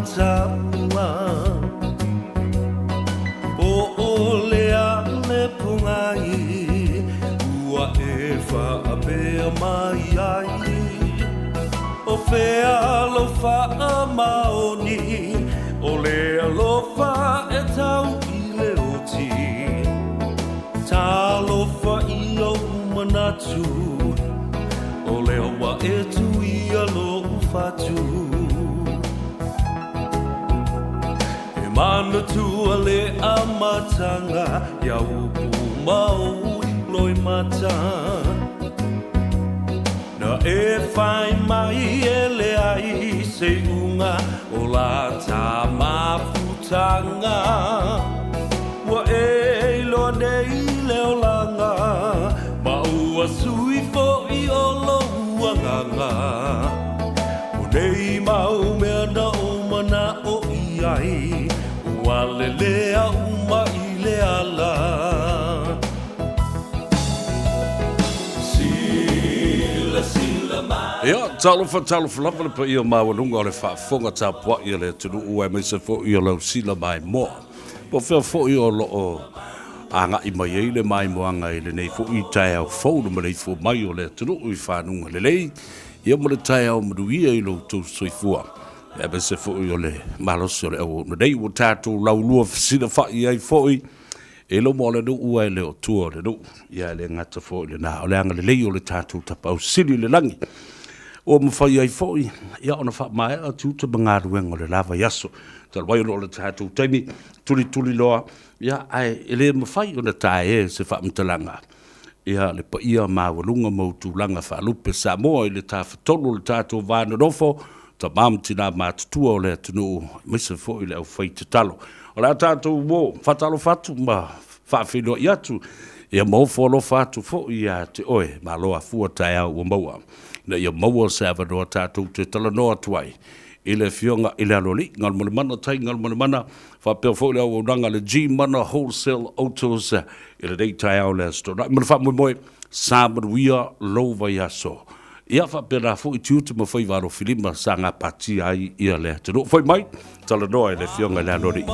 matauga Po o le a le pogai ua e faapea mai ai O fea lou faamaoni O le alofa e tau i le oti Talofa i ou manatu O lea ua e tuia lou fatu E manatua le amataga Ia upu ma ou loimata Na e fai mai e leai se iuga o la ta mafutaga Ua e iloa nei le olaga Ma ua sui foi o lou agaga O nei mau mea na ou mana'o i ai Ua lelea uma i le ala Ia, talofa, talofa lava le paia maualuga o le faafofoga tapuai a le atunuu aemaise foi o lau sila maimoa. Po o fea foi o lo o agai mai ai le maimoaga i lenei foi taeao fou le maleifua mai o le atunuu i fanuga lelei, ia ma le taeao manuia i lo outou soifua. Aemaise foi o le malosi o le auauna nei ua tatou laulua fesilafai ai foi E loma o le nuu ae le o tua o le nuu. Ia e le gata foi i lena, o le agalelei o le tatou Tapaau Sili i le lagi ua mafai ai foi ia ona faamaea tiute ma galuega o le la vaiaso. Talu ai ona o le tatou taimi tulituli loa, ia ae e le mafai ona tae se faamatalaga ia le paia maualuga ma ou tulaga faalupe Samoa i le tafatolu o le tatou va nonofo, tama ma tina matutua o le atunuu, aemaise foi le aufai tatalo. O le a tatou o faatalofa atu ma faafeiloai atu, ia ma ofo alofa atu foi ia te oe, malo afua taeao ua maua, ina ia maua se avanoa tatou te talanoa atu ai i le Afioga i le Aloalii, Galumalemana Tai Galumalemana, faapea foi le auaunaga a le G-Mana Wholesale Autos i lenei taeao le Aso Toonai. Ma le faamoemoe, sa manuia lou vaiaso. Ia faapena foi tiute ma faiva alofilima sa gapatia ai ia le atunuu. Foi mai, talanoa i le Afioga i le Aloalii.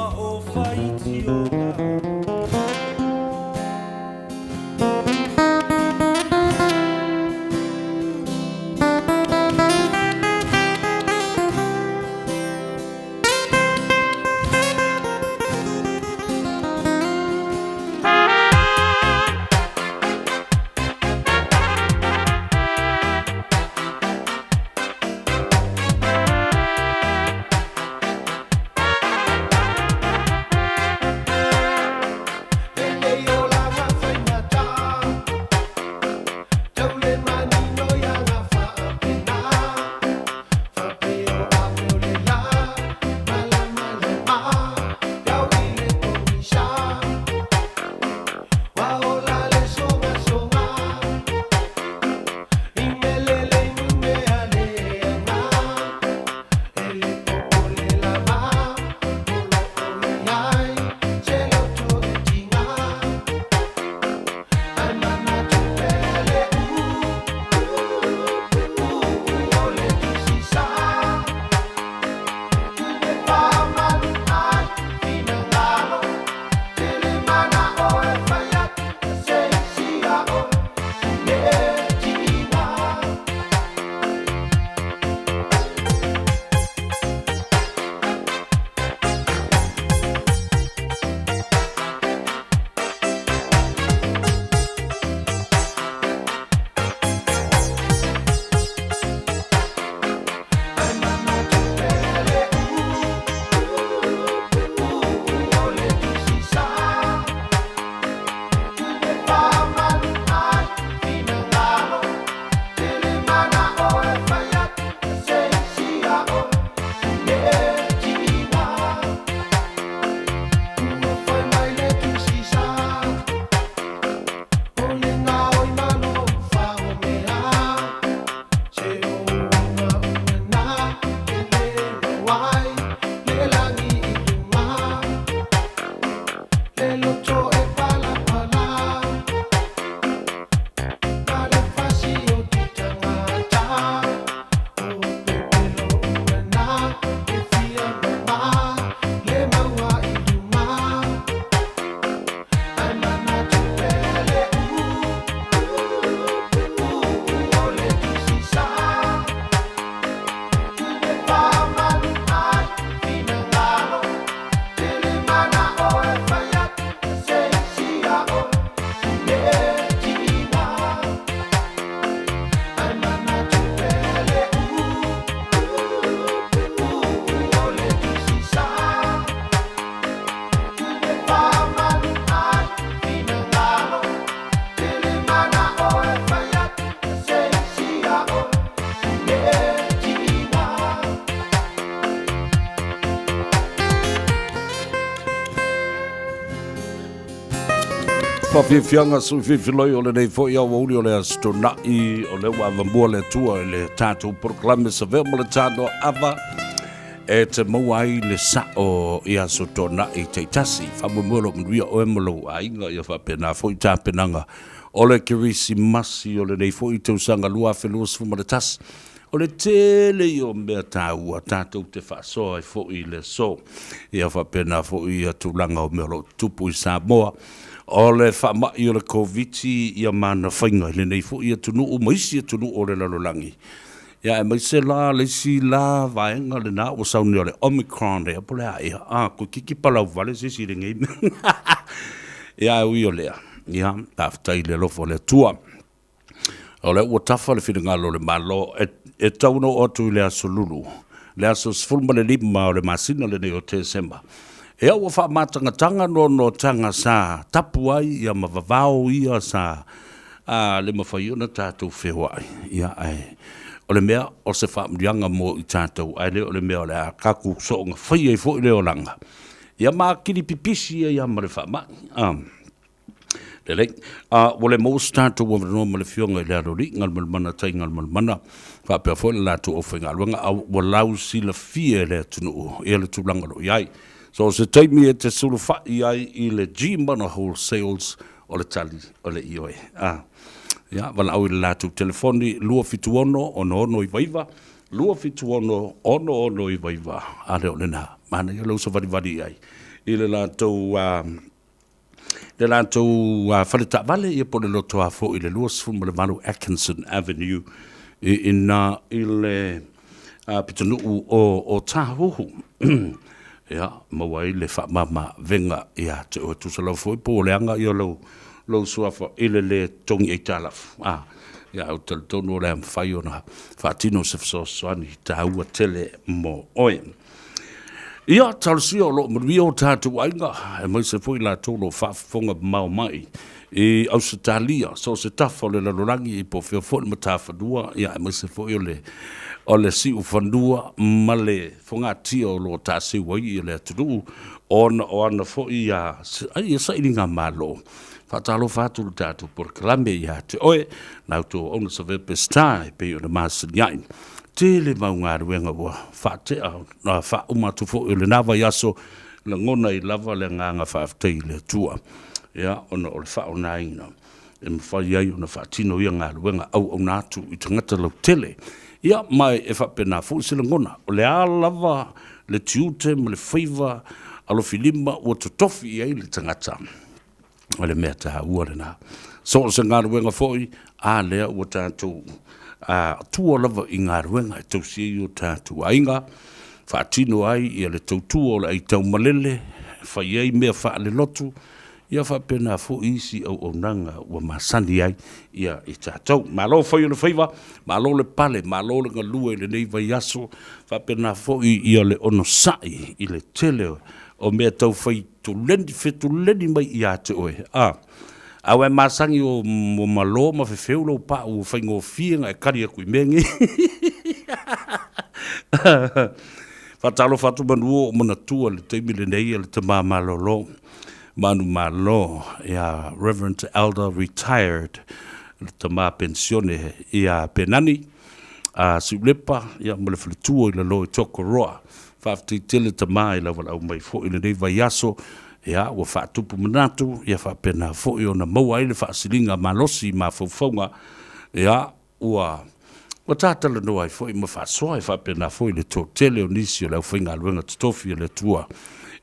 Faafiafiaga sui filifiloi o lenei foi aoauli o le Aso Toonai, o lea ua avamua le Atua i le tatou polokalame Savea ma le Tanoa Ava e te maua ai le sao i Aso Toonai taitasi. Faamoemoe o lo o manuia oe ma lou aiga, ia faapena foi tapenaga o le Kerisimasi o lenei foi tausaga 2021. O le tele ia o mea taua tatou te faasoa ai foi i le aso. Ia faapena foi ia tulaga o mea o lo o tutupu i Samoa. O le faamai o le Koviti ia ma ana faiga i lenei foi atunuu ma isi atunuu o le lalolagi. Ia aemaise la le isi la vaega lena ua sau nei o le Omicron ea po o le a ea, a, toeitiiti palau vale se isi i lenei mea. Ia ae ui o lea, ia, faafetai i le alofa o le Atua. O lea ua tafa le finagalo o le Malo e tau ona oo atu i le Aso Lulu, le aso 15 o le masina lenei o Tesema. Ea ua faamatagataga noanoataga sa tapu ai ia ma vavao ia sa a le mafai ona tatou feoai, ia ae o le mea o se faamanuiaga mo i tatou, ae le o le mea o le a tatou soona fai ai foi le olaga, ia ma atili pipisi ai lava ma le faamai. A. Lelei. A ua le maua se tatou avanoa ma le Afioga i le Aloalii, Galumalemana Tai Galumalemana, faapea foi le latou aufaigaluega, a ua lausilafia e le atunuu ia le tulaga o lo o i ai. So o se taimi e te sulufai ai i le G-Mana Wholesales, o le tali o le ioe. A, ia, valaau i le latou telefoni 276 6699, 276 6699, a lea o lena. Manaia lou savalivali i ai i le latou le latou fale taavale ia po o le lotoa foi i le 28 Atkinson Avenue i ina i le pitonuu o Tāhuhu. Ia, maua ai le faamama avega ia te oe. Tusa lava foi po o leaga ia lou, lou suafa i le lē totogi aitalafu. A, ia, ou te talitonu o le a mafai ona faatino se fesoasoani taua tele mo oe. Ia, talosia o lo o manuia o tatou aiga, aemaise foi latou o lo o faafofoga mamao mai i Ausetalia, so o se tafa o le lalolagi, po o fea foi le matafanua, ia, aemaise foi o le, o le siufanua ma le fogatia o lo o taaseu ai le atunuu, ona o ana foi ia, ia sailigamalo. Faatalofa atu i le tatou polokalame ia te oe, la outou auauna Savea Peseta e pei ona masani ai. Tele mau galuega ua faatea na faauma atu foi o lena vaiaso, lagona ai lava le agaga faafetai i le Atua, ia, ona o le faaaogaina e mafai ai ona faatino ia galuega auauna atu i tagata lautele. Ia, ma e faapena foi se lagona, o le a lava le tiute ma le faiva alofilima ua totofi i ai le tagata, O le mea taua lena. So o se galuega foi, a lea ua tatou tua lava i galuega e tausi ai o tatou aiga, faatino ai ia le tautua o le aitaumalele, fai ai mea faalelotu, ia faapena foi isi auaunaga ua masani ai ia i tatou. Malo fai o le faiva, malo le pale, malo le galue i lenei vaiaso, faapena foi ia le onosai i le tele o mea tau fai Tuleni, fetuleni mai ia te oe, a. A ua e masani o malo ma fefeu lou pau ua faigofie ona e kali atu i mea nei. Faatalofa atu manu o manatua i le taimi lenei e le tama malolo, manumalo ia Reverend Elder Retired, le tama penisione ia Penani a Siulepa ia ma le faletua i lalo i Tokoroa. Faafetai tele tama i lau valaau mai foi i lenei vaiaso, ia ua faatupu manatu, ia faapena foi ona maua ai le faasiliga malosi i mafaufauga, ia ua ua ta talanoa ai foi ma faasoa e faapena foi le toatele o nisi o le aufaigaluega totofi a le Atua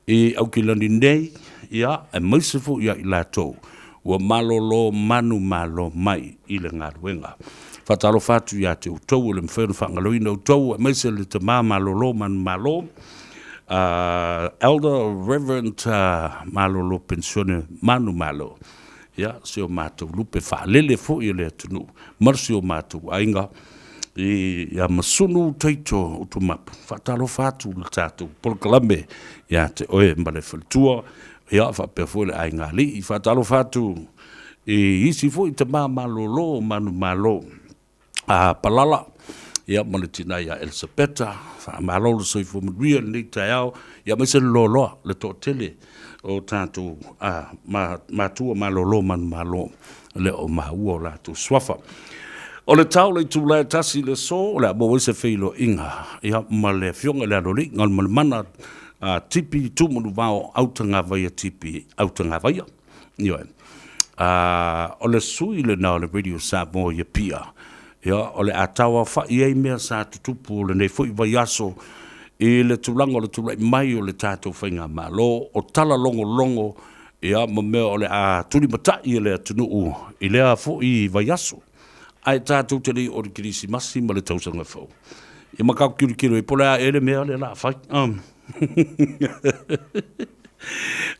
i Aukilani nei, ia aemaise foi ia i latou ua malolo manumalo mai i le galuega. Faatalofa atu ia te outou ua le mafai ona faagaloina outou, aemaise le tama malolo manumalo, Elder Reverend Malolo Penisione Manumalo, ia, si o matou lupe faalele foi o le atunuu ma si o matou aiga ia Masunu Taito Utumapu. Faatalofa atu i le tatou polokalame ia te oe ma le faletua, ia faapea foi le aiga alii. Faatalofa atu i isi foi tama malolo manumalo a Palala, ia ma le tina ia Elisapeta. Faamalo le soifua manuia i lenei taeao, ia aemaise le loaloa, le toatele. o tatou matua malolo manumalo e le o maua o latou suafa. O le tau o le itula e 1 i le aso, o le a maua ai se feiloaiga ia ma le Afioga i le Aloalii Galumalemana Tipi Tumanuvao Autagavaia Tipi Autagavaia. Ioe. O le sui lena o le Radio Samoa i Apia. Ia, o le a tauaofa'i ai mea sa tutupu o lenei foi vaiaso i le tulaga o le tulai mai o le tatou faigamalo, o tala logologo, ia, ma mea o le a tulimata'i e le atunuu i lea foi vaiaso. Ae tatou te le i oo i le Kerisimasi ma le Tausaga Fou. Ia ma tatou tilotilo ai po o le a ea le mea lea o le a fai.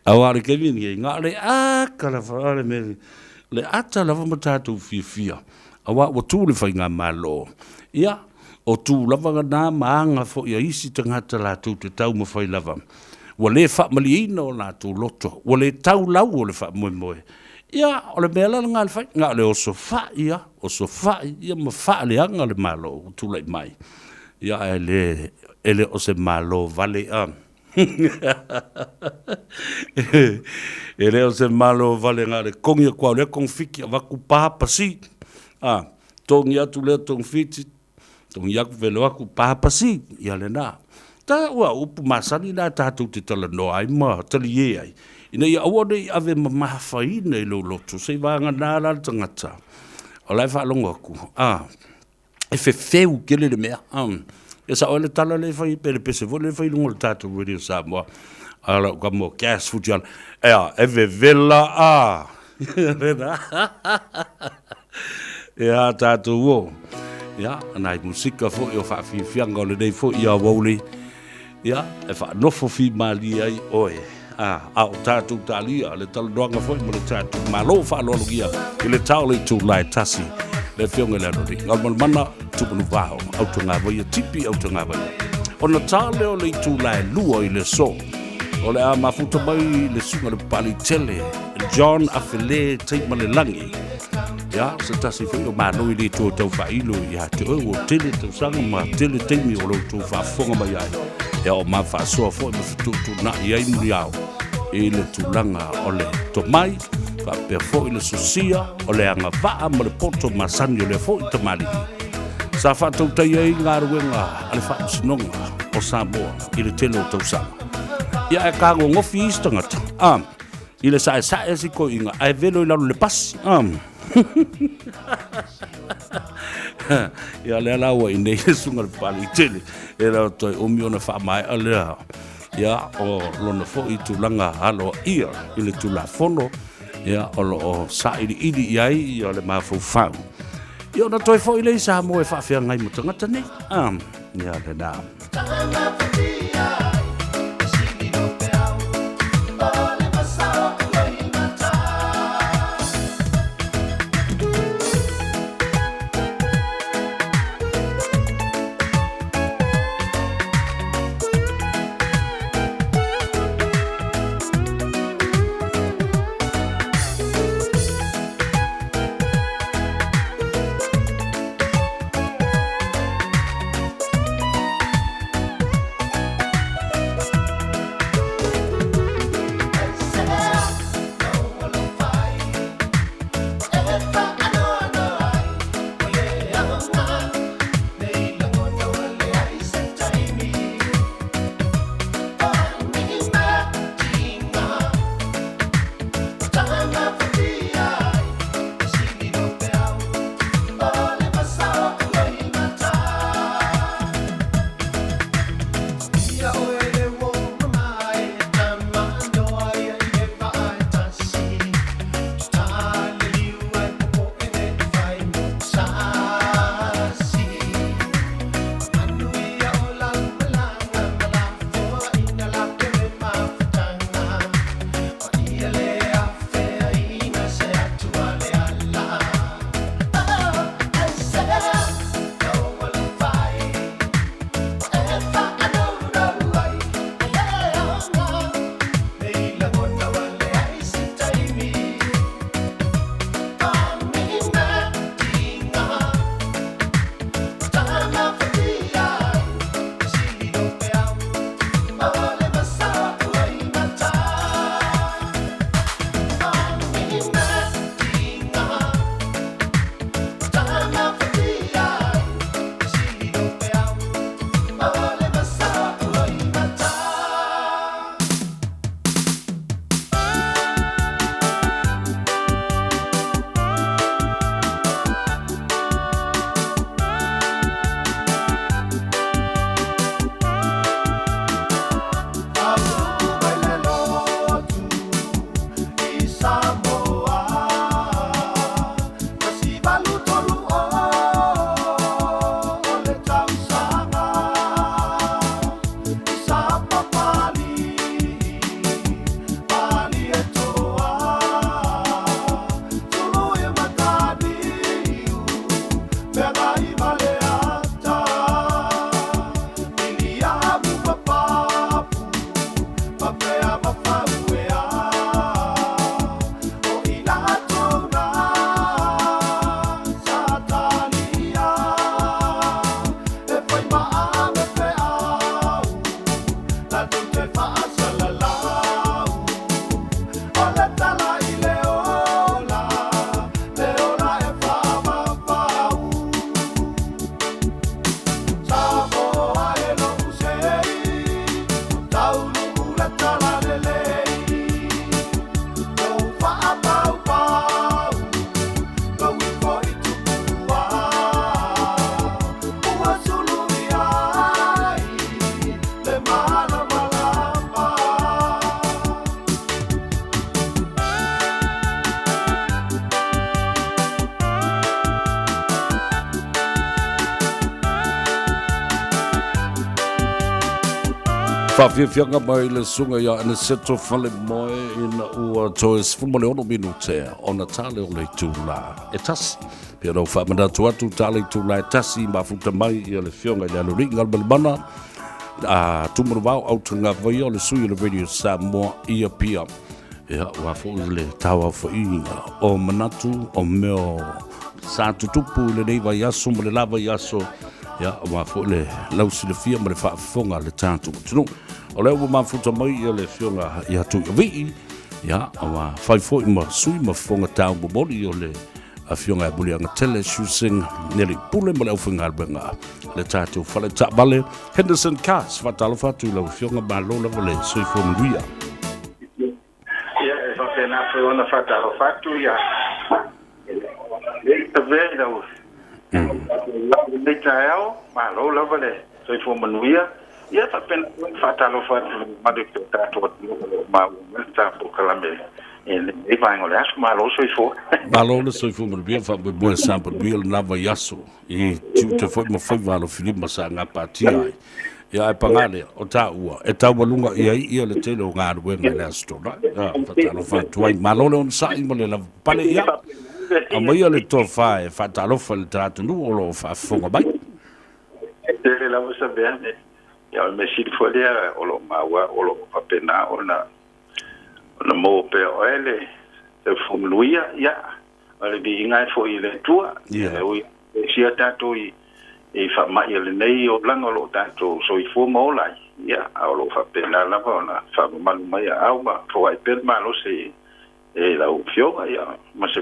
Aua o le taimi lenei, na o le ata lava le mea, le ata lava ma tatou fiafia, aua ua tu le faigamalo. Ia, o tu lava lena ma aga foi a isi tagata latou te taumafai lava, ua le faamalieina o latou loto, ua le tau lau o le faamoemoe. Ia, o le mea la lena e fai, na o le osofai lava, osofai ia ma faaleaga le Malo ua tulai mai. Ia, ae le, e le o se Malo vale a. E le o se Malo vale na o le togi atu lava o lea togafiti avatu pa pasi, a, togi atu lea togafiti, togi atu velo atu pa pasi, ia lena. Ta ua upu masani na tatou te talanoa ai ma talie ai, ina ia aua ne i ave mamafaina i lou loto, seivagana la le tagata o la e faalogo atu, a, e fefeu tele le mea. Ia sao ai le tala lea e fai, pe le pese foi lea e fai i luga o le tatou Radio Samoa, a lau tama o Cass Futiala, ea, e vevela a. Ia tatou o. Ia, nai musika foi o faafiafiaga o lenei foi aoauli. Ia, e faanofo fimalie ai oe. A, a o tatou talia le talanoaga foi ma le tatou Malo faaaloalogia i le tao le itula e 1. Le Afioga i le Aloalii, Galumalemana, Tumanuvao, Autagavaia, Tipi Autagavaia. Ona ta lea o le itula e 2 i le aso. O le a mafuta mai le susuga i le Papaliitele, John Afele Taimalelagi. Ia, se tasi foi o malo i le toe tau faailo ia te oe, ua tele tausaga ma tele taimi o lo outou faafofoga mai ai. Ia, o ma faasoa foi ma fetuutuunai ai muniao i le tulaga o le tomai, faapea foi le sosia o le agavaa ma le poto masani o lea foi tamalii. Sa faatautaia ai galuega a le Faamasinoga o Samoa i le tele o tausaga. Ia, ae tagogofi isi tagata, a, i le saesae si toeaina ae velo i lalo i le pasi. Ia lea la ua i inei le susuga i le Papaliitele, e le o toe umi ona faamaea lea ia o lona foi tulaga aloaia i le Tulafono ia o lo o sailiili i ai ia le mafaufau. Ia ona toe foi lea i Samoa e faafeagai ma tagata nei. Ia lena. tatou te faasalalau. O le tala i le ola, le ola e faavavau. Samoa e lou sei, ua taunuu le talalelei. Lou faapaupau, lou ifo i Tupua. Ua sulu i ai le malamalama. Faafiafiaga mai le susuga ia Aniceto Falemoe ina ua toe 16 minute ona tale o le itula e 1. Pei ona ou faamanatu atu, tale itula e 1 mafuta mai ia le Afioga i le Aloalii Galumalemana a Tumanuvao Autagavaia o le sui o le Radio Samoa i Apia. Ia, ua foi le tauaofaiga o manatu o mea sa tutupu i lenei vaiaso ma le la vaiaso, ia, aua foi le lausilafia ma le faafofoga a le tatou atunuu. O lea ua mafuta mai ia le Afioga ia Tuiavii, ia, aua fai foi ma sui ma fofoga taumomoli o le Afioga ia Muliagatele Susing Neli Pule ma le aufaigaluega le tatou fale taavale Henderson Cars. Faatalofa atu i lau Afioga, malo lava le soifua manuia. Ia, e faapena foi ona faatalofa atu ia le i lau lenei taeao, malo lava le soifua manuia. Ia faapena foi ona faatalofa atu i le mamalu o le tatou atunuu o lo o maua mai le tatou polokalame i lenei vaega o le aso. Malo le soifua. Malo le soifua manuia, faamoemoe sa manuia lena vaiaso i tiute foi ma faiva alofilima sa gapatia ai. Ia, ae paga lea, o taua, e taualuga i ai ia le tele o galuega i le Aso Toonai. Ia, faatalofa atu ai. Malo le onosai ma le lavapapale. Ia, aumaia le tofa e faatalofa i le atunuu o lo o faafofoga mai. E tele lava sa mea, ia o le mea sili foi lea o lo o maua o lo o faapena ona ona maua pea oe le soifua manuia, ia, o le viiga e foi i le Atua. E ui e sia tatou i i faamai o lenei olaga o lo o tatou soifua ma ola ai, ia, a o lo o faapena lava ona faamamalu mai aao ma foai pea le malosi e lau Afioga, ia, ma se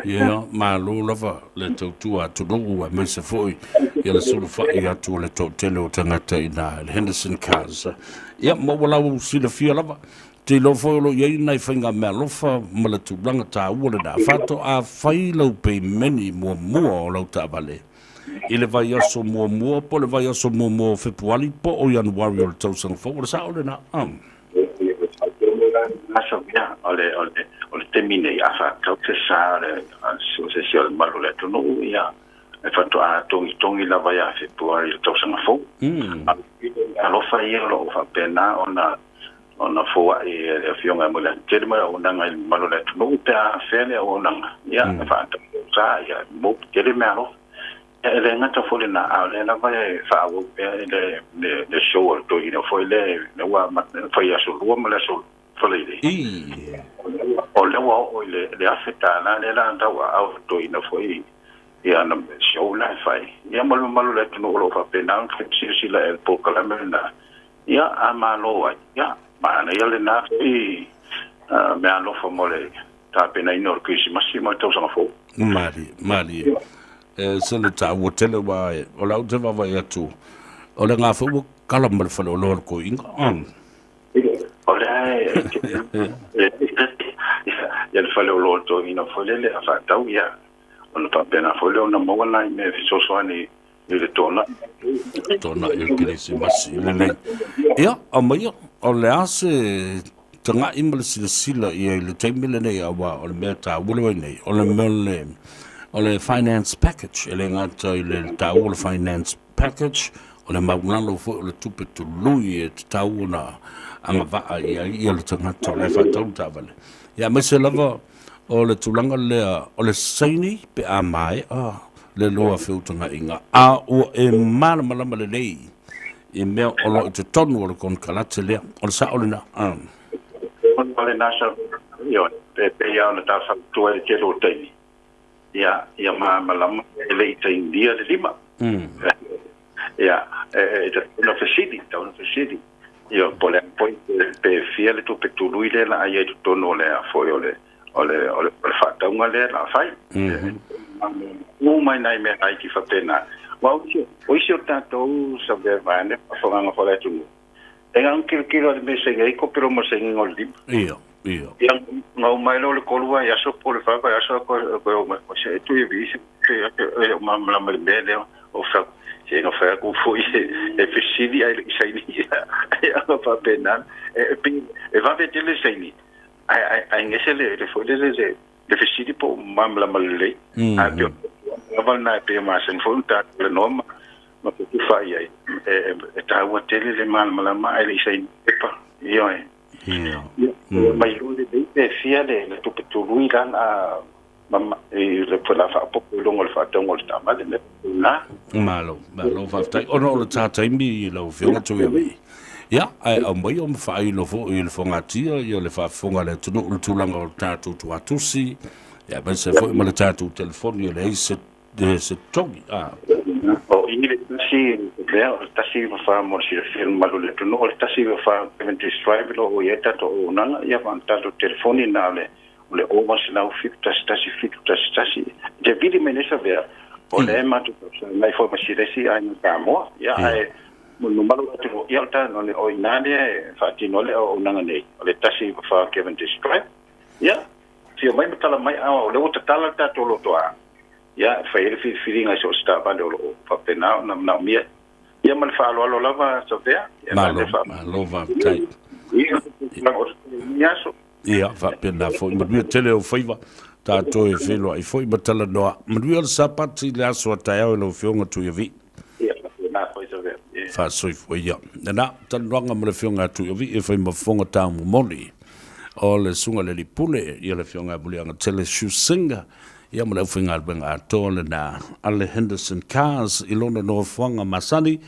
Ia, malo lava le tautua atunuu aemaise foi ia le sulufai atu o le toatele o tagata i ina i le Henderson Cars. Ia, ma ua lau silafia lava, te iloa foi o lo o i ai nai faiga meaalofa ma le tulaga taua lena. Faatoa fai lau peimeni muamua o lau taavale i le vaiaso muamua po o le vaiaso muamua o Fepuari po o Ianuari o le tausaga fou. O le sao lena? Aso ia, o le, o le, o le taimi nei, a faatau se sa o le, o se isi o le mamalu o le atunuu, ia, e faatoa togitogi lava ia Fepuari i le tausaga fou. Alofa ia o lo o faapena ona ona foai e le Afioga ia Muliagatele ma le auaunaga i le mamalu o le atunuu pe a afea le auaunaga, ia, e faatau sa, ia, mo tele meaalofa. Ia, e le gata foi lena, a o lea lava e faaauau pea i le, le, le show a le toeaina foi lea, lea ua fai i Aso Lua ma le Aso Faraile. O lea ua oo i le, le $1,000 lea la tauaau e le toeaina foi i ana show la e fai. Ia ma le mamalu o le atunuu o lo o faapena ona silasila i le polokalame lena. Ia, a malo ai, ia, manaia lena foi meaalofa mo le tapenaina o le Kerisimasi ma le Tausaga Fou. Malie, malie. E se le taua tele aua o lau te vaavaai atu, o le ga foi ua kala ma le faleoloa o le toeaina. O lea e ia le faleoloa o le toeaina foi lele a faatau, ia, ona faapena foi lea ona maua nai mea e fesoasoani i le toonai. Toonai o le Kerisimasi lelei. Ia, aumaia, o le a se taga'i ma le silasila i ai i le taimi lenei, aua o le mea taua le nei, o le mea le, o le finance package, e le gata i le taua o le finance package, o le maulalo foi o le tupe tului e tatau ona agavaa i ai ia le tagata o la e faatau le taavale. Ia, aemaise lava o le tulaga lea o le saini pe a maea le loa feutagaiga, a ua e malamalama lelei i mea o lo o i totonu o le konekarate lea. O le sao lena. O lena sa ioe, pe pei lava ona ta fautua i le tele o taimi, ia, ia malamalama e le i tainia le lima. Ia, e tatau ona fesili, fesili. Ia, po o le a foi pe fia le tupe tului lea o le a i ai i totonu o le a foi o le o le o le faatauga lea o le a fai. Uma i nai mea laiti faapena. Aua o isi o tatou Savea vaeane faafofogaaga foi a le atunuu, e na ona tilotilo lava i le mea e saini ai kope loa ma le sainiga o le lima. Ia, ia. Ia, ona uma ai lea o le tolu vaiaso po o le fa vaiaso ae toe oo mai, se e tui e se e le o malamalama i le mea lea o fai atu, se na fai atu foi e fesili ae le i saini. Ia, ona faapena. E pei e vave tele le saini, ae ae gese le foi lele le fesili po o malamalama lelei. Ae pei o le lava lena e pei e masani foi ona tatou talanoa ma fetufaai i ai, e taua tele le malamalama ae le i saini pepa. Ioe. Ia. Mai iloa lelei pe fia le tupe tului la a i le la faaopoopo i luga o le faatauga o le taavale mea faapena. Malo, malo faafetai. Ona o le ta taimi i lau Afioga Tuiavii, ia, ae aumai o ma faailo foi i le fogatia ia le faafofoga a le atunuu i le tulaga o le tatou tuatusi, ia aemaise foi ma le tatou telefoni e leai se se togi. A. O i le tasi lea, o le 194 mo le silafia e le mamalu o le atunuu, o le 194 Cavendish Drive o lo o i ai tatou auaunaga, ia ma le tatou telefoni na o le o le 0107 11 711. E te vili mai nei Savea, o lea e matou talosaga mai foi ma si le isi aiga Samoa. Ia, ae mo le mamalu o le atunuu, ia o i ina lea e faatino ai le auaunaga nei, o le 194 Cavendish Drive. Ia, afio mai ma tala mai, a o lea ua tatala le tatou lotoa, ia, e fai ai le filifiliga i so o se taavale o lo o faapena ona manaomia. Ia ma le faaaloalo lava Savea. Malo, malo faafetai. Ia, o aso. Ia, faapena foi. Manuia tele ou faiva. Tatou e feiloai foi ma talanoa. Manuia le Sapati i le aso a taeao i lau Afioga Tuiavii. Ia, faapena foi Savea. Faasoifua ia. Lena, talanoaga ma le Afioga ia Tuiavii e fai ma fofoga taumomoli o le Susuga i le Alii Pule, ia le Afioga ia Muliagatele Shu Singh, ia ma le aufaigaluega atoa lena a le Henderson Cars i lona nofoaga masani,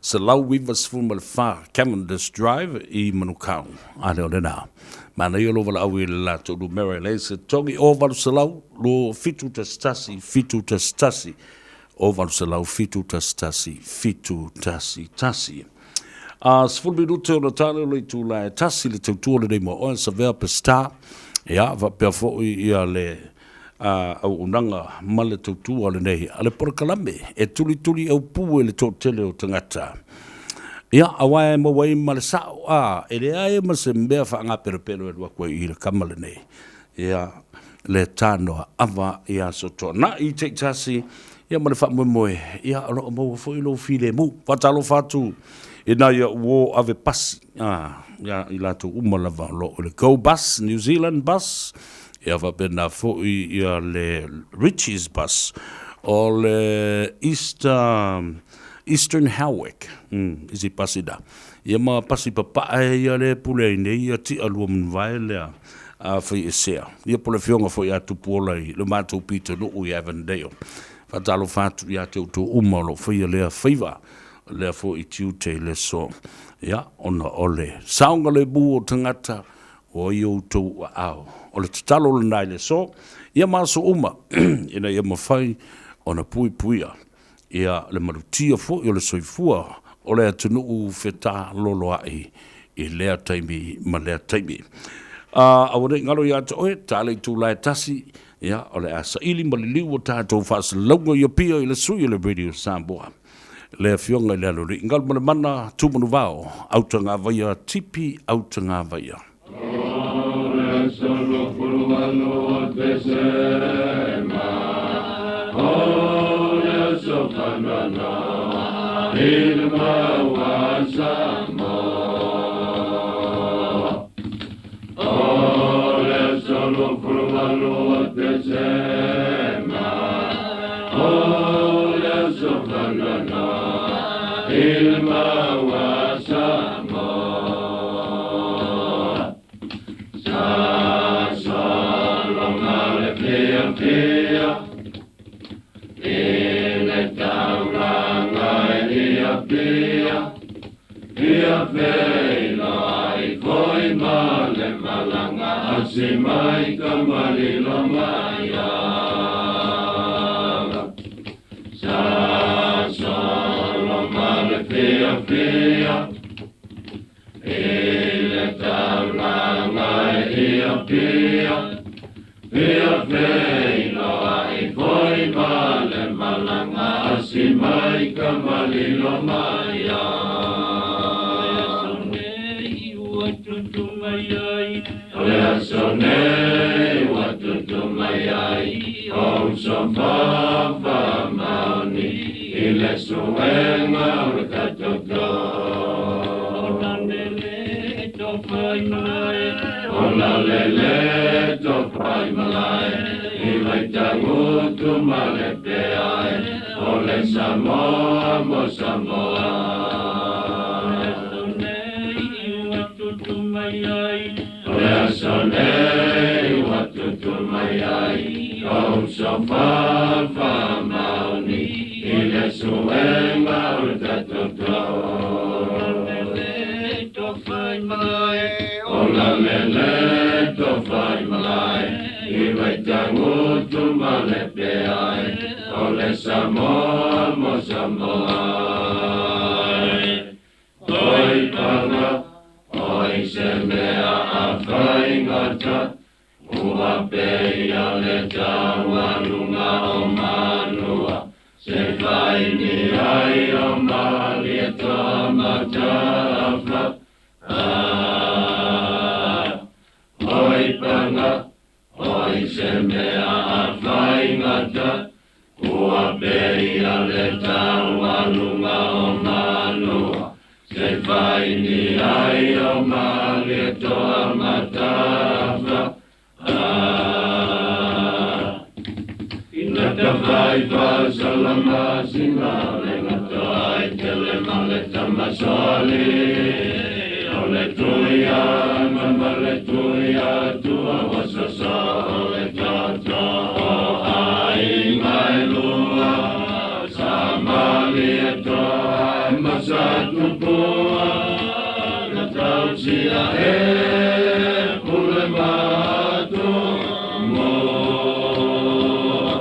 194 Cavendish Drive i Manukau. A lea o lena. Manaia lou valaau i le latou numera e leai se togi o 800 27 11 71 o 800 711 711. A 10 minute ona tale o le itula e tasi le tautua lenei mo oe Savea Pestar. Ia, faapea foi ia le auaunaga ma le tautua lenei a le polokalame e tulituli aupu e le toatele o tagata. Ia, aua e maua ai ma le sao, a, e leai ma se mea faagapelepele e alu atu ai i le kama lenei. Ia, le tanoa ava i aso tuanai taitasi, ia ma le faamoemoe, ia o lo o maua foi lou filemu. Faatalofa atu i nai au uo ave pasi, a, ia i latou uma lava o lo o i le Go Bus, New Zealand Bus, ia faapena foi ia le Ritchies Bus, o le East, Eastern Howick, isi pasi na. Ia ma pasi papae ia le pule ai nei ia tia lua manuvae lea a faiesea. Ia po o le afioga foi ia Tupuola i le matou pitonuu i Avondale. Faatalofa atu ia te outou uma o lo o faia lea faiva, lea foi tiute i le aso. Ia, ona o le saogalemu o tagata ua i outou aao. O le tatalo lena i le aso, ia ma aso uma, ina ia mafai ona puipuia ia le malutia foi o le soifua o le atunuu fetaloloaʻi i lea taimi ma lea taimi. Aua ne i galo ia te oe, ta le itula e tasi, ia, o le a saili ma liliu o tatou faasalalauga i Apia i le sui o le Radio Samoa, le Afioga i le Aloalii Galumalemana Tumanuvao, Autagavaia Tipi Autagavaia. Fia feiloai foi ma le malaga asi mai ka malilo mai aso nei ua tutu mai ai. O le aso nei ua tutu mai ai, o uso faafamaoni i le suega o le tatoto. O lalele tofa i malae. O lalele tofa i malae, i Vaitagutu ma le Peae, o le Samoa mo Samoa. O le aso nei ua tutu mai ai. O le aso nei ua tutu mai ai, o uso faafamaoni i le suega o le tatoto. O lalele tofa i malae. O lalele tofa i malae, i Vaitagutu ma le Peae, o le Samoa mo Samoa. Oi paga, oi se mea a faigata, ua peia le taualuga o manua, se fai ni ai o malie toa matafa. Ah, oi paga, oi se mea a faigata, ua peia le taualuga o manua, se fai ni ai o malie toa matafa. Ah, ina tafai fasalama sina le gatoa i tele ma le tamasoali. O le tuia na ma le tuia tua wa soso o le toto o aiga e lua. Sa malie toa e masatupua, na tausia e pule matu moa.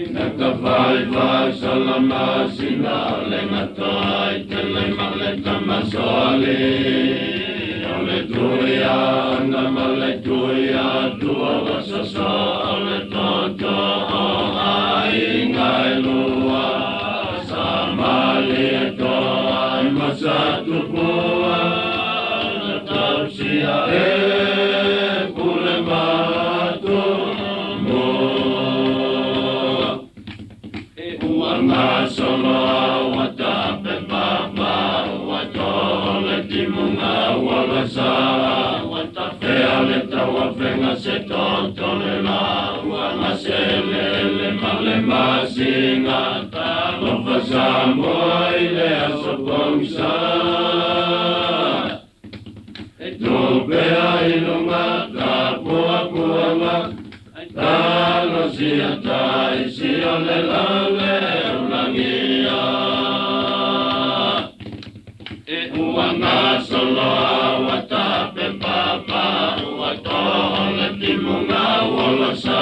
Ina tafai fasalama sina le gatoa i tele ma le tamasoali. O le tuia na ma le tuia tua wa soso o le toto o aiga e lua. Sa malie toa e masatupua, na tausia e pule matu moa. E ua gasoloa ua tape papa, ua tole timuga ua lasa, ua tafea le tauafega se toto le la, ua gaselele ma le masiga, talofa Samoa i le aso pogisa. E tupea i luga tapuapuaga, talosia taisi o le lale ulagia. E ua gasoloa ua tape papa, ua tole timuga ua lasa,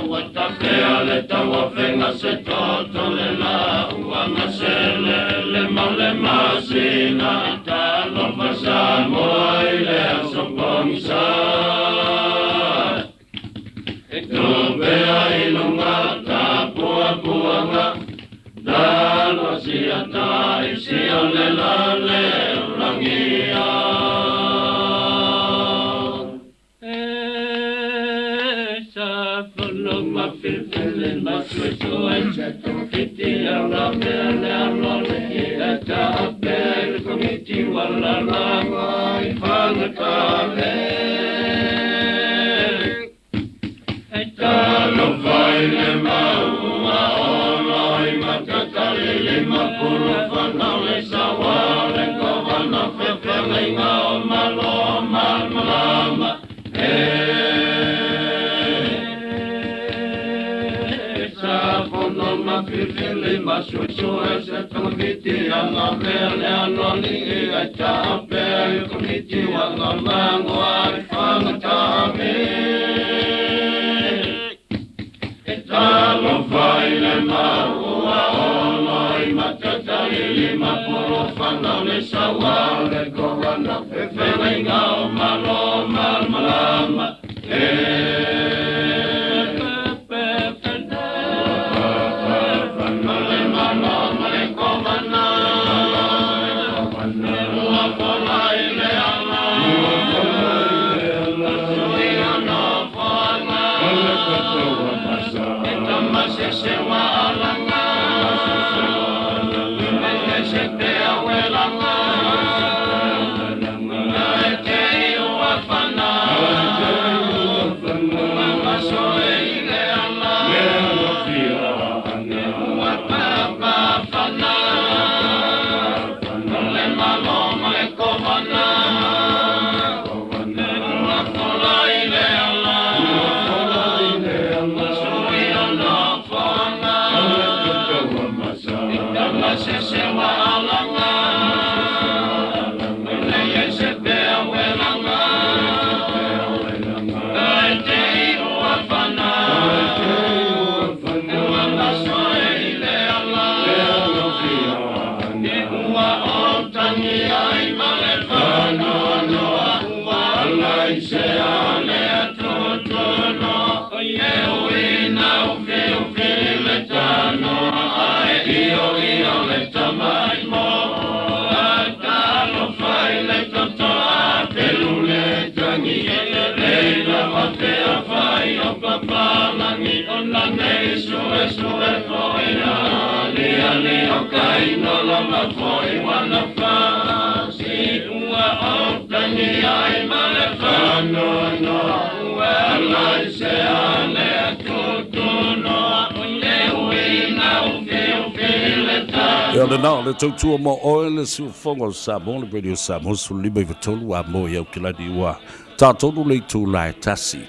ua tafea le tauafega se toto le la, ua gaselele ma le masina, talofa Samoa i le aso pogisa. E tupea i luga tapuapuaga, talosia taisi o le lale ulagia. E sa fono ma filifili ma suesue se togafiti ala mea le aloalii e taapea i le Komiti o Alalaga i Fagatale. E Talofa i le maua o i matatali lima pulu fanau le saua le kovana fefeagaiga o malo malamalama. E sa fono ma filifili ma suesue se togafiti ala mea le aloalii e taapea i le Komiti o Alalaga i Fagatale. E talofa i le maua o i matatali lima pulu fanau le saua le kovana fefeagaiga o malo malamalama. E Ia lena o le tautua mo oe le siufofoga o Samoa, le Radio Samoa 153 a mo i Aukilani ua tatonu le itula e tasi.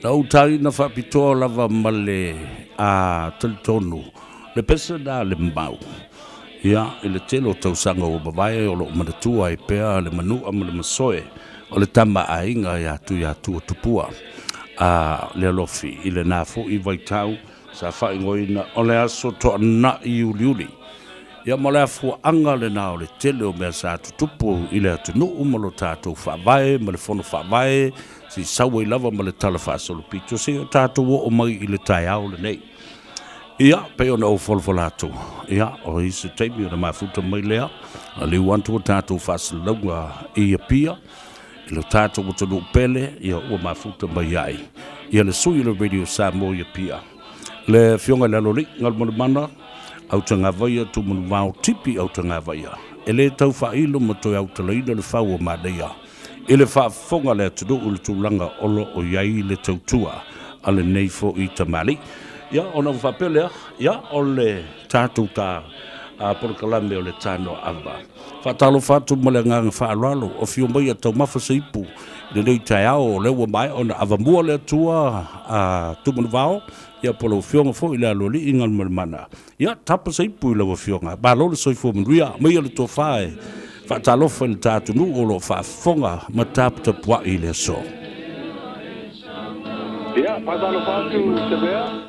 Na ou taina faapitoa lava ma le a talitonu le pese na le mau. Ia, i le tele o tausaga ua mavae o loo manatua ai pea le manua ma le masoe o le tama aiga ia Tuiatua Tupua a le alofi i lena foi vaitau sa faaigoaina o le aso toanai uliuli. Ia ma le afuaga lena o le tele o mea sa tutupu i le atunuu ma lo tatou faavae ma le fono faavae si sau ai lava ma le tala faasolopito seia tatou oo mai i le taeao lenei. Ia, pei ona ou folafola atu, ia, o isi taimi ona mafuta mai lea, liu atu o tatou faasalalauga i Apia, i lo tatou atunuu pele, ia ua mafuta mai ai ia le sui o le Radio Samoa i Apia, le Afioga i le Aloalii Galumalemana Autagavaia Tumanuvao Tipi Autagavaia, e lē tau faailo ma toe autalaina le fau o manaia i le faafofoga a le atunuu i le tulaga o lo o i ai le tautua a lenei foi tamalii. Ia, ona ua faapea lea, ia, o le tatou ta polokalame o le Tanoa Ava. Faatalofa atu ma le agaga faaaloalo, afio mai a taumafa se ipu i lenei taeao, o lea ua maea ona avamua le Atua a Tumanuvao, ia po o lau Afioga foi i le Aloalii Galumalemana. Ia, tapa se ipu i lau Afioga. Malo le soifua manuia, aumaia le tofa e faatalofa i le ta atunuu o lo o faafofoga ma taputapuai i le aso. Ia, faatalofa atu se mea.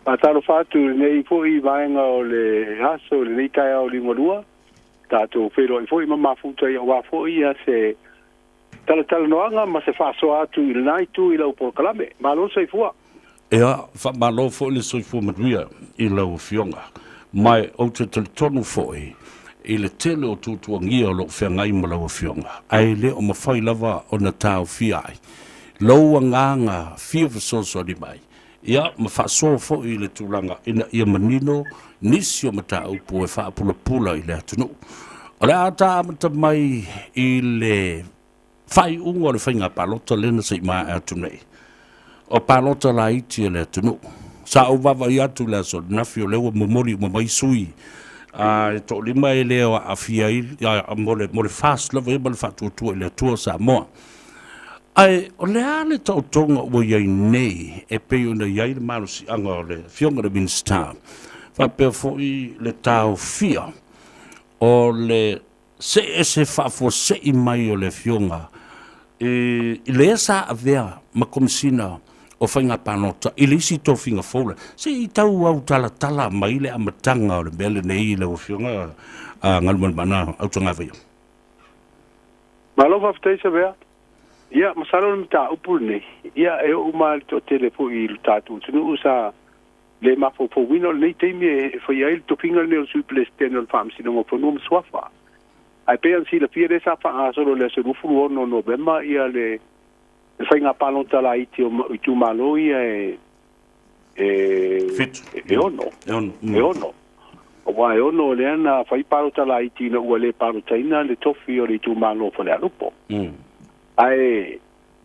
Faatalofa atu i lenei foi vaega o le aso i lenei taeao liugalua. Tatou feiloai foi ma mafuta i aua foi ia se talatalanoaga ma se faasoa atu i lena itu i lau polokalame. Malo le soifua. Ia, faamalo foi le soifua manuia i lau Afioga. Ma ou te talitonu foi i le tele o tuatuagia o lo o feagai ma lau Afioga, ae le o mafai lava ona taofia ai lou agaga fia fesoasoani mai, ia, ma faasoa foi i le tulaga ina ia manino nisi o mataupu e faapulapula i le atunuu. O le a ta amata mai i le faaiuga o le faiga palota lea na se i maea atu nei, o palota laiti a le atunuu. Sa ou vaavaai atu i le aso ananafi o lea ua momoli uma mai sui e toalima e le aafia ai mo le FAST lava ia ma le Faatuatua i le Atua Samoa. Ae o le a le taotoga ua i ai nei e pei ona i ai le malosiaga o le Afioga i le Minisita faapea foi le taofia o le see ese faafuasei mai o le Afioga i lea sa avea ma Komesina o Faiga Palota i le isi tofiga fou lea. Se i tau autalatala mai le amataga o le mea lenei i lau Afioga Galumalemana Autagavaia. Malo faafetai Savea. Ia, masalo o le mataupu lenei, ia e oo mai le toatele foi i lo tatou atunuu sa le mafaufauina o lenei taimi e faia ai le tofiga lenei o le Sui Peresetene o le Faamasinoga o Fanua ma Suafa. Ae pei ona silafia lea sa faagasolo i le aso 26 o Novema ia le le faiga palota laiti o itumalo ia e e Fitu. e ono. E ono. E ono. Aua e ono lea na fai palota laiti ina ua le palotaina le tofi o le itumalo o Falealupo. Ae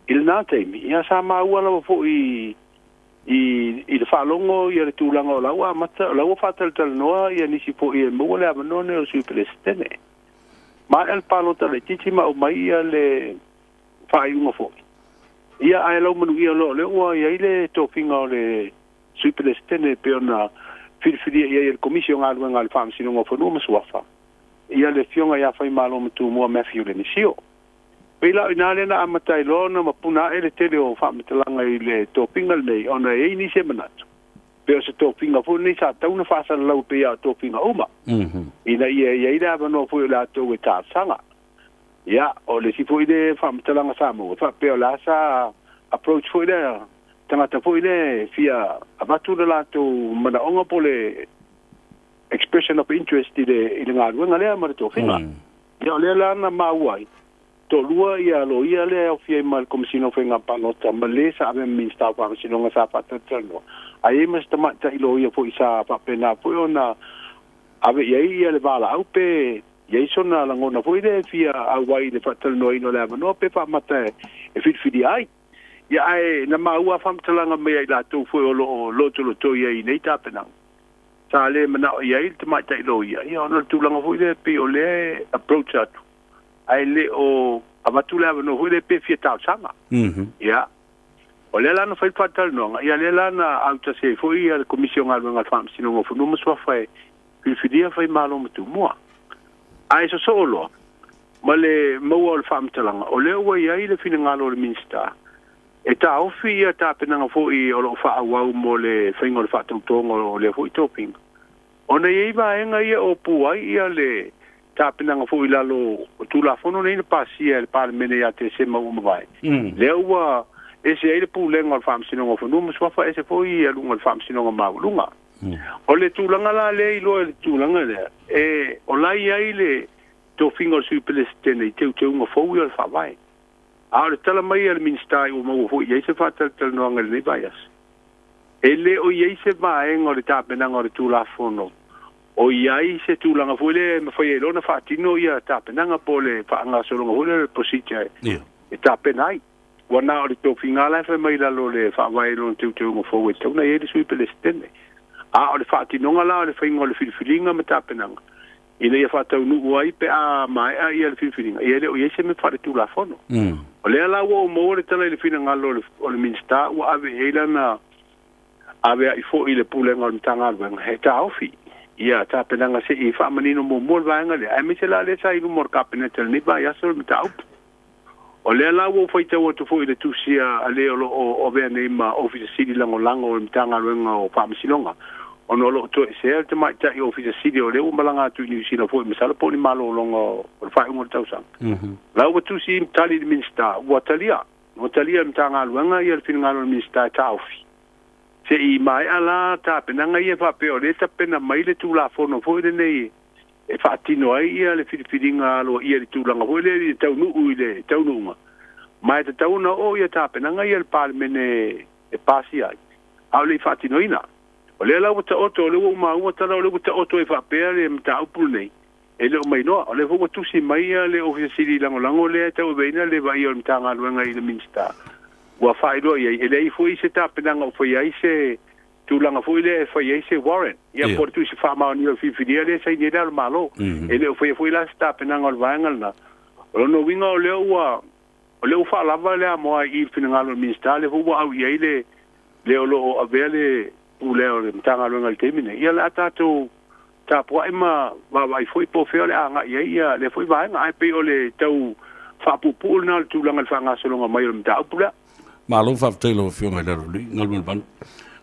i lena taimi, ia sa maua lava foi i i le faalogo ia le tulaga o la ua amata, o la ua faatalatalanoa ia nisi foi e maua le avanoa lenei o le Sui Peresetene. Maea le palota laitiiti ma aumai ia le faaiuga foi. Ia ae lau manuia loa o lea ua i ai le tofiga o le Sui Peresetene e pei ona filifilia i ai e le Komisi o Galuega a le Faamasinoga o Fanua ma Suafa, ia le Afioga ia Faimalomatumua Matthew Lemisio. Pei la o i ina lea na amata ai loa ona mapuna ae le tele o faamatalaga i le tofiga lenei ona e i ai nisi e manatu pe o se tofiga foi lenei sa tatau ona faasalalau e pei lava o tofiga uma ina ia i ai le avanoa foi o latou e talosaga. Ia, o le isi foi le faamatalaga sa maua faapea o le a sa approach foi lea tagata foi lea e fia avatu le latou manaoga po o le expression of interest i le i le galuega lea ma le tofiga. Ia o lea la na maua ai, toalua ia loia lea e aofia ai ma le Komesina o Faiga Palota ma le sa avea ma Minisita o Faamasinoga sa faatalatalanoa, ae i ai ma se tamaitai loia foi sa faapena foi ona ave i ai ia le valaau pe i ai sona lagona foi lea e fia auai i le faatalanoaina o le avanoa pe faamata e filifilia ai. Ia ae na maua faamatalaga mai ia i latou foi o lo o lotolotoi ai i nei tapenaga, sa le manao i ai le tamaitai loia, ia ona o le tulaga foi lea pei o lea e approach atu ae le o avatu le avanoa foi lea pe fia talosaga. Ia, o lea la na fai le faatalanoaga, ia lea la na autasi ai foi ia le Komisi o Galuega a le Faamasinoga o Fanua ma Suafa e filifilia Faimalo ma Tumua. Ae sosoo loa ma le maua o le faamatalaga, o lea ua i ai le finagalo o le Minisita e taofi ia tapenaga foi o lo o faaauau mo le faiga o le faatautoga o lea foi tofiga, ona e i ai vaega ia o pu ai ia le tapenaga foi i lalo o Tulafono nei na pasia e le Palemene ia Tesema ua mavae, lea ua ese ai le Pulega o le Faamasinoga o Fanua ma Suafa, ese foi ia luga o le Faamasinoga Maualuga. O le tulaga la lea i iloa i le tulaga lea, e o la e i ai le tofiga o le Sui Peresetene i teuteuga fou ia o le Faavae. A o le tala mai a le Minisita ua maua foi i ai se faatalatalanoaga i lenei vaiaso, e le o i ai se vaega o le tapenaga o le Tulafono o i ai se tulaga foi lea e mafai ai loa ona faatino ia tapenaga po o le faagasologa foi lea o le procedure e tapena ai. Ua na o le tofiga lava la e fai mai i lalo o le Faavae i lona teuteuga fou e tatau ona i ai le Sui Peresetene. A o le faatinoga la o le faiga o le filifiliga ma tapenaga ina ia faataunuu ai pe a maea ia le filifiliga, ia e le o i ai se mea faaletulafono. O lea la ua ou maua le tala i le finagalo o le Minisita ua ave i ai lana aveai foi i le Pulega o le Matagaluega e taofi ia tapenaga se i faamanino muamua le vaega lea, aemaise la lea sa i luma o le Kapeneta i lenei vaiaso le mataupu. O lea la ua ou faitau atu foi i le tusi a le o lo o avea nei ma Ofisa Sili Lagolago o le Matagaluega o Faamasinoga, ona o lo o toesea le tamaitai Ofisa Sili o lea ua malaga atu i Niu Sila foi masalo po o ni malologa o le faaiuga o le tausaga. La ua tusi tali i le Minisita, ua talia, ua talia e le Matagaluega ia le finagalo o le Minisita e taofi. Se i maea la tapenaga ia faapea o lea e tapena mai le Tulafono foi lenei e faatino ai ia le filifiliga aloaia i le tulaga foi lea i le taunuu i le taunuuga, ma e tatau ona oo ia tapenaga ia i le Palemene e pasia ai, a o le i faatinoina. O lea la ua taoto, o lea ua ou maua tala o lea ua taoto ai faapea le mataupu lenei, e le o mailoa. O lea foi ua tusi mai ia le Ofisa Sili Lagolago lea e tauaveina le vaaia o le Matagaluega i le Minisita, ua faailoa i ai, e leai foi se tapenaga o faia ai se tulaga foi lea e fai ai se warrant, ia po o le tusi faamaonia o le filifilia lea e saini ai le Ao o le Malo. E le o faia foi la se tapenaga o le vaega lena. O lona uiga o lea ua o lea ua faalava le amoa i le finagalo o le Minisita, lea foi ua au i ai le le o lo o avea le pulea o le Matagaluega i le taimi nei. Ia o le a tatou tapuai ma vaavaai foi po o fea o le a agai i ai ia lea foi vaega, ae pei o le tau faapuupuu lena o le tulaga i le faagasologa mai o le mataupu lea. Malo faafetai i lau Afioga i le Aloalii Galumalemana.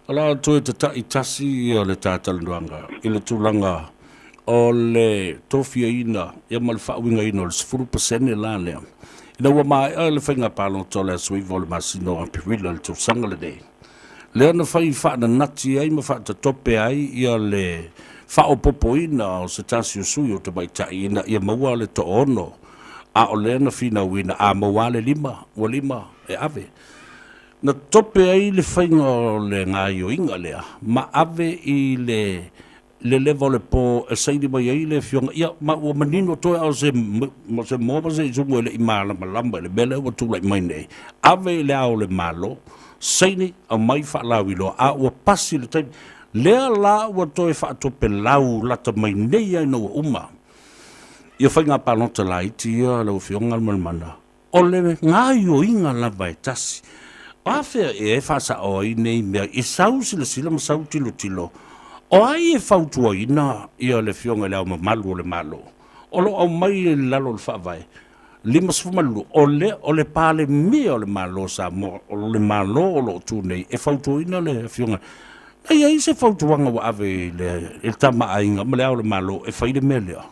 O le a toe tata'i tasi ia le ta talanoaga i le tulaga o le tofiaina ia ma le faauigaina o le 10% la lea. Ina ua maea le faiga palota o le aso 9 o le masina o Aperila i le tausaga lenei, lea na fai faananati ai ma faatatope ai ia le faaopoopoina o se tasi o sui o tamaitai ina ia maua le toaono, a o lea na finauina a maua lava le lima, ua lima e ave. Na tope ai le faiga o le gaoioiga lea ma ave i le le leva o le po e saini mai ai le afioga, ia, ma ua manino toe a o se ma se moa ma se isumu e le i malamalama i le mea lea ua tulai mai nei. Ave i le Ao o le Malo, saini, aumai faalauiloa, a ua pasi le taimi. Lea la ua toe faatopelau lata mai nei lava ina ua uma ia faiga palota laiti ia lau Afioga Aliimalemana, O le gaoioiga lava e tasi. O a fea ea e faasao ai nei mea i sau silasila ma sau tilotilo? O ai e fautuaina ia le Afioga i Le Ao Mamalu o le Malo? O lo o aumai i lalo o le Faavae 52, o le o le Palemia o le Malo o Samoa, o le Malo o lo o tu nei, e fautuaina le Afioga. Na i ai se fautuaga ua ave i le Tama a Aiga ma Le Ao o le Malo e fai le mea lea?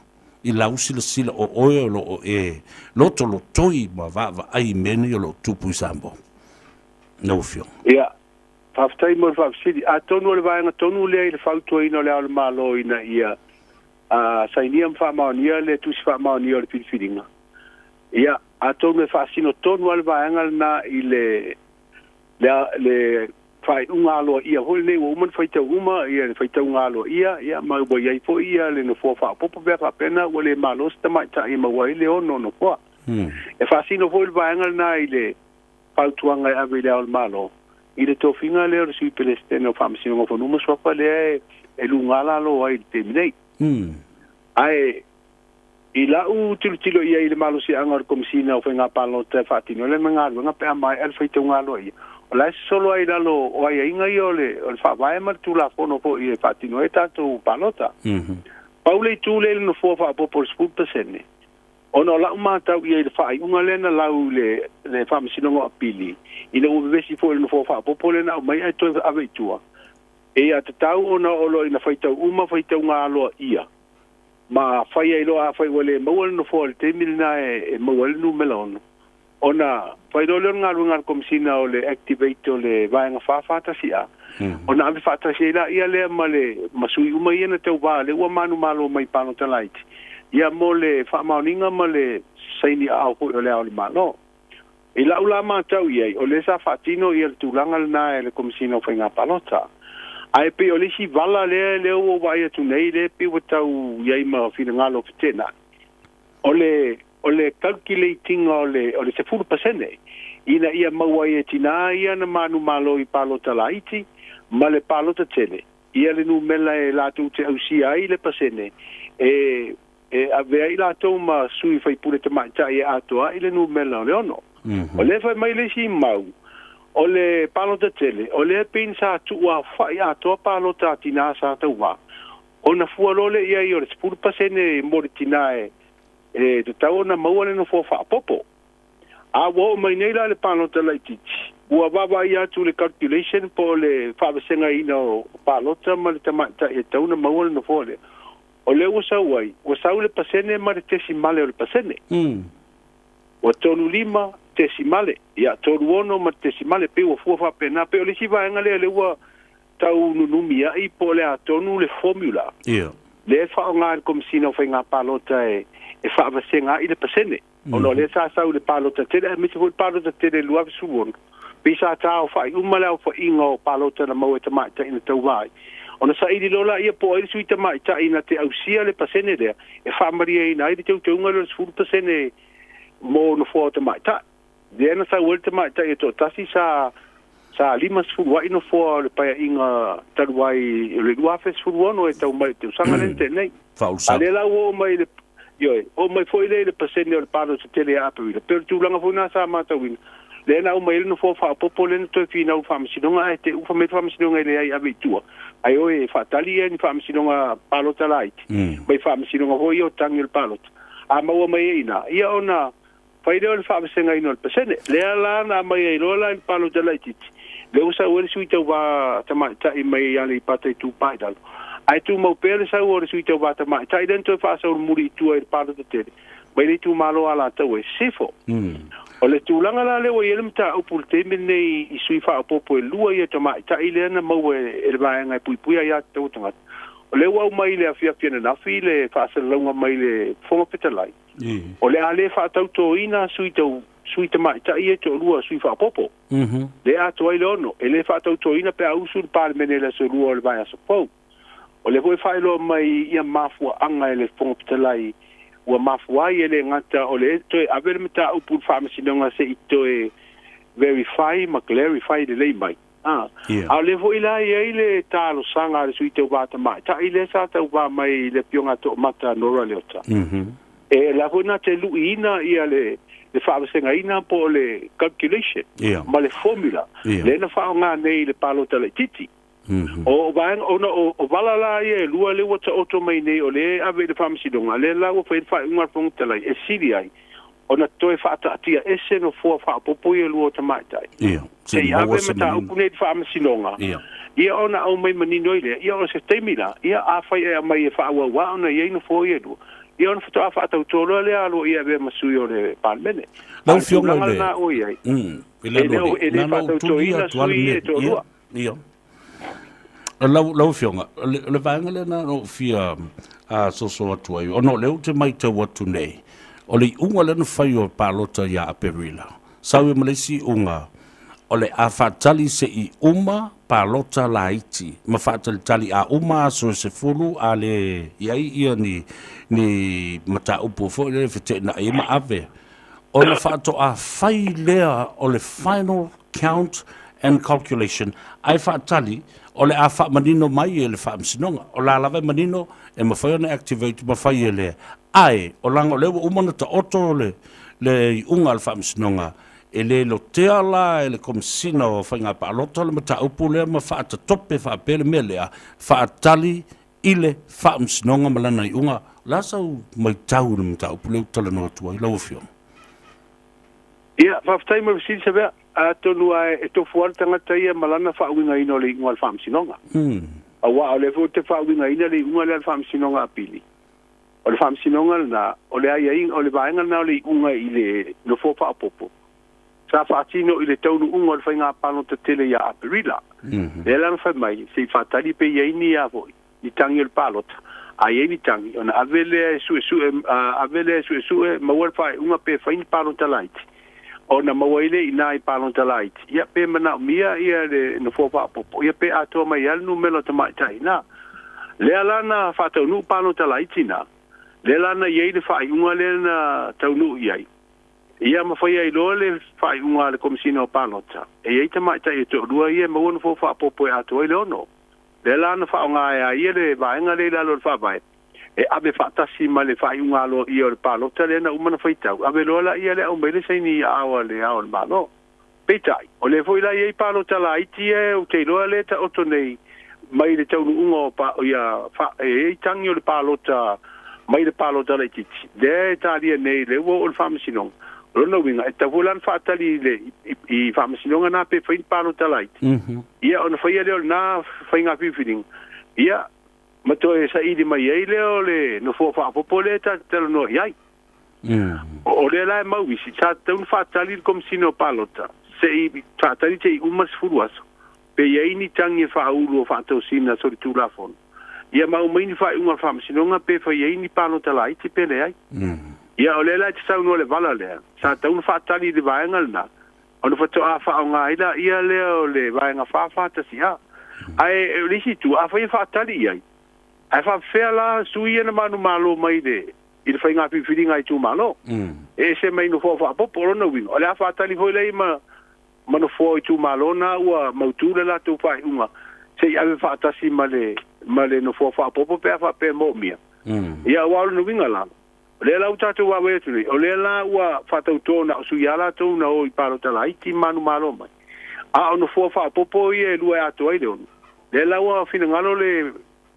I lau silasila o oe o lo o e lotolotoi ma vaavaai i mea nei o lo o tupu i Samoa, lau Afioga. Ia, faafetai mo le faafesili. Atonu o le vaega tonu lea i le fautuaina o Le Ao o le Malo ina ia sainia ma faamaonia le tusi faamaonia o le filifiliga. Ia, atonu e faasino tonu lava le vaega lena i le le, le faaiuga aloaia foi lenei ua uma ona faitau uma ia le faitauga aloaia, ia ma ua i ai foi ia le nofoa faaopoopo pe a faapea na ua le malo se tamaitai e maua ai le ono nofoa. E faasino foi le vaega lena i le fautuaga e ave i le Ao o le Malo i le tofiga lea o le Sui Pelesitene o Faamasinoga o Fanua ma Suafa lea e luga lalo ai i le taimi nei. Ae I lau tilotilo i ai i le malosiaga o le Komesina o Faiga Palota e faatino ai lana galuega pe a maea le faitauga aloaia, o la e sosolo ai i lalo o aiaiga ia o le Faavae ma le Tulafono foi e faatino ai tatou palota. Pau le itu lea i le nofoa faaopoopo o le 10%, ona o lau matau i ai i le faaiuga lea na lau i le Faamasinoga o Apili, ina ua vevesi foi i le nofoa faaopoopo lea na aumai ae toe ave i tua, e ia tatau ona o lo o ina faitau uma faitauga aloaia Ma fai ai loa afai ua le maua le nofoa i le taimi lena e maua ai le numera ono, ona fai loa lea o le galuega a le Komesina o le activate o le vaega 441A, ona ave faatasi ai laia lea ma le ma sui uma ia na tauva lea ua manumalo mai i palota laiti, ia mo le faamaoniga ma le saini aao foi o Le Ao o le Malo. I lau la matau i ai, o lea sa faatino ia le tulaga lena e le Komesina o Faiga Palota. Ae pei o le isi vala lea lea ua ou vaai atu nei, lea pei ua tau i ai ma finagalo feteenai, o le o le calculate ina o le o le 10% ina ia maua ai e tinā ia na manumalo i palota laiti ma le palota tele ia le numela e latou te ausia ai le pasene e E avea ai latou ma sui faipule tamaitai e atoa ai le numera o le ono. O lea e fai mai le isi mau, o le palota tele, o lea pei na sa tuuaofa'i atoa palota a tinā sa tauva, ona fua loa lea i ai o le 10% mo le tinā e tatau ona maua le nofoa faaopoopo. A ua oo mai nei la le palota laitiiti, ua vaavaai atu le calculation po o le faavasegaina o palota ma le tamaitai e tatau ona maua le nofoa lea. O lea ua sau ai, ua sau le pasene ma le tesimale o le pasene. Ua tolu lima tesimale, ia, tolu ono ma le tesimale, pei ua fua faapena. Pei o le isi vaega lea lea ua tau nunumia'i po o le a tonu le formula lea e faaaoga e le Komesina o Faiga Palota e faavasega ai le pasene. Ona o lea sa sau i le palota tele, aemaise foi le palota tele i le 2016, pei sa taaofai uma le aofaiga o palota na maua e tamaitai na tauva ai. Ona saili loa laia po o ai le sui tamaitai na te ausia le pasene lea e faamalieina ai le teuteuga lea o le 10% mo nofoa o tamaitai. Lea na sau ai le tamaitai e toatasi sa sa 50 a'i nofoa o le paeaiga talu ai o le 2016 e tau mai i le tausaga lea na tea nei. A lea la ua oo mai i le, ioe, oo mai foi lea i le pasene o le palota tele ia Aperila. Pei o le tulaga foi lena sa matauina, lea na aumai ai le nofoa faaopoopo lea na toe finau i le Faamasinoga ae te ufa mai le Faamasinoga e leai ave i tua, ae o e faatali ia ni Faamasinoga palota laiti, mai Faamasinoga foi ia o tagi o le palota. A maua mai ai i ina, ia ona fai lea o le faavasegaina o le pasene. Lea la na aumai ai loa la i le palota laitiiti, lea ua sau ai le sui tauva tamaitai mai Aleipata Itupa i Lalo. Ae tumau pea le sau o le sui tauva tamaitai lea na toe faasaulumuli i tua i le palota tele mai le itumalo Alataua i Sisifo. O le tulaga la lea ua i ai le mataupu i le taimi lenei i sui faaopoopo e lua ia tamaitai lea na maua e le vaega e puipuia aiatatau a tagata. O lea ua aumai i le afiafi ananafi le faasalalauga mai le Fofoga Fetalai, o le a le faatautoina sui tau sui tamaitai ia e toalua sui faaopoopo. Lea e atoa ai le 6, e le faatautoina pe a usu le Palemene i le aso Lua o le vaiaso fou. O lea foi e faailoa mai ia mafuaaga e le Fofoga Fetalai ua mafua ai, e le gata o le toe ave le mataupu i le Faamasinoga se i toe verify ma clarify lelei mai, a o lea foi la e i ai le talosaga a le sui tauva tamaitai lea sa tauva mai i le afioga a Toomata Nora Leota, e la foi na te luiina ia le faavasegaina po o le calculation ma le formula lea na faaaoga nei i le palota laitiiti. O vaega ona o vala la ia e lua lea ua taoto mai nei o lea e ave i le Faamasinoga, lea la ua fai ai le faaiuga a le Fofoga Fetalai e sili ai ona toe faataatia ese nofoa faaopoopo ia e lua o tamaitai. Se i ave mataupu nei i le Faamasinoga, ia ona aumai manino ai lea, ia o se taimi la, ia afai e aumai e faaauau lava ona i ai nofoa ia e lua, ia ona faatoa faatauto loa lea aloaia e avea ma sui o le Palemene. Lau A o le Afioga i tulaga le lena ua i ai, i le e le aloalii, e le na ona ou tuli faatautoina atu lava le sui ia mea e toalua. Ia, ia. Lau Afioga, o le vaega lea na ona ou fia soso atu ai, ona o lea ou te matau atu nei, o le iuga lea na fai o palota ia Aperila, sau ai ma le isi iuga, o le a faatali se i uma palota laiti ma faatalitali a uma aso e 10 a le i ai ia ni mataupu foi lea e feteenai ai ma ave, ona faatoa fai lea o le final count and calculation, ae faatali o le a faamanino mai e le Faamasinoga. O la lava e manino e mafai ona activate ma fai e le ae o leaga o lea ua uma ona taoto le le iuga a le Faamasinoga, e le lotea la e le Komesina o Faiga Palota le mataupu lea ma faatatope faapea le mea lea, faatali i le Faamasinoga ma lana iuga. O le a sau maitau i le mataupu lea ou te talanoa atu ai lau Afioga? Ia, faafetai mo le fesili Savea. Atonu lava e tofu lava le tagata ia ma lana faauigaina o le iuga a le Faamasinoga. Aua o lea foi ou te faauigaina le iuga lea a le Faamasinoga Apili. O le Faamasinoga lena, o le aiaiga, o le vaega lena o le iuga i le nofoa faaopoopo, sa faatino i le taunuuga o le faiga palota tele ia Aperila. Lea la na fai mai, se i faatali pe i ai ni a foi, ni tagi o le palota. A i ai ni tagi, ona ave lea e suesue, ave lea e suesue, maua le faaiuga pe fai ni palota laiti. Ona maua ai lea i ina i palota laiti, ia pe manaomia ia le nofoa faaopoopo, ia pe atoa mai lava le numera o tamaitai i ina. Lea la na faataunuu palota laiti na, lea la na i ai le faaiuga lea na taunuu i ai, ia ma fai ai loa le faaiuga a le Komesina o Palota, e i ai tamaitai e toalua ia e maua nofoa faaopoopo e atoa ai le 6. Lea la na faaaoga ai a ia le vaega lea i lalo o le Faavae, e ave faatasi ma le faaiuga aloaia o le palota lea na uma ona faitau, ave loa laia le aumai le saini i aao a Le Ao o le Malo. Peitai, o lea foi la e i ai palota laiti ia ou te iloa lea e taoto nei mai le taunuuga o pa, ia, fa, e i ai tagi o le palota mai le palota laitiiti, lea e talia nei, lea ua oo i le Faamasinoga. O lona uiga, e tatau foi la ona faatali i le, i, i Faamasinoga na pe fai ni palota laiti. Ia ona faia lea o lena faiga filifiliga, ia ma toe saili mai ai lea o le nofoa faaopoopo lea ta te talanoa i ai. O lea la e mau isi, sa tatau ona faatali le Komesina o Palota se i faatali se i uma le 10 aso, pe i ai ni tagi e faaulu o faatosina solitulafono, ia ma aumai ni faaiuga a le Faamasinoga pe fai ai ni palota laiti pe leai. Ia o lea la e te saunoa i le vala lea, sa tatau ona faatali i le vaega lena, ona faatoa faaaoga ai laia lea o le vaega 441A. Ae o le isi itu, afai e faatali i ai, ae faapefea la sui ia na manumalo mai le i le faiga filifiliga a itumalo, e ese mai nofoa faaopoopo. O lona uiga, o le a faatali foi lea ma nofoa o itumalo na ua mautu le latou faaiuga se i ave faatasi ma le nofoa faaopoopo pe a faapea e moomia. Ia, aua o lona uiga la, o lea la ua tatou vaavaai atu nei, o lea la ua faatauto na o sui lava latou na o i palota laiti ma manumalo mai, a o nofoa faaopoopo ia e lua e atoa ai le 6, lea la ua finagalo le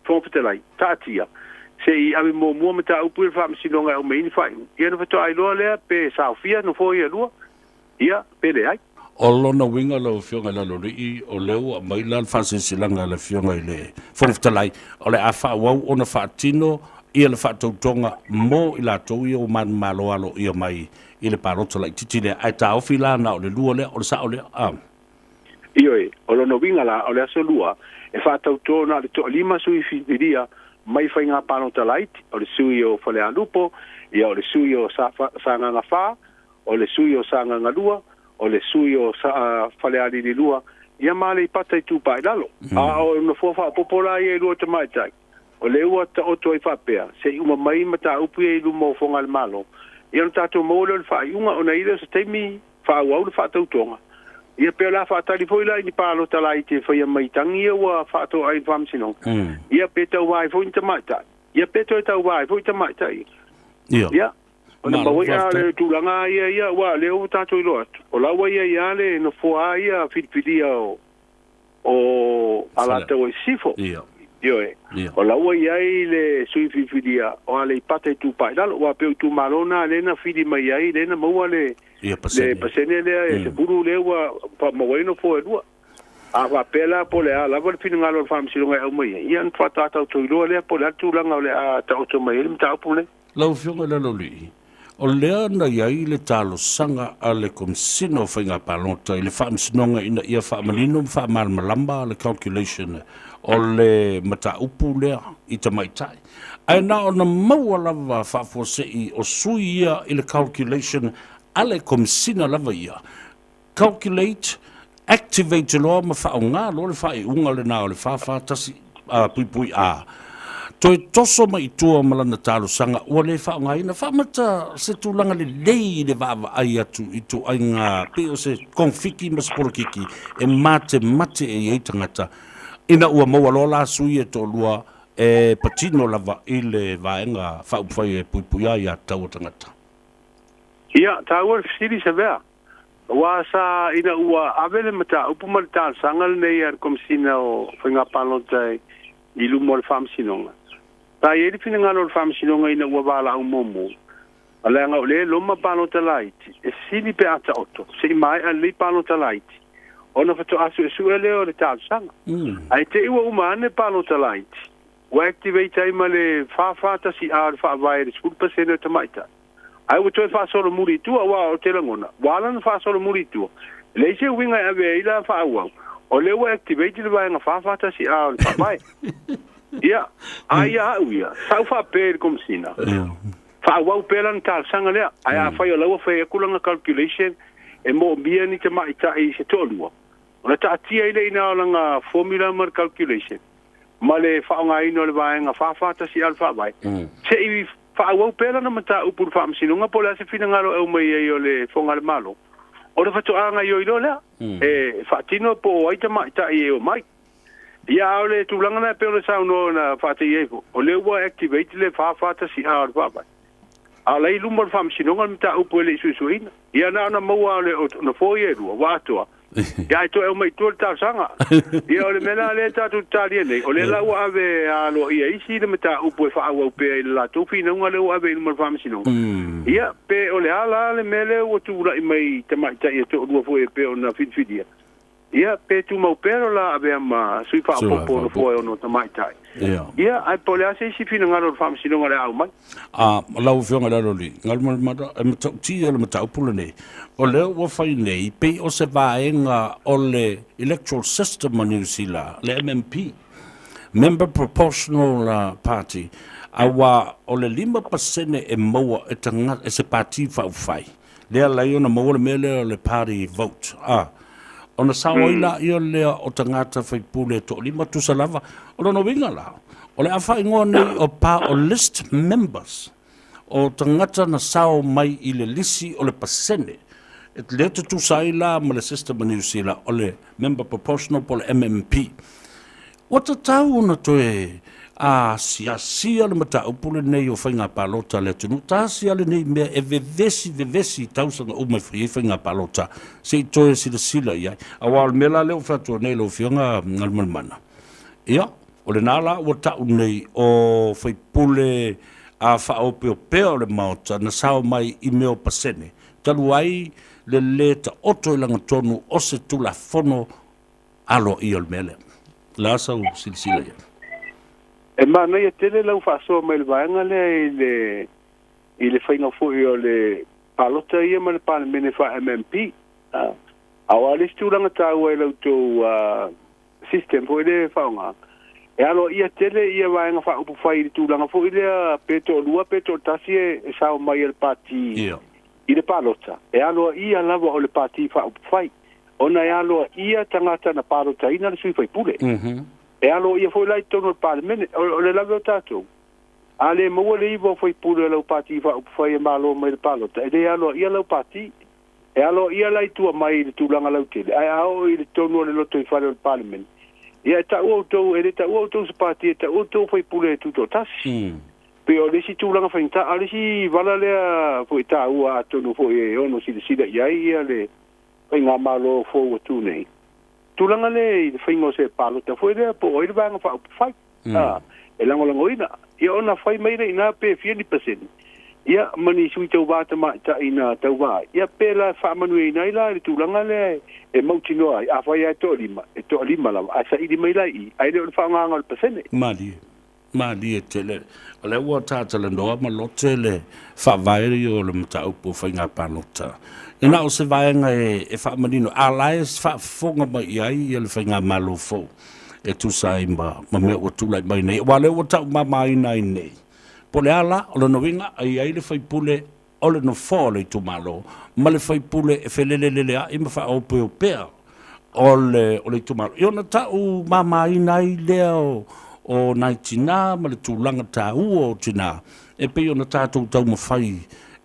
Fofoga Fetalai, taatia, se i ave muamua mataupu i le Faamasinoga e aumai ai ni faaiuga, ia ona faatoa iloa lea pe saofia nofoa ia e lua, ia, pe leai. O lona uiga lau Afioga i le Aloalii, o lea ua aumai la le faasilasilaga a le Afioga i le Fofoga Fetalai, o le a faaauau ona faatino ia le faatautoga mo i latou ia ua manumalo aloaia mai i le palota laitiiti lea, ae taofi la na o le lua lea, o le sao lea? A. Ioe, o lona uiga la, o le aso Lua, e faatauto na o le toalima sui filifilia. mai faiga palota laiti, o le sui o Falealupo, ia o le sui o Sagaga 4, o le sui o Sagaga 2, o le sui o Falealili 2, ia ma Aleipata Itupa i Lalo. A o nofoa faaopoopo la ia i lua tamaitai, o lea ua taoto ai faapea, se i uma mai mataupu ia i luma o Foga a le Malo, ia ona tatou maua lea o le faaiuga, ona i lea o se taimi faaauau le faatautoga. Ia pe o le a faatali foi la i ni palota laiti e faia mai tagi ia ua faatoa ai i le Faamasinoga. Ia pe tauva ai foi ni tamaitai. Ia pe toe tauva ai foi tamaitai. Ia. Ia. Ona Malo, maua ai faafetai. le tulaga ia ia aua o lea ua tatou iloa atu. O la ua ia ia le nofoa ia filifilia o o Alataua i Sisifo. Ia. Ioe. Ia. O la ua i ai le sui filifilia o Aleipata Itupa i Lalo, aua pei o itumalo na lea na fili mai ai, lea na maua le Ia le pasene. pasene lea e 10 lea ua faamaua ai nofoa e lua. A faapea la po o le a lava le finagalo o le Faamasinoga e aumai ai, ia ona faatoa tatou iloa lea po o le a le tulaga o le a taoto mai ai le mataupu lenei. Lau Afioga i le Aloalii, o lea na i ai le talosaga a le Komesina o Faiga Palota i le Faamasinoga ina ia faamanino ma faamalamalama le calculation o le mataupu lea i tamaitai. Ae na ona maua lava faafuasei o sui ia i le calculation a le Komesina lava ia. Calculate, activate loa ma faaaoga loa le faaiuga lena o le 441 puipui A. Toe toso mai i tua ma lana talosaga ua le faaaogaina. Faamata se tulaga lelei i le vaavaai atu i ituaiga pei o se konfiki ma se polokiki e matemate e i ai tagata ina ua maua loa la sui e toalua e patino lava i le vaega faaupufai e puipuia aiatatau a tagata. Ia, taua le fesili, Savea. Aua sa ina ua ave le mataupu ma le talosaga lenei a le Komesina o Faiga Palota i luma o le Faamasinoga, sa i ai le finagalo o le Faamasinoga ina ua valaau muamua, a leaga o lea e loma palota laiti, e sili pe a taoto se i maea lelei palota laiti, ona faatoa suesue lea o le talosaga. Ae te i ua uma ane palota laiti, ua activate ai ma le 441A o le Faavae i le 10% o tamaitai. Ae ua toe faasolomuli i tua, aua ou te lagona, ua ala ona faasolomuli i tua, e leai se uiga e ave ai la faaauau, o lea ua activate le vaega 441A o le Faavae. Ia, a ia au ia, sa ou faapea i le Komesina, faaauau pea lana talosaga lea, ae afai o la ua fai atu lana calculation e moomia ni tamaitai se toalua, ona taatia ai lea i ina o lana formula ma le calculation, ma le faaaogaina o le vaega 441A o le Faavae, se i faaauau pea lana mataupu i le Faamasinoga po o le a se finagalo e aumai ai o le Fofoga o le Malo, ona faatoa gaoioi loa lea e faatino po o ai tamaitai e omai. Ia, a o le tulaga lena e pei ona saunoa na faateia ai foi, o lea ua activate le 441A o le Faavae, a o la e i luma o le Faamasinoga le mataupu e le i suesueina. Ia na ona maua o le nofoa ia e lua, ua atoa. Ia ae toe aumai i tua le talosaga. Ia o le mea la lea tatou te talia nei, o lea la ua ave aloaia isi le mataupu e faaauau pea i le latou finauga lea ua ave i luma o le Faamasinoga. Ia pe o le a la le mea lea ua tulai mai i tamaitai e toalua foi e pei ona filifilia, Ia, pe tumau pea lo la avea ma sui faaopoopo o nofoa e ono tamaitai. Ia, ae po o le a se isi finagalo o le Faamasinoga o le a aumai. A, lau Afioga i le Aloalii, Galumalemana, e matautia le mataupu lenei, o lea ua fai nei pei o se vaega o le electoral system a Niu Sila, le MMP, Member Proportional Party, aua o le 5% e maua e tagata, e se pati faaupufai. Lea la ia ona maua le mea lea o le party vote, a. Ona sao ai laia lea o tagata faipule e toalima tusa lava. O lona uiga la, o le a faaigoa nei o pa o list members, o tagata na sao mai i le lisi o le pasene, lea tutusa ai la ma le system a Niu Sila o le member proportional po o le MMP. Ua tatau ona toe asiasia le mataupu lenei o faiga palota a le atunuu. Tasi lava lenei mea e vevesi vevesi i tausaga uma e fai ai faiga palota, se i toe silasila i ai. Aua o le mea la lea ua fai atu nei lau Afioga Galumalemana, ia, o lena la ua tau nei o faipule a faaopeopea o le Maota na sao mai i mea o pasene, talu ai le lē taoto i lagatonu o se Tulafono aloaia o le mea lea. O le a sau silasila i ai? E manaia tele lau faasoa mai le vaega lea i le i le faiga foi o le palota ia ma le Palemene faa-MMP. A o a le isi tulaga taua i la outou system foi lea e faaaoga, E aloaia tele ia vaega faaupufai i le tulaga foi lea pe toalua pe toatasi e sao mai e le pati i le palota. E aloaia lava o le pati faaupufai ona e aloaia tagata na palotaina le sui faipule. E aloaia foi la i totonu o le Palemene. O le lave o tatou, a le maua le 9 o faipule o lau pati faaupufai e malo mai le palota, e le aloaia lau pati. E aloaia la i tua mai i le tulaga lautele, ae a oo i le totonu o le lotoifale o le Palemene, ia e taua outou, e le taua outou se pati, e taua outou faipule e tutoatasi. Pei o le isi tulaga faigata, a o le isi vala lea foi taua atonu foi e ono silasila i ai ia le faigamalo fou atu nei. Tulaga lea i le faiga o se palota foi lea po o ai le vaega faaupufai e lagolagoina. Ia ona fai mai lea i ina pe fia ni pasene, ia ma ni sui tauva tamaitai na tauva ai. Ia pe la e faamanuiaina ai la i le tulaga lea e mautinoa ai, afai lava e toalima, e toalima lava, ae saili mai la i i, ae le o le faaaogaina o le pasene. Malie. Malie tele. O lea ua ta talanoa ma lote le faavae o le mataupu o faiga palota. E na o se vaega e faamanino, a la e faafofoga mai i ai ia le faigamalo fou e tusa ai ma mea ua tulai mai nei. Aua o lea ua taumamaina ai nei. Po o le a la, o lona uiga, e i ai le faipule o le nofoa o le itumalo ma le faipule e felelelelea'i ma faaopeopea o le o le itumalo. Ia ona ta'u mamaina ai lea o nai tinā ma le tulaga taua o tinā e pei ona tatou taumafai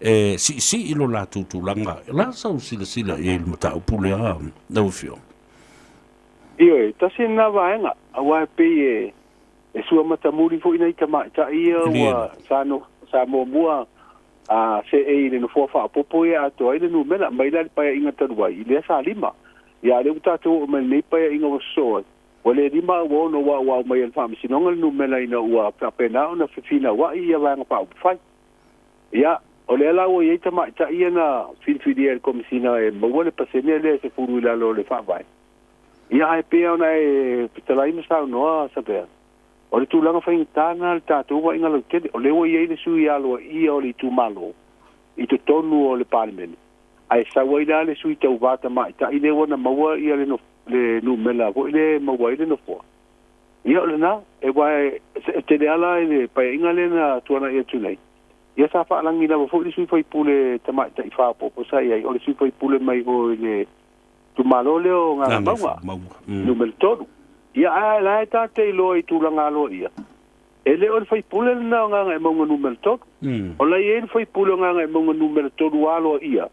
e siisii lo latou tulaga. O le a sau silasila i ai i le mataupu lea, lau Afioga? Ioe, tasi lena vaega, aua e pei e sua matamuli foi nai tamaitai ia ua sa muamua a seei i le nofoa faaopoopo ia e atoa ai le numera mai la i le paeaiga talu ai i lea sa 5. Ia a o lea ua tatou oo mai i lenei paeaiga ua sosoo ai, ua le 5 a ua 6 aua ua aumai e le Faamasinoga le numera ina ua faapena ona fefinauai ia vaega faaupufai. Ia, o lea la ua i ai tamaitai ia na filifilia e le Komesina e maua le pasene lea e 10 i lalo o le Faavae. Ia, ae pei ona e fetalai ma saunoa Savea, o le tulaga faigata lena i le tatou vaaiga lautele, o lea ua i ai le sui aloaia o le itumalo i totonu o le Palemene, ae sau ai la le sui tauva tamaitai lea ua na maua ia le numera foi lea e maua ai le nofoa. Ia o lena, aua e tele lava la i le paeaiga lea na tuanai atu nei, ia sa faalagi lava foi le sui faipule tamaitai faaopoopo sa i ai, o le sui faipule mai o i le itumalo lea o Gagaemauga, numera 3. Ia, ae la e ta te iloa i tulaga aloaia, e le o le faipule lena o Gagaemauga numera 3. O la e i ai le faipule o Gagaemauga numera 3 aloaia,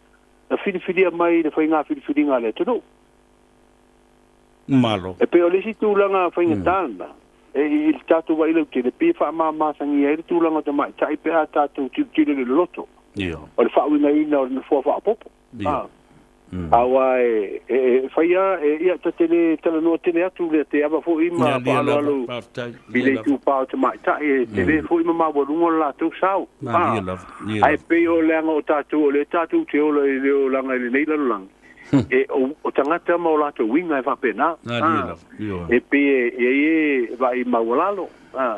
na filifilia mai i le faiga filifiliga a le atunuu. Malo. E pei o le isi tulaga faigata lena, e i le tatou vaai lautele, pei e faamamasagia ai le tulaga o tamaitai pe a tatou tilotilo i le loloto. O le faauigaina o le nofoa faaopoopo. Aua e fai lava, ia ta te le talanoa tele atu lea te ava foi ma faaaloalo i le itupa o tamaitai, e tele foi ma maualuga o le latou sao. Ae pei o leaga o tatou, o lea tatou te ola i le olaga i lenei lalolagi, e o tagata ma o latou uiga e faapena. E pei e i ai e vaai maualalo,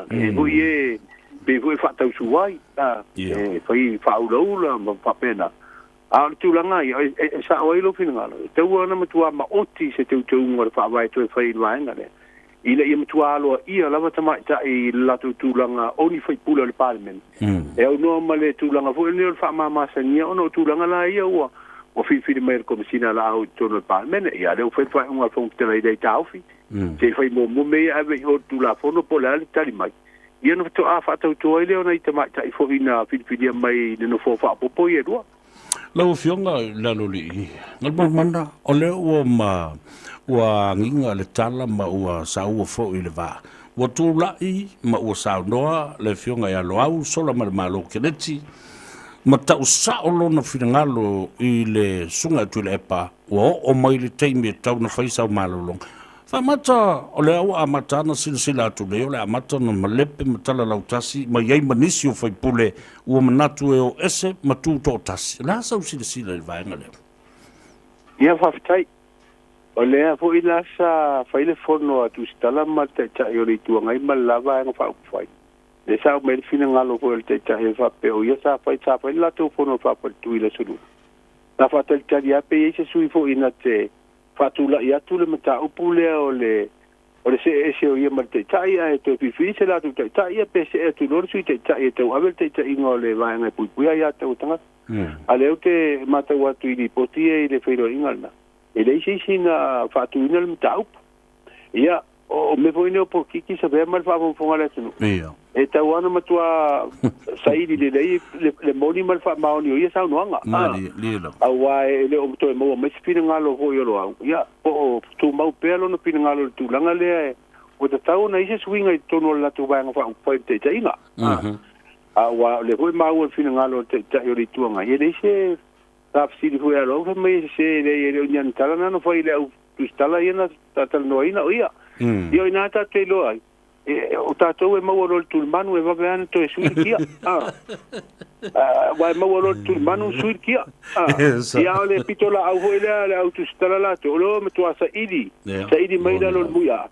e foi e pei foi e faatausu ai, e fai faaulaula ma faapena. A o le tulaga ia, e sao ai lou finagalo, e taua ona matua maoti se teuteuga o le Faavae toe fai i le vaega lea, ina ia matua aloaia lava tamaitai i le latou tulaga o ni faipule o le Palemene, e aunoa ma le tulaga foi lenei o le faamamasagia ona o tulaga la ia ua filifili mai e le Komesina a la au i totonu o le Palemene. Ia, lea ua fai le faaiuga a le Fofoga Fetalai i lea taofi, se i fai muamua mea ia ave i o i le Tulafono po o le a le tali mai. Ia ona faatoa faatauto ai lea o nai tamaitai foi na filifilia mai i le nofoa faaopoopo ia e lua. Lau Afioga i Lalolii, Galumalemana, o lea ua ma ua agiga le tala ma ua saua foi i le va. Ua tulai ma ua saunoa le Afioga ia Loau Solamalemalo Keneti ma tau sao lona finagalo i le Susuga ia Tuilaepa ua oo mai le taimi e tatau ona fai sau malologa. Faamata, o lea ua amata ana silasila atu nei o le amata ona malepe ma tala lautasi mai ai ma nisi o faipule ua manatu e o ese ma tu toatasi. O le a sau silasila i le vaega lea? Ia, faafetai. O lea foi la sa fai le fono a Tusitala ma le Taitai o le Itu Agai ma le la Vaega Faaupufai. Lea sa aumai le finagalo foi o le Taitai e faapea o ia sa fai, sa fai le latou fono faafaletui i le aso Lua. Sa faatalitali lava pe i ai se sui foi na te faatulai atu le mataupu lea o le O le see ese o ia ma le Taitai ae toe filifili se latou Taitai ia pe see atu loa le Sui Taitai e tauave le taitaiga o le vaega e puipuia aia tatau a tagata. A lea ou te matau atu i lipoti ia i le feiloaiga lena, e leai se isi na faatuina le mataupu. Ia, o mea foi nei o polokiki sa avea ma le faafogafoga a le atunuu. E tatau lava ona matua saili lelei le moni ma le faamaoni o ia saunoaga, aua e le o toe maua mai se finagalo foi o Loau, ia, po o tumau pea lona finagalo i le tulaga lea ua tatau ona i ai se suiga i totonu o le latou Vaega Faaupufai i le taitaiga. Aua o lea foi e maua le finagalo o le Taitai o le Itu Agai, e leai se faafesili foi a Loau fai mai e sese, e leai e le o ni ana tala na na fai i le au tusitala ia na talanoaina o ia. Ia o i ina tatou te iloa ai, o tatou e maua loa i le tulimanu e vave lava ona toe sui le kia. Aua e maua loa i le tulimanu sui le kia. Ia a o le pitolaau foi lea a le au tusitala latou, o lea ua matua saili, saili mai lalo o le muiaa,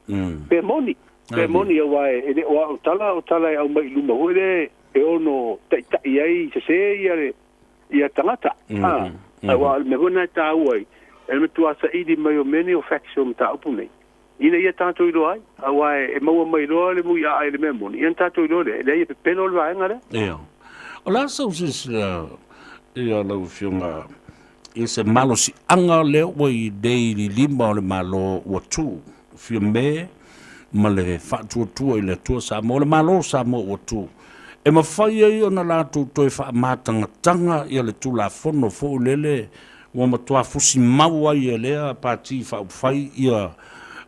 pe moni, pe moni aua e le o au tala, o tala e aumai i luma foi lea e ono taitai ai sese ia le ia tagata. Aua o le mea foi lena e taua ai, e matua saili mai o mea nei o facts o mataupu nei, ina ia tatou iloa ai, aua e maua mai loa le muiaa i le mea moni, ia ona tatou iloa lea, e leai e pepelo le vaega lea. Ia. O le a sau silasila ia lau Afioga i se malosiaga lea ua i nei i lima o le Malo ua tu, Fiame ma le faatuatua i le Atua Samoa, le Malo o Samoa ua tu, e mafai ai ona latou toe faamatagataga ia le Tulafono foi lele ua matua fusi mau ai e lea Pati Faaupufai ia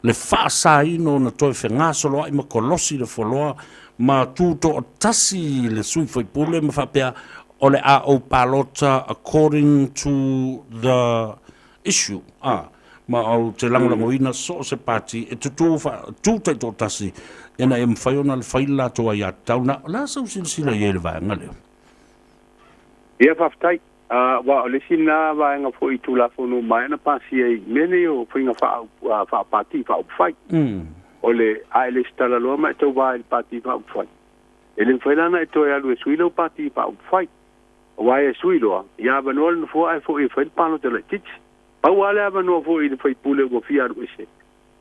le faasaina ona toe fegasoloai ma kolosi le fualoa ma tutoatasi le sui faipule ma faapea o le a ou palota according to the issue a ma ou te lagolagoina so o se pati e tutū tu taitoatasi ina ia mafai ona fai le latou aiatatau na. O le a sau silasila i ai i le vaega lea? Ia, faafetai. Aua o le isi lena vaega foi i Tulafono ua maea ona pasia i mea nei o faiga faa-pati faaupufai. O le a e lesitala loa ma e tauva i le pati faaupufai, e le mafai la ona e toe alu e sui lau pati faaupufai. Aua e sui loa, ia avanoa le nofoa ae foi e fai le palota laitiiti. Pau lava le avanoa foi i le sui usufono ua fia alu ese,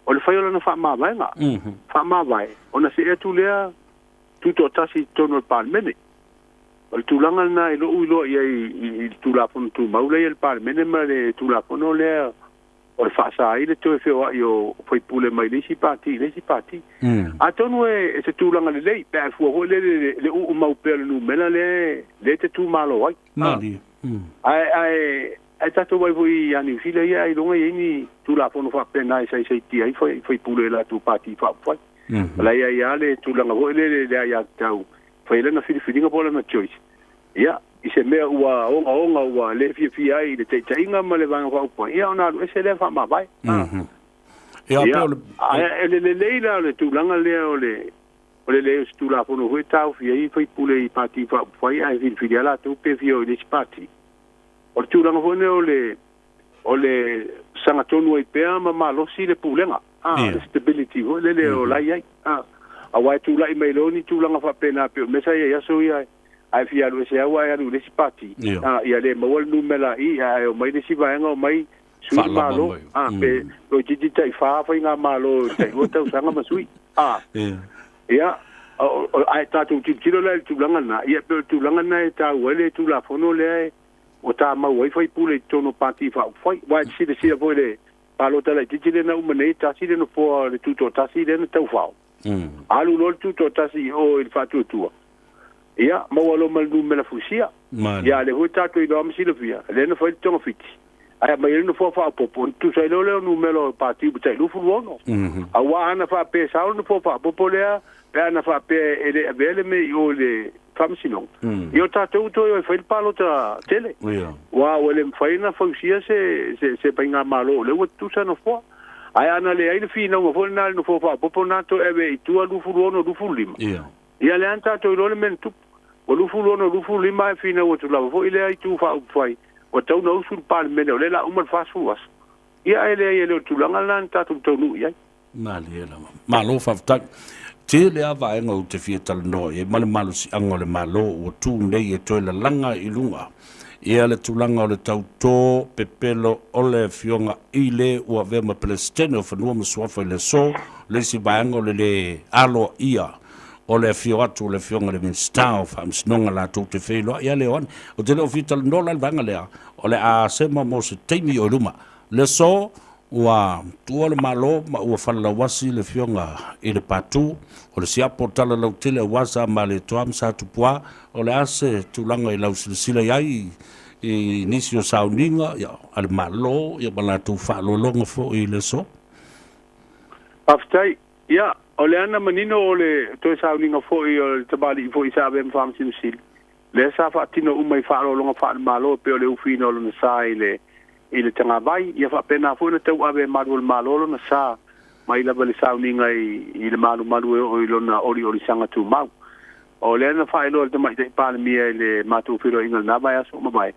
o le fai o lana faamavaega. Faamavae, ona see atu lea tutoatasi i totonu o le Palemene. O le tulaga lena i lou iloa i ai i le Tulafono Tumau lea i le Palemene ma le Tulafono lea o le faasa ai le toe feoai o faipule mai le isi pati i le isi pati. Atonu e se tulaga lelei pe a e fua foi lele le uu mau pea o le numera lea lea e te tumalo ai. Malie. Ae ae ae tatou vaai foi ia Niu Sila ia ailoga e i ai ni Tulafono faapena e saisaitia ai faipule i latou pati faaupufai. O la e i ai lava le tulaga foi lele i le aiatatau fai ai lana filifiliga po o lana choice, ia, i se mea ua ogaoga ua le fiafia ai i le taitaiga ma le Vaega Faaupufai, ia ona alu ese lea faamavae. Ia, Ia, ae o le lelei la o le tulaga lea o le o le leai o se Tulafono foi e taofia ai faipule i Pati Faaupufai ae filifili lava latou pe fia o i le isi Pati. O le tulaga foi lea o le o le sagatonu ai pea ma malosi le pulega, le stability foi lele o la e i ai. Aua e tulai mai loa ni tulaga faapena pei o mea sa i ai aso ia, a e fia alu ese au ae alu i le isi pati, ia le maua le numera i, ae omai le isi vaega omai sui le Malo, pe toeitiiti tai-fa faigamalo i le tai-lua tausaga ma sui. Ia, ae tatou tilotilo la i le tulaga lena, ia pei o le tulaga lena e taua ai le Tulafono lea e ua tamau ai faipule i totonu o Pati Faaupufai. Aua e te silasila foi i le palota laitiiti lea na uma nei, tasi le nofoa o le Tutoatasi lea na taufao. Alu loa le Tutoatasi i o i le Faatuatua, ia, maua loa ma le numera fusia. Ia, a o lea foi tatou iloa ma silafia, lea na fai le togafiti, ae aumai ai le nofoa faaopoopo, ona tusa ai loa lea o numera o Pati ua tai 26. Aua ana faapea e sao le nofoa faaopoopo lea, pe ana faapea e le avea le mea i o i le Faamasinoga, ia o tatou ua toe o e fai le palota tele. Aua ua le mafai ona fausia se, se, se faigamalo o lea ua tutusa nofoa. Ae ana leai le finauga foi lena i le nofoa faaopoopo lena toe ave i tua 26, 25, ia lea na tatou iloa le mea na tupu. Ua 26, 25 ae finau atu lava foi lea itu faaupufai ua tatau ona usu le Palemene o lea o le a uma le 40 aso. Ia ae leai e le o le tulaga lena na tatou taunuu i ai. Malie lava. Malo faafetai. Tele lava vaega ou te fia talanoa i ai ma le malosiaga o le Malo ua tu nei e toe lalaga i luga Ia le tulaga o le tauto pepelo o le Afioga i le ua avea ma Peresetene o Fanua ma Suafa i le aso, le isi vaega o le le aloaia o le afio atu o le Afioga i le Minisita o Faamasinoga latou te feiloai ia Leoane. Ou te le o fia talanoa la i le vaega lea, o le a sema mo se taimi o i luma. Le aso, ua tuua le Malo ma ua falalauasi le Afioga i le Patu o le siapo tala lautele aua Sa Malietoa ma Sa Tupua. O le a se tulaga i lau silasila i ai i nisi o sauniga a le Malo ma latou faaaloaloga foi i le aso? Faafetai. Ia, o le ana manino o le toe sauniga foi o le tamalii foi sa avea ma Faamasino Sili, lea sa faatino uma i faaaloaloga faale-Malo e pei o le ufiina o lona sa i le i le tagavai, ia faapena foi ona tauave e malu o le Malo lona sa mai lava i le sauniga i i le malumalu e oo i lona oliolisaga tumau. O lea na faailoa e le Tamaitai Palemia i le matou feiloaiga i lena vaiaso ua mavae,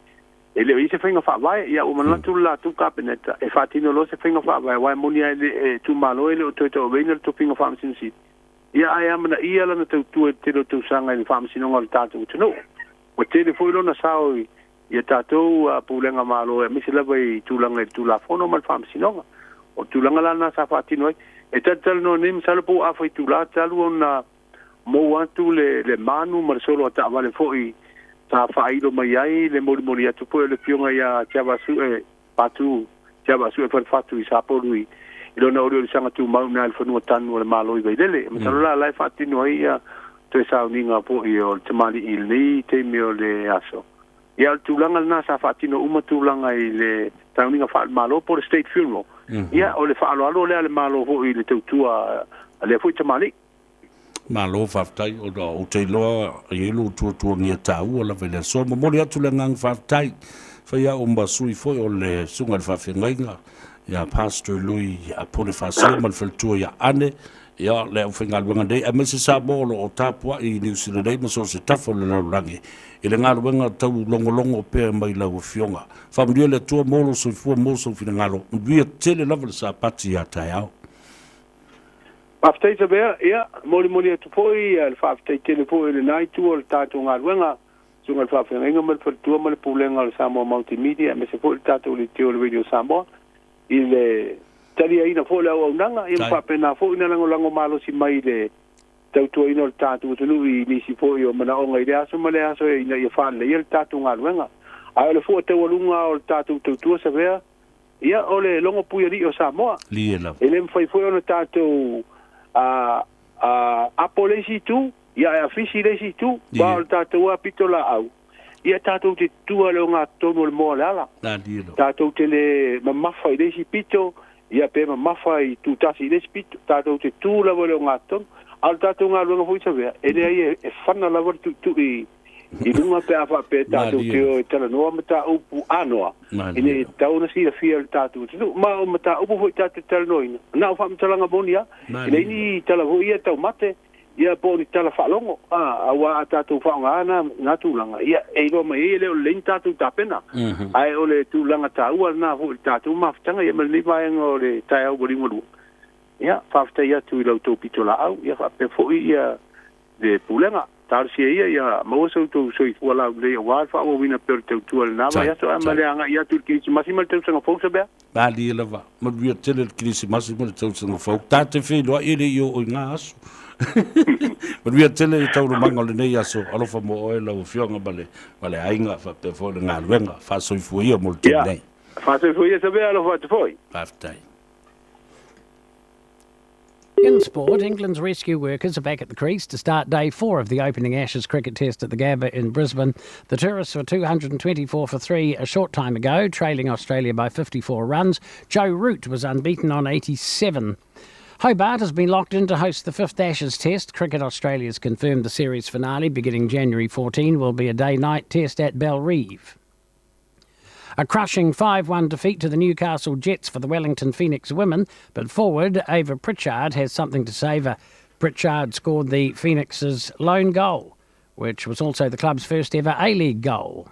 E le o i ai se faiga faavae, ia ua manatu le latou Kapeneta e faatino loa se faiga faavae, aua e moni lava e le e itumalo e le o toe tauaveina le tofiga Faamasino Sili, ia ae amanaia lana tautua i le tele o tausaga i le faamasinoga o le tatou atunuu. Ua tele foi lona sao i a tatou pulega Malo aemaise lava i tulaga i le Tulafono ma le Faamasinoga. O le tulaga la lena sa faatino ai. E talatalanoa nei masalo po ua afa itula talu ona mou atu le le manu ma le solo a taavale foi sa faailo mai ai le molimoli atu foi o le Afioga ia Tiavaasue Patu Tiavaasue Falefatu i Sapolu i i lona oliolisaga tumau i ina i le fanua tanu o le Malo i Vailele. Masalo la la e faatino ai ia toe sauniga foi o le tamalii i lenei taimi o le aso. Ia o le tulaga lena sa faatino uma tulaga i le sauniga faale-Malo po o le state funeral. Ia o le faaaloalo lea a le Malo foi i le tautua a lea foi tamalii. Malo faafetai ona ou te iloa e i ai lou tuatuagia taua lava i le aso. Momoli atu le agaga faafetai fai au ma sui foi o le susuga i le faafeagaiga ia Pastor Lui Ponifasio ma le faletua ia Ane, ia le aufaigaluega nei aemaise Samoa o lo o tapuai i Niu Sila nei ma so o se tafa o le lalolagi i le galuega tau logologo pea mai lau Afioga. Faamanuia le Atua mo lou soifua mo sou finagalo. Manuia tele lava le Sapati a taeao. Faafetai Savea, ia, molimoli atu foi le faafetai tele foi i lena itu o le tatou galuega, Susuga i le Faafeagaiga ma le Faletua ma le Pulega o le Samoa Multimedia aemaise foi le tatou leitio o le Radio Samoa i le taliaina foi o le auaunaga, ia ma faapena foi ona lagolago malosi mai i le tautuaina o le tatou atunuu i nisi foi o manaoga i lea aso ma lea aso ina ia faaleleia le tatou galuega. Ae o le fua taualuga o le tatou tautua Savea, Ia, o le logo puialii o Samoa. Lie lava. E le mafai foi ona tatou a, a, apo le isi itu, ia ae afisi le isi itu, ba o le tatou lava pito laau, ia tatou te tutua i le ogatotonu o le moa o le ala. La lie lava. Tatou te le mamafa i le isi pito, ia pe mamafa i tutasi i le isi pito, tatou te tu lava i le ogatotonu. A o le tatou galuega foi Savea, e leai e, e fana lava le tuitui i luga pe a faapea tatou te o e talanoa mataupu anoa, ina ia tatau ona silafia e le tatou atunuu. Ma o mataupu foi tatou te talanoaina, na o faamatalaga moni lava, e leai ni tala foi ia taumate, ia po o ni tala faalogo, a, aua a tatou faaaoga na, na tulaga, ia e iloa mai ai e le o lelei ni tatou tapena. Ae o le tulaga taua lena foi i le tatou mafutaga, ia ma lenei vaega o le taeao ua liugalua. Ia, faafetai atu i la outou pitolaau, ia faapea foi ia le pulega. Talosia ia ia maua so outou soifua laulelei aua le faaauauina pea o le tautua i lena vaiaso ae ma le agai atu i le Kerisimasi ma le tausaga fou Sabea. Malie lava, manuia tele le Kerisimasi ma le tausaga fou. Ta te feiloai e le i oo i ngā aso. Manuia tele i taualumaga o lenei aso. Alofa mo oe lau Afioga ma le, ma le aiga faapea foi le galuega. Faasoifua ia mo le taimi nei. Ia, faasoifua ia Sabea, alofa atu foi. Faafetai. In sport, England's rescue workers are back at the crease to start day four of the opening Ashes cricket test at the Gabba in Brisbane. The tourists were 224 for three a short time ago, trailing Australia by 54 runs. Joe Root was unbeaten on 87. Hobart has been locked in to host the fifth Ashes test. Cricket Australia's confirmed the series finale beginning January 14 will be a day-night test at Bellerive. A crushing 5 1 defeat to the Newcastle Jets for the Wellington Phoenix women, but forward Ava Pritchard has something to savour. Pritchard scored the Phoenix's lone goal, which was also the club's first ever A League goal.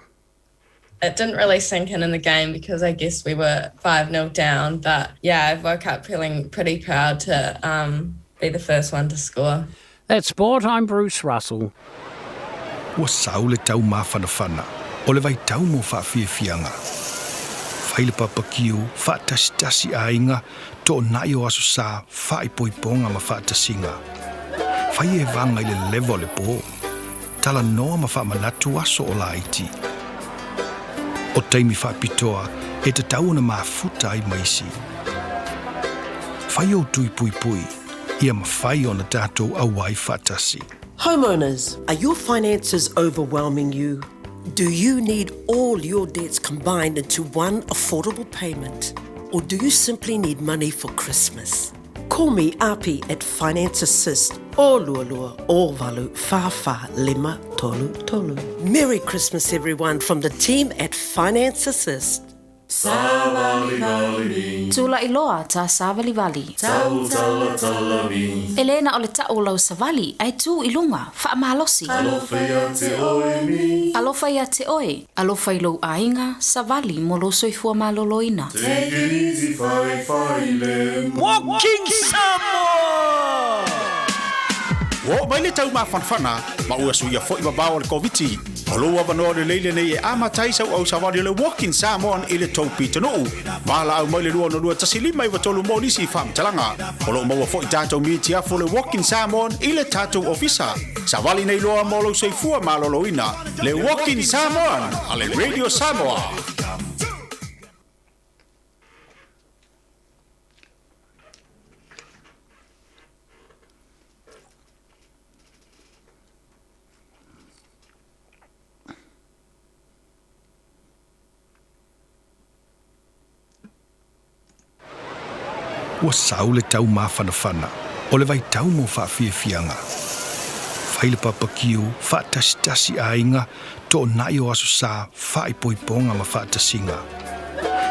It didn't really sink in in the game because I guess we were 5 0 down. But yeah, I woke up feeling pretty proud to um, be the first one to score. That's sport. I'm Bruce Russell. Ua sau le tau mafanafana. O le vaitau mo faafiafiaga. Fai le papakiu, faatasitasi aiga, toonai o aso sa, faaipoipoga ma faatasiga. Fai evaga i le leva o le po. Talanoa ma faamanatu aso o laiti. O taimi faapitoa e tatau ona mafuta ai ma isi. Fai ou tui puipui, ia mafai ona tatou auai faatasi. Homeowners, are your finances overwhelming you? Do you need all your debts combined into one affordable payment? Or do you simply need money for Christmas? Call me Api at Finance Assist o lua lua o valu fa fa lima tolu tolu. Merry Christmas everyone from the team at Finance Assist. Tula'i loa ta savalivali. E le na o le ta'u o lau savali, ae tu i luga, fa'amalosi. Alofa ia te oe, alofa i lou aiga, savali mo lou soifua maloloina. Walking Samoa! Ua oo mai le tau mafanafana ma ua suia foi vavao o le Koviti. O lou avanoa lelei lenei e amata ai sau ausavali o le Walking Samoan i le tou pitonuu. Valaau mai le 262 1593 mo nisi faamatalaga. O lo o maua foi tatou mitiafu o le Walking Samoan i le tatou ofisa. Savali nei loa mo lou soifua maloloina. Le Walking Samoan a le Radio Samoa. Ua sau le tau mafanafana o le vaitau mo faafiafiaga. Fai le papakiu, faatasitasi aiga, toonai o aso sa, faaipoipoga ma faatasiga.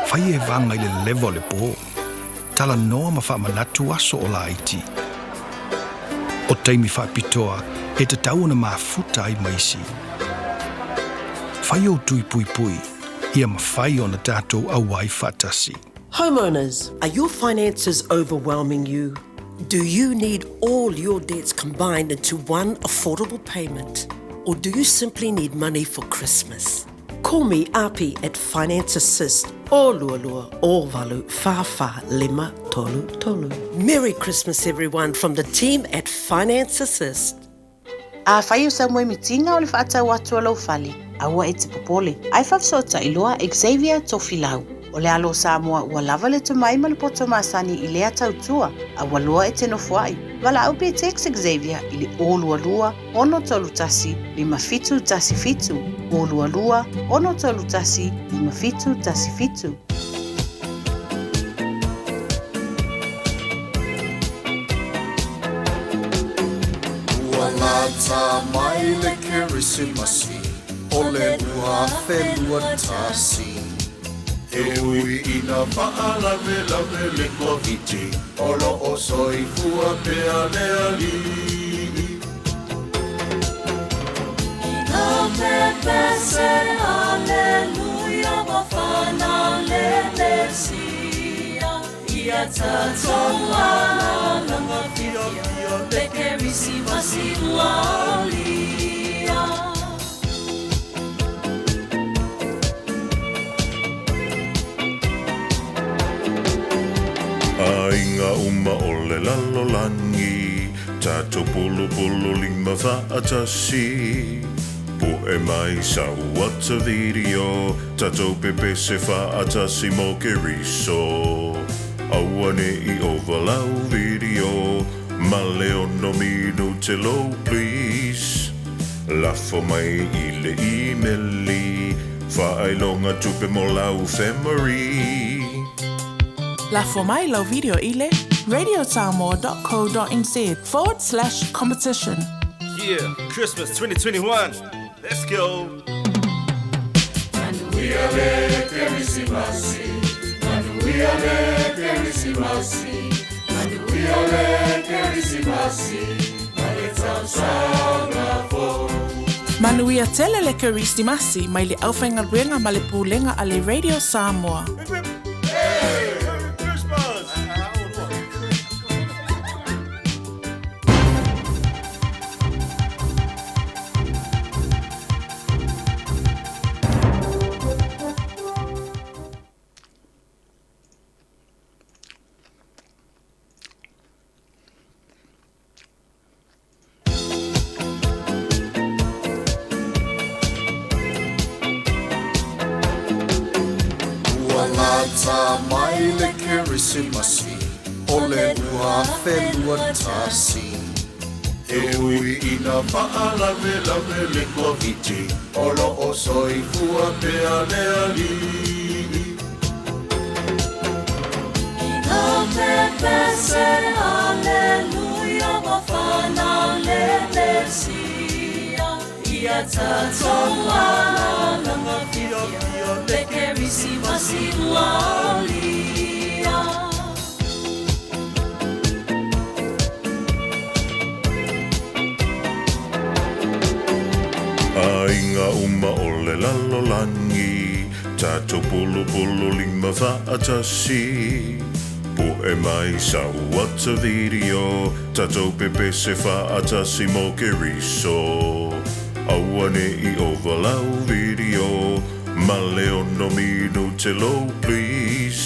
Fai evaga i le leva o le po. Talanoa ma faamanatu aso o laiti. O taimi faapitoa e tatau ona mafuta ai ma isi. Fai ou tui puipui, ia mafai ona tatou auai faatasi. Homeowners, are your finances overwhelming you? Do you need all your debts combined into one affordable payment? Or do you simply need money for Christmas? Call me Api at Finance Assist o lua lua o valu fa fa lima tolu tolu. Merry Christmas everyone from the team at Finance Assist. Afai o sau moemitiga o le faatau atu o lou fale, aua e te popole, ae faafesootai loa Xavier Tofilau. O le alo o Samoa ua lava le tomai ma le poto masani i lea tautua, aua loa e te nofoai. Valaau pe text Xavier i le 022 631 5717, 022 631 5717. Ua lata mai le Kerisimasi, o le 2021. E ui ina faalavelave le Koviti, o lo o soifua pea le Alii. Ina pepese aleluia mafana le Mesia ia tatou alalaga fiafia le Kerisimasi ua aulia. Aiga uma o le lalolagi, tatou pulupulu lima faatasi. Pu'e mai sau ata video, tatou pepese faatasi mo Keriso. Aua ne i ova lau video, ma le ono minute lou please. Lafo mai i le imeli, faailoga tupe mo lau family. Lafo mai lau video i le radiosamoa.co.nz forward slash competition. Yeah, Christmas 2021. Let's go. Manuia le Kerisimasi, manuia le Kerisimasi, manuia le Kerisimasi, ma le tausaga fou. Manuia tele le Kerisimasi mai le aufaigaluega ma le Pulega a le Radio Samoa. Merry Christmas! sa mai le Kerisimasi o le 2021. E ui ina faalavelave le Koviti, o lo o soifua pea le Alii. Ina pepese aleluia mafana le Mesia ia tatou alalaga fiafia le Kerisimasi ua aulia. Aiga uma o le lalolagi, tatou pulupulu lima faatasi. Pu'e mai sau ata video, tatou pepese faatasi mo Keriso. Aua ne i ova lau video, ma le 6 minute lou please.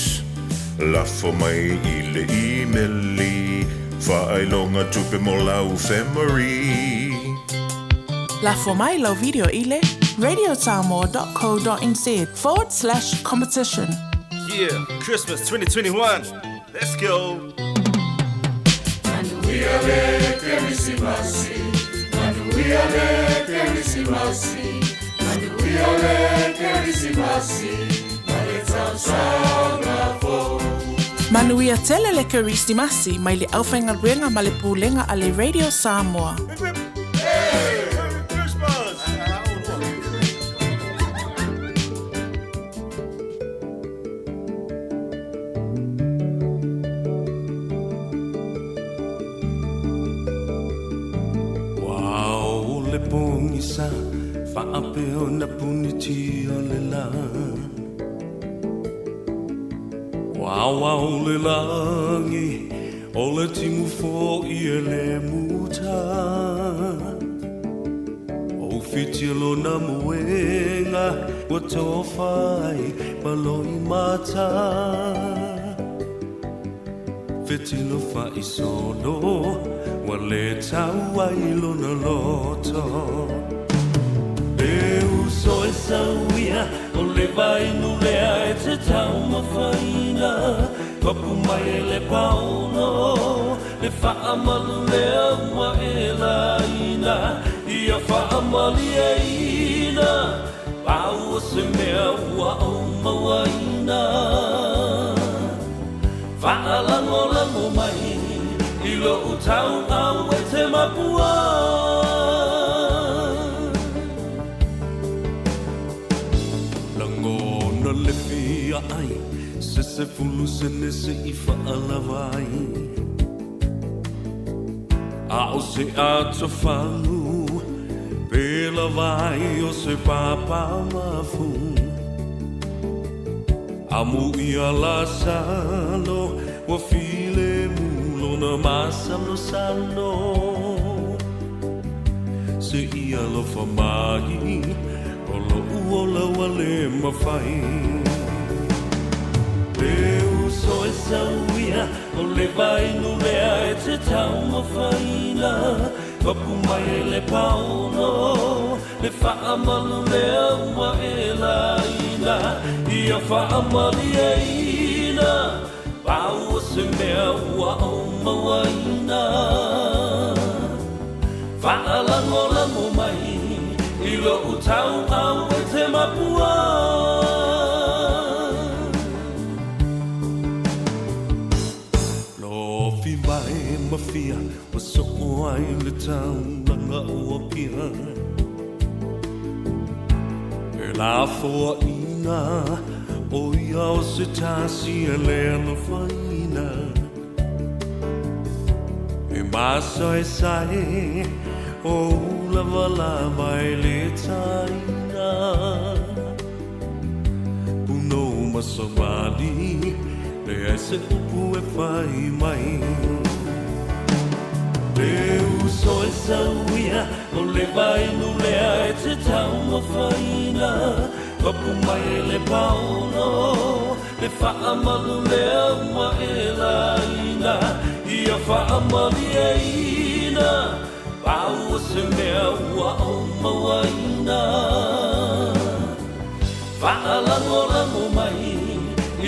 Lafo mai i le imeli, faailoga tupe mo lau family. Lafo mai lau video i le radiosamoa.co.nz forward slash competition. Yeah, Christmas 2021. Let's go. Manuia le Kerisimasi, manuia le Kerisimasi, manuia le Kerisimasi, ma le tausaga fou. Manuia tele le Kerisimasi mai le aufaigaluega ma le Pulega a le Radio Samoa. Ua ao le pogisa faapea ona punitia le lā. Ua aoao le lagi o le timu fo'i e le muta. O fitia lona moega ua tofa ai ma loimata. Fetilo fa'isolo ua lē tau ai lona loto. E uso e sauia o le vainu lea e te taumafaina. Papu mai e le paono le fa'amalu lea ua e laina. Ia fa'amalieina pau o se mea ua ou mauaina. Fa'alagolago mai i lo'u tau'au e te mapua. Lagona le fia ai se 10 sene se'i fa'alava ai. A o se atofagu pe lava ai o se papa mafu. Amu ia Lasalo ua filemu lona masalosalo. Se'i alofa mai o lo'u ola ua lē mafai. E uso e sauia o le vainu lea e te taumafaina. Papu mai e le paono le fa'amalu lea ua e laina. Ia fa'amalieina pau o se mea ua ou mauaina. Fa'alagolago mai i lo'u tau'au e te mapua. Lofi mai ma fia ua so'o ai le taulaga o Apia. E lafoaʻina o ia o se tasi e lē alofaina. E masaesae o ulavalava e lē taina. Punou ma savali leai se upu e fai mai. E uso e sauia o le vainu lea e te taumafaina. Papu mai e le paono le fa'amalu lea ua e laina. Ia fa'amalieina pau o se mea ua ou mauaina. Fa'alagolago mai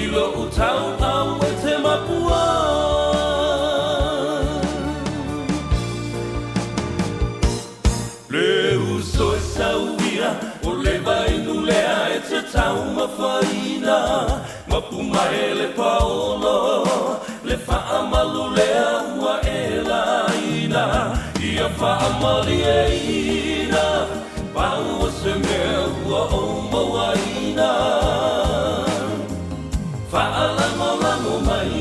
i loʻu tauau e te makua. Le uso e sauia o le vainu lea e te taumafaina, Mapu mai le paolo, le faamalu lea ua e laina, Ia faamalieina, pau o se mea ua ou mauaina. Faalagolago mai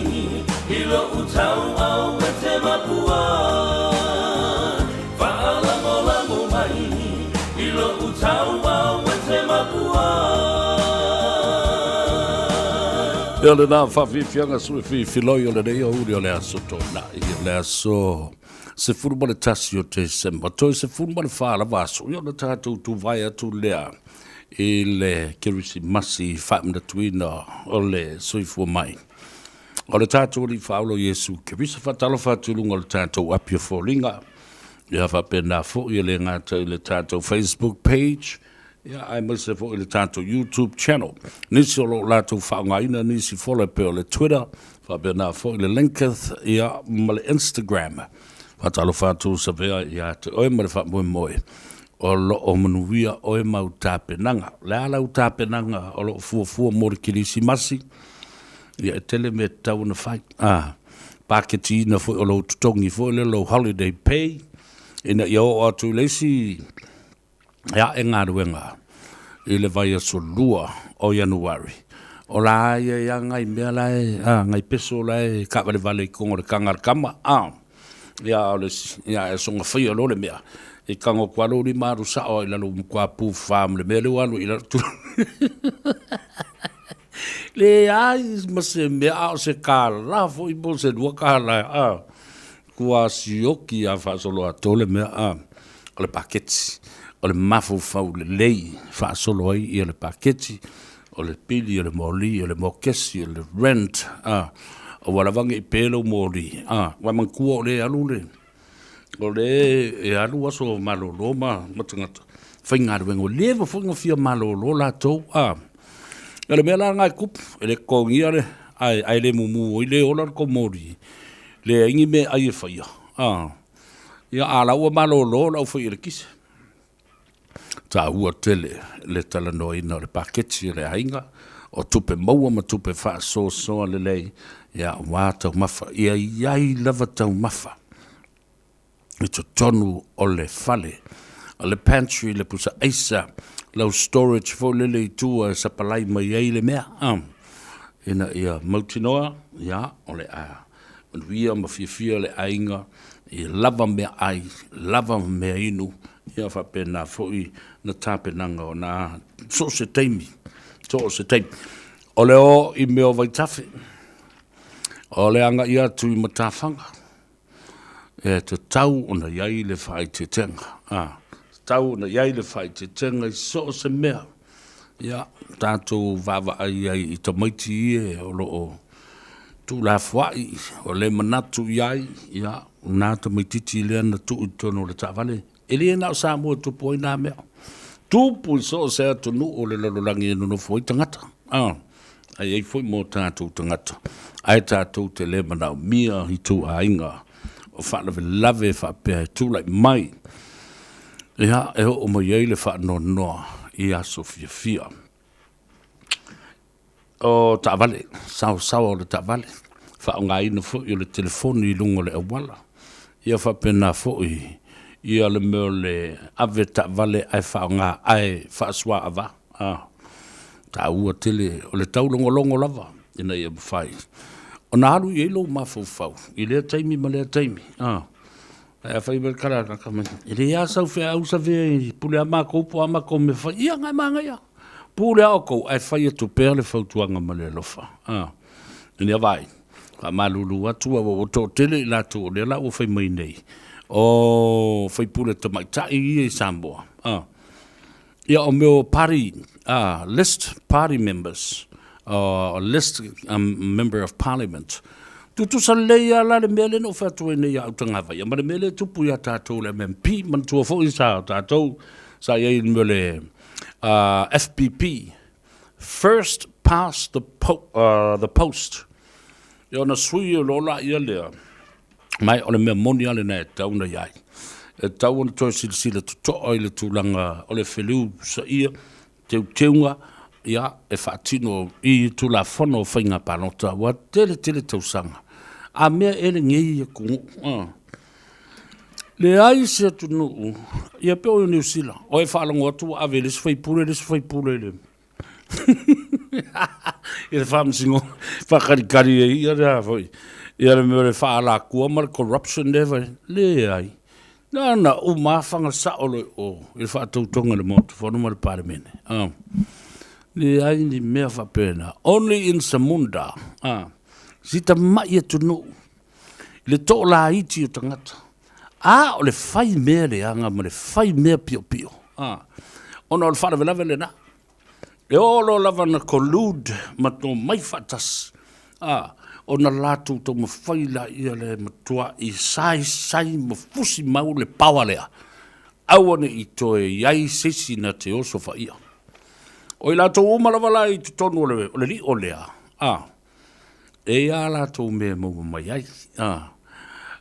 i loʻu tauau e te makua. Faalagolago mai i loʻu tauau e te makua. Ia lena faafiafiaga sui filifiloi o lenei aoauli o le aso Toonai, o le aso 11 o Tesema, toe 14 lava aso, ia ona tatou tuvae atu lea i le Kerisimasi faamanatuina o le soifua mai o le tatou Alii Faaola o Iesu Keriso. Faatalofa atu i luga o le tatou api o foliga, ia faapena foi e le gata i le tatou Facebook page, ia aemaise foi le tatou YouTube channel. Nisi o lo o latou faaaogaina nisi fola e pei o le Twitter, faapena foi le LinkedIn, ia ma le Instagram. Faatalofa atu Savea ia te oe ma le faamoemoe o lo o manuia oe ma au tapenaga. O le a lau tapenaga o lo o fuafua mo le Kerisimasi? Ia e tele mea e tatau ona fai. A, paketiina foi o lou totogi foi lea, lou holiday pay, ina ia oo atu i le isi e ae galuega i le vaiaso 2 o Ianuari. O la ia ia ngai mea la e, a, ngai peso la e kaavalevale i koga o le kaga a le kama, a. Ia, o le, ia, e soga faia loa le mea, e kago atu lava lou lima alu sao lava i lalo ua matua pufa ma le mea lea ua alu i lalo. Leai ma se mea, a o se $1 foi po o se $2, a. Ua sioki lava faasoloatoa le mea, a, o le paketi, o le mafaufau lelei faasolo ai ia le paketi, o le pili, o le moli, o le mokesi, o le rent, a, aua lava ne i pe lou moli, a, ua e manatua o lea e alu le, o lea e alu aso malolo ma tagata faigaluega, ua leva foi ona fia malolo latou, a. O le mea la lena e tupu, e le totogia le, ae, ae le mumu ai le ola le tou moli, leai ni meaai e faia, a. Ia, a o la ua malolo le aufai eletise. Taua tele le talanoaina o le paketi a le aiga, o tupe maua ma tupe faasoasoa lelei, ia, aua taumafa. Ia i ai lava taumafa i totonu o le fale, o le pantry, le pusa aisa, lau storage foi lele i tua e sapalai mai ai le mea, a, ina ia mautinoa, ia, o le a manuia ma fiafia le aiga, ia lava meaai, lava meainu, ia faapena foi na tapenaga o na so o se taimi, so o se taimi. O le o i mea o vaitafe, o le agai atu i matafaga, e tatau ona i ai le faaeteetega, a, tatau ona i ai le faaeteetega i so o se mea. Ia, tatou vaavaai ai i tamaiti ia o lo o tuulafoai, o le manatu i ai, ia, o na tamaitiiti lea na tuu i totonu o le taavale. E le na o Samoa e tupu ai na mea. Tupu i so o se atunuu o le lalolagi e nonofo ai tagata. A, e i ai foi mo tatou tagata, ae tatou te le manaomia i ituaiga o faalavelave faapea e tulai mai, ia, e oo mai ai le faanoanoa i aso fiafia. O taavale, saosaoa o le taavale, faaaogaina foi o le telefoni i luga o le auala, ia faapena foi ia le mea o le ave taavale ae faaaoga ae faasuaava. A taua tele o le taulogologo lava ina ia mafai ona alu i ai lou mafaufau i lea taimi ma lea taimi. A ae afai mai le kalakaka mai, e leai lava sau feau savea i pule a matou po o a matou mea fai, ia na e manaia. Pule lava outou ae fai atu pea le fautuaga ma le alofa. A ina ia vaai, faamalulu atu aua ua toatele i latou o lea la ua fai mai nei o faipule tamaitai ia i Samoa. A Ia o mea o party list party members list member of parliament. Tutusa lelei lava la le mea lea na ou fai atu ai nei ia Autagavaia ma le mea lea e tupu ia tatou le MMP. Manatua foi sa tatou sa i ai i le mea o le FPP, First. Past the, po, the Post. Ia ona sui loa laia lea, ma o le mea moni lava lena e tatau ona i ai. E tatau ona toe silasila totoa i le tulaga o le feliusaia, teuteuga, ia, e faatino i Tulafono o Faiga Palota, ua tele tele tausaga. A mea ea lenei atunuu? A. Leai se atunuu, ia pei o Niu Sila, o e faalogo atu ua ave e le isi faipule le isi faipule i le i le faamasinoga faakalikali ai ia le a foi ia le mea o le faaalatua ma le corruption lea e fai. Leai. Na ona uma lava faga sao loa i o i le faatautoga i le Maota Fono ma le Palemene. Leai ni mea faapena. Only in Samunda. Si tamai atunuu i le toalaiti o tagata. A o le fai mea leaga ma le fai mea piopio. Ona o le faalavelave lena. E oo loa lava na collude ma tomai faatasi, a, ona latou taumafai laia le matuai saisai ma fusi mau le power lea, aua ne i toe i ai se isi na te osofaia. O i latou uma lava la i totonu o le, o le lio lea, a, e i ai a latou mea e maua mai ai. A.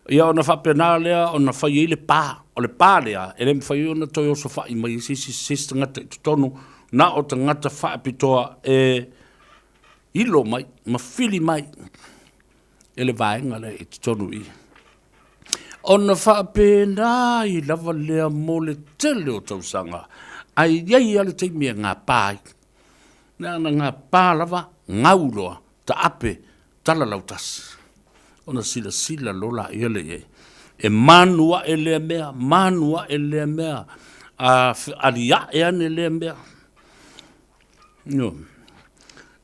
Ia ona faapena lea ona fai ai le pa. O le pa lea, e le mafai ai ona toe osofai mai ai se isi, se isi tagata i totonu, na o tagata faapitoa e ilo mai ma fili mai e le vaega lea i totonu i i. Ona faapena ai lava lea mo le tele o tausaga, ae i ai lava le taimi e gapa ai. Na ona gapa lava, gau loa, taape, tala lautasi. Ona silasila loa laia lea i ai. E manu ae lea mea, manu ae lea mea, a aliae ane lea mea. Ioe.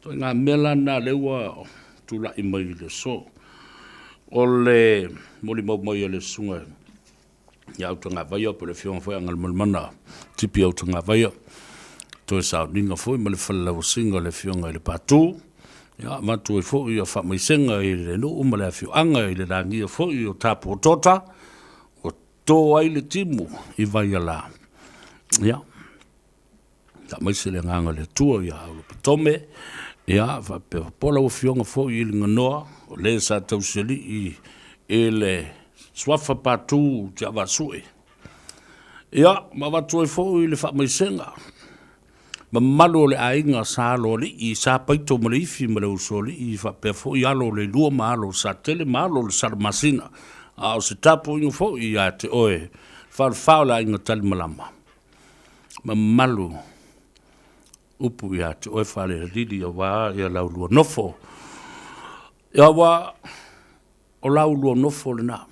Ituaiga mea la lena lea ua tulai mai i le aso. O le molimau mai a le susuga ia Autagavaia po o le Afioga foi ia Galumalemana Tipi Autagavaia, toe sauniga foi ma le falelauasiga o le Afioga i le Patu, ia avatu ai foi ia faamaisega i le nuu ma le afioaga i le lagia foi o Tapuatota, ua to ai le timu i Vaiala. Ia, Faamaise le agaga o le Atua ia Aulopa Tome, ia faapea po lau afioga foi i le Ganoa, o le sa tausialii i le suafa Patu Tiavaasue. Ia, ma avatu ai foi le faamaisega mamalu o le aiga sa Aloalii, sa Paito ma le Ifi ma le Usoalii, faapea foi alo o Leilua ma alo o Satele ma alo o le Salamasina. A o se tapuaiga foi ia te oe, falefa o le aiga Talimalama. Mamalu upu ia te oe Falealili aua ia lau lua nofo. Aua o lau lua nofo lena.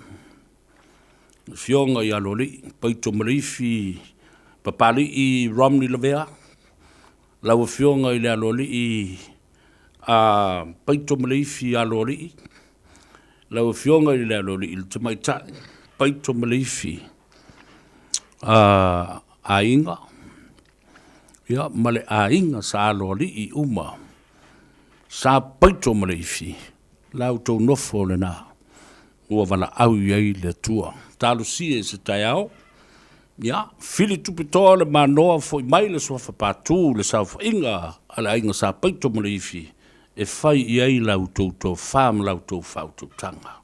Afioga ia Aloalii, Paito ma Leifi, Papalii Romney Lavea, lau afioga i le Aloalii a Paito ma Leifi Aloalii, lau afioga i le Aloalii le Tamaitai Paito ma Leifi, aiga, ia, ma le aiga sa aloalii uma, sa paito ma le ifi, la outou nofo lena ua valaau i ai le Atua. Talosia i se taeao, ia, fili tupe toa le manoa foi mai le suafa patu i le saofaiga a le aiga sa paito ma le ifi e fai i ai la outou tofa ma la outou faautautaga.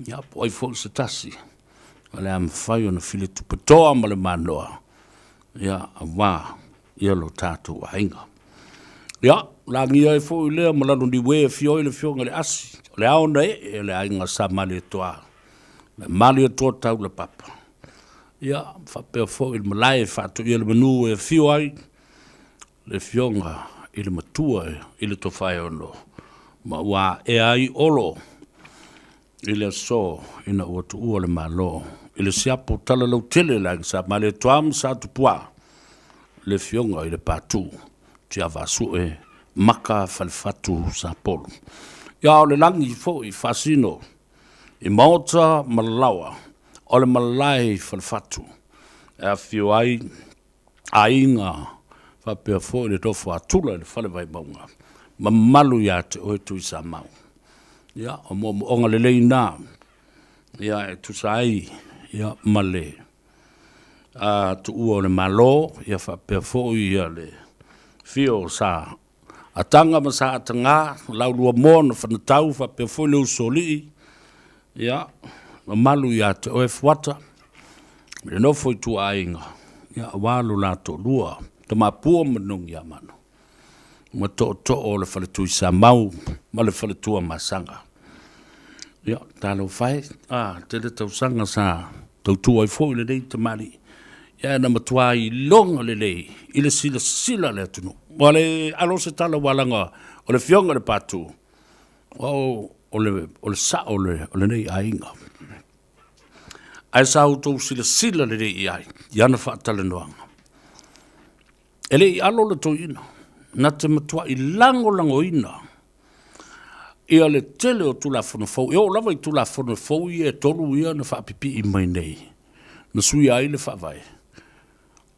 Ia, po o ai foi se tasi o le a mafai ona fili tupe toa ma le manoa, ia, aua ia lo tatou aiga. Ia, lagia ai foi lea ma lalo niue e afio ai le afioga i le Asi, o le ao na ee o le aiga sa Malietoa, le Malietoa Taulapapa. Ia, faapea foi le malae e faatoia le manu e afio ai le afioga i le Matua i le Tofaeono, ma ua aea ai Olo i le aso ina ua tuua le Malo i le siapo talalautele i le aiga sa Malietoa ma Sa Tupua, le afioga i le Patu Tiavaasue Maka Falefatu Sapolu. Ia o le lagi foi faasino i maota ma laoa o le malae i Falefatu e afifio ai aiga faapea foi le nofo a Tula i le Fale Vaimauga, mamalu ia te oe Tuisamau. Ia, o moomooga lelei na, ia e tusa ai ia ma le tuua o le Malo, ia faapea foi ia le afio o Sa. Ataga ma Sa Ataga, Lauluamoa na Fanatau faapea foi le Usoalii, ia, mamalu ia te oe Fuata, le nofo i tuaaiga, ia, aua lo la toalua, Tamapua ma Nogiamanu, ma tootoo o le Faletuisamau ma le Faletuamasaga. Ia, talofa e, a, tele tausaga sa tautua ai foi lenei tamalii, ia na matua iloga lelei i le silasila a le atunuu. Ua le alo se tala ua laga o le Afioga i le Patu, o, o le, o le sao o le, o lenei aiga. Ae sa outou silasila lelei i ai i ana faatalanoaga. E le i alo le toeaina, na te matuai lagolagoina ia le tele o Tulafono fou, e oo lava i Tulafono fou ia e tolu ia na faapipii mai nei, na suia ai le Faavae,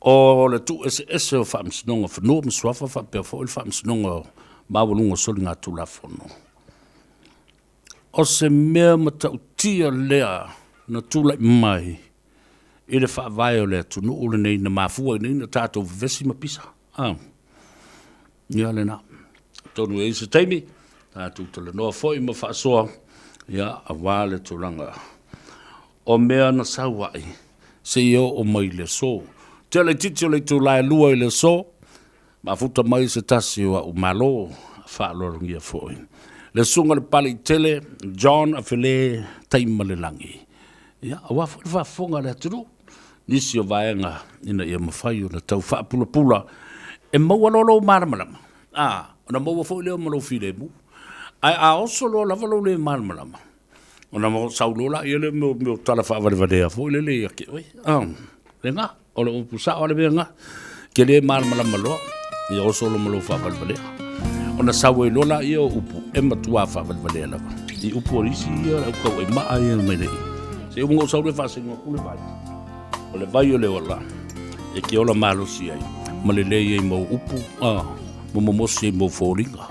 o le tuueseese o Faamasinoga o Fanua ma Suafa faapea foi le Faamasinoga Maualuga o Soligatulafono. O se mea matautia lea na tulai mai i le faavae o le atunuu lenei na mafua ai nei na tatou vevesi ma pisa. Ah. Ia lena. Atonu e i ai se taimi, tatou talanoa foi ma faasoa, ia, aua le tulaga o mea na sau ai seia oo mai i le aso. Tea laitiiti o le itula e 2 i le aso, mafuta mai se tasi o a'u malo faaaloalogia foi. Le susuga i le Papaliitele John Afele Taimalelagi, ia, aua foi le faafofoga a le atunuu, nisi o vaega ina ia mafai ona tau faapulapula e maua loa lou malamalama, a, ona maua foi lea ma lou filemu. Ae a oso loa lava lou le malamalama, ona sau loa lea lea mea o tala faavalevalea foi lele ia te oe. A, lena, o le upu sao le mea lena. Ke le malamalama loa, ia oso loa ma lou faavalevalea. Ona sau ai loa laia o upu e matua faavalevalea lava. I upu o isi ia o le au tauaimaa ia mai nei. Se uma ou sau loa e faasino atu le vai. O le vai o le ola e te ola malosi ai ma lelei ai mau upu, a, ma momosi ai mau foliga.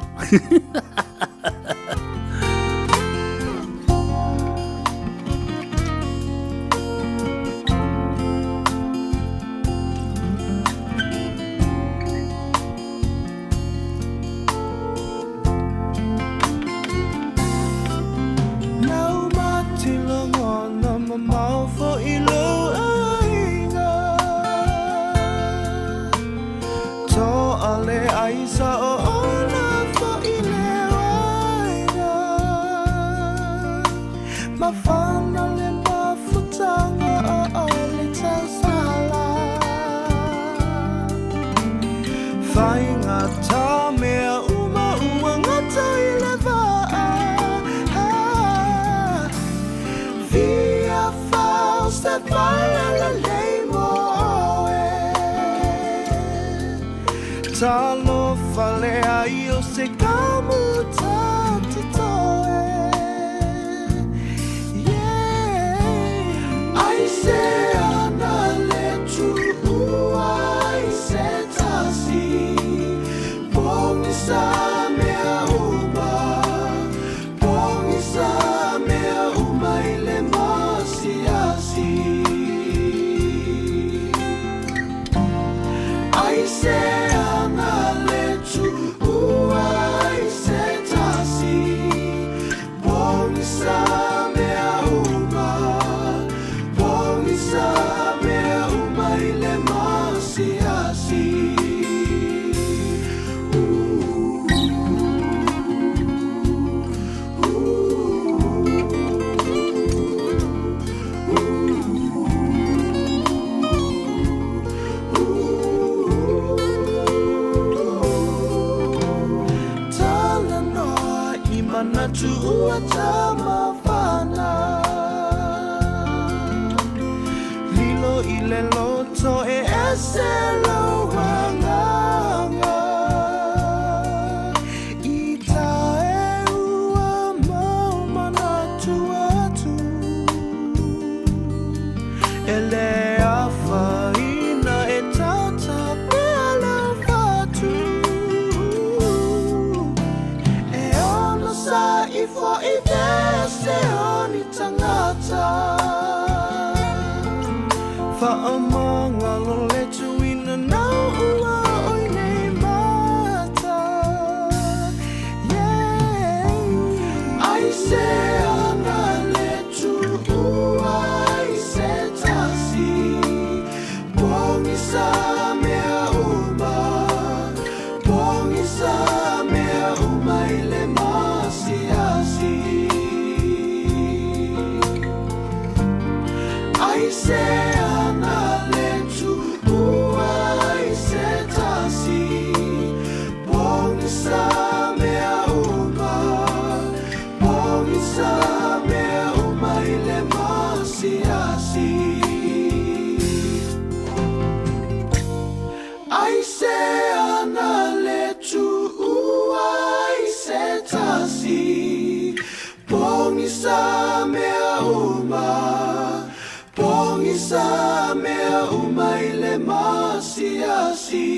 Pogisa mea uma, pogisa mea uma i le masiasi.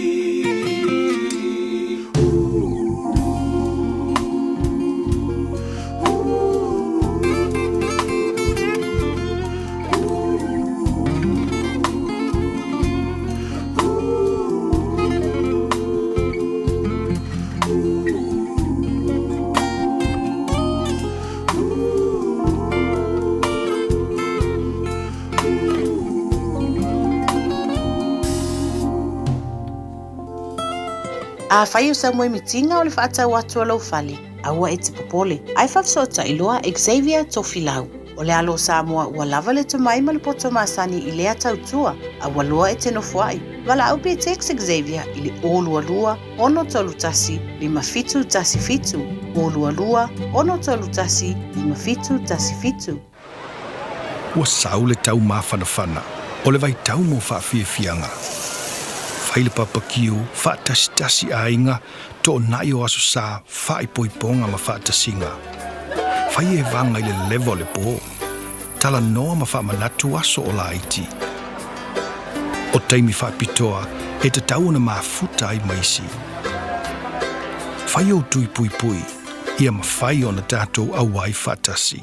Afai o sau moemitiga o le faatau atu o lou fale, aua e te popole, ae faafesootai loa Xavier Tofilau. O le alo o Samoa ua lava le tomai ma le poto masani i lea tautua, aua loa e te nofoai. Valaau pe text Xavier i le 022 631 5717, 022 631 5717. Ua sau le tau mafanafana o le vaitau mo faafiafiaga. Fai le papakiu, faatasitasi aiga, toonai o aso sa, faaipoipoga ma faatasiga. Fai evaga i le leva o le po. Talanoa ma faamanatu aso o laiti. O taimi faapitoa e tatau ona mafuta ai ma isi. Fai ou tui puipui, ia mafai ona tatou auai faatasi.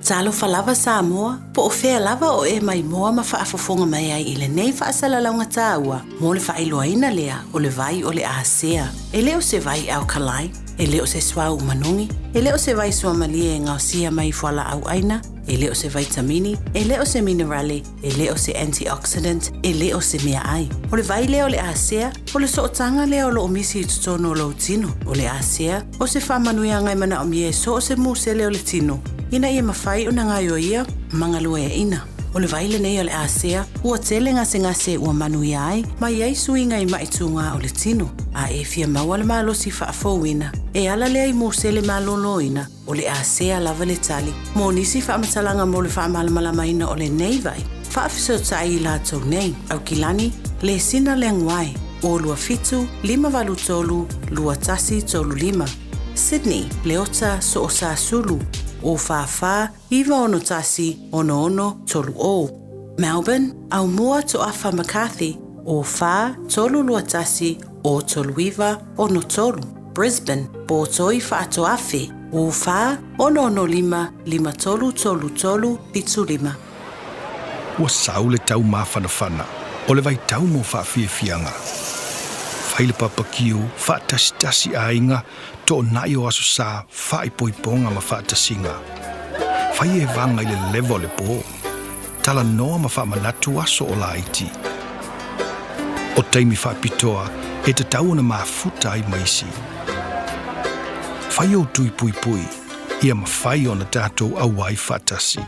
Talofa lava Samoa, po o fea lava o e maimoa ma faafofoga mai ai i lenei faasalalauga taua mo le faailoaina lea o le vai o le Asea. E le o se vai alkaline, e le o se suauu manogi, e le o se vai suamalie e gaosia mai i fualaau aina, e le o se vaitamini, e le o se minerale, e le o se antioxidant, e le o se meaai. O le vai lea o le asea, o le sootaga lea o loo misi i totonu o lou tino. O le asea, o se faamanuiaga e manaomia e so o se musele o le tino, ina ia mafai ona gaioia ma galueaiina. O le vai lenei o le asea, ua tele gasegase ua manuia ai, ma i ai suiga i maʻi tugā o le tino. A e fia maua le malosi faafouina, e ala lea i musele malōlōina, O le asea lava le tali mo nisi faamatalaga mo le faamalamalamaina o lenei vai, faafesootai i latou nei, Aukilani, Lesina Leaguae, 0 2 7 5 8 3 2 1 3 5, Sydney, Leota Soosasulu, 0 4 4 9 6 6 6 3 0, Melbourne, Aumua Toafa McCarthy, 0 4 3 2 1 0 3 9 6 3, Brisbane, Potoi Faatoafe, 0 4 6 6 5 5 3 3 3 7 5. Ua sau le tau mafanafana o le vaitau mo faafiafiaga. Fai le papakiu, faatasitasi aiga, toonai o aso sa, faaipoipoga ma faatasiga. Fai evaga i le leva o le po. Talanoa ma faamanatu aso o laiti. O taimi faapitoa e tatau ona mafuta ai ma isi. Fai ou tui puipui, ia mafai ona tatou auai faatasi.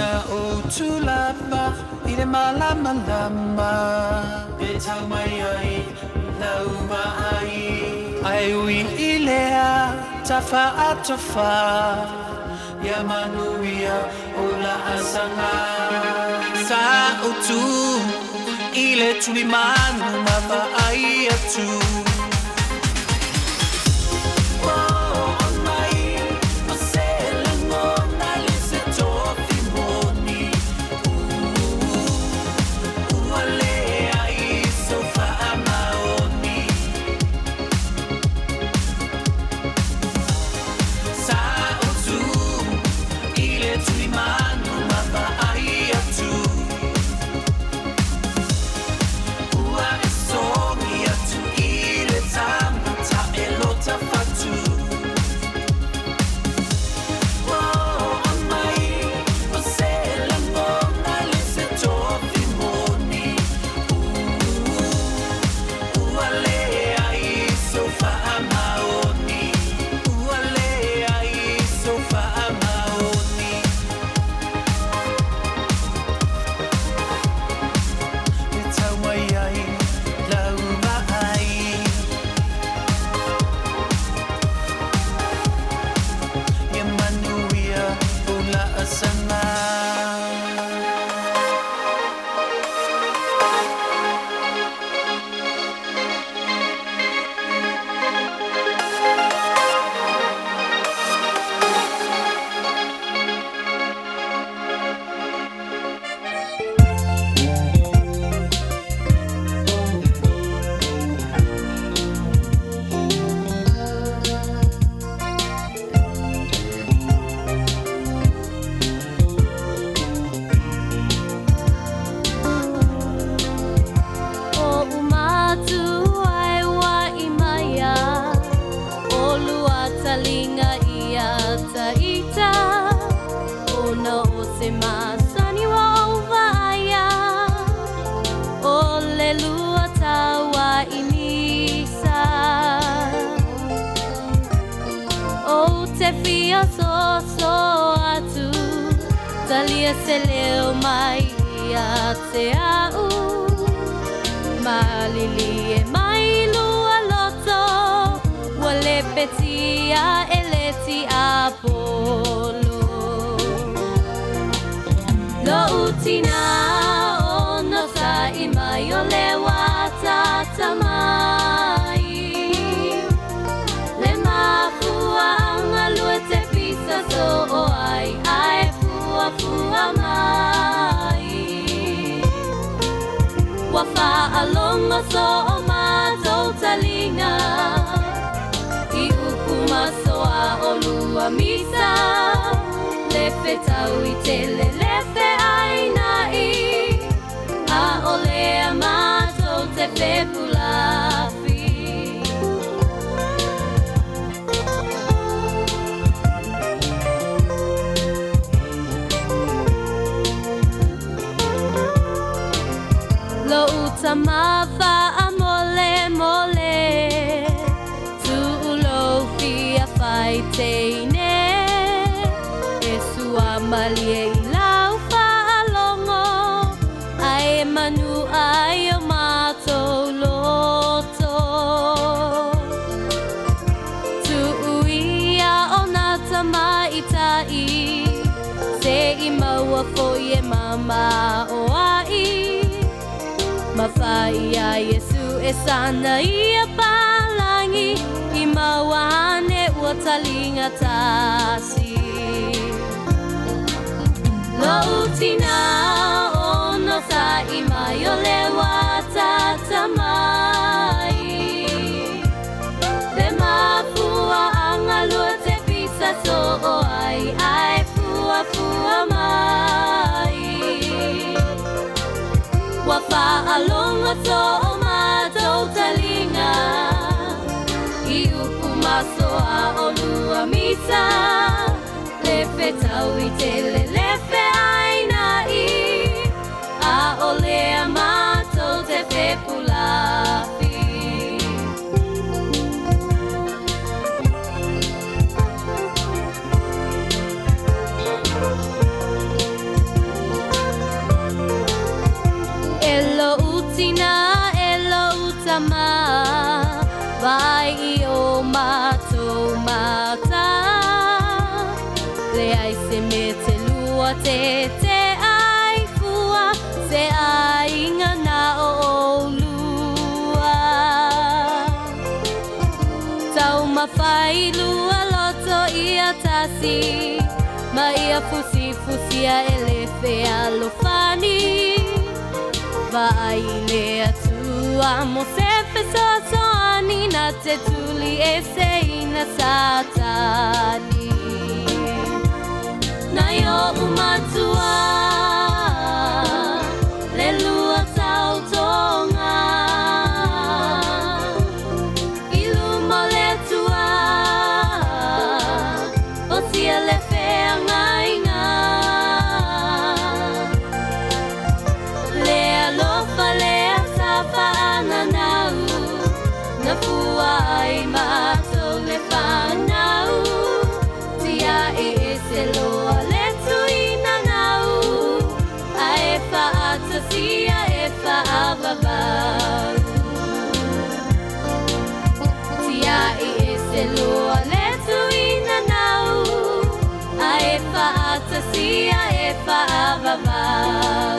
Sa ou tulava i le malamalama e tau mai ai lau vaai. Ae ui i lea tafa atofa, ia manuia o laasaga. Sa ou tu i le tulimanu ma vaai atu. Vaai i o mātou mata. Leai se mea te lua te te ai fua, se aiga na o oulua. Taumafai lua loto ia tasi, ma ia fusifusia e le fealofani. Vaai i le Atua mo se fesoasoani na te tuli eseina Satani. Nai oʻu matua le lua tautoga i luma o le Atua, osia le feagaiga. Le alofa lea sa faananau, na fua ai matou le fanau. Tiai ese loa le tuina nau, ae faatasia e faavavau. Tiai ese loa le tuina nau, ae faatasia e faavavau.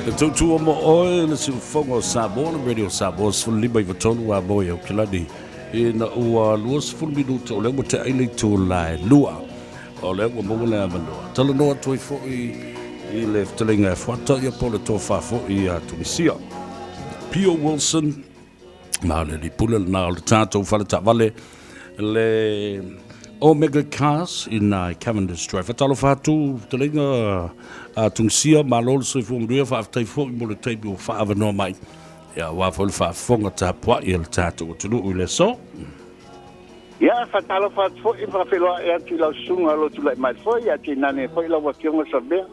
Le tautua mo oe le siufofoga o Samoa, le Radio Samoa 15 93 a moe Aukilani ina ua 20 minuta o lea ua tea ai le itula e lua. O lea ua maua le avanoa. Talanoa atu ai foi i le fetalaiga e fuata ia po o le tofa foi ia Tunisia. Pio Wilson, ma le lipule lena o le tatou fale taavale le Omega Cars i nā Cavendish Drive. Faatalofa atu fetalaiga a Tunisia, malo le soifua manuia, faafetai foi mo le taimi ua faaavanoa mai. Ia, aua foi le faafofoga tapuai a le tatou atunuu i le aso. Ia, faatalofa atu foi ma faafeiloai atu i lau susuga o lo o tulai mai foi, ae tainane foi lau Afioga Samea.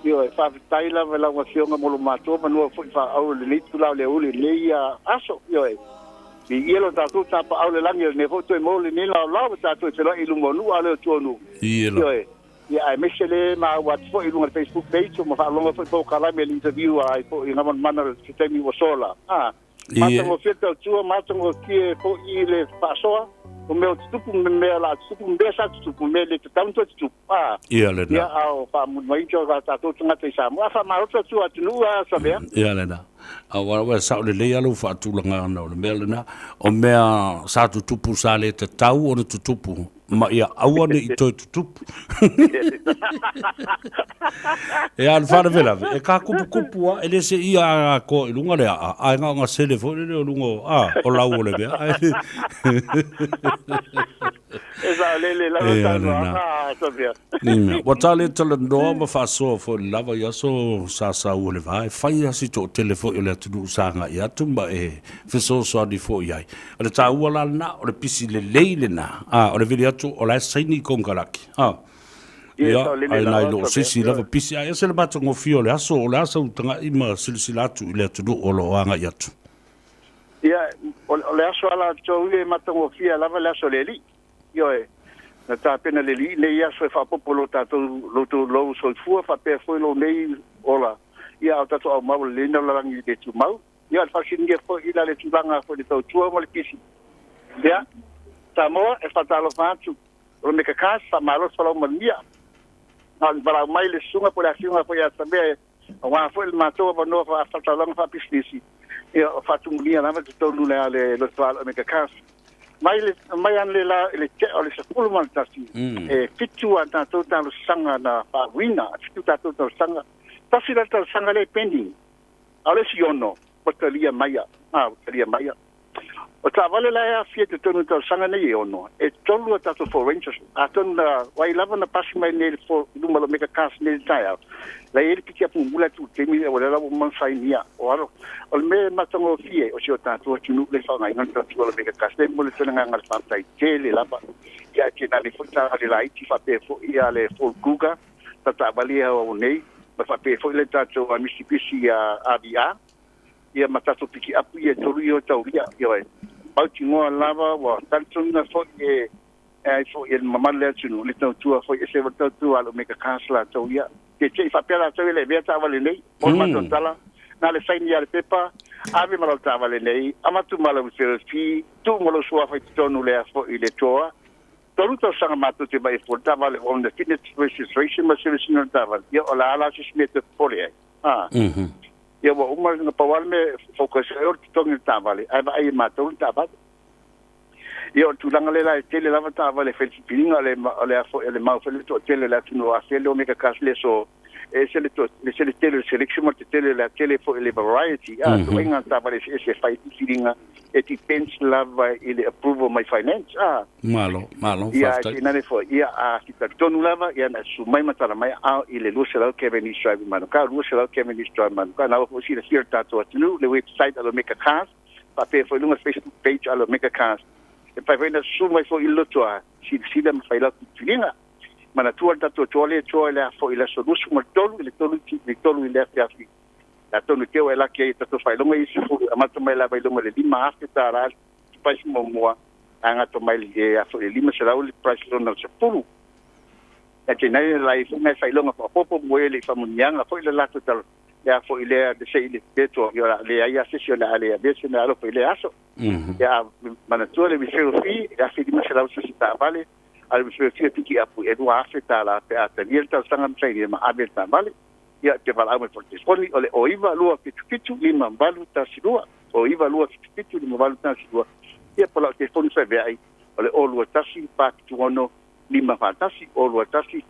Ioe, faafetai lava i lau Afioga mo lo matou avanoa foi faaauau i lenei itula o le aoauli i lenei aso. Ioe, viia lo tatou tapaau i le lagi o lenei foi toe maua lenei laolao ua tatou feiloai i luma o nuu a o le o tua o nuu. Ioe. Ia, aemaise le maua atu foi i luga o le Facebook page ma faalogo foi polokalame i le interview a ai foi Gavana se taimi ua sola. A, matagofie le tautua, matagofie foi le faasoa, o mea o tutupu ma mea o le a tutupu ma mea sa tutupu ma mea e le tatau ona toe tutupu. A, Ia lena. Ia, a o faamulimaita o tatou tagata i Samoa. A faamalo tautua atunuu a Samea. Ia lena. Aua ua sao lelei lava lou faatulagaga o le mea lena, o mea sa tutupu sa le tatau ona tutupu ma ia aua ne i toe tutupu. Ia, o le faalavelave, e kākupukupu lava, e le seia a atoa i luga le aa, ae na o gasele foi lele o luga o, a, o lau o le mea. E saolele lava Ea saunoaga lena. a Sofia. Ina, ua ta le talanoa ma faasoa foi i le lava i aso sa sau o le va, e fai lava si toatele foi o le atunuu sa agai atu ma e fesoasoani foi i ai. O le taua la lena, o le pisi lelei lena, a, o le vili atu o la e saini konekaraki, a. Ia, Ia, saolele ae nai lava lo o Sofia. sisi lava pisi, ae ese le matagofie o le aso, o le a sau taga'i ma silasila atu i le atunuu o lo o agai atu. Ia, o le aso a latou ia e matagofie lava le aso o le Alii. Ioe, na tapena le Alii lenei aso e faaopoopo lo tatou, lo tou lou soifua faapea foi lou nei ola, ia a o tatou aumau lelei na lalagi le tumau. Ia, o le faasiligia foi i la le tulaga foi le tautua ma le pisi. Ia, Samoa, e faatalofa atu, o le mekakasi, faamalo le folau manuia. Na o le valaau mai le susuga po o le afioga foi ia Samea e Aua foi le matou avanoa faataulaga faapisinisi, ia o faatumulia lava totonu le ale loto alo Omega Cars. Mai le mai ana le la i le tea o le 11, e fitu a tatou talosaga na faauiina, fitu tatou talosaga. Tasi la le talosaga lea e pending, a o le isi ono ua talia maia, a ua talia maia. O taavale la e aafia i totonu o talosaga nei e ono, e tolu a tatou Ford Rangers. Atonu na wai lava na pasi mai nei i luma o le Omega Cars nei i le taeao, la e i ai le pikiapu mula e tuu i le taimi lea, ua lea la ua uma ona sainia. O alo, o le mea e matagofie o si o tatou atunuu lea e faaaogaina le tautua o le Omega Cars, lea e momoli atu ai le agaga o le faafetai tele lava. Ia ae tainane foi taavale laiti faapea foi le Ford Kuga, ta taavale ia au nei, ma faapea foi le tatou Mitsubishi RVR. ia ma tatou pikiapu ia e tolu ia o taulia, ioe. Mautinoa lava ua talitonuina foi e ai foi e le mamalu le atunuu le tautua foi e se tautua a le Omega Cars latou ia. Te te i faapea latou e le avea taavale nei, mo le matou tala, na le saini lava le pepa, ave ma lau taavale nei, avatu ma lau referral fee, tuu ma lou suafa i totonu lea foi i le toa, tolu tausaga matou te vaai fua i le taavale on the fitness registration ma service ina o le taavale, ia o le a la se isi mea e toe popole ai. A. Ia ua uma na pau lava le mea e focus ai o le totogi o le taavale, ae vaai e matou le taavale. Ia o le tulaga lea la e tele lava taavale e fai le filifiliga o le o le a foi o le mau foi le toatele o le atunuu o afea le Omega Cars le aso e ese le toa ese le tele o le selection ma le tetele o le tele foi o le variety a ituaiga taavale eseese e fai le filifiliga e depends lava i le approval mai finance a. Malo, malo, Ia, faafetai. tinane foi, ia, a ki talitonu lava, ia na susu mai ma tala mai ao i le 200 Cavendish Drive i Manukau, 200 Cavendish Drive Manukau. Na ua foi silafia le tatou atunuu, le website a le Omega Cars, faapea foi i luga le Facebook page a le Omega Cars. E mafai foi ona susu mai foi i le lotoa, silasila ma fai lau filifiliga. Manatua le tatou toa lea e toa i le a foi i le aso 23 i le 3 i le 3 i le afiafi. Atonu te o e laki ai e tatou faailoga i sefulu, amata mai lava i luga i le $5,000 le price muamua, a gata mai le aso i le 500 le price lona sefulu. Ae te nai lai foi nai faailoga faaopoopo mo e le i faamanuiaga foi le latou tala, le a foi lea le se i le peto i o le ai a se si o le a le avea se mea alofa i lea aso. Ia a manatua le referral fee, e $1,500 se isi taavale, a le referral fee e piki apu e $2,000 pe a talia le talosaga ma sainia ma ave le taavale. Ia, te valaau mai foi i le telefoni, o le 0 9 2 7 7 5 8 1 2, 0 9 2 7 7 5 8 1 2. Ia, po o lau telefoni feaveai, o le 0 2 1 4 7 6 5 4 1, 0 2 1 4 7 6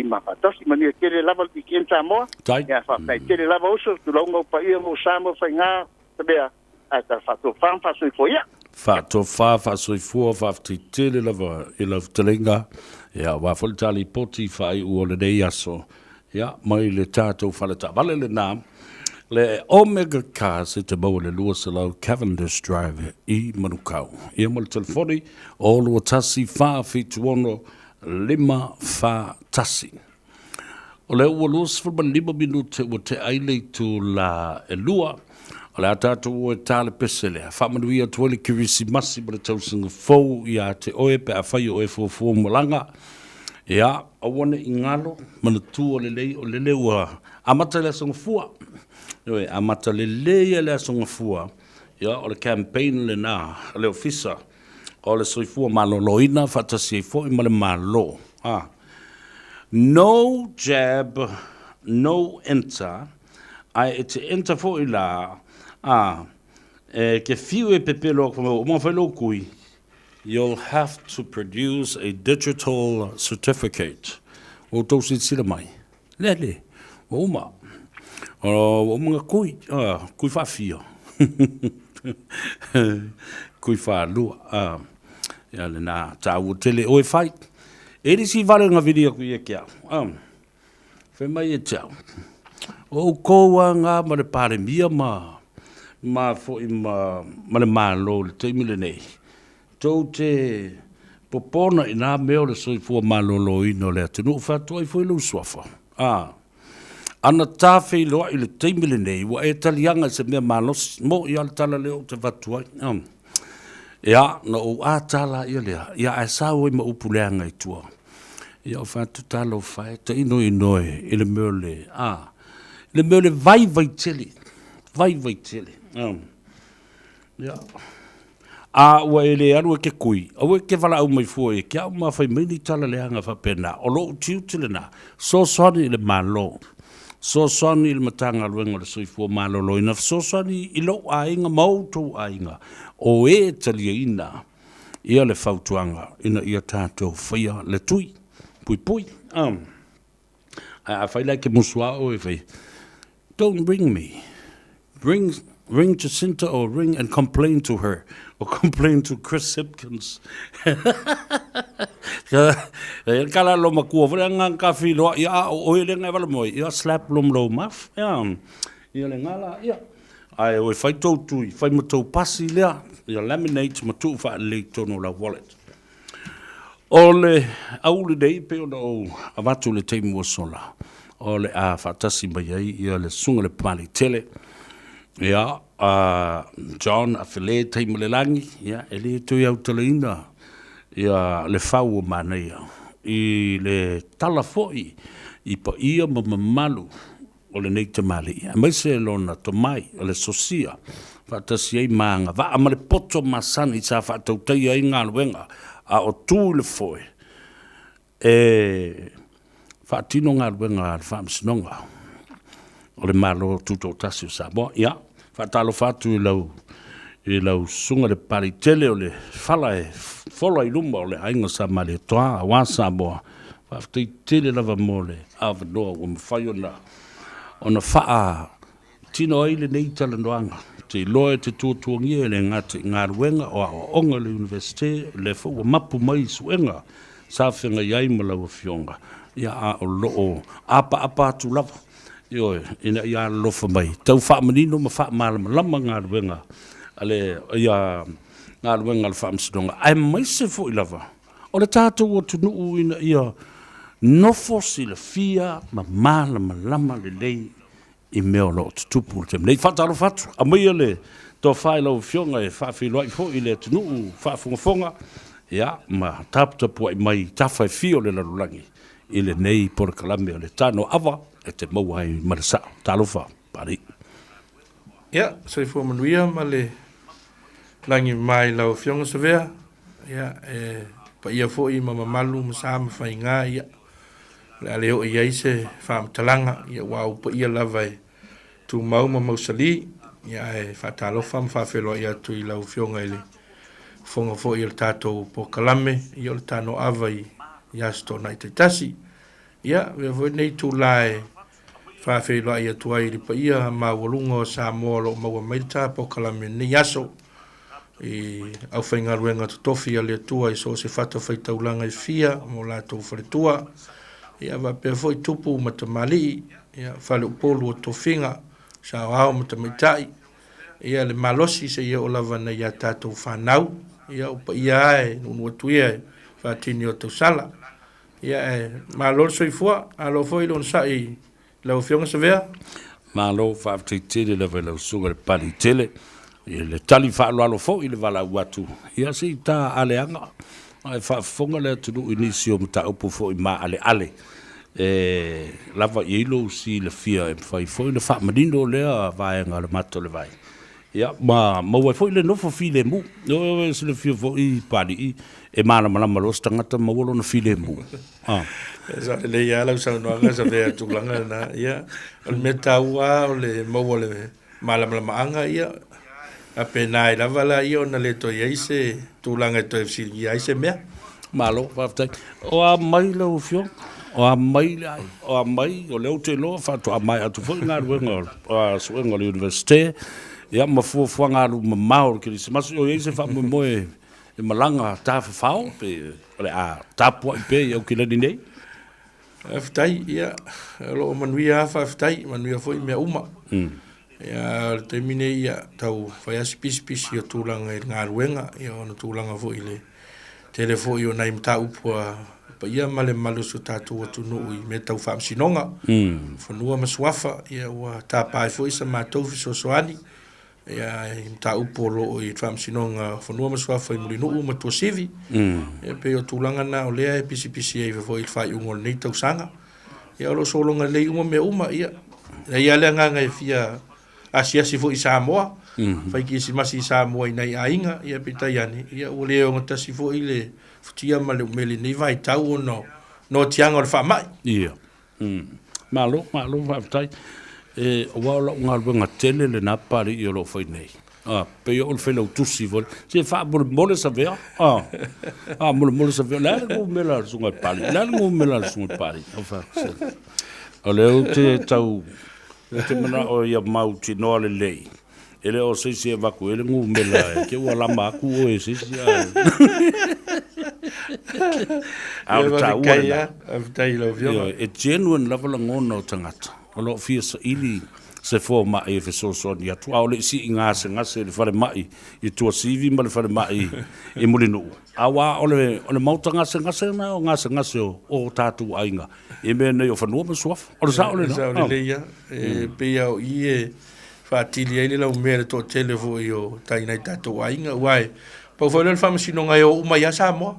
5 4 1. Manuia tele lava le weekend Samoa. Tai. Ia, faafetai tele lava uso, tulauga o paia mo Samoa faiga, tabea, ae tala faatofa ma faasoifua ia. Faatofa, faasoifua, faafetai tele lava i lau fetalaiga, ia, aua foi le ta lipoti faaiu o lenei aso, ia, mai le tatou fale taavale lena, le Omega Cars e te maua i le 200 Cavendish Drive i Manukau. Ia ma le telefoni, 0 2 1 4 7 6 5 4 1. O lea ua 25 minute ua tea ai le itula e lua, o le a tatou o e ta le pese lea. Faamanuia atu ai le Kerisimasi ma le tausaga fou ia te oe pe afai o oe fuafua malaga. Ia, aua ne i galo, manatua lelei o lele ua amata i le Aso Gafua. Ioe, amata lelei lava i le Aso Gafua, ia o le campaign lena a le Ofisa o le Soifua Maloloina faatasi ai foi ma le Malo. A. No jab, no enter, ae e te enter foi la, a, e ke fiu e pepelo aku mai ua uma ona fai lou kui, you'll have to produce a digital certificate. Ua outou silasila mai, lea le, ua uma, ua uma ona kui, a, kui faafia, kui faalua, a, ia lena taua tele oe fai. E le isi vale na vili atu ia te au, a, fai mai ia te au, o outou lava na ma le Palemia ma, ma foi ma, ma le Malo i le taimi lenei, tou te popona i nā mea o le soifua maloloina o le atunuu, fai atu ai foi lou suafa, a, ana ta feiloai i le taimi lenei, ua e taliaga i se mea malosi, moʻi lava le tala lea ou te avatu ai, a. Ia, na ou ata laia lea, ia ae sau ai ma upu leaga i tua. Ia ou fai atu, talofa e, tainoino e i le mea o le, a, i le mea o le vaivai tele, vaivai tele. A, ia, a ua e le alu e ke kui, aua e te valaau mai fua ia te au ma fai mai ni tala leaga faapena. O lou tiute lena, fesoasoani i le Malo. Fesoasoani i le Matagaluega o le Soifua Maloloina, fesoasoani i lou aiga ma outou aiga, o e taliaina ia le fautuaga ina ia tatou faia le tui puipui. Ae afai la e te musu lava oe e fai, don't ring me, ring Ring Jacinta or ring and complain to her or complain to Chris Hipkins. E kala lo makua fo le nga ka filoa ia a o oe le ngai wala moi ia slap lom lo maf ia ia le ngala ia ai o fai tou tui fai ma tou pasi lea ia laminate ma tuu faalelei tonu la wallet. O le aoauli nei pei ona ou avatu i le taimi ua sola, o le a faatasi mai ai ia le Susuga i le Papalii Tele, ia, a John Afele Taimalelagi, ia, e le toe autalaina ia le fau o manaia i le tala foi i paia ma mamalu o lenei tamalii, aemaise lona tomai o le sosia faatasi ai ma agavaa ma le poto masani sa faatautaia ai galuega a o tu i le foe e faatino galuega a le Faamasinoga o le Malo Tutoatasi o Samoa. Ia, faatalofa atu i lau i lau susuga i le Papalii tele o le fala e fola i luma o le aiga Sa Malietoa aua Samoa. Faafetai tele lava mo le avanoa ua mafai ona ona faatino ai lenei talanoaga. Ou te iloa e te tuatuagia e le gata i galuega o aoaoga i le Iunivesite, o lea foi ua mapu mai i suega sa feagai ai ma lau Afioga, ia a o lo o apaapa atu lava, ioe, ina ia alolofa mai, tau faamanino ma faamalamalama galuega a le, ia, galuega a le Faamasinoga, aemaise foi lava O le tatou atunuu ina ia nofo silafia ma malamalama lelei i mea o lo o tutupu i le taimi nei. Faatalofa atu, aumaia le tofa i lau Afioga e faafeiloai foi i le atunuu faafogafoga, ia, ma taputapuai mai i tafa e fia o le lalolagi i lenei polokalame o le Tano Ava e te maua ai ma le sao. Talofa, Papalii. Ia, soifua manuia ma le lagi mama i lau Afioga Savea, ia, e paia foi ma mamalu ma sa ma faiga, ia, o le a le oo i ai se faamatalaga, ia, aua o paia lava e tumau ma mausali, ia, ae faatalofa ma faafeiloai atu i lau Afioga i le fofoga foi o le tatou polokalame, ia, o le Tanoava i Aso Toonai taitasi. Ia, avea foi lenei itula e faafeiloai atu ai i le paia maualuga o Samoa o lo o maua mai le ta polokalame i lenei aso i aufaigaluega totofi a le Atua i so o se fatafaitaulaga e fia ma o latou faletua, ia faapea foi tupu ma tamalii, ia faleupolu o tofiga, saoao ma tamaitai, ia le malosi seia oo lava nei a tatou fanau, ia o paia lava e nuunuu atu ia e faatini o tausala. Ia ae malo le soifua, malo foi le onosai i lau Afioga Savea. Malo faafetai tele lava i lau Susuga i le Papalii tele i le tali faaaloalo foi i le valaau atu, ia se i ta aleaga. Ae faafofoga le atunuu i nisi o mataupu foi maaleale e lava i ai lou silafia e mafai foi ona faamanino lea vaega o le mata o le vai, ia, ma maua ai foi le nofo filemu. Ua e silafia foi Papalii, e malamalama loa se tagata maua lona filemu. Ah. E sao lelei lava lau saunoaga Savea i le tulaga lena. Ia, o le mea taua lava o le maua o le malamalamaaga, ia, faapena ai lava laia ona le toe i ai se tulaga e toe fesiligia ai se mea. Malo, faafetai. O a mai lau Afioga? O a mai le ai? O a mai, o lea ou te iloa faatoa maea atu foi galuega o suega o le Iunivesite, ia ma fuafuaga alumamao o le Kerisimasi. O i ai se faamoemoe e malaga tafafao pe o le a tapuai pea i Aukilani nei? Faafetai, ia, o lo o manuia lava faafetai, manuia foi mea uma. Ia, o le taimi nei, ia, tau fai lava si pisipisi o tulaga i le galuega, ia, ona tulaga foi i le tele foi o nai mataupu a paia ma le mamalu o si o tatou atunuu i mea tau faamasinoga, fanua ma suafa, ia, ua tapa ai foi sa matou fesoasoani Ia, i mataupu o lo o i le Faamasinoga o Fanua ma Suafa i Mulinuu ma Tuasivi. Ia, pei o tulaga na o lea e pisipisi ai foi i le faaiuga o lenei tausaga. Ia, o lo o sologa lelei uma mea uma, ia, e i ai lava le agaga e fia asiasi foi i Samoa, fai kerisimasi i Samoa i nai aiga, ia, peitai ane, ia, ua le ogatasi foi le futia ma le umele i lenei vaitau ona o noatiaga o le faamai. Ia. Malo, malo faafetai. E, aua o lau galuega tele lena Papalii o lo o fai nei. A, pei o le failautusi foi. Se faamolemole Savea. A, faamolemole Savea. O le a le numera a le Susuga i le Papalii? O le a le numera a le Susuga i le Papalii? O faa, o lea ou te tau, ou te manao ia mautinoa lelei. E le o se isi e avatu ai le numera e te ua lama atu oe e se isi ae. A o le taua lena. Faafetai i lau Afioga. E genuine lava lagona o tagata o lo o fia saili se fomai e fesoasoani atu, a o le i sii gasegase i le falemai i Tuasivi ma le falemai i Mulinuu, aua o le, o le maota gasegase lena o gasegase o, o tatou aiga i mea nei o fanua ma suafa. O le sao lena. Sao lelei lava. E pei lava o i e faatili ai le laumea i le toatele foi o tai nai tatou aiga, aua e pau foi lea o le faamasinoga e o uma ai lava Samoa.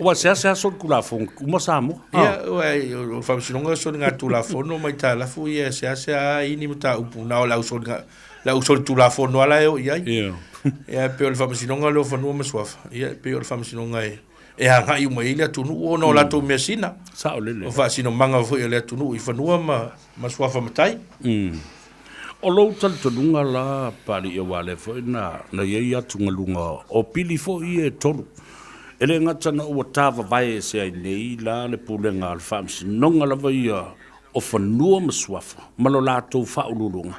Aua e seasea solitulafono uma Samoa. Ia, aua o le faamasinoga o soligatulafono ma aitalafu ia e seasea lava i ni mataupu na o le au soliga, le au solitulafono lava la e o i ai. Ia, e pei o le faamasinoga lea o Fanua ma Suafa, ia e pei o le faamasinoga e e agai uma i ai le atunuu ona o latou measina. Saolele. O faasinomaga foi a le atunuu i fanua ma ma suafa matai. O lou talitonuga la, Papalii, aua lea foi na, na i ai atugaluga o pili foi ia e tolu. E le gata na ua tavavae ese ai nei la le Pulega a le Faamasinoga lava ia o Fanua ma Suafa ma lo latou faauluuluga,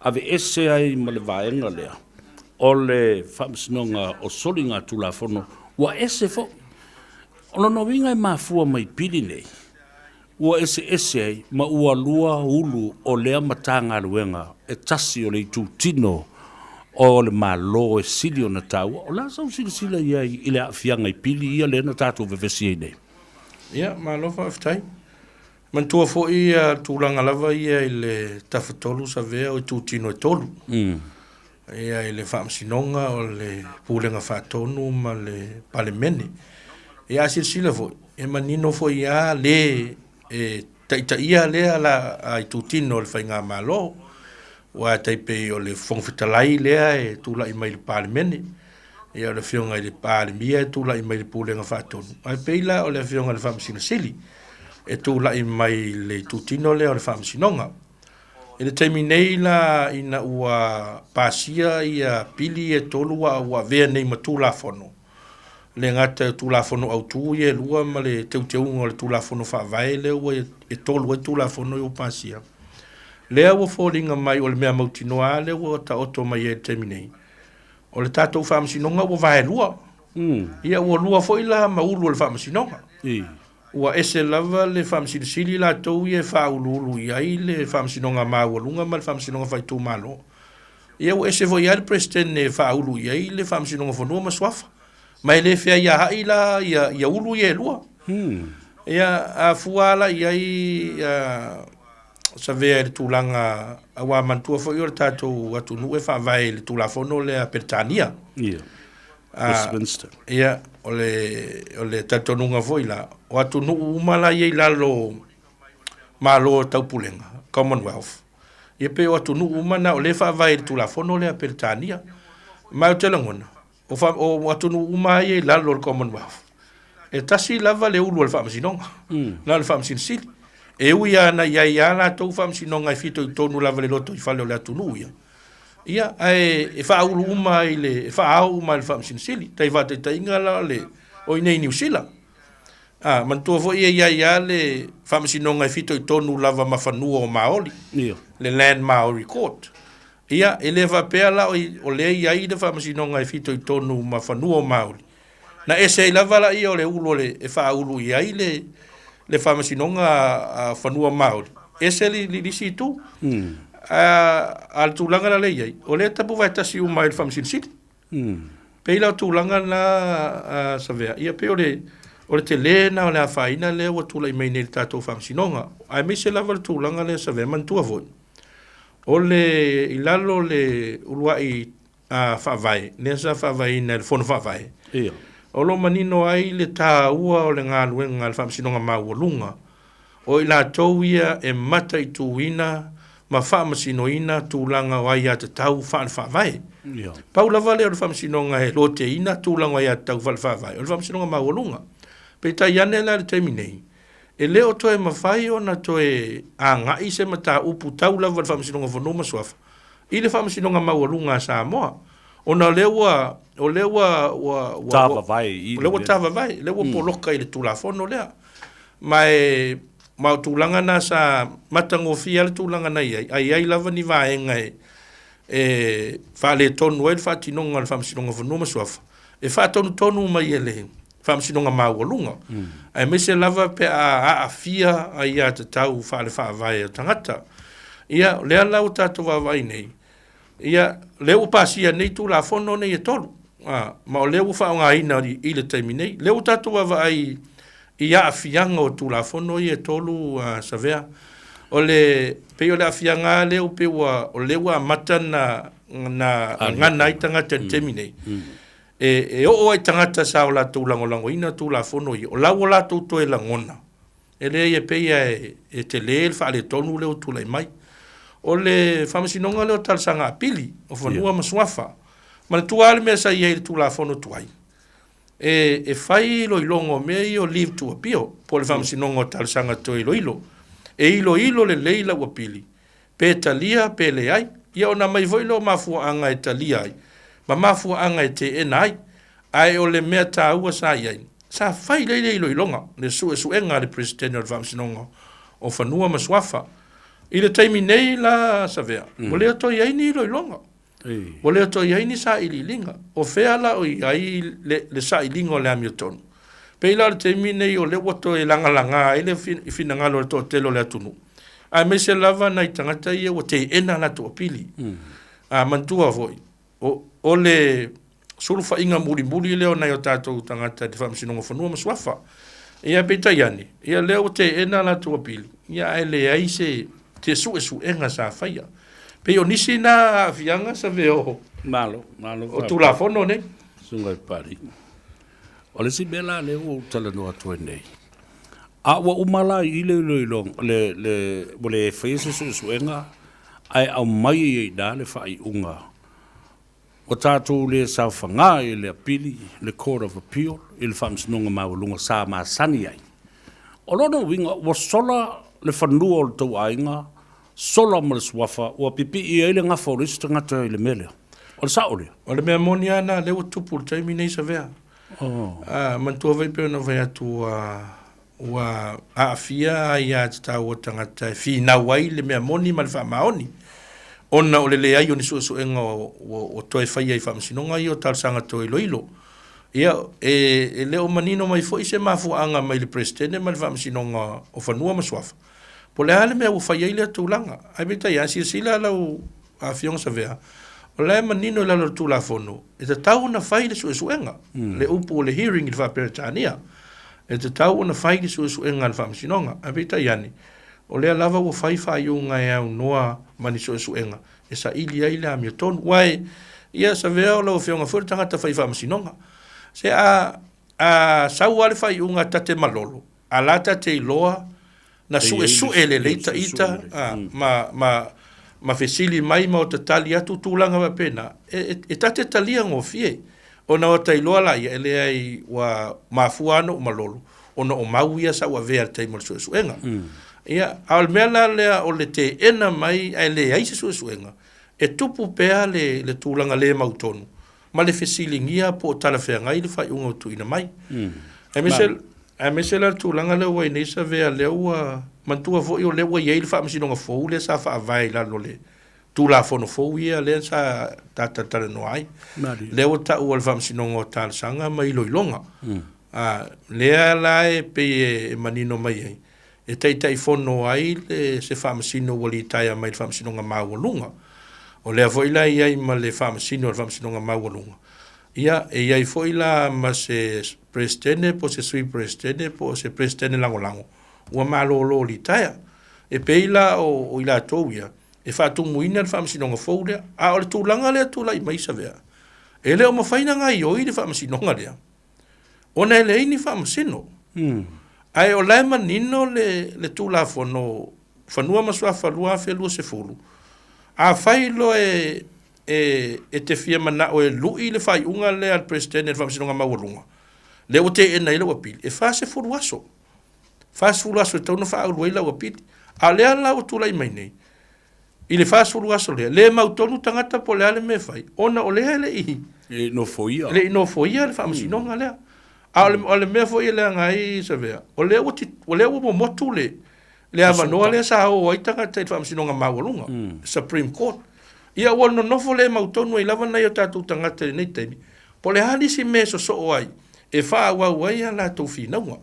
aveese ai ma le vaega lea o le Faamasinoga o Soligatulafono, ua ese foi. O lona uiga e mafua mai pili nei, ua eseese ai ma ua lua ulu o lea Matagaluega e tasi o le itutino o le Malo e sili ona taua. O le a sau silasila i ai i le aafiaga i pili ia lea na tatou vevesi ai nei? Ia, malo faafetai. Manatua foi ia tulaga lava ia i le Tafatolu Savea o itutino e tolu. Ia i le Faamasinoga o le Pulega Faatonu ma le Palemene. Ia a silasila foi, e manino foi lava le e taitaia lea la a itutino o le Faigamalo, aua e tai pei o le Fofoga Fetalai lea e tulai mai i le Palemene, ia o le Afioga i le Palemia e tulai mai i le Pulega Faatonu, ae pei la o le Afioga i le Faamasino Sili e tulai mai i le itutino lea o le Faamasinoga. I le taimi nei la ina ua pasia ia pili e tolu a ua avea nei ma Tulafono, e le gata i Tulafono Autu ia e lua ma le teuteuga o le Tulafono Faavae lea ua e tolu ai Tulafono ia ua pasia, lea ua foliga mai o le mea mautinoa lava lea ua taoto mai ai i le taimi nei, o le tatou Faamasinoga ua vaelua. Ia ua lua foi la ma ulu o le Faamasinoga. Ua ese lava le Faamasino Sili latou ia e faauluulu i ai le Faamasinoga Maualuga ma le Faamasinoga Faaitumalo. Ia ua ese foi lava le Peresetene e faaulu i ai le Faamasinoga Fanua ma Suafa. Ma e le feaiaai la ia ulu ia e lua. Ia, a fua la i ai Savea i le tulaga, aua manatua foi o le tatou atunuu e faavae i le Tulafono lea a Peretania. Westminster. Ia, o le, o le talitonuga foi la, o atunuu uma la ia i lalo o Malo o Taupulega, Commonwealth, ia pei o atunuu uma na o lea e faavae i le Tulafono lea a Peretania. Ma ou te lagona, o, fa, o atunuu uma ia i lalo o le Commonwealth, e tasi lava le ulu o le faamasinoga, na o le Faamasino Sili. E ui lava na i ai lava latou faamasinoga e fitoitonu lava i le lotoifale o le atunuu ia, Ia, ae e faaulu uma i le, e faaao uma i le Faamasino Sili. Tai faataitaiga la o le, o i inei i Niu Sila. A, manatua foi e i ai lava le Faamasinoga e fitoitonu lava ma fanua o Maori, Ia. le Land Maori Court. Ia, e le faapea la o, o lea e i ai le Faamasinoga e fitoitonu ma fanua o Maori, Na ese ai lava laia o le ulu o le e faaulu i ai le le Faamasinoga a Fanua Maori, ese le le isi itu. A a le tulaga la lea e i ai, o lea e tapuvae tasi uma i le Faamasino Sili. Pei la o tulaga na a Savea, ia pei o le o le tele lena o le afaina lea ua tulai mai nei i le tatou Faamasinoga, aemaise lava le tulaga lea Savea, manatua foi, o le i lalo o le uluai a Faavae, lea sa faavaeina e le Fono Faavae, Ia. o lo o manino ai le taua o le galuega a le Faamasinoga Maualuga, o i latou ia e mataituina ma faamasinoina tulaga o aiatatau faale-faavae. Ia. Pau lava lea o le Faamasinoga e loteina tulaga o aiatatau faale-faavae, o le Faamasinoga Maualuga. Peitai ane la i le taimi nei, e le o toe mafai ona toe agai se mataupu tau lava i le Faamasinoga o Fanua ma Suafa i le Faamasinoga Maualuga a Samoa, ona o lea ua, o lea ua, ua, ua, Tavavae i o lea ua tavavae, lea ua poloka i le Tulafono lea. Ma e, ma o tulaga na sa matagofie lava le tulaga na i ai, ae i ai lava ni vaega e, e faaletonu ai le faatinoga o le Faamasinoga o Fanua ma Suafa, e faatonutonu mai e le Faamasinoga Maualuga, aemaise lava pe a aafia aiatatau faale-faavae a tagata. Ia, o lea la ua tatou vaavaai nei, ia, lea ua pasia nei Tulafono nei e tolu, a, ma o lea ua faaaogaina i le taimi nei. Lea ua tatou vaavaai i aafiaga o Tulafono ia e tolu, a, Savea. O le, pei o le aafiaga lava lea pei ua, o lea ua amata ona, ona gagana ai tagata i le taimi nei. E, e oo ai tagata sa o latou lagolagoina Tulafono ia, o la ua latou toe lagona, e leai e pei lava e, e tele le faaletonu lea ua tulai mai. O le Faamasinoga lea o Talosaga Apili o Fanua ma Suafa, manatua lava le mea sa i ai i le Tulafono tuai, e, e fai iloiloga o mea ia o leave to appeal, po o le Faamasinoga o Talosaga Toe Iloilo. E iloilo lelei lau apili, pe talia pe leai, ia ona aumai foi lea o mafuaaga e talia ai, ma mafuaaga e teena ai. Ae o le mea taua sa i ai, sa fai lelei le iloiloga, le suesuega a le Peresetene o le Faamasinoga o Fanua ma Suafa. I le taimi nei la Savea, ua le o toe i ai ni iloiloga. Ua le o toe i ai ni sailiiliga. O fea la o i ai le, le sailiga o le amiotonu? Pei la o le taimi nei o lea ua toe lagalaga ai le finagalo o le toatele o le atunuu, aemaise lava nai tagata ia ua teena a latou apili. A manatua foi, o, o le sulufaiga mulimuli lea o nai o tatou tagata i le Faamasinoga o Fanua ma Suafa. Ia peitai ane, ia lea ua teena a latou apili, ia ae leai se, se suesuega sa faia. Pei o nisi na aafiaga sa veo Malo, malo. O Tulafono nei. Susuga i le Papalii. O le isi mea la lea ua ou talanoa atu ai nei, a ua uma la i le iloiloga, le, le, ua le faia se suesuega ae aumai ai i ina le faaiuga Ua tatou le saofaga i le apili, le Court of Appeal, i le Faamasinoga Maualuga sa masani ai. O lona uiga, ua sola le fanua o le tou aiga, sola ma le suafa, ua pipii ai le gafa o le isi tagata i le mea lea. O le sao lea? O le mea moni lava lena, lea ua tupu i le taimi nei Savea. Oh. Manatua foi pei ona fai atu ua Ua aafia aiatatau a tagata e finau ai le mea moni ma le faamaoni, ona o le leai o ni suesuega ua toe faia i faamasinoga ia o talosaga toe iloilo. Ia, e le o manino mai foi se mafuaaga mai le Peresetene ma le Faamasinoga o Fanua ma Suafa, po o le a le mea ua fai ai lea tulaga. Ae peitai ane, silasila lau Afioga Savea, o la e manino i lalo o le Tulafono, e tatau ona fai le suesuega, le upu o le hearing i le faa-Peretania. E tatau ona fai le suesuega a le Faamasinoga, ae peitai ane, o lea lava ua fai faaiuga e aunoa ma ni suesuega e saili ai le amiotonu. Aua Ia, Savea o lau Afioga foi o le tagata fai faamasinoga. Se a, a sau lava le faaiuga ta te malolo, a la ta te iloa na suesue lelei ta ita ma, ma, ma fesili mai ma ota tali atu tulaga faapena, e, e, e ta te talia gofie. Ona ota iloa laia, e leai ua mafua lava ona ou malolo, ona o mau ia sa ou avea i le taimi o le suesuega. Ia, a o le mea la lea o le teena mai ae leai se suesuega, e tupu pea le, le tulaga le mautonu ma le fesiligia po o talafeagai le faaiuga ua tuuina mai. Aemaise, aemaise la le tulaga lea ua i ai nei Savea lea ua, manatua foi o lea ua i ai le faamasinoga fou lea sa faavae i lalo o le Tulafono fou ia lea sa ta talatalanoa ai. Lea ua taua le Faamasinoga o Talosaga ma Iloiloga. A, lea la e pei e manino mai ai, e Taitaifono ai le, se Faamasino ua litaea mai le Faamasinoga Maualuga. O lea foi la e i ai ma le Faamasino o le Faamasinoga Maualuga. Ia, e i ai foi la ma se Peresetene po o se Sui Peresetene po o se Peresetene Lagolago ua malolo litaea. E pei la o, o i latou ia, e faatumuina le faamasinoga fou lea. A o le tulaga lea e tulai mai Savea, e le o mafai ona gaoioi le faamasinoga lea, ona e leai ni faamasino. Ae o la e manino le, le Tulafono Fanua ma Suafa 2020, afai loa e, e, e te fia manao e lui le faaiuga lea a le Peresetene o le Faamasinoga Maualuga, lea ua teena ai lau apili, e 40 aso. 40 aso e tatau ona faaulu ai lau apili. A o lea la ua tulai mai nei, i le 40 aso lea, le mautonu tagata po o le a le mea e fai, ona o lea e le i E nofoia. E le i nofoia le faamasinoga lea. A o le, o le mea foi e leaga ai Savea, o lea ua, o lea ua momotu le, le avanoa lea sa o ai tagata i le faamasinoga maualuga, Supreme Court. Ia ua nonofo le mautonu ai lava nai o tatou tagata i lenei taimi, po o le a nisi mea e sosoo ai e faaauau ai a latou finauga.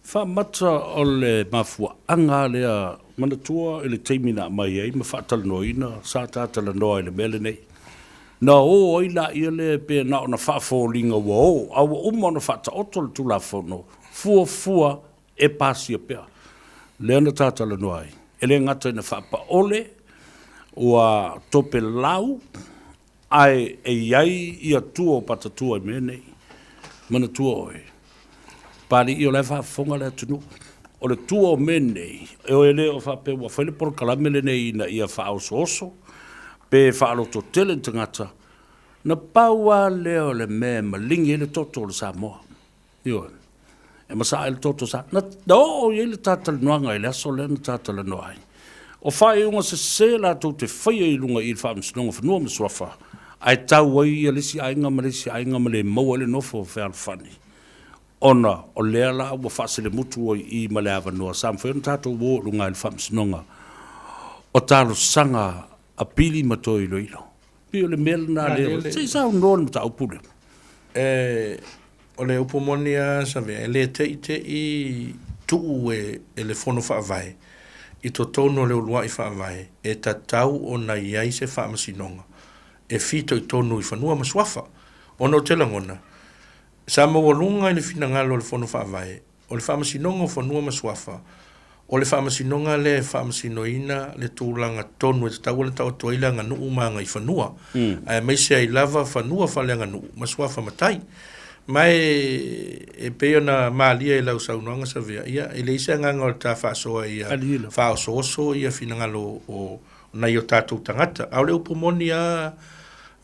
Faamata o le mafuaaga lea, manatua i le taimi na aumai ai ma faatalanoaina, sa ta talanoa i le mea lenei. Na o ai laia lea pe na ona faafoliga ua o, a ua uma ona faataoto le Tulafono fuafua e pasia pea. Lea na ta talanoa ai. E le gata ina faapaole, ua topelau, Ae e i ai ia tua o patatua i mea nei. Manatua oe, Papalii o la e faafofoga le atunuu. O le tua o mea nei, e o e le o faapea ua fai le polokalame lenei ina ia faaosooso pe faalototele ni tagata, na pau lava lea o le mea e maligi ai le toto o le Samoa. Ioe. E masaa ai le toto sa. Na, na oo i ai le ta talanoaga i le aso lea na ta talanoa ai. O faaiuga sese latou te faia i luga i le Faamasinoga o Fanua ma Suafa, ae tau ai ia le isi aiga ma le isi aiga ma le maua ai le nofo fealofani, ona o lea la ua faaselemutu ai i i ma le avanoa sa mafai ona tatou o i luga i le Faamasinoga o Talosaga Apili ma Toe Iloilo. Pei o le mea lena lea, se i saunoa le mataupu lea. E, o le upu moni a Savea, e le teʻiteʻi tuu e, e le Fono Faavae i totonu o le uluai faavae e tatau ona i ai se faamasinoga e fitoitonu i fanua ma suafa. Ona ou te lagona, sa maualuga i le finagalo o le Fono Faavae O le Faamasinoga o Fanua ma Suafa, o le faamasinoga lea e faamasinoina le tulaga tonu e tatau ona taoto ai le aganuu ma agaifanua, aemaise ai lava fanua faaleaganuu ma suafa matai. Ma e, e pei ona malie i lau saunoaga Savea, ia, e leai se agaga o le ta faasoa ia faaosooso ia finagalo o nai o tatou tagata. A o le upu moni lava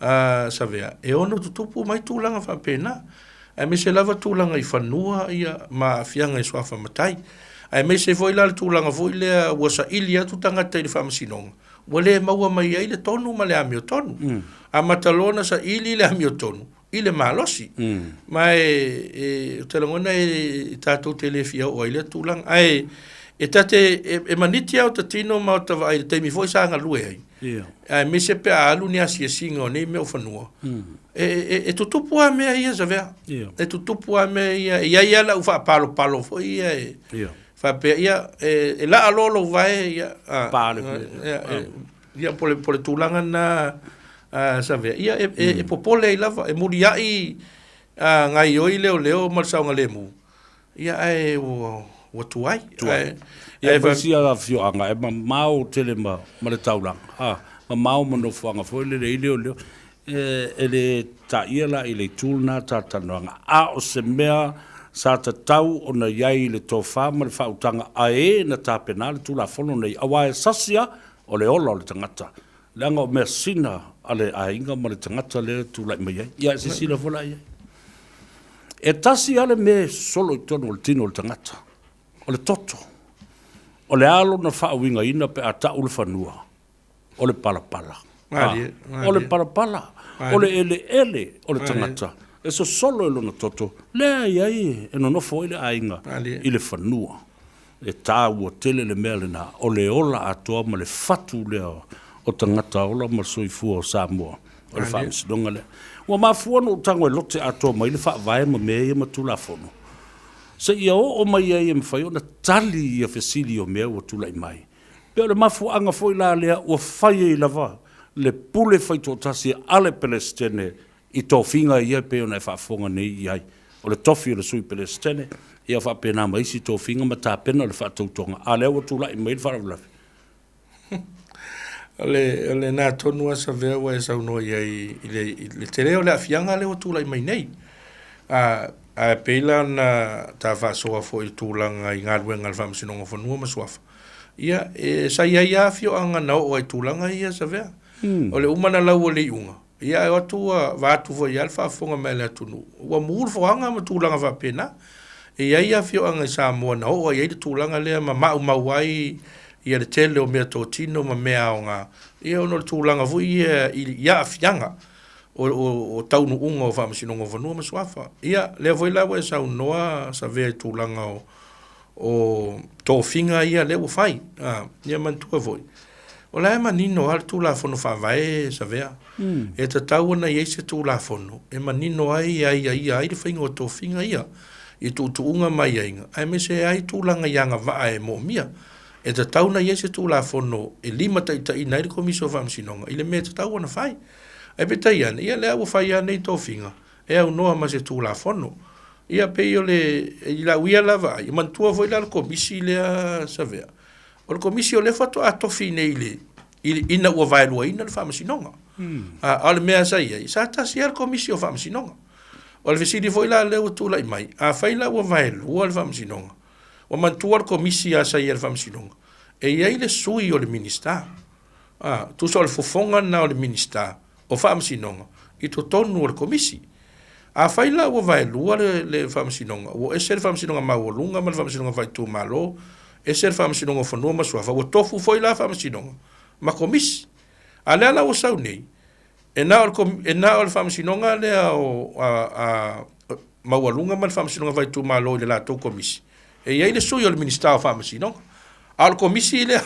a Savea, e ono tutupu mai tulaga faapena. aemaise lava tulaga i fanua ia ma aafiaga i suafa matai. Aemaise foi la le tulaga foi lea ua saili atu tagata i le faamasinoga, ua le maua mai ai le tonu ma le amiotonu. Mm. Amata loa ona saili le amiotonu i le malosi. Mm. Ma e, e, ou te lagona e, e tatou te le fia oo ai lea tulaga. Ae e tate e, e maniti a o ta tino ma o ta vaai i le taimi foi sa galue ai. Yeah. Aemaise pe a alu ni asiasiga o nei mea o fanua. Mm. E, e, e tutupu lava mea ia Savea. Yeah. E tutupu lava mea ia. E i ai lava lau faapalopalo foi ia e yeah. faapea ia e, e laa loa lou vae ia a, Pa le mea. ia, e, ia po le, po le tulaga na a, Savea. Ia e, e, e popole ai lava e muliai a, gaioi leoleo ma le saogalemu. Ia ae ua ua tuai. Tuai. Ia e fai sia afioaga e mamao tele ma ma le taulaga. A, mamao ma nofoaga foi lele i leoleo. E le taia la i le itu lena talatalanoaga, a o se mea sa tatau ona i ai le tofa ma le faautaga a e na tapena le Tulafono nei, aua e sasi a o le ola o le tagata, leaga o measina a le aiga ma le tagata lea e tulai mai ai. Ia e silasila foi la i ai. E tasi lava le mea e sosolo i totonu o le tino o le tagata, o le toto. O le a lona faauigaina pe a tau le fanua? O le palapala. O le palapala. O le eleele o le tagata e sosolo i lona toto, lea e i ai e nonofo ai le aiga i le fanua. E taua tele le mea lena, o le ola atoa ma le fatu lea o tagata ola ma le soifua o Samoa, o le faamasinoga lea. Ua mafua ona ou tago e lote atoa mai le Faavae ma mea ia ma Tulafono, seia oo mai ai e mafai ona tali ia fesili o mea ua tulai mai. Pe o le mafuaaga foi la lea ua fai ai lava le pule faitoatasi a le Peresetene i tofiga ia e pei ona e faafofoga nei i ai. O le tofi o le Sui Peresetene, ia faapena ma isi tofiga ma tapena le faatautoga, a lea ua tulai mai le faalavelave. O le, o lena tonu lava Savea ua e saunoa i ai i le, i le tele o le aafiaga lea ua tulai mai nei. A, ae pei la ona ta faasoa foi i le tulaga i galuega a le Faamasinoga o Fanua ma Suafa, ia, e, sa i ai lava afioaga na oo ai i tulaga ia Savea. O le uma ona lau o le iuga, ia ae o atu ua vaeatu foi lava le faafofoga mai a le atunuu, ua mu le foaga ma tulaga faapena. E i ai afioaga i Samoa na oo ai i ai le tulaga lea ma maumau ai ia le tele o meatotino ma mea aoga, ia ona o le tulaga foi ia i aafiaga o taunuuga o Faamasinoga o Fanua ma Suafa. Ia, lea foi la ua e saunoa Savea i tulaga o tofiga ia lea ua fai. Ia manatua foi, o la e manino lava le Tulafono Faavae Savea. E tatau ona i ai se Tulafono e manino ai e aiaia ai le faiga o tofiga ia i tuutuuga ma aiaiga, aemaise ai tulaga i agavaa e moomia. E tatau ona i ai se Tulafono e limataitaiina ai le Komisi o Faamasinoga i le mea e tatau ona fai. Ae peitai ane, ia lea ua fai lava nei tofiga e aunoa ma se Tulafono. Ia pei o le, i lau ia la vaai, manatua foi la le Komisi lea Savea, o le Komisi o lea faatoa tofi nei i le, ina ua vaeluaina le Faamasinoga. A o le mea sa i ai, sa tasi lava le Komisi o Faamasinoga. O le fesili foi la lea ua tulai mai, afai la ua vaelua le Faamasinoga, ua manatua le Komisi lava sa i ai i le Faamasinoga, e i ai le sui o le Minisita. A, tusa o le fofoga lena o le Minisita o Faamasinoga i totonu o le Komisi. Afai la ua vaelua le, le Faamasinoga, ua ese le Faamasinoga Maualuga ma le Faamasinoga Faaitumalo, ese le Faamasinoga o Fanua ma Suafa, ua tofu foi la Faamasinoga ma Komisi. A lea la ua sau nei, E na o le, e na o le faamasinoga lea o a, a, maualuga ma le faamasinoga faaitumalo i le latou komisi, e i ai le sui o le Minisita o Faamasinoga. A o le komisi lea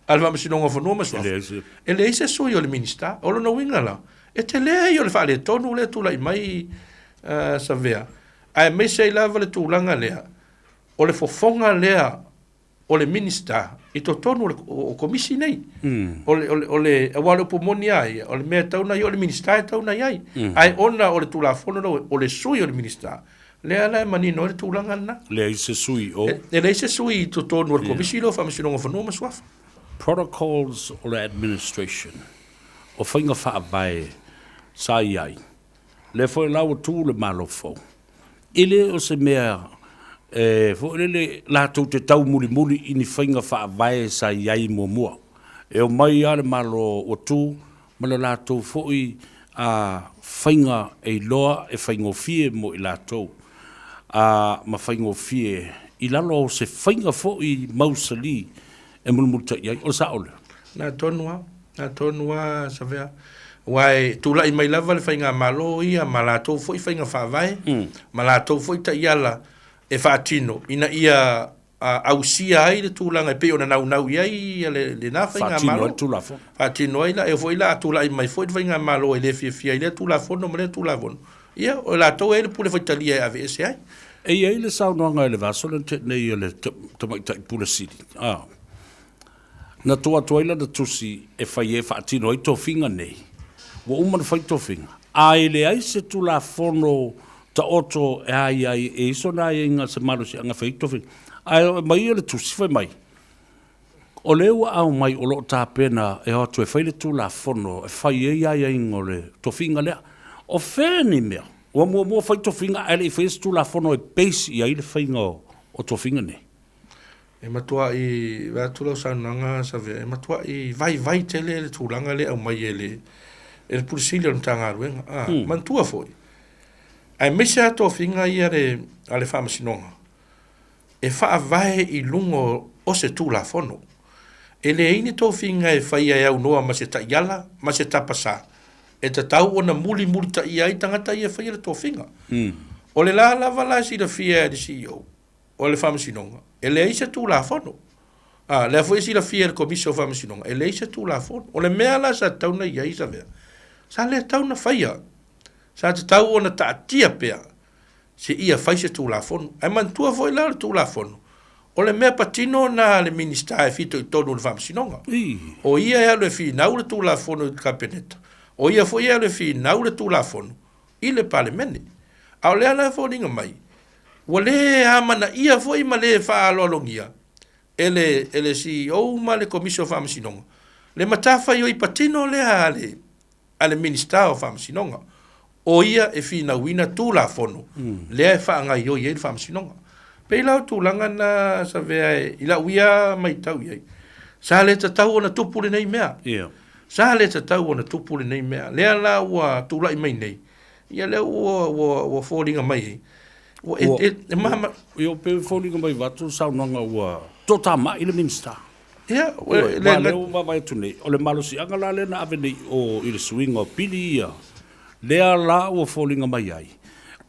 a le Faamasinoga o Fanua ma Suafa, e leai se sui o le Minisita. O lona uiga la, e tele ia o le faaletonu lea e tulai mai uh, Savea, aemaise ai lava le tulaga lea, o le fofoga lea o le Minisita i totonu o le o Komisi nei. O le, o le, o le, aua o le upu moni lava ia, o le mea e tatau ona i ai, o le Minisita e tatau ona i ai. Ae ona o le Tulafono lea o le sui o le Minisita, lea la e manino ai le tulaga lena. Leai se sui o. E leai se sui i totonu o le Komisi lea o Faamasinoga o Fanua ma Suafa. Protocols o le Administration, o faiga faavae sa i ai, lea foi la ua tu le Malo fou. E le o se mea e foi lele latou te taumulimuli i ni faiga faavae sa i ai muamua. E omai lava le Malo ua tu ma le latou foi a faiga e iloa e faigofie mo i latou a ma faigofie i lalo o se faiga foi mausali e mulimulitai ai. O le sao lea? Na tonu lava, na tonu lava Savea. Aua e tulai mai lava le faigamalo ia ma latou foi faiga faavae, ma latou foi taiala e faatino ina ia ausia ai le tulaga e pei ona naunau i ai lena faigamalo. Faatino ai le Tulafono. Faatino ai la, e oo foi la a tulai mai foi le faigamalo e le fiafia i lea Tulafono ma lea Tulafono, ia o latou e i ai le pule faitalia e aveese ai. E i ai le saunoaga i le vaiaso lea na tea nei a le Tamaitai Pule Sili, a, na tuu atu ai lana tusi e fai e faatino ai tofiga nei. Ua uma ona fai tofiga, a e leai se Tulafono taoto e aia ai e i ai sona aiaiga se malosiaga e fai ai tofiga. Ae aumai le tusi fai mai, O lea ua aumai o lo o tapena e o atu e fai le Tulafono e fai ai aiaiga o le tofiga lea. O fea ni mea ua muamua fai tofiga ae le i faia se Tulafono e base i ai le faiga o tofiga nei? E matuai, vaeatu lau saunoaga Savea, e matuai vaivai tele le tulaga lea e aumai e le e le Pule Sili o le Matagaluega. A, manatua foi, aemaise lava tofiga ia a le, a le Faamasinoga, e faavae i luga o se Tulafono. E leai ni tofiga e faia e aunoa ma se taiala ma se tapasā e tatau ona mulimulitaia ai tagata ia e faia le tofiga. O le la lava la e silafia e le CEO o le Faamasinoga, e leai se Tulafono. A, lea foi e silafia e le Komisi o Faamasinoga, e leai se Tulafono. O le mea la sa tatau ona i ai Savea, sa le tatau ona faia. Sa tatau ona taatia pea seia fai se Tulafono. Ae manatua foi la o le Tulafono, o le mea patino lena a le Minisita e fitoitonu i le Faamasinoga. O ia e alu e finau le Tulafono i le Kapeneta, o ia foi e alu e finau le Tulafono i le Palemene. A o lea la e foliga mai, ua le amanaia foi ma le faaaloalogia e le, e le CEO ma le Komisi o Faamasinoga le matafaioi patino lea a le, a le Minisita o Faamasinoga, o ia e finauina Tulafono lea e faagaioi ai le Faamasinoga. Pei la o tulaga na Savea e, i lau ia matau i ai, sa le tatau ona tupu lenei mea. Yeah. Sa le tatau ona tupu lenei mea. Lea la ua tulai mai nei, ia lea ua, ua, ua foliga mai ai. Ua, e, e, e, ma, Ia, pei e foliga mai vaeatu le saunoaga ua toatamai le Minisita. Ia, ua lea ua vaavaai atu nei, o le malosiaga la lea na ave nei i o i le suiga o pili ia, lea la ua foliga mai ai,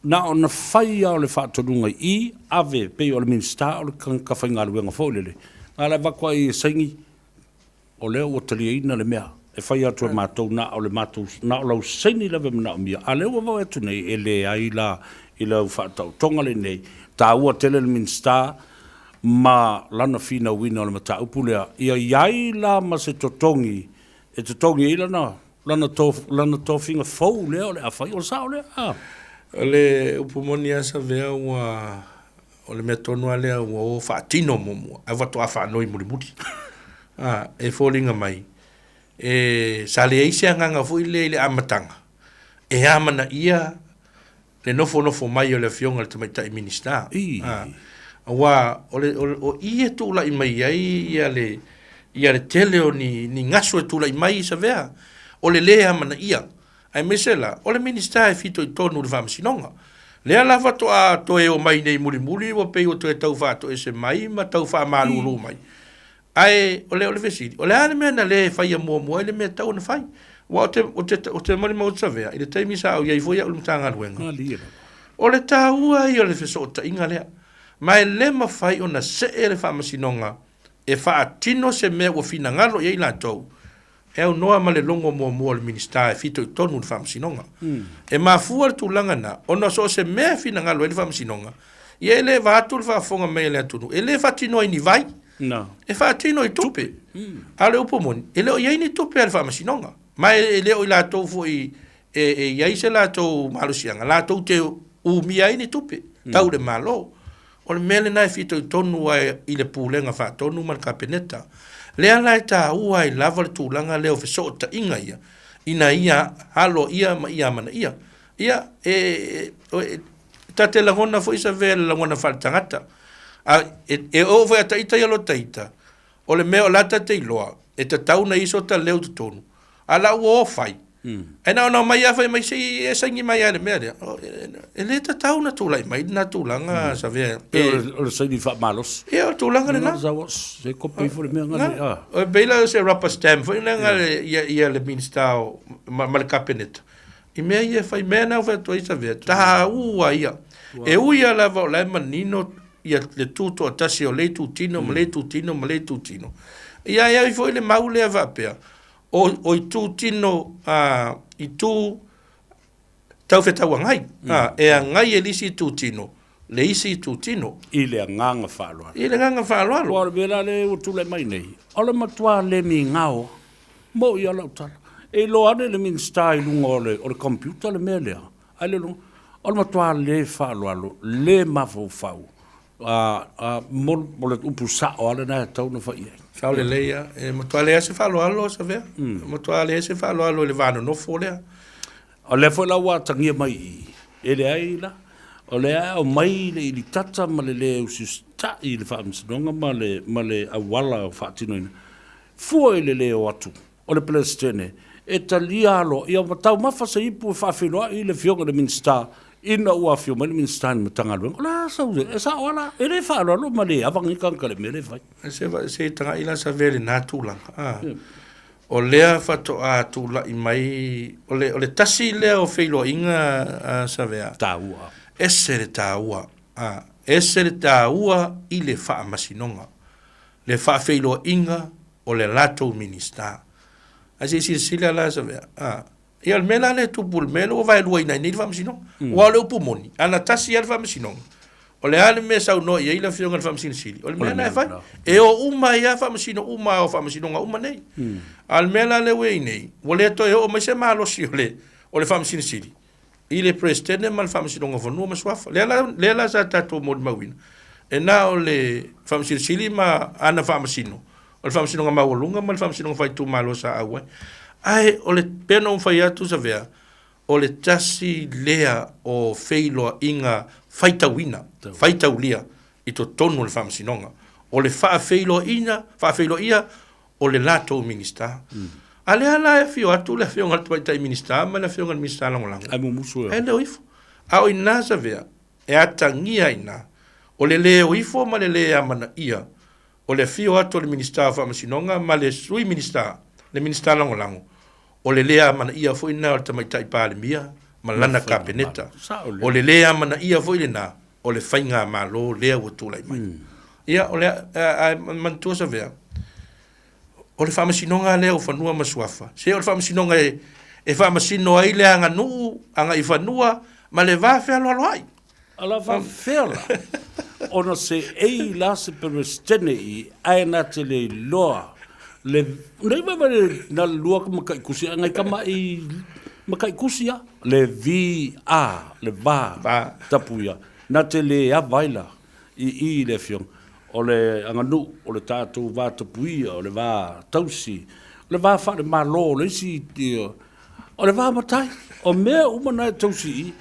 na ona fai lava o le faatonuga i i, ave pei o le Minisita o le tagata faigaluega foi lele, na o le avatu lava i i e saini, o lea ua taliaina le mea e fai atu e matou, na o le matou, na o lau saini lava e manaomia, a o lea ua vaai atu nei, e leai la i lau faataotoga lenei, taua tele le Minisita ma lana finauina o le mataupu lea, ia i ai la ma se totogi e totogi ai lana, lana, to, lana tofiga fou lea o le a fai. O le sao lea? A. O le upu moni lava Savea ua, o le mea tonu lava lea ua o faatino muamua ae faatoa faanoi mulimuli. A, e foliga mai, e, sa leai se agaga foi lea i le amataga e amanaia le nofonofo mai o le Afioga i le Tamaitai Minisita. Aua o, le, o, o i e tulai mai ai ia le, ia le tele o ni, ni gasu e tulai mai i Savea, o le lē amanaia. Aemaise la, o le Minisita e fitoitonu i le Faamasinoga. Lea la faatoa toe omai nei mulimuli ua pei ua toe tau faatoese mai ma tau faamalulu mai. Ae o le, o le fesili, o le a le mea na le faia muamua ai le mea e tatau ona fai? Aua ou te, ou te, ou te molimau atu Savea, i le taimi sa ou i ai foi au i le Matagaluega, o le taua ia o le fesootaiga lea. Ma e le mafai ona see le Faamasinoga e faatino se mea ua finagalo i ai latou, e aunoa ma le logo muamua o le Minisita e fitoitonu i le Faamasinoga. E mafua le tulaga lena ona so o se mea e finagalo ai le Faamasinoga, ia e le vaeatu le faafofoga mai a le atunuu, e le faatinoa i ni vai, e faatino i tupe. A o le upu moni, e le o i ai ni tupe a le Faamasinoga, ma e le o i latou foi e i ai se latou malosiaga latou te umia ai ni tupe tau le Malo. O le mea lena e fitoitonu ai i le Pulega Faatonu ma le Kapeneta. Lea la e taua ai lava le tulaga lea o fesootaiga ia, ina ia aloaia ma ia amanaia. Ia, e, e, ta te lagona foi Savea i le lagona faaletagata. A, e, e oo foi a ta ita ia lo ta ita, o le mea o la ta te iloa, e tatau ona i ai so ta leo i totonu, a la ua o fai, Ae na ona omai lava fai mai se i e saini mai lava i le mea lea. E le tatau ona tulai mai lena tulaga Savea. O le saini faamalosi. Ia, o le tulaga lena. Se kope ifo le mea ngale. E pei la o se rubber stamp foi lea ia le Minisita ma le Kapeneta i mea ia e fai. Mea na fai atu ai Savea, taua ia. E ui lava o la e manino ia le tutoatasi o le itutino ma le itutino ma le itutino. Ia e ai foi le mau lea faapea, O, o itutino, ā, itu taufetauagai, ā, e agai e le isi itutino le isi itutino. I le agaga faaaloalo. I le agaga faaaloalo. Aua o le mea la lea ua tulai mai nei, o le matua le migao moʻi lava lau tala. E iloa ane le Minisita i luga o le, o le computer le mea lea, ae le o luga, o le matua le faaaloalo, le mafaufau. A, mo, o le upu sa'o lava lena e tatau ona fai i ai. Sao lelei lava. E matua leai se faaaloalo Savea. E matua leai se faaaloalo i le va nonofo lea. O lea foi la ua atagia mai i i, e leai la, o lea e aumai le ilitata ma le lē usiusita'i i le Faamasinoga ma le, ma le auala o faatinoina, fua i le lē o atu o le Peresetene e talia aloaia ma taumafa se ipu e faafeiloai i le Afioga i le Minisita ina ua afio mai le Minisita i le Matagaluega. O le a sau, e sao lava la, e le faaaloalo ma le ava lenei tagata i le mea lea e fai. Se, se taga'i la Savea i lena tulaga, a. O lea faatoa tulai mai, o le, o le tasi lea o feiloaiga a Savea. Taua. Ese le taua, a, ese le taua i le faamasinoga, le faafeiloaiga o le latou Minisita. Ae se i silasila la Savea, a, ia o le mea la lea e tupu i le mea lea ua vaeluaina ai nei le Faamasinoga. Aua o le upu moni, ana tasi lava le Faamasinoga, o le a le mea e saunoa i ai le Afioga i le Faamasino Sili, o le mea lena e fai. E o uma ai lava Faamasino uma o Faamasinoga uma nei. A o le mea la lea ua i ai nei, ua le toe oo mai se malosi o le, o le Faamasino Sili i le Peresetene ma le Faamasinoga o Fanua ma Suafa. Lea la, lea la sa tatou molimauina, e na o le Faamasino Sili ma ana Faamasino, o le Faamasinoga Maualuga ma le Faamasinoga Faaitumalo sa auai. Ae o le, pei ona ou fai atu Savea, o le tasi lea o feiloaiga faitauina, faitaulia i totonu o le Faamasinoga. O le faafeiloaiga, faafeiloaia o le latou Minisita. A lea la e afio atu le Afioga i le Tamaitai Minisita ma le Afioga i le Minisita Lagolago. Ae mumusu e. Ae le o ifo. A o i ina Savea, e atagia ai i ina, o le le o ifo ma le le amanaia o le afio atu o le Minisita o Faamasinoga ma le Sui Minisita, le Minisita Lagolago, o le le amanaia foi lena o le Tamaitai Palemia ma lana Kapeneta. O le le amanaia foi lena o le Faigamalo lea ua tulai mai. Ia, o le, ae manatua Savea, o le Faamasinoga lea o Fanua ma Suafa, se o le Faamasinoga e, e faamasino ai le aganuu, agaifanua ma le va fealoaloai. A la faafefea la ona seei la se Peresetene i ae na te le iloa le nei vaivai le na le lua ka makai kusi a ngai kama'i makai kusi a le vi a le va tapu ia na te le ava ai la i i le afioga o le aganuu o le tatou va tapuia o le va tausi o le va faalemalo o le isi O le va matai, o mea uma na e tausi i,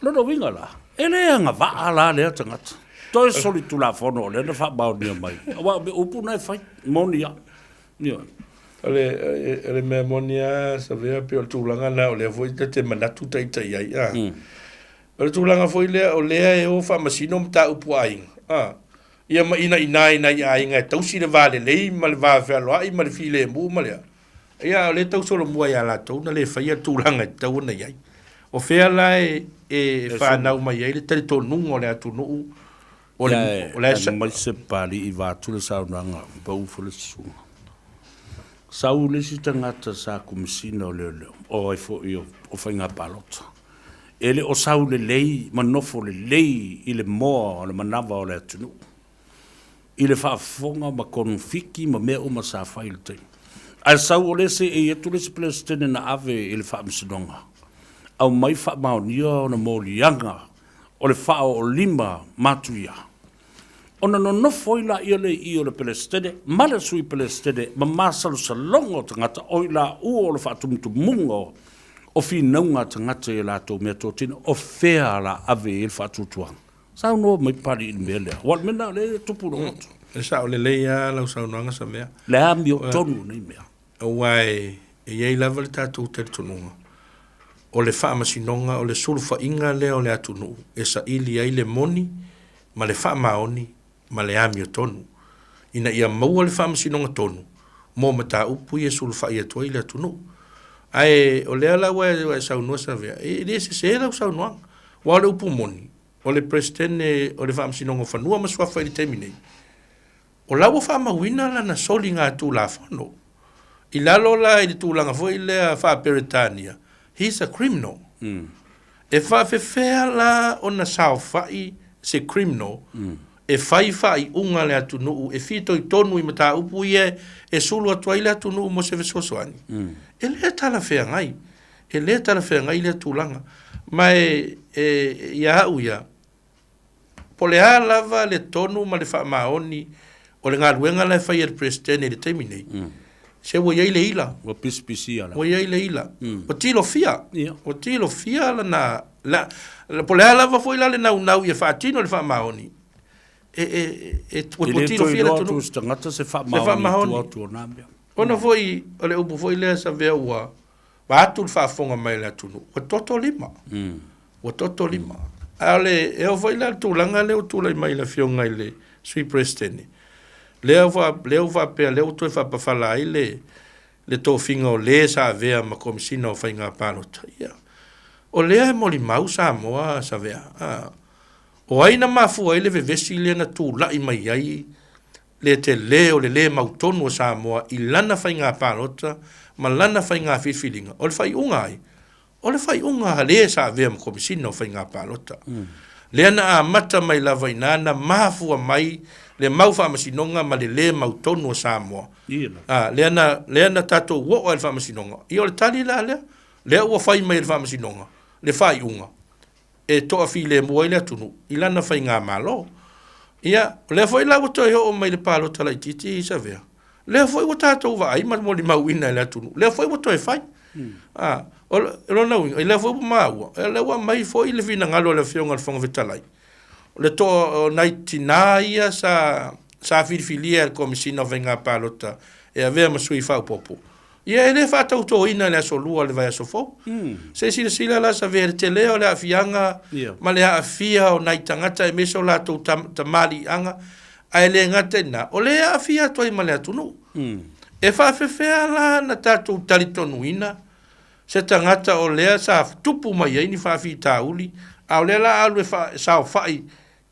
o lona uiga la, e le agavaa la lea tagata. Toe solitulafono o lea na faamaonia mai, aua o mea upu na e fai, moni lava. Ioe. O le, o le mea moni lava Savea, pei o le tulaga lena o lea foi ta te manatu ita i ai, a. O le tulaga foi lea o lea e o faamasino mataupu a aiga, a. Ia ma inaina ai nai aiga e tausi le va lelei ma le va fealoai ma le filemu ma le a. Ia, o lea e tau solomua ia latou na le faia le tulaga e tatau ona i ai. O fea la e, e fanau mai ai le talitonuga o le atunuu o le, o le aemaise Papalii vaeatu le saunoaga pau foi le susuga. Sau le isi tagata sa Komesina o Leoleo, o ai foi o, o Faiga Palota. E le o sau lelei ma nofo lelei i le moa o le manava o le atunuu. i le faafofoga ma konofiki ma mea uma sa fai i le taimi. Ae sau o lea seei atu le isi Peresetene na ave i le Faamasinoga, aumai faamaonia ona moliaga o le faaoolima matuia, ona nonofo ai laia le i o le Peresetene ma le Sui Peresetene ma masalosaloga o tagata o i laua o le faatumutumuga o finauga a tagata i a latou meatotino, o fea la ave i ai le faatuatuaga? Saunoa mai Papalii i le mea lea, aua o le mea lena o lea e tupu i lou loto. E sao lelei lava lau saunoaga Samea. Le amiotonu o nei mea. Aua e i ai lava le tatou talitonuga, o le faamasinoga, o le sulufaiga lea o le atunuu e saili ai le moni ma le faamaoni ma le amiotonu, ina ia maua le faamasinoga tonu mo mataupu ia e sulufai atu ai le atunuu. Ae o lea la ua e saunoa Savea, e le sese lau saunoaga, aua o le upu moni, o le Peresetene o le Faamasinoga o Fanua ma Suafa i le taimi nei, o la ua faamauina lana soligatulafono. I lalo la i le tulaga foi lea faa-Peretania, he's a criminal. E faafefea la ona saofai se criminal e fai faaiuga a le atunuu e fitoitonu i mataupu ia e sulu atu ai le atunuu mo se fesoasoani? E le talafeagai. E le talafeagai lea tulaga. Ma e, e, ia au ia, Po o le a lava le tonu ma le faamaoni o le galuega la e fai e le Peresetene i le taimi nei, se ua i ai le ila. Ua pisipisia lava. Ua i ai le ila. Ua tilofia. Ua tilofia lana, la, po o le a lava foi la le naunau ia faatino le faamaoni, e, e, e, ua, ua tilofia le atunuu. E le toe iloa atu e se tagata se faamaoni i tua atu o na mea. Ona foi, o le upu foi lea Savea ua vaeatu le faafofoga mai a le atunuu, ua toto lima. Ua toto lima. A o le, e oo foi la i le tulaga lea ua tulai mai i le Afioga i le Sui Peresetene, lea ua, lea ua faapea, lea ua toe faapafala ai le, le tofiga o le sa avea ma Komesina o Faiga Palota. Ia, o lea e molimau Samoa, Savea, a, o ai na mafua ai le vevesi lea na tulai mai ai le tele o le lē mautonu o Samoa i lana faiga palota ma lana faiga filifiliga, o le faaiuga ai? O le faaiuga a le sa avea ma Komesina o Faiga Palota. Lea na amata mai lava i ina na mafua mai le mau faamasinoga ma le lē mautonu o Samoa. A, lea na, lea na tatou oo ai i le faamasinoga. Ia o le tali la lea, lea ua fai mai e le faamasinoga le faaiuga e toafilemu ai le atunuu i lana faigamalo. Ia, o lea foi la ua toe oo mai i le palota laitiiti i Savea, lea foi ua tatou vaai ma molimauina e le atunuu, lea foi ua toe fai. A, o lona uiga, lea foi ua maua, o lea ua aumai foi le finagalo o le Afioga i le Fofoga Fetalai, o le toa o nai tinā ia sa, sa filifilia e le Komesina o Faiga Palota e avea ma sui faaopoopo, Ia e le faatautoina i le aso Lua o le vaiaso fou. Se i silasila la Savea i le tele o le aafiaga ma le aafia o nai tagata aemaise o latou tamaliiaga, ae le gata i lena, o lea e aafia atu ai ma le atunuu. E faafefea la na tatou talitonuina se tagata o lea sa tupu mai ai ni faafitauli, a o lea la alu e saofai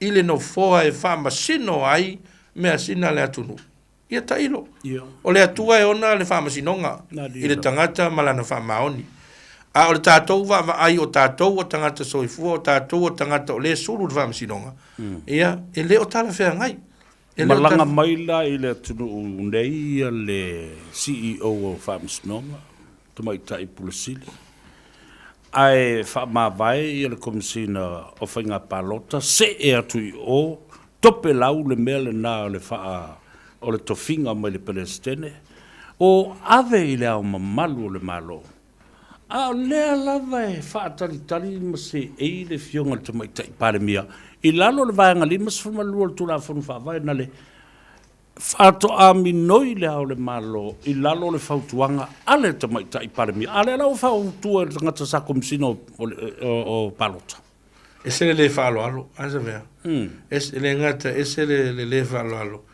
i le nofoa e faamasino ai measina a le atunuu? Ia tailo. O le Atua e ona le faamasinoga i le tagata ma lana faamaoni. A o le tatou vaavaai o tatou o tagata soifua, o tatou o tagata o lea e sulu i le faamasinoga, ia, e le o talafeagai. E le o Malaga mai la i le atunuu nei le CEO o Faamasinoga, Tamaitai Pule Sili, ae faamavae ia le Komesina o Faiga Palota, see atu i o, topelau le mea lena o le faa, o le tofiga mai le Peresetene, o ave i Le Ao Mamalu o le Malo. A o lea lava e faatalitali ma seei le Afioga i le Tamaitai Palemia i lalo o le Vaega 52 o le Tulafono Faavae na le Faatoa minoi Le Ao o le Malo i lalo o le fautuaga a le Tamaitai Palemia. A lea la ua fautua e le tagata sa Komesina o Palota. Ese le le faaaloalo, a se mea? Ese, e le gata, ese le, le le faaaloalo.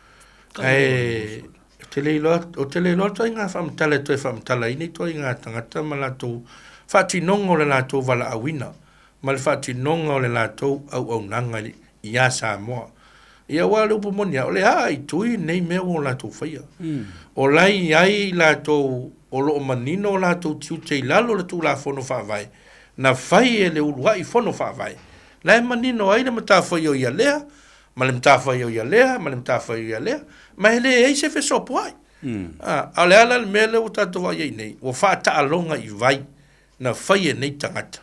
Ae, ou te le iloa, ou te le iloa ituaiga faamatala e toe faamatala ai nei ituaiga tagata ma latou faatinoga o le latou valaauina ma le faatinoga o le latou auaunaga iā Samoa. Ia aua o le upu moni lava, o le a i tui nei mea ua latou faia. O la e i ai i latou o lo o manino o latou tiute i lalo o le Tulafono Faavae na fai e le uluai Fono Faavae, la e manino ai le matafaioi o ia lea, ma le matafaioi o ia lea, ma le matafaioi o ia lea, ma e leai se fesopoai. A o le a la le mea lea ua tatou vaai ai nei? Ua faataaloga i vai na fai e nei tagata,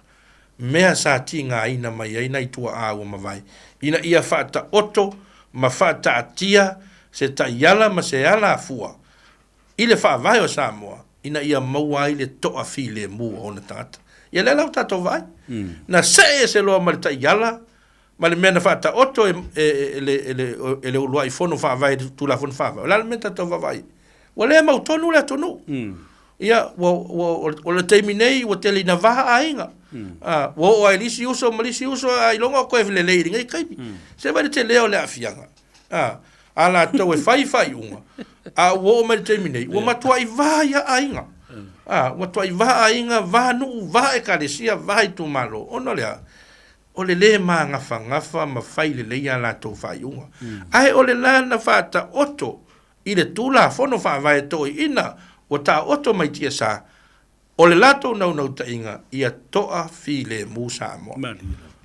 mea sa tigaina mai ai nai tuaa ua mavae, ina ia faataoto ma faataatia se taiala ma se alafua i le Faavae o Samoa ina ia maua ai le toafilemu o ona tagata. Ia lea la ua tatou vaai, na see ese loa ma le taiala ma le mea na faataoto e le uluai fono faavae i le Tulafono Faavae, o le a le mea na tatou vaavaai ai? Ua le mautonu le atunuu. Ia, ua, ua, o le taimi nei ua tele ina va aiga. Ua oo lava i le isi uso ma le isi uso ailoga o toe lelei i lenei taimi. Se vaai le tele o le aafiaga a latou e fai faaiuga, a ua oo mai i le taimi nei, ua matuai va ia aiga. Ua matuai va aiga, va nuu, va ekalesia, va itumalo. Ona o le a? O le lē magafagafa ma fai lelei a latou faaiuga. Ae o le la na faataoto i le Tulafono Faavae toeaiina ua taoto mai tiasa, o le latou naunautaiga ia toafilemu Samoa.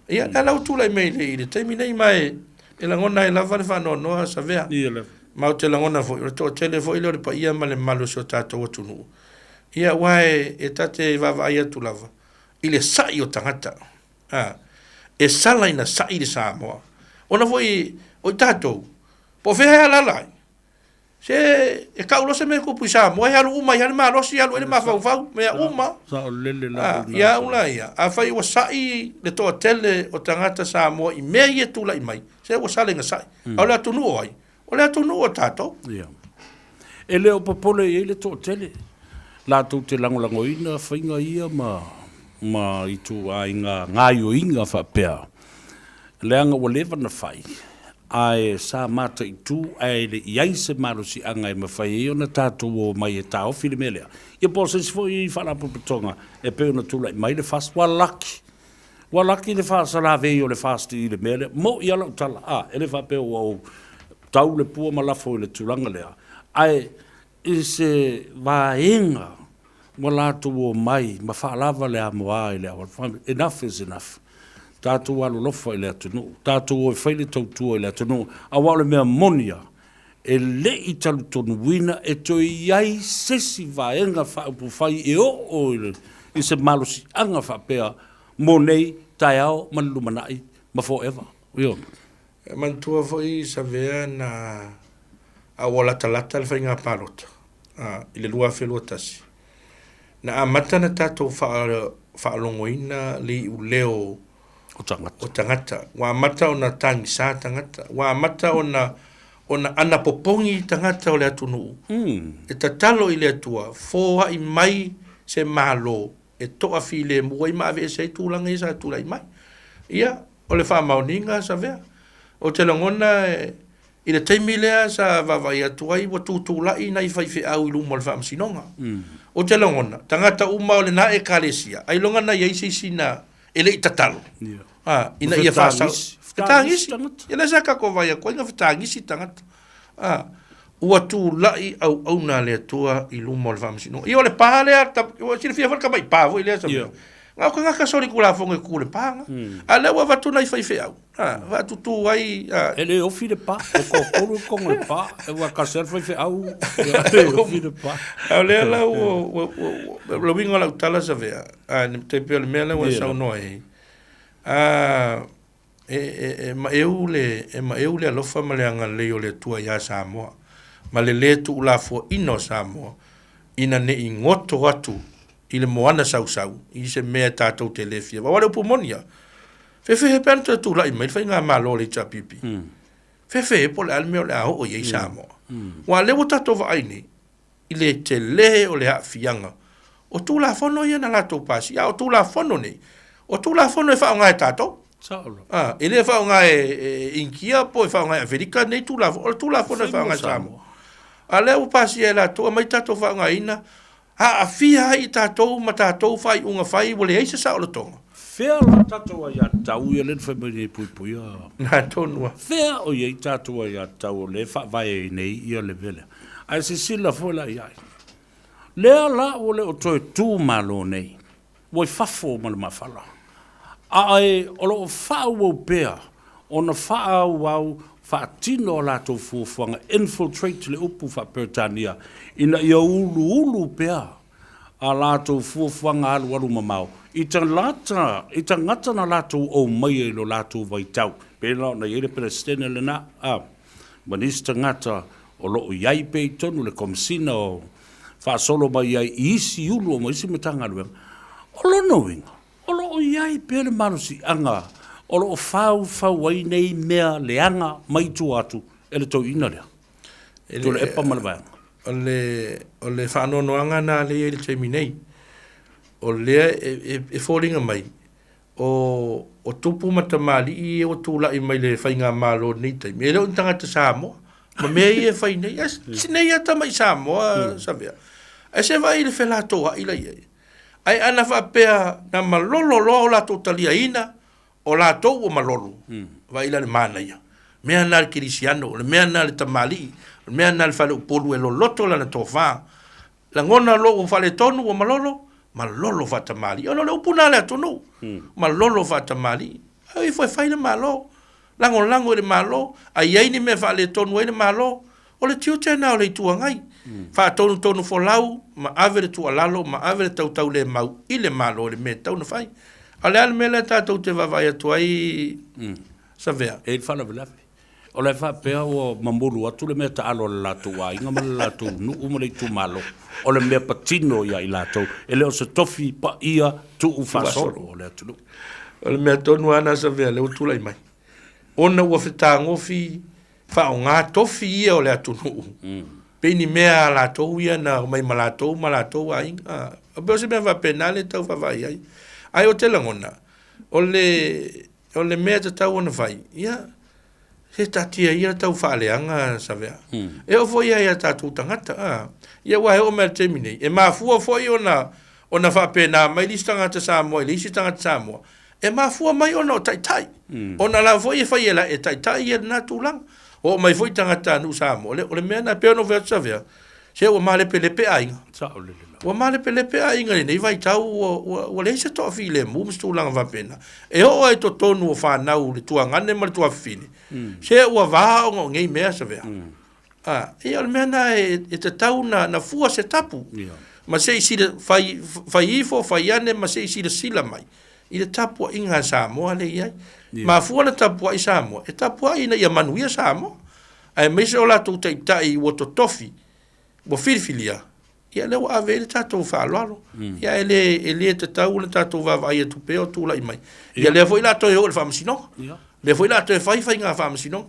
Ia, lea la ua tulai mai i le taimi nei, ma e lagona ai lava le faanoanoa Savea. Ma ou te lagona foi, o le toatele foi lea o le paia ma le mamalu o si o tatou atunuu, ia, aua e ta te vaavaai atu lava i le sai o tagata. A, e sala ina sa'i le Samoa. Ona foi o i tatou, po o fea e alaala ai, se e tau loa se mea e tupu i Samoa, e alu uma ai lava le malosi, alu ai le mafaufau, mea uma. Saolele lava lena. Ia au la ia, afai ua sa'i le toatele o tagata Samoa i mea ia e tulai mai, se ua sala ina sa'i. A o le atunuu o ai? O le atunuu o tatou. Ia. E le o popole i ai le toatele, latou te lagolagoina faiga ia ma ma ituaiga gaoioiga faapea, leaga ua leva ona fai, ae sa mataitu ae le i ai se malosiaga e mafai ai ona tatou omai e taofi le mea lea. Ia po o se isi foi faalapotopotoga e pei ona tulai mai le FAST, ua laki, ua laki le faasalavei o le FAST i le mea lea. Mo'i lava lau tala, a, e le faapea ua ou tau le pua ma lafo i le tulaga lea, ae i se vaega ua latou omai ma faalava le amoa i le auala, enough is enough. Tatou alolofa i le atunuu, tatou o e fai le tautua i le atunuu, aua o le mea moni lava, e le i talitonuina e toe i ai se isi vaega faaupufai e oo i se malosiaga faapea mo nei, taeao ma le lumanai ma forever. Ioe. E manatua foi Savea na a ua latalata le faiga palota i le 2021, na amata ona tatou faalogoina le iuleo o tagata. O tagata. Ua amata ona tagisa tagata. Ua amata ona ona anapopogi tagata o le atunuu. E tatalo i le Atua, foai mai se Malo e toafilemu ai ma aveese ai tulaga ia sa tulai mai. Ia, o le faamaoniga Savea. Ou te lagona e, i le taimi lea sa vaavaai atu ai ua tutulai nai faifeau i luma o le faamasinoga. Ou te lagona, tagata uma o lena Ekalesia, ailoga na i ai se isi na e le i tatalo, a, ina ia faasao. Fetagisi. Ia lea sa tatou vaai atu ai na fetagisi tagata. A, ua tulai auauna a le Atua i luma o le faamasinoga. Ia o le pa lea, ua silafia foi le tamai pa foi lea sa yeah. Na o tagata solitulafono e tu i le pa na. A lea ua avatu nai faifeau, a, faatutu ai, a. E le ofi le pa, e toatolu i totonu o le pa, e ua tasi lava le faifeau, e le ofi le pa. A o lea la ua, ua, ua, ua, le uiga o lau tala Savea, a, e pei o le mea lea ua e saunoa ai, a, E, e, e maeu le, e maeu le alofa ma le agalelei o le Atua iā Samoa, ma le lē tuulafoaina o Samoa, ina ne i goto atu i le moana sausau i se mea tatou te lē fia. Aua o le upu moni lava, fefe pe ana toe tulai mai le faigamalo a le HRPP, fefe po o le a le mea o le a oo i ai Samoa. Aua o lea ua tatou vaai nei i le tele o le aafiaga o Tulafono ia na latou pasia. A o Tulafono nei, o Tulafono e faaaoga e tatou. A, e le faaaoga e Initia po o e faaaoga e Aferika nei Tulafono, o le Tulafono e faaaoga e Samoa. A o lea ua pasia e latou, aumai tatou faaaogaina, aafia ai i tatou ma tatou faaiuga fai ua leai se saolotoga. Fea la tatou aiatatau ia lea na fai mai nei e puipuia? Na tonu lava. Fea o i ai tatou aiatatau o lea e faavae ai nei ia le mea lea? Ae silasila foi la i ai. Lea la ua le o toe tu malo nei, ua i fafo ma le mafala. Ae o lo o faaauau pea ona faaauau faatino a latou fuafuaga, infiltrate le upu faa-Peretania, ina ia uluulu pea a latou fuafuaga alualu mamao i tagata, i tagata na latou aumaia i lo latou vaitau, pei la ona i ai le Peresetene lena, a, ma nisi tagata o lo o i ai pea i totonu le Komesina o faasolo mai ai i isi ulu ma isi Matagaluega. O lona uiga, o lo o i ai pea le malosiaga o lo o faufau ai nei mea leaga mai tua atu e le toeaina lea, Tuilaepa ma le vaega. O le, o le faanoanoaga lena lea e i ai i le taimi nei, o lea e, e, e foliga mai, o, o tupu ma tamalii ia ua tulai mai le faigamalo i lenei taimi, e le o ni tagata Samoa, ma mea ia e fai nei. E sinei lava tamai Samoa, Savea. Ae se vaai i le felatoai la i ai. Ae ana faapea na malolo loa o latou taliaina, o latou ua malolo, vaai la i le manaia. Mea na le kerisiano, o le mea na le tamalii, o le mea na le faleupolu e loloto lana tofa. Lagona loa ua faaletonu, ua malolo, malolo faatamalii. Ona o le upu lena a le atunuu, malolo faatamalii. Ae ifo e fai le Malo, lagolago i le Malo, a i ai ni mea e faaletonu ai le Malo, o le tiute lena o le Itu Agai. Faatonutonu folau ma ave le tuualalo ma ave le tautaulemau i le Malo i le mea e tatau ona fai. A o le a le mea lea tatou te vaavaai atu ai? Savea. E i le faalavelave. O la e faapea ua mamulu atu le mea taalo a le latou aiga ma le latou nuu ma le itumalo. O le mea patino ia i latou. E le o se tofi paia tuu faasolo o le atunuu. O le mea tonu lava lena Savea lea ua tulai mai. Ona ua fetagofi faaaoga tofi ia o le atunuu. Pei ni mea a latou ia na omai ma latou ma latou aiga. E pei o se mea faapena lea e tau vaavaai ai. Ae ou te lagona, o le, o le mea e tatau ona fai, ia, se taatia ia le tau faaleaga Savea. E oo foi ia i a tatou tagata, a. Ia aua e oo mai i le taimi nei, e mafua foi ona, ona faapena mai le isi tagata Samoa i le isi tagata Samoa, E mafua mai ona o taitai. Ona la foi e fai e la e taitai ia lena tulaga. Oo mai foi tagata nuu Samoa, o le mea na pei ona ou fai atu Savea, se ua malepelepe aiga. Ua malepelepe aiga i lenei vaitau ua leai se toafilemu ma se tulaga faapena. E oo lava i totonu o fanau le tuagane ma le tuafafine, se ua va ona o nei mea Savea. A, ia o le mea lena e tatau na fua se tapu. Ma se i sila, fai, fai ifo, fai ane ma se i silasila mai i le tapuaiga a Samoa lea e i ai. Mafua ona tapuai Samoa, e tapuai ina ia manuia Samoa, aemaise o latou taitai ua totofi, ua filifilia, ia lea ua ave i ai le tatou faaaloalo. Ia e le, e le tatau ona tatou vaavaai atu pea o tulai mai. Ia lea foi la toe o i le faamasinoga. Lea foi la toe fai faiga faamasinoga.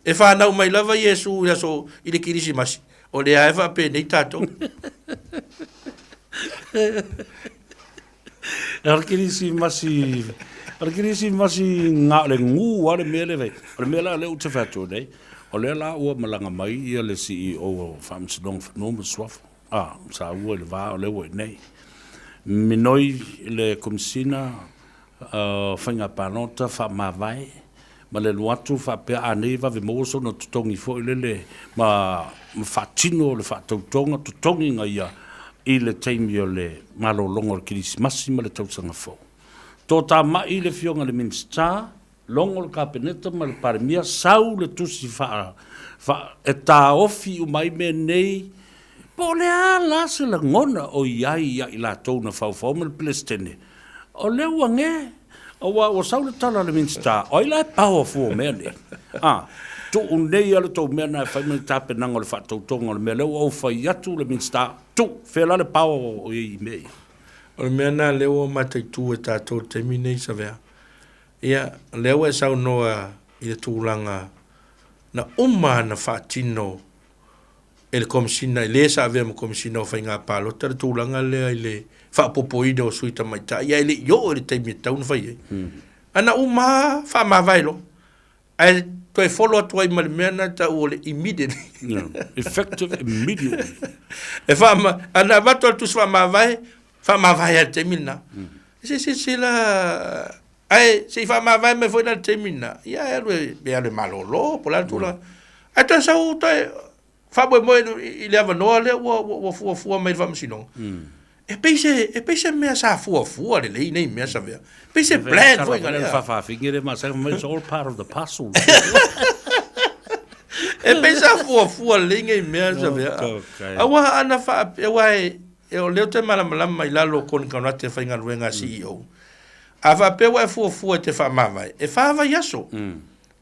E fanau mai lava Iesu i le aso i le Kerisimasi, o lea lava e faapenei tatou. O le Kerisimasi, o le Kerisimasi na o le gū lava le mea lea e fai. O le mea la lea ou te fai atu nei, o lea la ua malaga mai ia le CEO o Faamasinoga o Fanua ma Suafa, a, sa ua i le va o lea ua i inei. Minoi le Komesina o Faiga Palota faamavae ma le alu atu faapea a nei vave maua sona totogi foi lele ma faatino le faatautoga totogiga ia i le taimi o le malologa o le Kerisimasi ma le tausaga fou. Toatamai le Afioga i le Minisita, logo le Kapeneta ma le Palemia, sau le tusi faa, faa, e taofi uma ai mea nei, po o le a la se lagona o i ai ia i latou na faufau ma le Peresetene, o lea ua ge, aua ua sau le tala a le Minisita, o ai la e paoa fua o mea nei? A, tuu nei lava le tou mea lena e fai ma le tapenaga o le faatautoga o le mea lea ua ou fai atu le Minisita, tuu, fea la le paoa o i ai i mea ia? O le mea lena lea ua mataitu e tatou i le taimi nei, Savea. Ia, o lea ua e saunoa i le tulaga na uma ona faatino e le Komesina, e le sa avea ma Komesina o Faiga Palota le tulaga lea i le faaopoopoina o sui tamaitai, ae le i oo i le taimi e tatau ona fai ai. Ae na uma lava faamavae loa. Ae toe follow atu ai ma le mea lena e tau o le immediately. Yeah. Effective immediately. E faama, ana avatu le tusi faamavae, faamavae lava i le taimi lena. Se se se la ae se i faamavae mai foi la le taimi lena, ia e alu e, e alu e malolo po o le a le tulaga. Ae toe sau toe faamoemoe i le avanoa lea ua, ua, ua fuafua mai i le faamasinoga. E pei se, e pei se mea sa fuafua lelei nei mea Savea. E pei se plan foi ka lea. Faafaafine le masani fai mai it's all part of the parcel. E pei sa fuafua lelei nei mea Savea. Aua ana faapea, aua e, e o lea ou te malamalama i lalo o konekarate faigaluega a CEO. A faapea ua e fuafua e te faamavae, e fa vaiaso.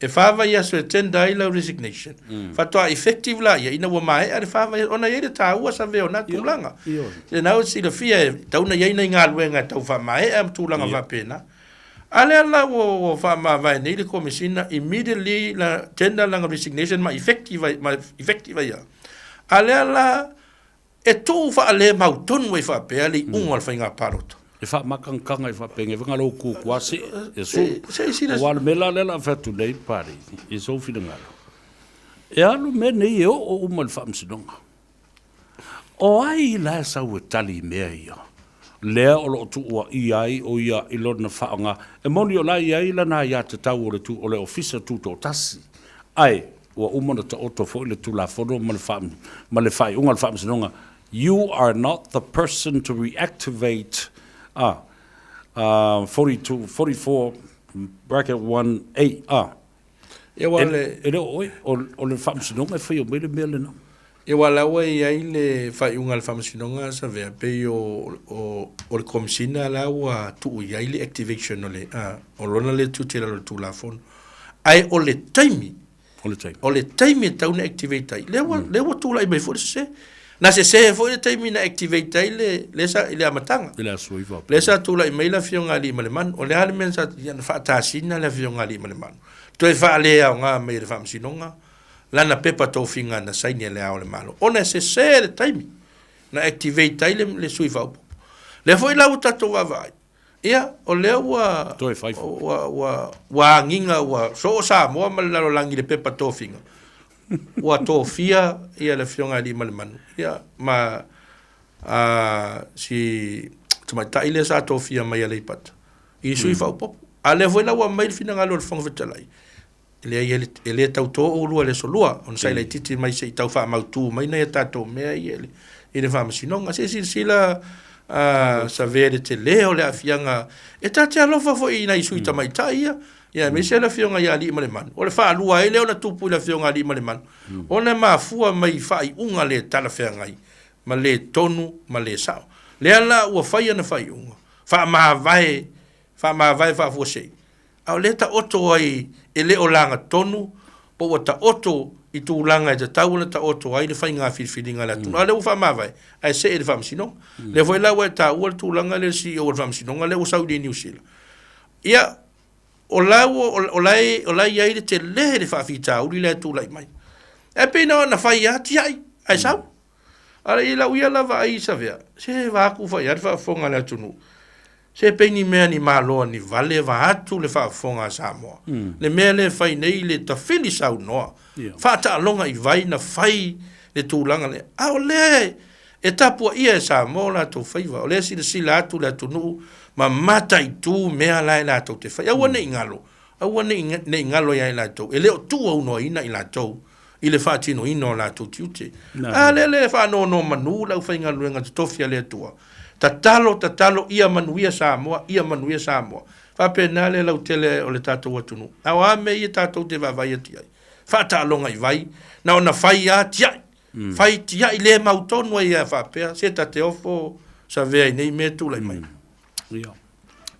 E fa vaiaso e tender ai lau resignation. Faatoa effective laia ina ua maea le fa vaiaso, ona e i ai le taua survey o na tulaga. Lena ua silafia e tatau ona i ai nai galuega e tau faamaea ma tulaga faapena. A lea la ua faamavae nei le Komesina, immediately la tender lana resignation ma effective ai, ma effective ai lava. A lea la E tuu faale-mautonu ai faapea le iuga o le faiga palota. E faamakagakaga ai faapea e vaega lou kukuā se e su. Aua o le mea la lea o le a fai atu nei Pari i sou finagalo, e alu mea nei e oo uma i le Faamasinoga. O ai la e sau e tali i mea ia? Lea o lo o tuuaia ai o ia i lona faaaoga. E moni o la e i ai lana aiatatau o le o le Ofisa Tutoatasi, ae ua uma ona taoto foi le Tulafono ma le ma le faaiuga a le Faamasinoga, you are not the person to reactivate a 42, 44 bracket 1 A, a. Ia aua le. E le o oe, o le Faamasinoga e faia mai le mea lena. Ia aua o la ua i ai le faaiuga a le Faamasinoga Savea, pei o, o, o le Komesina la ua tuu i ai le activation o le, a, o lona lea tiute i lalo o le Tulafono. Ae o le taimi, O le taimi. O le taimi e tatau ona activate ai. Lea ua, lea ua tulai mai foi le sese. Na sese foi le taimi na activate ai le, le sa, i le amataga. I le aso 9 Lea sa tulai mai le Afioga a Aliimalemanu. O le a le mea sa, ia na faatasina le Afioga a Aliimalemanu. Toe faaleaoga mai e le Faamasinoga lana pepa tofiga na saini e Le Ao o le Malo. Ona e sese le taimi na activate ai le, le sui faaopoopo. Lea foi la ua tatou vaavaai, Ia, o lea ua, Toe fai foi. ua, ua, ua agiga, ua soo Samoa ma le lalolagi i le pepa tofiga. Ua tofia ia le Afioga ia Aliimalemanu, ia, ma a, si tamaitai lea sa tofia mai Aleipata i sui faaopoopo. A lea foi la ua aumai le finagalo o le Fofoga Fetalai, E leai, e le tau to oulua i le aso Lua, ona sai laitiiti mai se i tau faamautu mai nai a tatou mea ia i le Faamasinoga. Se i silasila a Savea i le tele o le aafiaga, e ta te alofa foi i nai sui tamaitai ia, ia aemaise le Afioga ia Aliimalemanu. O le faalua ai lea ona tupu i le Afioga ia Aliimalemanu, ona e mafua mai i faaiuga le talafeagai ma le tonu ma le sao. Lea la ua fai ana faaiuga, faamavae, faamavae faafuasei, A o lea e taoto ai e le o lagatonu po ua taoto i tulaga e tatau ona taoto ai le faiga filifiliga a le atunuu. A o lea ua faamavae ae see i le Faamasinoga. Lea foi la ua e taua le tulaga lea i le CEO o le Faamasinoga lea ua sau i Niu Sila. Ia, o la ua, o la e, o la e i ai le tele le faafitauli lea e tulai mai. Ae pei na ona fai lava tiai ae sau. A i lau ia la vaai i Savea, se vaeatu fai lava le faafofoga a le atunuu. Se pei ni mea ni maloa ni vale vaeatu le faafofoga a Samoa. Le mea lea e fai nei le tafili saunoa, faataaloga i vai na fai le tulaga lea. A o lea e tapuaia e Samoa o latou faiva, o lea e silasila atu le atunuu ma mataitu mea la e latou te fai. Aua ne i galo, aua ne i galo ia i latou, e le o tuuaunoaina i latou i le faatinoina o latou tiute. A lea le faanonomanu le aufaigaluega totofi a le Atua. Tatalo, tatalo, ia manuia Samoa, ia manuia Samoa. Faapena le lautele o le tatou atunuu. A o a mea ia tatou te vaavaai atu i ai? Faataaloga i vai, na ona fai lava tiai. Fai tiai le mautonu ai a faapea, se ta te ofo savea i nei mea e tulai mai. Ia,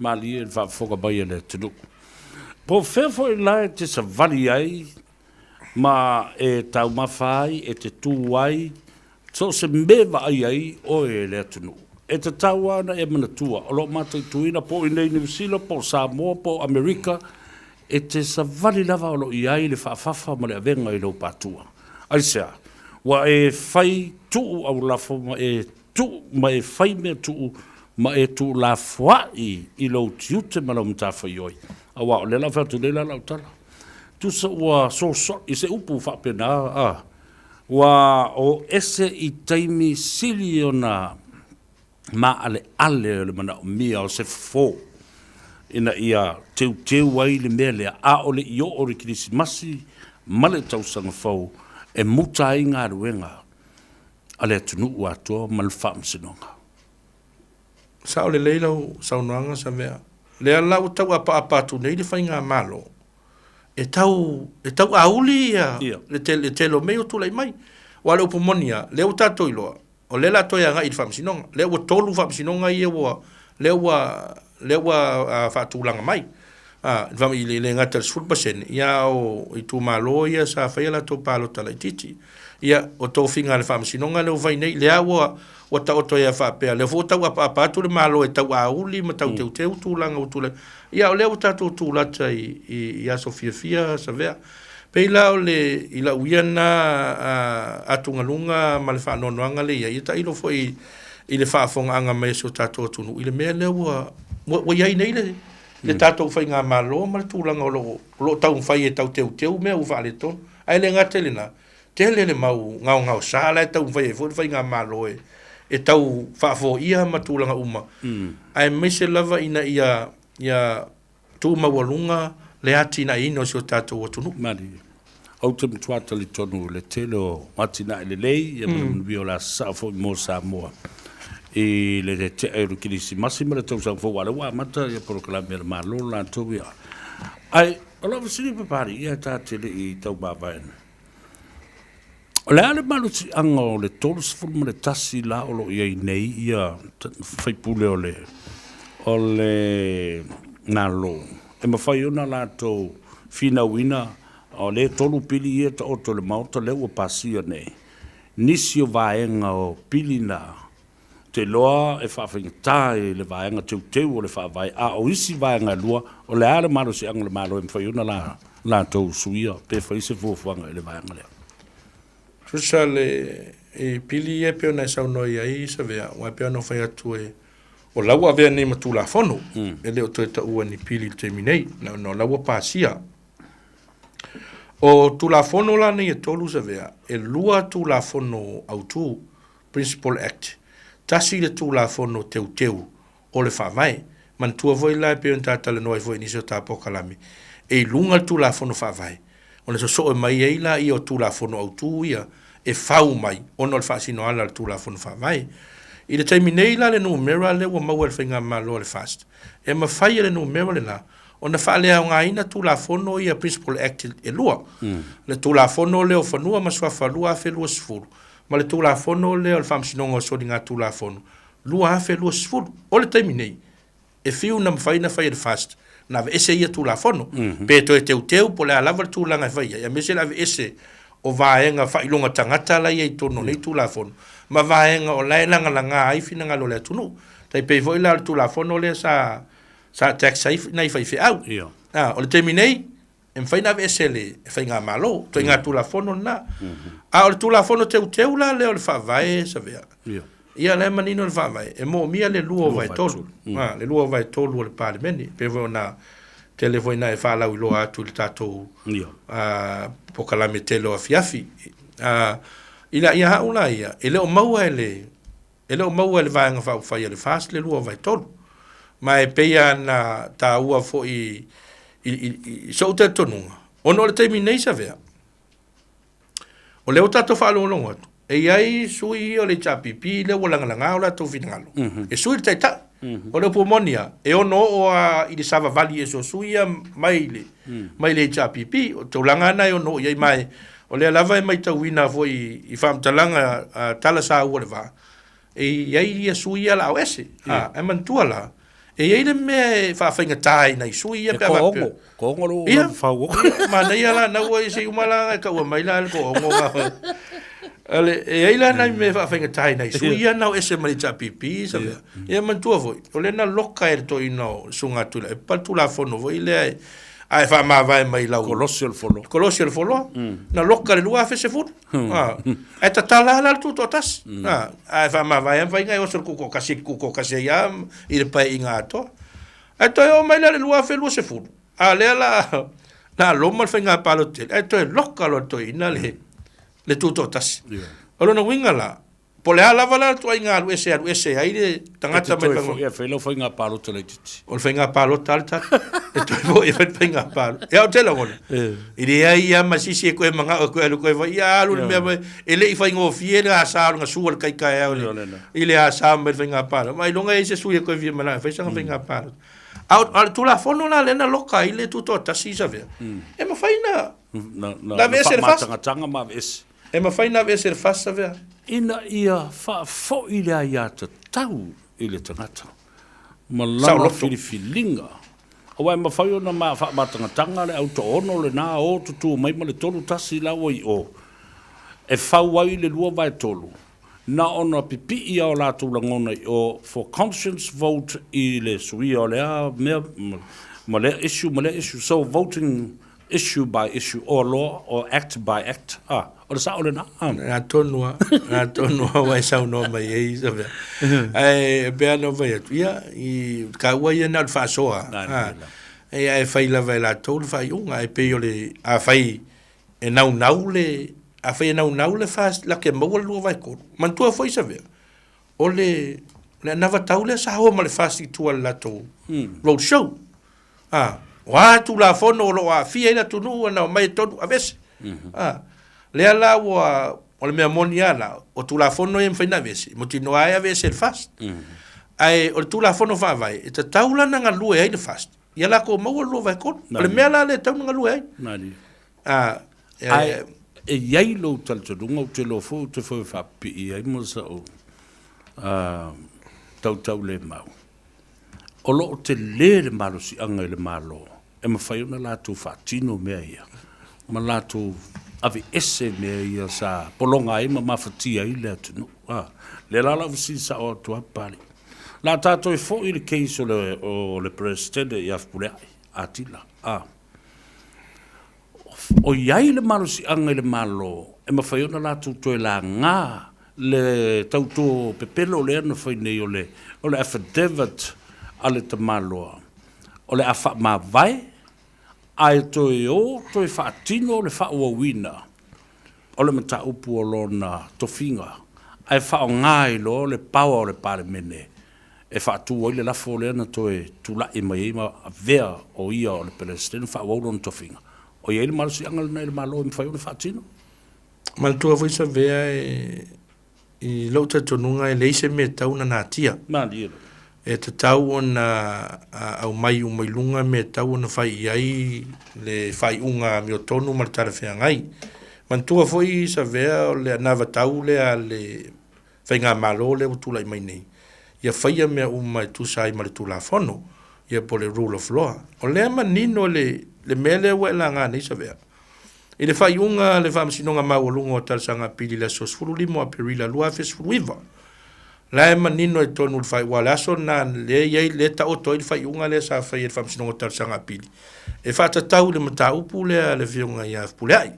malie le faafofoga mai a le atunuu. Po o fea foi la e te savali ai ma e taumafa ai, e te tū ai, so o se mea e vaai ai oe e le atunuu. E tatau lava ona e manatua, o lo o mataituina po o i inei i Niu Sila, po o Samoa, po o Amerika, e te savali lava o lo o i ai le faafafa ma le avega i lou patua. Aisea? Ua e fai tuu aulafo ma e tuu ma e fai mea tuu ma e tuulafoai i lou tiute ma lau matafaioi. Aua o lea la o fai atu nei la lau tala. Tusa ua soso'i i se upu faapena, a, ua o ese i taimi sili ona maaleale o le manaomia o se fofo ina ia teuteu ai le mea lea, a o le i oo le Kerisimasi ma le Tausaga Fou e muta ai galuega a le atunuu atoa ma le Faamasinoga. Sao lelei lau saunoaga Savea. Lea la ua tau apaapa atu nei le faigamalo e tau e tau auli ia le tele le tele o mea ua tulai mai. Aua o le upu moni lava, lea ua tatou iloa, o lea o le a toe agai i le Faamasinoga. Lea ua tolu Faamasinoga ia ua lea ua lea ua faatulaga mai. E le gata i le 10%, ia a o itumalo ia sa faia latou palota laitiiti. Ia, o tofiga a le Faamasinoga lea ua fai nei, lea ua ua taoto ai a faapea, lea foi ua tau apaapa atu le Malo e tau auli ma tau teuteu tulaga ua tulai. Ia, o lea ua tatou tulata i, i, i aso fiafia Savea. Pei la o le, i lau ia na atugaluga ma le faanoanoaga lea i ai, ia tailo foi i le faafofogaaga mai a si o tatou atunuu i le mea lea ua, ua, ua i ai nei le, le tatou faigamalo ma le tulaga o lo o, o lo o taumafai e tau teuteu mea ua faaletonu. Ae le gata i lena, tele le mau gaogaosa la e taumafai ai foi le faigamalo e, e tau faafoia ma tulaga uma, aemaise lava ina ia, ia tumaualuga le atinaeina o si o tatou atunuu. Malie. Ou te matua talitonu i le tele o atinae lelei ia ma le manuia o le a sasao foi mo Samoa i le tete'e o le Kerisimasi ma le tausaga fou, aua o lea ua amata ia polokalame a le Malo latou ia. Ae o lau fesili Papalii, ia ta te le i taumavaena, O le a le malosiaga o le 31 la o lo o i ai nei ia faipule o le o le Malo e mafai ona latou finauina, o lea e tolu pili ia e taoto i le Maota lea ua pasia nei, nisi o vaega o pili na, ou te iloa e faafaigata i le vaega teuteu o le Faavae, a o isi vaega e lua, o le a le malosiaga o le Malo e mafai ona latou suia pe fai se fuafuaga i le vaega lea? Tusa le i pili ia e pei ona e saunoa i ai Savea, aua e pei ona ou fai atu e o la ua avea nei ma Tulafono, e le o toe taua ni pili i le taimi nei, na ona o la ua pasia. O Tulafono la nei e tolu Savea, e lua Tulafono autu, Principal Act, tasi le Tulafono teuteu o le Faavae. Manatua foi la e pei ona ta talanoa ai foi i nisi o ta polokalame, e i luga le Tulafono Faavae, ona sosoo mai ai laia o Tulafono Autu ia e fau mai ona o le faasinoala a le Tulafono Faavae. I le taimi nei la le numera lea ua maua e le Faigamalo a le FAST, e mafai e le numera lena ona faaleaogaina Tulafono ia Principal Act e lua, le Tulafono lea o Fanua ma Suafa 2020 ma le Tulafono lea o le Faamasinoga o Soligatulafono 2020. O le taimi nei, e fiu na mafai ona fai e le FAST na aveese ia Tulafono, pe toe teuteu po o le a lava le tulaga e fai ai, aemaise le aveese o vaega faailoga tagata la e i ai i totonu o nei Tulafono, ma vaega o la e lagalaga ai finagalo o le atunuu. Tai pei foi la o le Tulafono lea sa sa tax ai nai faifeau. O le taimi nei, e mafai ona aveese e le Faigamalo, ituaiga Tulafono lena. A o le Tulafono teuteu la lea o le Faavae, Savea, ia la e manino le Faavae, e moomia le 2/3, le 2/3 o le Palemene, pei foi ona tele foi ina e faalauiloa atu i le tatou polokalame tele o afiafi. Ina ia au la ia, e le o maua e le E le o maua e le Vaega Faaupufai a le FAST le 2/3, ma e pei lava ona taua foi i, i, i so'u talitonuga, ona o le taimi nei Savea, o lea ua tatou faalogologo atu, e i ai sui ia o le HRPP lea ua lagalaga o latou finagalo, mm -hmm. e sui le taitai. Mm -hmm. O le upu moni lava, e ono oo lava i le savavali ese o sui ia mai le, mm. mai le HRPP. O tulaga na e ono oo i ai, ma e, O lea lava e maitauina foi i faamatalaga a tala saua le va, e i ai ia sui ia laau ese. A, ae manatua la, e i ai le mea e faafaigata ai nai sui ia pe a faapea. Ko ongo lo Ia, fau. manaia la na ua se uma la e taua mai la le ko ongo ga. Ale, e i ai la nai mea e faafaigata ai nai sui ia nao ese mai le HRPP sa mea. Ia manatua foi, o lea na loka e le toeaina o Susuga Tuilaepa le Tulafono foi lea e ae faamavae mai lau Kolosi o le Foloa. Kolosi o le Foloa. Na loka i le 2010. Ah, ae tatala lava la le tutoatasi. Ah, ae faamavae lava mafai ona e oso i le tutoatasi e tutoatasi ai lava i le paeaiga atoa. Ae toe oo mai la i le 2020, a lea la na loma le faiga palota tele, ae toe loka loa e le toeaina le le tutoatasi. O lona uiga la, Po o le a lava la le ituaiga alu ese alu ese ai le tagata mai toe foi e fai lau faiga palota laitiiti. O le faiga palota lava le tala. E toe foi e fai le faiga palota. Ia ou te lagona, e leai lava ma se isi e toe manao e toe alu toe fai, ia alu le mea mai, e le i faigofie le asa o le gasu a le kai taeao i le asa mai le faiga palota. Ma ailoga e i ai se sui e toe fia manao e fai sana faiga palota. A o le Tulafono la lea na loka ai le Tutoatasi, Savea, e mafai na na aveese le FAST. Faamatangatanga ma aveese. E mafai ona aveese le FAST Savea? Ina ia faafoi le aiatatau i le tagata ma lana filifiliga, aua e mafai ona faamatangatanga le au toaono lena o tutu mai ma le 31 la ua i o, e fau ai le 2/3, na ona pipii lava o latou lagona i o for conscience vote i le suia o lea mea ma lea issue ma lea issue, so voting issue by issue or law or act by act, ah, o le sao lena. Ah. Na tonu lava, na tonu lava ua e saunoa mai ai Savea. Ae pei lava ona ou fai atu, ia, i taua ia na o le faasoa. Ah, e ae fai lava e latou le faaiuga, ae pei o le, afai e naunau le, afai e naunau le FAST lake maua le 2/3. Manatua foi Savea, o le, le anavatau lea sa o ma le FAST i tua i le latou road show. A, o a Tulafono o lo o aafia ai le atunuu na omai e tonu, aveese. A, lea la ua, o le mea moni lava la, o Tulafono ia e mafai ona aveese, e mautinoa ai e aveese e le FAST. Ae o le Tulafono Faavae, e tatau la ona galue ai le FAST, ia latou maua le 2/3. O le mea la lea e tatau ona galue ai. A, e, Ae e i ai lou talitonuga, ou te iloa foi ou te foi faapipii ai ma sa'u tautaulemau, o lo o tele le malosiaga i le Malo. e mafai ona latou faatino mea ia ma latou aveese mea ia sa pologa ai ma mafatia ai le atunuu. A, lea la o lau fesili sao atu lava Papalii. O le a tatou toe foi i le case o le, o le Peresetene ia Fepuleai, Atila, a. O i ai le malosiaga i le Malo e mafai ona latou toe laga le tauto pepelo lea na fai nei o le, o le affidavit a le tamaloa o le a faamavae ae toe o toe faatino le faaauauina o le mataupu o lona tofiga ae faaaoga ai loa le power o le Palemene e faatu ai le lafo lea na toe tulai mai ai ma avea o ia o le Peresetene faaauau lona tofiga. O i ai le malosiaga lena i le Malo e mafai ona faatino? Manatua foi Savea e I lou talitonuga e leai se mea e tatau ona natia. Malie lava. E tatau ona aumai uma i luga mea e tatau ona fai i ai le faaiuga amiotonu ma le talafeagai. Manatua foi Savea o le anavatau lea a le Faigamalo lea ua tulai mai nei, ia faia mea uma e tusa ai ma le Tulafono, ia po o le Rule of Law. O lea e manino le mea lea ua e laga nei Savea. I le faaiuga a le Faamasinoga Maualuga o Talosaga Apili i le aso 15 o Aperila 2019, la e manino i totonu o le faaiuga, aua o le aso lena lea e i ai, lea e taoto ai le faaiuga lea sa faia e le Faamasinoga o Talosaga Apili e faatatau i le mataupu lea a le Afioga ia Fepuleai,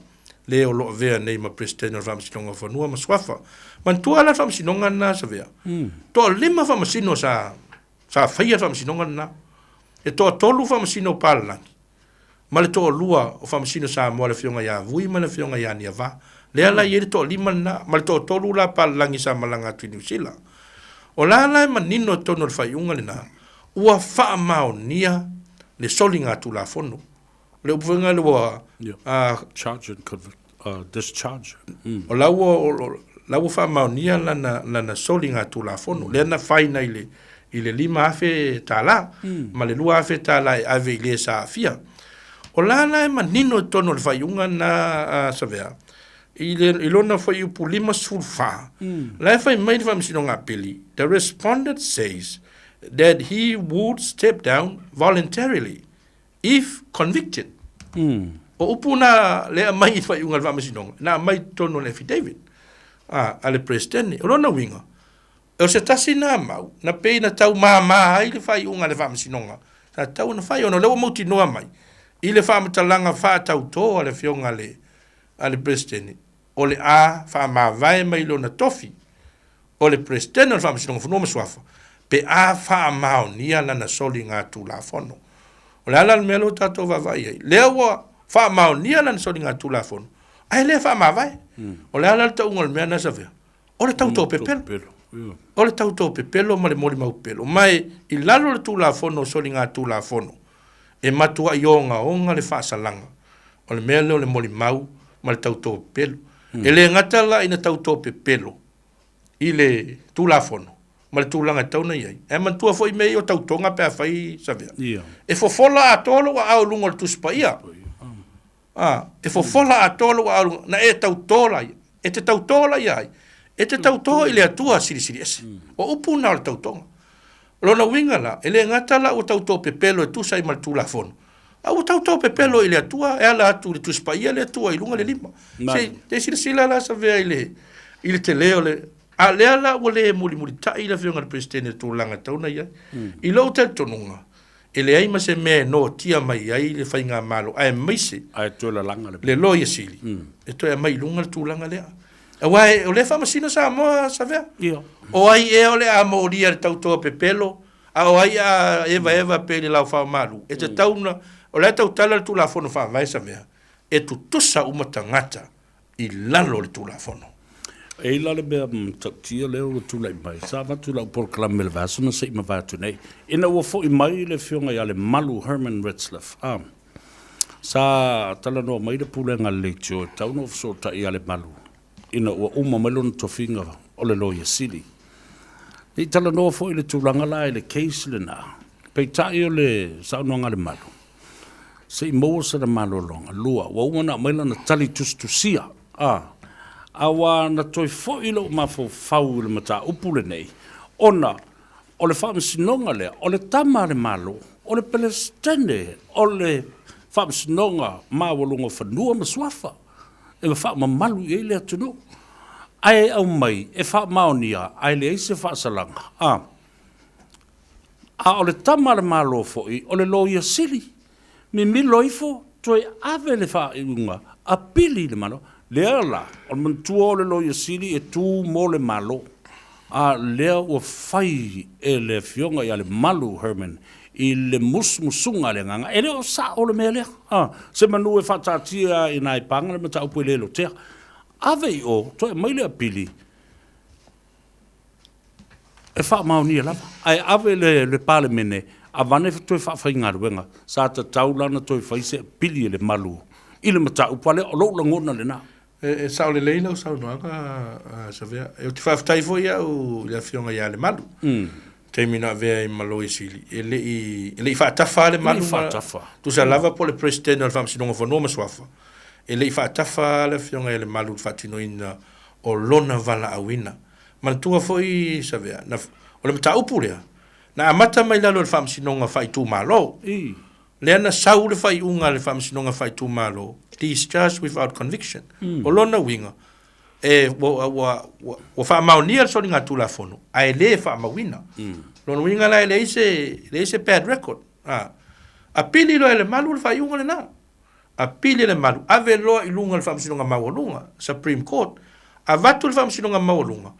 le o lo o avea nei ma Peresetene o le Faamasinoga o Fanua ma Suafa. Manatua la le Faamasinoga lena, Savea, toalima faamasino sa faia le Faamasinoga lena. E toatolu faamasino o Palalagi, ma le toalua o Faamasino Samoa le Afioga ia Vui ma le Afioga ia Niava. Lea la e i ai le toalima lena, ma le toatolu la palelagi sa malaga atu i Niu Sila. O la la e manino i totonu o le faaiuga lena, ua faamaonia le soligatulafono. O le upu foi lena ua... Charge and convict, discharge. O la ua, la ua faamaonia lana, lana soligatulafono, lea na fine i le, i le $5,000 ma le $2,000 e ave i le sa aafia. O la la e manino i totonu o le faaiuga lena a Savea, i, le, i lona fuaiupu 54, la e fai mai le Faamasinoga Apili, the respondent says that he would step down voluntarily if convicted. O upu na le aumai i le faaiuga a le Faamasinoga, na aumai i totonu o le affidavit a, a le Peresetene. O lona uiga, O se tasi na mau, na pei na tau māmā ai le faaiuga a le Faamasinoga, sa tatau ona fai, ona o lea ua mautinoa mai i le faamatalaga faatautō a le Afioga a le, a le Peresetene, o le a faamavae mai lona tofi o le Peresetene o le Faamasinoga o Fanua ma Suafa pe a faamaonia lana soligatulafono. O le a la le mea lea ua tatou vaavaai i ai? Lea ua faamaonia lana soligatulafono, ae le faamavae. O le a la le tauga o le mea lena, Savea? O le tautō pepelo. O le tautō pepelo ma le molimau pepelo. Ma e, i lalo o le Tulafono o Soligatulafono, e matuai ogaoga le faasalaga o le mea lea o le molimau ma le tautō pepelo. E le gata la ina tautō pepelo i le Tulafono ma le tulaga e tatau ona i ai, ae manatua foi mea ia o tautoga pe afai Savea. E fofola atoa lou aao i luga o le Tusi Paia. Ā, e fofola atoa lou aao, na e tautō la ia. E te tautō la ia ai? E te tautō i le Atua Silisili Ese. O upu na o le tautoga. O lona uiga la, e le gata la ua tautō pepelo e tusa ai ma le Tulafono, a ua tautō pepelo i le Atua e ala atu i le Tusi Paia le Atua i luga le lima. Se, te silasila la Savea i le, i le tele o le, a lea la ua le mulimulitai le Afioga i le Peresetene i le tulaga e tatau ona i ai. I lou talitonuga, E leai ma se mea e noatia mai ai le faigamalo aemaise Ae toe lalaga le le Loia Sili e toe aumai i luga le tulaga lea. Aua o lea e faamasino Samoa, Savea. Ia. O ai ea o le a molia le tautoa pepelo, a o ai a evaeva pea i le laofaomalu. E tatau ona, o la e tautala le Tulafono Faavae, Savea, e tutusa uma tagata i lalo o le Tulafono. E i ai la le mea matautia lea ua tulai mai, sa avatu lau polokalame i le vaiaso na se i mavae atu nei, ina ua foi mai le Afioga ia Lemalu Herman Retzlaff, a, sa talanoa mai le Pulega a le Leitio e tatau ona ou fesootai ia Lemalu ina ua uma mai lona tofiga o le Loia Sili. Ne i talanoa foi i le tulaga la i le case lena, peitai o le saunoaga a Lemalu, Se i maua sana malologa. 2, ua uma ona aumai lana tali tusitusia, a, a ua na toe foi lou mafaufau i le mataupu lenei, ona o le faamasinoga lea, o le tama a le Malo, O le Peresetene o le Faamasinoga Maualuga o Fanua ma Suafa e faamamalu i ai le atunuu. Ae aumai e faamaonia ae leai se faasalaga. A. A o le tama a le Malo foi o le Loia Sili, mimilo ifo toe ave le faaiuga apili i le Malo. Lea la, o le manatua o le Loia Sili e tu mo le Malo. A lea ua fai e le Afioga ia Lemalu Herman i le musumusuga a le Agaga, e le o sao le mea lea. A, se manu e faataatia i nai paga le mataupu e le lotea. Ave i o, toe aumai le apili e faamaonia lava, ae ave i le Palemene, avane toe faafaigaluega. Sa tatau la ona toe fai se apili e Lemalu i le mataupu a lea. O lou lagona lena. E sao lelei lau saunoaga Savea. Ou te faafetai foi au i le Afioga ia Lemalu. Taimi na avea ai ma Loia Sili, e le i, e le i faatafa Lemalu. E le i faatafa. Tusa lava po o le President o le Faamasinoga o Fanua ma Suafa, e le i faatafa le Afioga ia Lemalu i le faatinoina o lona valaauina. Manatua foi Savea, na, o le mataupu lea, na amata mai lalo o le Faamasinoga Faaitumalo. Lea na sau le faaiuga a le Faamasinoga Faaitumalo, discharge without conviction. O lona uiga, e, ua, ua, ua, ua faamaonia le soligatulafono, ae le faamauina. Lona uiga la e leai se, leai se bad record. A, apili loa e Lemalu le faaiuga lena. Apili e Lemalu, ave loa i luga o le Faamasinoga Maualuga, Supreme Court. Avatu le Faamasinoga Maualuga,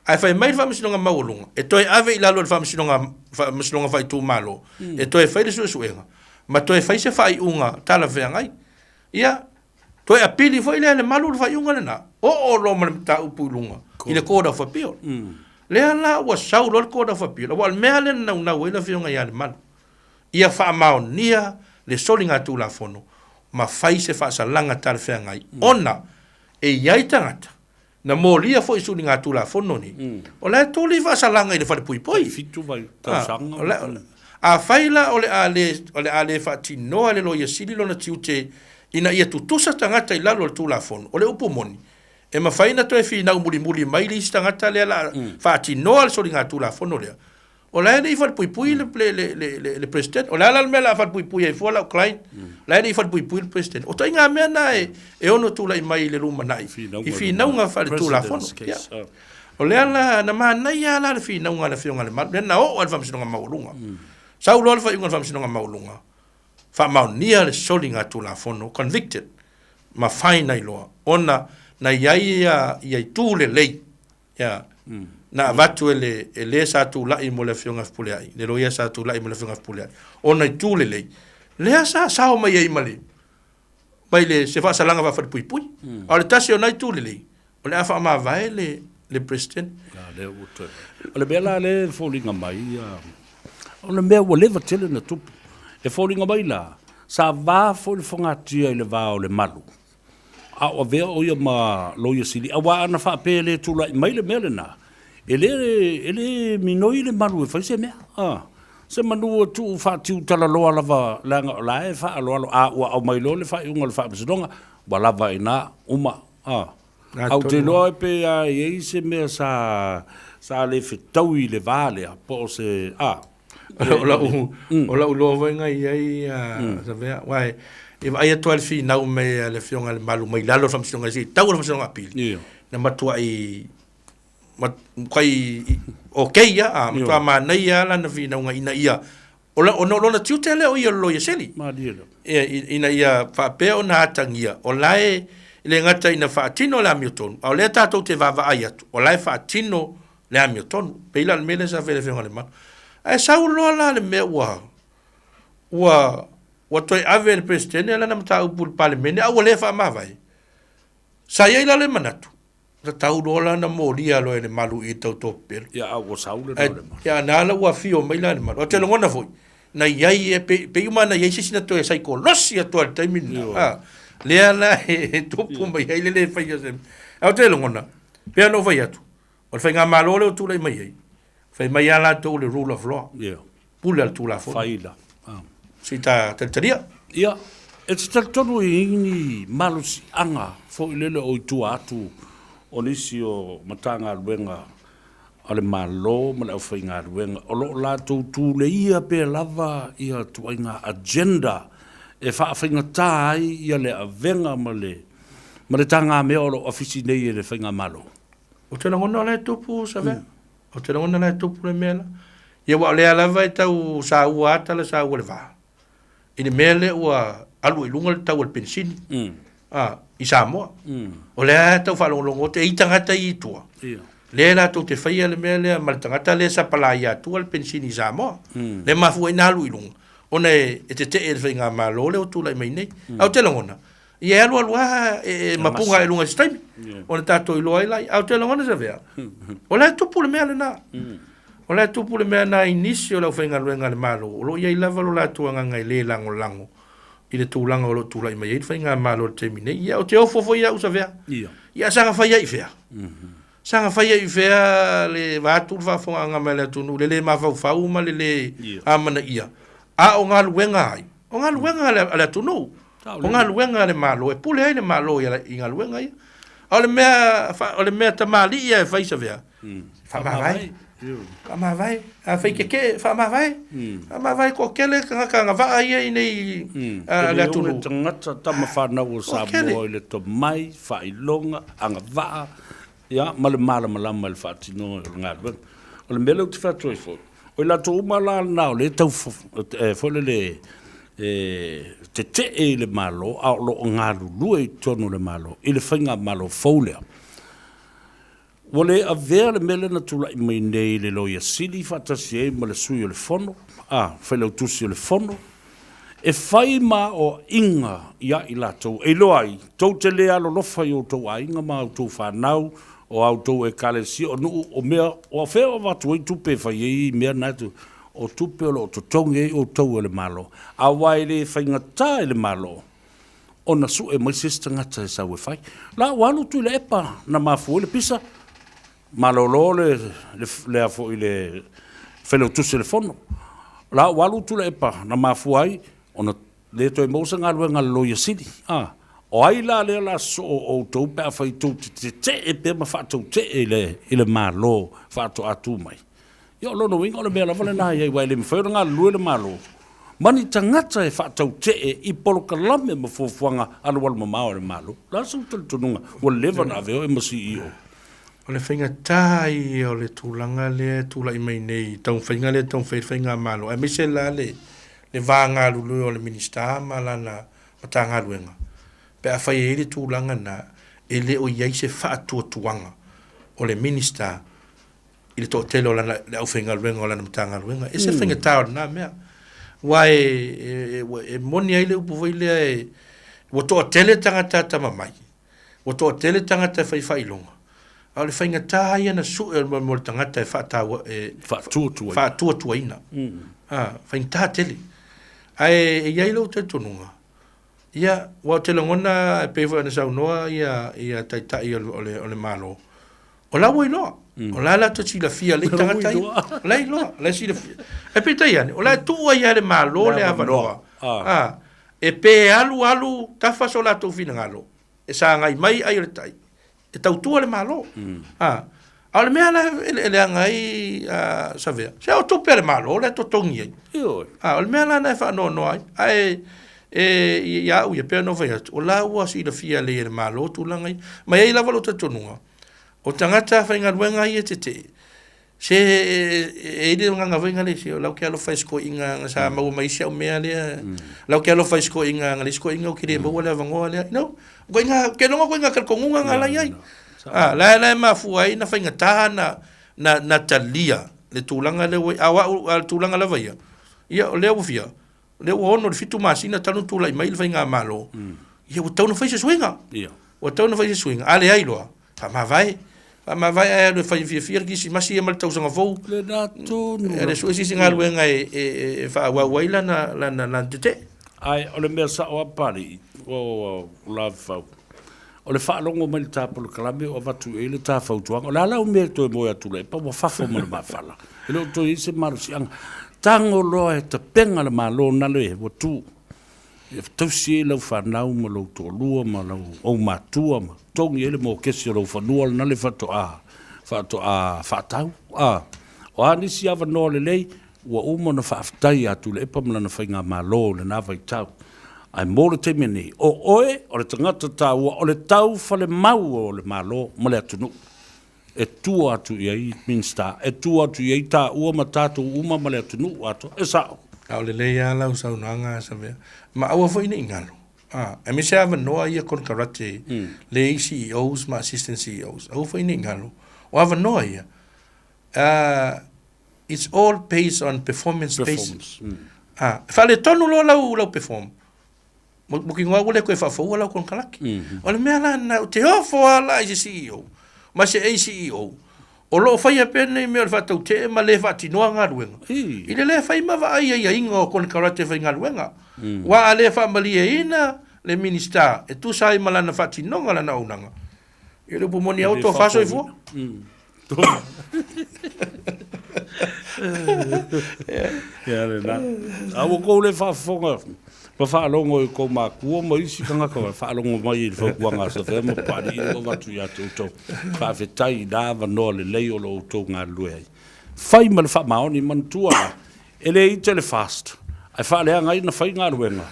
Ae fai mai le Faamasinoga Maualuga e toe ave i lalo o le Faamasinoga, Faamasinoga Faaitumalo e toe fai le suesuega ma toe fai se faaiuga talafeagai. Ia, toe apili foi lea e Lemalu le faaiuga lena, oo loa ma le mataupu i luga i le Court of Appeal. Lea la ua sau loa le Court of Appeal, aua o le mea lea na naunau ai le Afioga ia Lemalu, ia faamaonia le soligatulafono ma fai se faasalaga talafeagai ona e i ai tagata Na molia foi suligatulafono nei, o la e tuli faasalaga i le falepuipui. Fitu vai tausaga. O la, afai la o le a le, o le a le faatinoa e le Loia Sili lona tiute ina ia tutusa tagata i lalo o le Tulafono, o le upu moni, e mafai ona toe finau mulimuli mai le isi tagata lea la faatinoa le soligatulafono lea, O la e le i falepuipui le, le, le, le, le, le President. O le a la le mea o le a falepuipui ai fua lau client? O la e le i falepuipui le President. O ituaiga mea na e, e ono tulai mai i le lumanai, i finauga faaletulafono. Ia. O lea la, na manaia lava la le finauga a le Afioga i le Malu, lea na oo lava i le Faamasinoga Maualuga. Sau loa le faaiuga a le Faamasinoga Maualuga, faamaonia le soligatulafono, convicted, ma fine ai loa, ona na i ai ia, ia itu lelei Ia. Na avatu e le, e le sa tulai mo le Afioga ia Fepuleai, le loia sa tulai mo le Afioga ia Fepuleai, ona itu lelei, lea sa sao mai ai ma le, mai le, se faasalaga faafalepuipui. A o le tasi o na itu lelei, o le a faamavae le, le President. A lea ua toe. O le mea la lea e foliga mai, o le mea ua leva tele na tupu. E foliga mai la, sa va foi le fogatia i le va o Lemalu a o avea o ia ma Loia Sili, aua ana faapea e le tulai mai le mea lena, e le, e le minoi le malu e fai se mea. A, se manu e tuu faatiu talaloa lava, leaga o la e faaaloalo, a ua aumai loa le faaiuga o le Faamasinoga, ua lava i ina, uma. A, ae ou te iloa pe a i ai se mea sa, sa le fetaui i le va lea, po o se, a. O lau, o lau iloa foi na i ai Savea, aua e vaai atu lava i le finau mai a le Afioga i Lemalu mai lalo o le Faamasinoga seia tau i le Faamasinoga Apili, na matuai, matuai okay lava, a matua manaia lava lana finauga ina ia, ona o lona tiute lea o ia o le Loia Sili, ina ia faapea ona atagia, o la e le gata ina faatino le amiotonu, a o lea tatou te vaavaai atu, o la e faatino le amiotonu. Pei la o le mea lea sa fai e le Afioga i Lemalu. Ae sau loa la le mea ua, ua, ua toe ave e le Peresetene lana mataupu i le Palemene a ua le faamavae. Sa i ai la le manatu, tatau loa la ona molia loa e Lemalu i le tauto pepelo. Ia, a ua sau le Lemalu. Ia, na la ua afio mai la Lemalu. Ou te lagona foi, na i ai, e pei, pei uma na i ai se isi na toe saikolosi atu lava i le taimi lena. A, lea la e tupu mai ai le le faia o se mea. Ae ou te lagona, pei ona ou fai atu, O le faigamalo lea ua tulai mai ai, fai mai lava latou le rule of law. Yeah. Pule a le Tulafono. Faila. Ah. Se i ta talitalia. Ia, e te talitonu e i ai ni malosiaga foi lele o i tua atu o nisi o Matagaluega a le Malo ma le aufaigaluega o lo o latou tuleia pea lava ia ituaiga agenda e faafaigata ai ia le avega ma le ma le tagamea o lo o afisi nei e le Faigamalo. Ou te lagona o la e tupu Savea. Ou te lagona o la e tupu le mea la. Ia aua o lea lava e tau saua ata le saua le va. I le mea lea ua alu i luga le tau o le penisini i Samoa. O lea e tau faalogologo atu, e i ai tagata ia i tua, lea latou te faia le mea lea ma le tagata lea e sapalaia atua le penisini i Samoa. Lea e mafua ai ona alu i luga, ona e tetee e le faigamalo lea ua tulai mai nei. Ae ou te lagona, ia e alu alu lava e mapuga i luga i se taimi, ona tatou iloa ai lea. Ae ou te lagona Savea, o la e tupu le mea lena. O la e tupu le mea lena i nisi o le aufaigaluega a le Malo, o lo o i ai lava lo latou agaga e le lagolago i le tulaga o lo o tulai mai ai le faigamalo i le taimi nei. Ia, ou te ofo foi au Savea. Ia, saga fai ai i fea? Saga fai ai i fea le vaeatu le faafofogaaga mai a le atunuu, le le mafaufau ma le le amanaia. A o galuega ai? O galuega a le atunuu, o galuega a le Malo, e pule ai le Malo i galuega ia. A o le mea, o le mea tamalii lava e fai Savea, Faamavae. Faamavae. A fai tetee, faamavae. Faamavae toatele tagata agavaa ia i nei a le atunuu. Tagata tama fanau o Samoa i le tomai, faailoga, agavaa, ia, ma le malamalama i le faatinoga o le galuega. O le mea lea ou te fai atu ai foi, o i latou uma la na o lea e tau foi lele e tetee i le Malo, a o lo o galulue i totonu o le Malo i le faigamalo fou lea. Ua le avea le mea lea na tulai mai nei i le Loia Sili faatasi ai ma le Sui o le Fono, a, Failautusi o le Fono, e fai ma aoaiga ia i latou e iloa ai, tou te le alolofa i outou aiga ma a outou fanau, o a outou ekalesia, o nuu, o mea, o fea o avatu ai tupe e fai ai mea na, o tupe o lo o totogi ai outou e le Malo, aua e le faigata i le Malo ona sue mai se isi tagata e sau e fai. La ua alu Tuilaepa na mafua ai le pisa, malolo le, le, le, a foi le Failautusi o le Fono. La ua alu Tuilaepa na mafua ai ona le toe maua se galuega a le Loia Sili. A, o ai la lea la sosoo o outou pe afai tou te tetee pea ma faatautee i le, i le Malo faatoa tu mai? Ia o lona uiga o le mea lava lena e i ai, aua e le mafai ona galulue le Malo ma ni tagata e faatautee i polokalame ma fuafuaga alualumamao a le Malo. O le a sou talitonuga ua leva ona avea oe ma CEO? O le faigata ia o le tulaga lea e tulai mai nei i taumafaiga lea e taumafai ai le faigamalo, aemaise la le le va galulue o le Minisita ma lana Matagaluega, pe afai e i ai le tulaga lena, e le o i ai se faatuatuaga o le Minisita i le toatele o lana, le aufaigaluega o lana Matagaluega. E ese le faigata o lena mea. Aua e, e, e, e moni ai le upu foi lea e, ua toatele tagata atamamai, ua toatele tagata e fai faailoga, a o le faigata ia na sue o le tagata e faataua, e faatuatuaina. Faatuatuaina. Ah, faigata tele. Ae e i ai lou talitonuga, Ia, aua ou te lagona e pei foi ona saunoa ia, ia Taitai o le, o le, o le Malo, o la ua iloa. O la latou silafia le tagata ia. O la iloa, o la silafia. Ae peitai ane, o la e tuu ai lava e le Malo le avanoa. Ah, e pe alu alu tafa so latou finagalo, e sagai mai ai o le tai, e tautua le Malo. A, a o le mea la e leaga ai a, Savea, se o tupe a le Malo lea e totogi ai. A, o le mea la na e faanoanoa ai. Ae e, ia au ia, pei ona ou fai atu, o la ua silafia lelei e le Malo tulaga ia. Ma e i ai lava lou talitonuga, o tagata faigaluega ia e tetee, Se e i ai le agaga foi lea se o la ou te alofa i si toeaina na sa maua mai si au mea lea. La ou te alofa i si toeaina na le isi toeaina ou te le maua le avanoa lea. No, ituaiga, ou te iloa ituaiga talitonuga na la i ai. Ah, la la e mafua ai na faigata na na na talia le tulaga lea ua i ai. A o au, a o le tulaga lava ia, ia o lea ua fia, o lea ua ono i le fitu masina talu ona tulai mai le faigamalo, ia ua tatau ona fai se suiga. Ua tatau ona fai se suiga. A leai loa, faamavae. Faamavae ae alu e fai fiafia le Kirisimasi ia ma le tausaga fou. Lena tonu. E le sue se isi galuega e, e, e faaauau ai lana, lana, lana tetee. Ae o le mea sao lava Papalii, o Lavefau, o le faalogo mai i le ta polokalame o avatu i ai le ta fautuaga, o le a lau mea e toe moe atu Tuilaepa ua fafo ma le mafala, e le o toe i ai se malosiaga. Tago loa e tapena le Malo nale ua tu e tausi ai lau fanau ma lou toalua ma lau ou matua ma totogi ai le mokesi o lou fanua lena le faatoa faatoa faatau. A, o a nisi avanoa lelei, ua uma ona faafetai ia Tuilaepa ma lana faigamalo i lena vaitau. Ae mo le taimi nei, o oe o le tagata taua o le taufalemau o le Malo ma le atunuu e tua atu i ai Minisita, e tua atu i ai taua ma tatou uma ma le atunuu atoa. E sao. A o lelei lava lau saunoaga Savea. Ma aua foi ne i galo, a, aemaise avanoa ia konekarate lea i CEOs ma Assistant CEOs, aua foi ne i galo, o avanoa ia, a, it's all based on performance basis. A, e faaletonu loa lau, lau perform, mautinoa ua le toe faafoua lau konekarate. O le mea la lena, ou te ofo lava la i se CEO ma se ACEO o lo o faia pea lenei mea o le faatautee ma le faatinoa galuega, i le le fai ma vaai aiaiga o konekarate faigaluega. Aua a le faamalieina le Minisita e tusa ai ma lana faatinoga lana auaunaga, ia o le upu moni lava ua tofa soifua. Ia lena. A ua kou le faafofoga ma faalogo i kou makua ma isi tagata e faalogo mai i le fautuaga a Savea ma Papalii ua avatu ia te outou. Faafetai i na avanoa lelei o lo outou galulue ai. Fai ma le faamaoni, manatua la, e le ita le fast, ae faaleaga ai na fai galuega,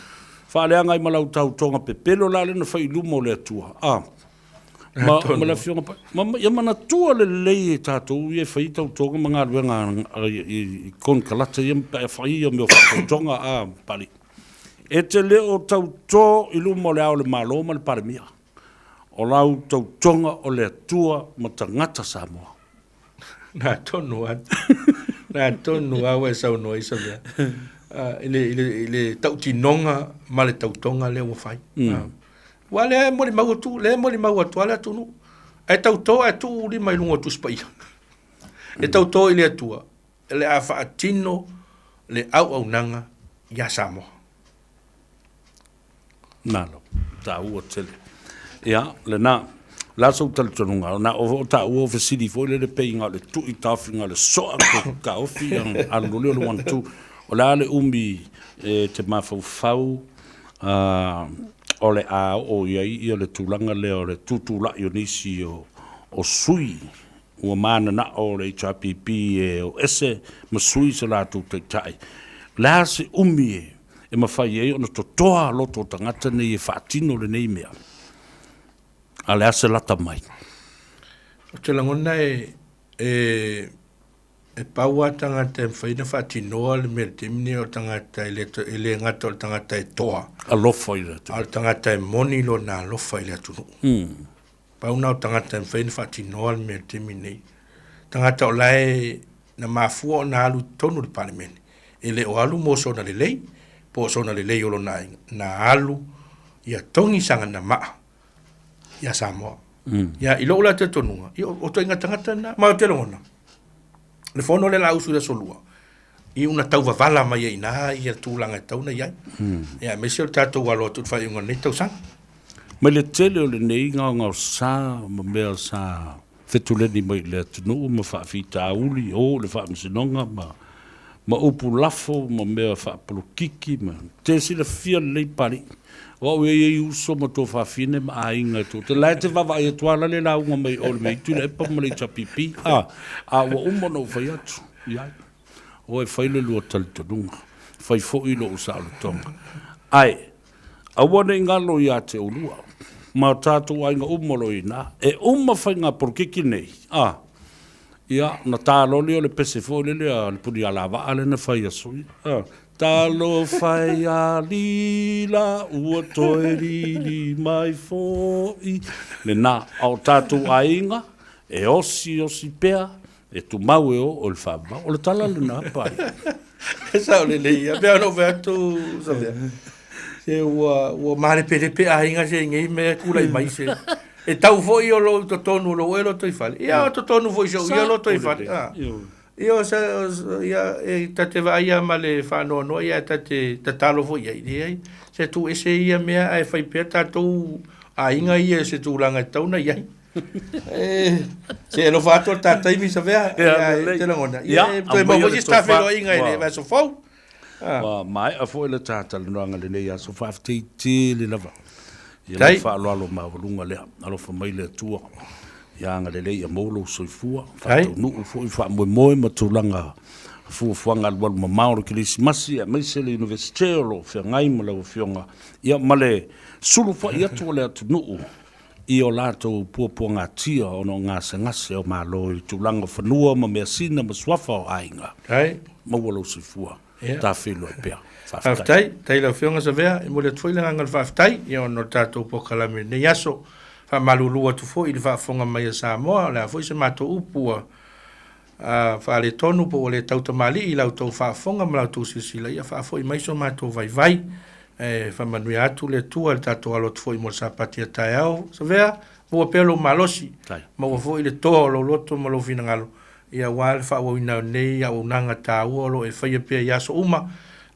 faaleaga ai ma lau tautoga pepelo la lea na fai i luma o le Atua. A. Ma, ma le Afioga Pai, ma, ma, ia manatua lelei e tatou ia e fai tautoga ma galuega i konekarate ia pe a fai ia mea o faatautoga a Papalii. E te le o tauto i luma o le Ao o le Malo ma le Palemia. O lau tautoga o le Atua ma tagata Samoa. Na tonu a, na tonu a ua e saunoa i Savea. I le, i le, i le tautinoga ma le tautoga lea ua fai. Aua lea e molimau atu, lea e molimau atu lava le atunuu. Ae tauto ae tuu lima i luga o Tusi Paia. E tauto i le Atua, o le a faatino le auaunaga ia Samoa. Malo, taua tele. Ia, lena, la sou talitonuga, na o taua o fesili foi lele pei na o le tui taofiga o le soa te taofi, alu loa lea o le 1, 2. O le a le umi e te mafaufau o le a oo i ai ia le tulaga lea o le tutulai o nisi o sui ua mananao le HRPP e o ese ma sui se latou taitai. O le a se umi e mafai ai ona totoa loto o tagata nei e faatino lenei mea? A o le a se lata mai? Ou te lagona e E pau lava tagata e mafai ona faatinoa le mea i le taimi lenei o le tagata e le, e le gata o le tagata e toa. Alofa i le atunuu. A o le tagata e moni lona alofa i le atunuu. Pau na o tagata e mafai ona faatinoa le mea i le taimi lenei. Tagata o la e na mafua ona alu i totonu o le Palemene, e le o alu mo sona lelei, po o sona lelei o lona aiga, na alu ia togi sagana maa ia Samoa. Ia, i lou la talitonuga, ia, o ituaiga tagata na, ma ou te lagona, le fono lea o le a usu i le aso Lua, i una tauvavala mai ai i ina ia tulaga e tatau ona i ai. Ia, aemaise o le tatou alo atu i le faaiuga o lenei tausaga. Ma le tele o lenei gaogaosa ma mea sa fetuleni mai i le atunuu ma faafitauli, o le faamasinoga ma ma upu lafo ma mea faapolokiki ma te silafia lelei Papalii. O au e i ai uso ma tuafafine ma aiga e toatele. La e te vaavaai atu lava la le lauga mai o le mea i Tuilaepa ma le HRPP, a, a ua uma ona ou fai atu i ai. O e fai le lua talitonuga, fai foi lou saolotoga. Ae, aua ne i galo ia te oulua ma o tatou aiga uma o lo o i ina, e uma faiga polokiki nei, a, Ia, ona ta loa lea o le pese foi lele a le Punialavaa lea na fai aso ia. A, Talofa e ia Lila, ua toe lili mai foi. Lena, a o tatou aiga, e osiosi pea, e tumau e oo i le faavavau. O le tala lena, Pai. E sao lelei ia. Pei ona ou fai atu, Savea, se ua, ua malepelepe aiga se i nei mea e tulai mai se. E tau foi o lou totonu o lou oe lotoifale, ia o totonu foi o sou ia lotoifale. Ia o sa, ia e ta te vaai lava ma le faanoanoa ia ta te tatalo foi i ai, leai, se tuuese ia mea ae fai pea tatou aiga ia i se tulaga e tatau ona i ai. E, se alofa atu o le ta taimi Savea, ia e te lagona. Ia e toe maua foi se isi ta feiloaiga i le vaiaso fou. Ua maea foi le ta talanoaga i lenei aso. Faafetai tele lava i lau faaaloalo maualuga lea. Alofa mai le Atua. Ia agalelei ia maua lou soifua, faataunuu foi faamoemoe ma tulaga fuafuaga alualu mamao o le Kerisimasi aemaise le Iunivesite o lo o feagai ma lau Afioga, ia ma le sulufai atu o le atunuu i o latou puapuagatia ona o gasegase o Malo i tulaga o fanua ma measina ma suafa o aiga. Maua lou soifua. Ta feiloai pea. Faafetai. Faafetai. Faafetai i lau Afioga Savea. E momoli atu foi le agaga o le faafetai ia ona o le tatou polokalame i lenei aso. Faamalulu atu foi i le faafofoga mai a Samoa, o le a foi se matou upu ua faaletonu po ua le tautamalii i la outou faafofoga ma la outou silasila, ia faafoi mai so matou vaivai. E faamanuia atu le Atua i le tatou alo atu foi mo le Sapati a taeao. Savea, maua pea lou malosi, maua foi le toa o lou loto ma lou finagalo, ia aua le faaauauina o lenei auaunaga taua o lo o e faia pea i aso uma,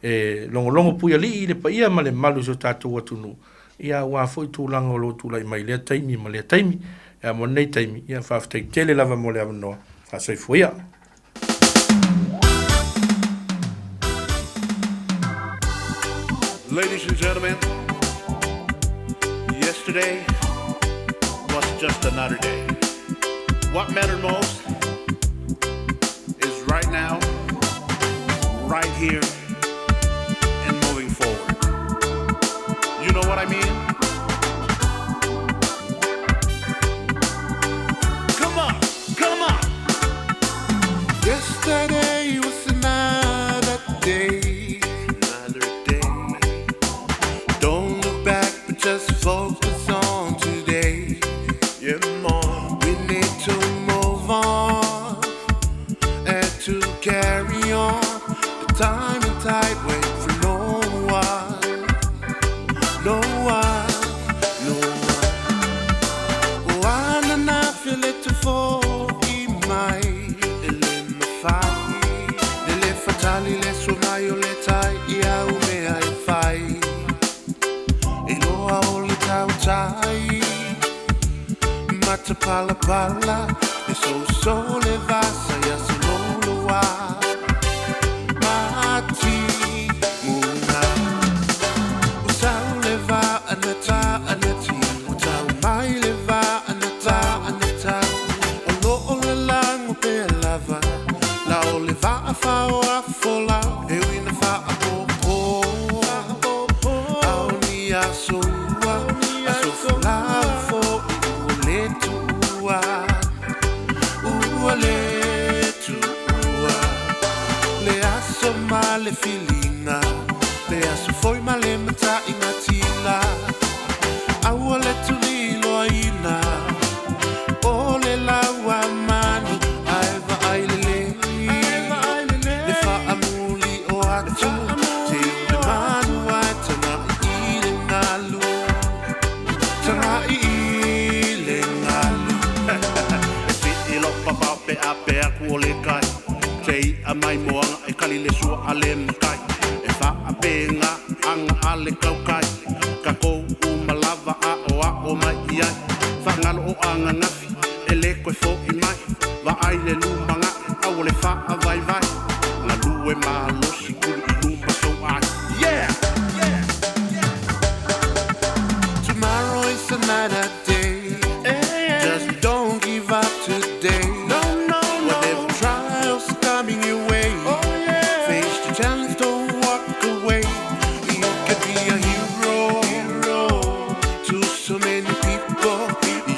e logologo puialii i le paia ma le mamalu o si o tatou atunuu, ia aua foi tulaga o lo o tulai mai i lea taimi ma lea taimi. Ia mo lenei taimi, ia faafetai tele lava mo le avanoa. Faasoifua ia. Ladies and gentlemen, yesterday was just another day. What mattered most is right now, right here, and moving forward. You know what I mean? Come on, come on. Yesterday was another day. Another day. Don't look back, but just focus on today. Yeah, man. We need to move on and to carry on. The time and tide wait for no one. No one, no one. O ananafi le tofo i mai e le mafai le le fatali le sumai o le tai i au mea e fai e loa o le tautai matapalapala le soso le vasa ia sololoa mati muga o sau le va anata anati o tau mai le va anata anata o lo o le lango pe lava la o le va a fao a fola e uina fa a po po au ni aso ua aso fola fo i ua le tua ua le tua le aso ma le filiga le aso foi ma le mataʻiga tila aua le tuliloaina o le laua manu ae vaai lelei le faamuli o atu te le manu ae tagaʻi i le galu tagaʻi i le galu E fii lo papao pe a pe aku o le kai Te i a mai moanga e kali le sua a le makai E wha a pe ngā anga a le kaukai Ka kou u malava a o a o mai i ai Whangalo o anga ngafi e le koe fo i mai Va ai le lumanga au o le wha a vai vai Ngā lue malosi kulu i luma so ai Yeah! Tomorrow is another day. Just don't give up today. No, no, no. Whatever trials coming your way, oh, yeah. Face the challenge, don't walk away. You can be a hero, hero to so many people.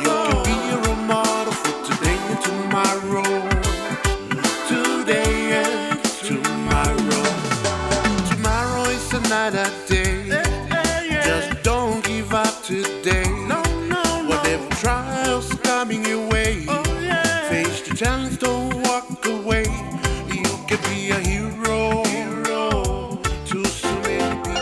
You can be a role model for today and tomorrow. Today and tomorrow. Tomorrow is another day. Just don't give up today. No, no, no. Whatever trials coming your way, oh, yeah. Face the challenge, don't walk away. You can be a hero, hero to so many people.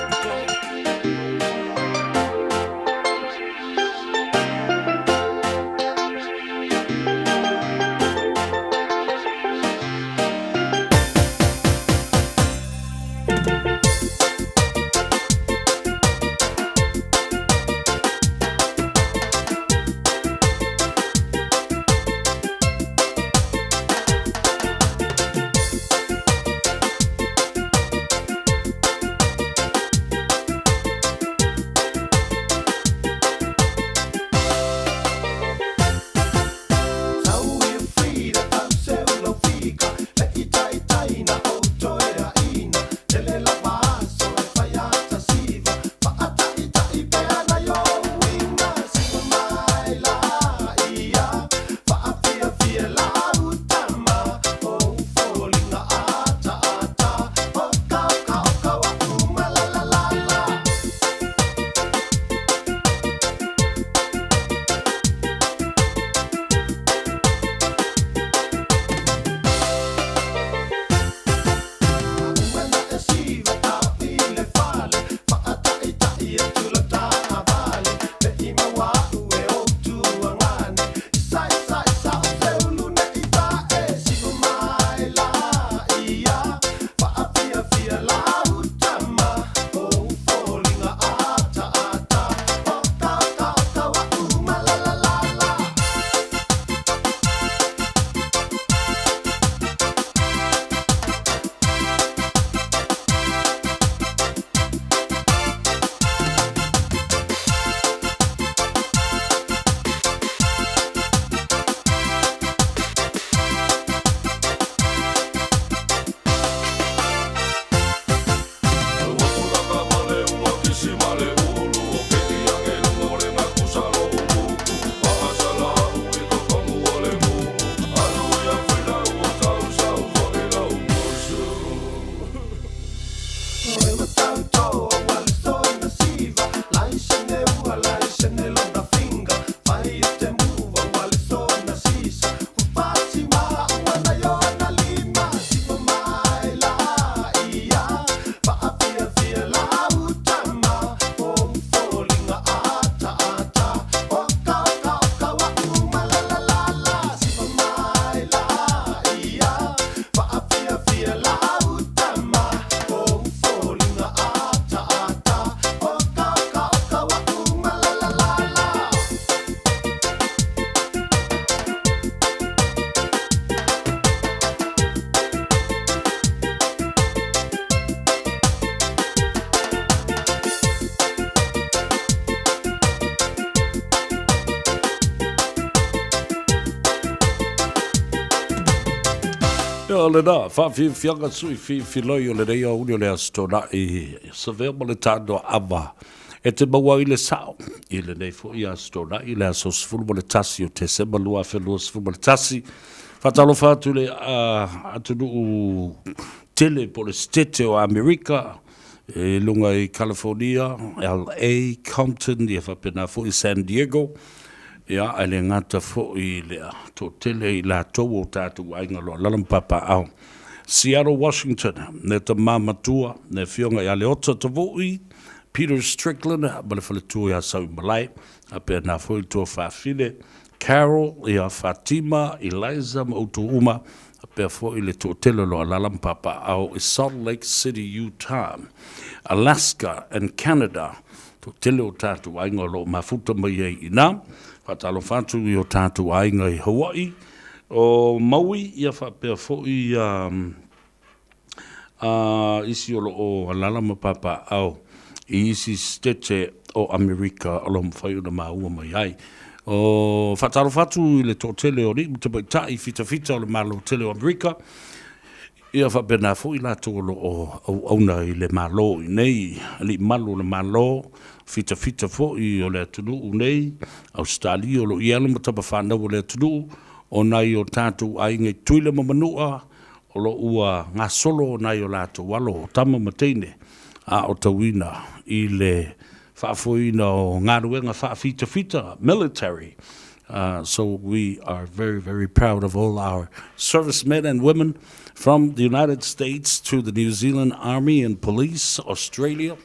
Ia, o lena, faafiafiaga sui filifiloi o lenei aoauli o le Aso Toonai, Savea ma le Tanoa Ava e te maua ai le sao i lenei foi Aso Toonai, le aso 11 o Tesema 2021. Faatalofa atu i le atunuu tele po o le Setete o Amerika, i luga i California, LA, Compton, ia faapena foi San Diego, ia, ae le gata foi i lea, toatele i latou o tatou aiga o lo o alaala ma papaaao. Seattle, Washington, le tama matua, le afioga ia Leota Tavui, Peter Strickland ma le faletua ia Sauimalae, faapena foi le tuafafine Carol, ia Fatima, Eliza ma outou uma, faapea foi le toatele o lo o alaala ma papaaao i Salt Lake City, Utah, Alaska and Canada. Toatele o tatou aiga o lo o mafuta mai ai i ina. Faatalofa atu i o tatou aiga i Hawaii, o Maui, ia faapea foi a isi o lo o alaala ma papaaao i isi Setete o Amerika o lo o mafai ona maua mai ai. O faatalofa atu i le toatele o alii ma tamaitai fitafita o le Malo tele o Amerika, ia faapena foi latou o lo o auauna i le Malo i nei, alii malu o le Malo, fitafita foi o le atunuu nei, Ausetalia o lo o i ai alo ma tama fanau o le atunuu, o nai o tatou aiga i Tutuila ma Manua, o lo o ua gasolo nai o latou alo, o tama ma teine, a o tauina i le faafoeina o galuega faafitafita, military. So we are very, very proud of all our servicemen and women from the United States to the New Zealand Army and Police, Australia,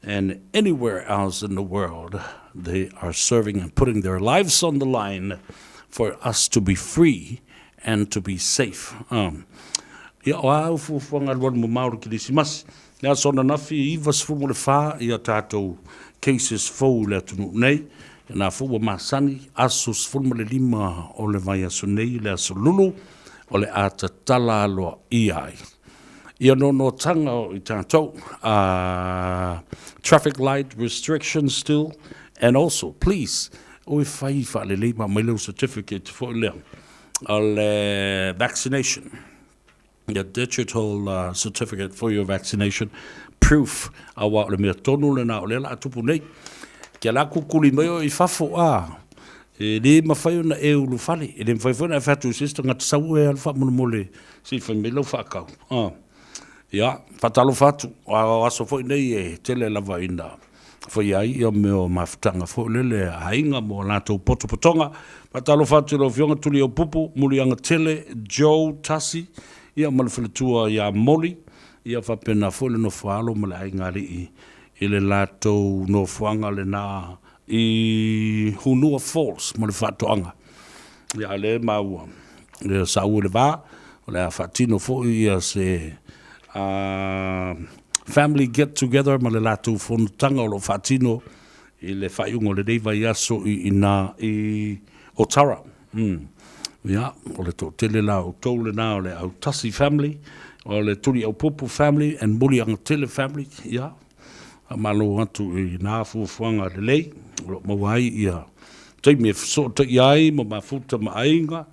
and anywhere else in the world. They are serving and putting their lives on the line for us to be free and to be safe. Um, ia, o a au fuafuaga alualu mamao o le Kerisimasi. Le aso ananafi e 94 ia tatou cases fou i le atunuu nei. Ia na foi ua masani, aso 15 o le vaiaso nei, le aso Lulu, o le a tatala aloaia ai. Ia noanoataga o i tatou, traffic light restrictions still, and also, please, Oi fai faalelei ma aumai lou certificate foi lea o le vaccination, the digital certificate for your vaccination proof, aua o le mea tonu lena o lea la a tupu nei. Kia la kukuli mai oe i fafo a, e le mafai ona e ulufale, e le mafai foi ona e fai atu i se isi tagata sau oe alu faamolemole se i fai mai lau faakau. Ia, faatalofa atu, o aso foi nei e tele lava ina faia ai ia mea o mafutaga foi lele a aiga mo latou potopotoga. Faatalofa atu i lau Afioga Tuliaupupu, Muliagatele, Joe Tasi, ia ma le faletua ia Moli, ia faapena foi le nofoaalo ma le aiga alii i le latou nofoaga lena i Hunua Falls mo le faatoaga. Ia a o lea e maua ia saua i le va, o le a faatino foi ia se family get together ma le latou fonotaga o lo o faatino i le faaiuga o lenei vaiaso i ina i Otara. Ia, o le toatele la o outou lena o le Autasi family, o le Tuliaupupu family and Muliagatele family, ia, Faamalo atu i na fuafuaga lelei o lo o maua ai ia taimi e fesootai'a ai ma mafuta ma aiga,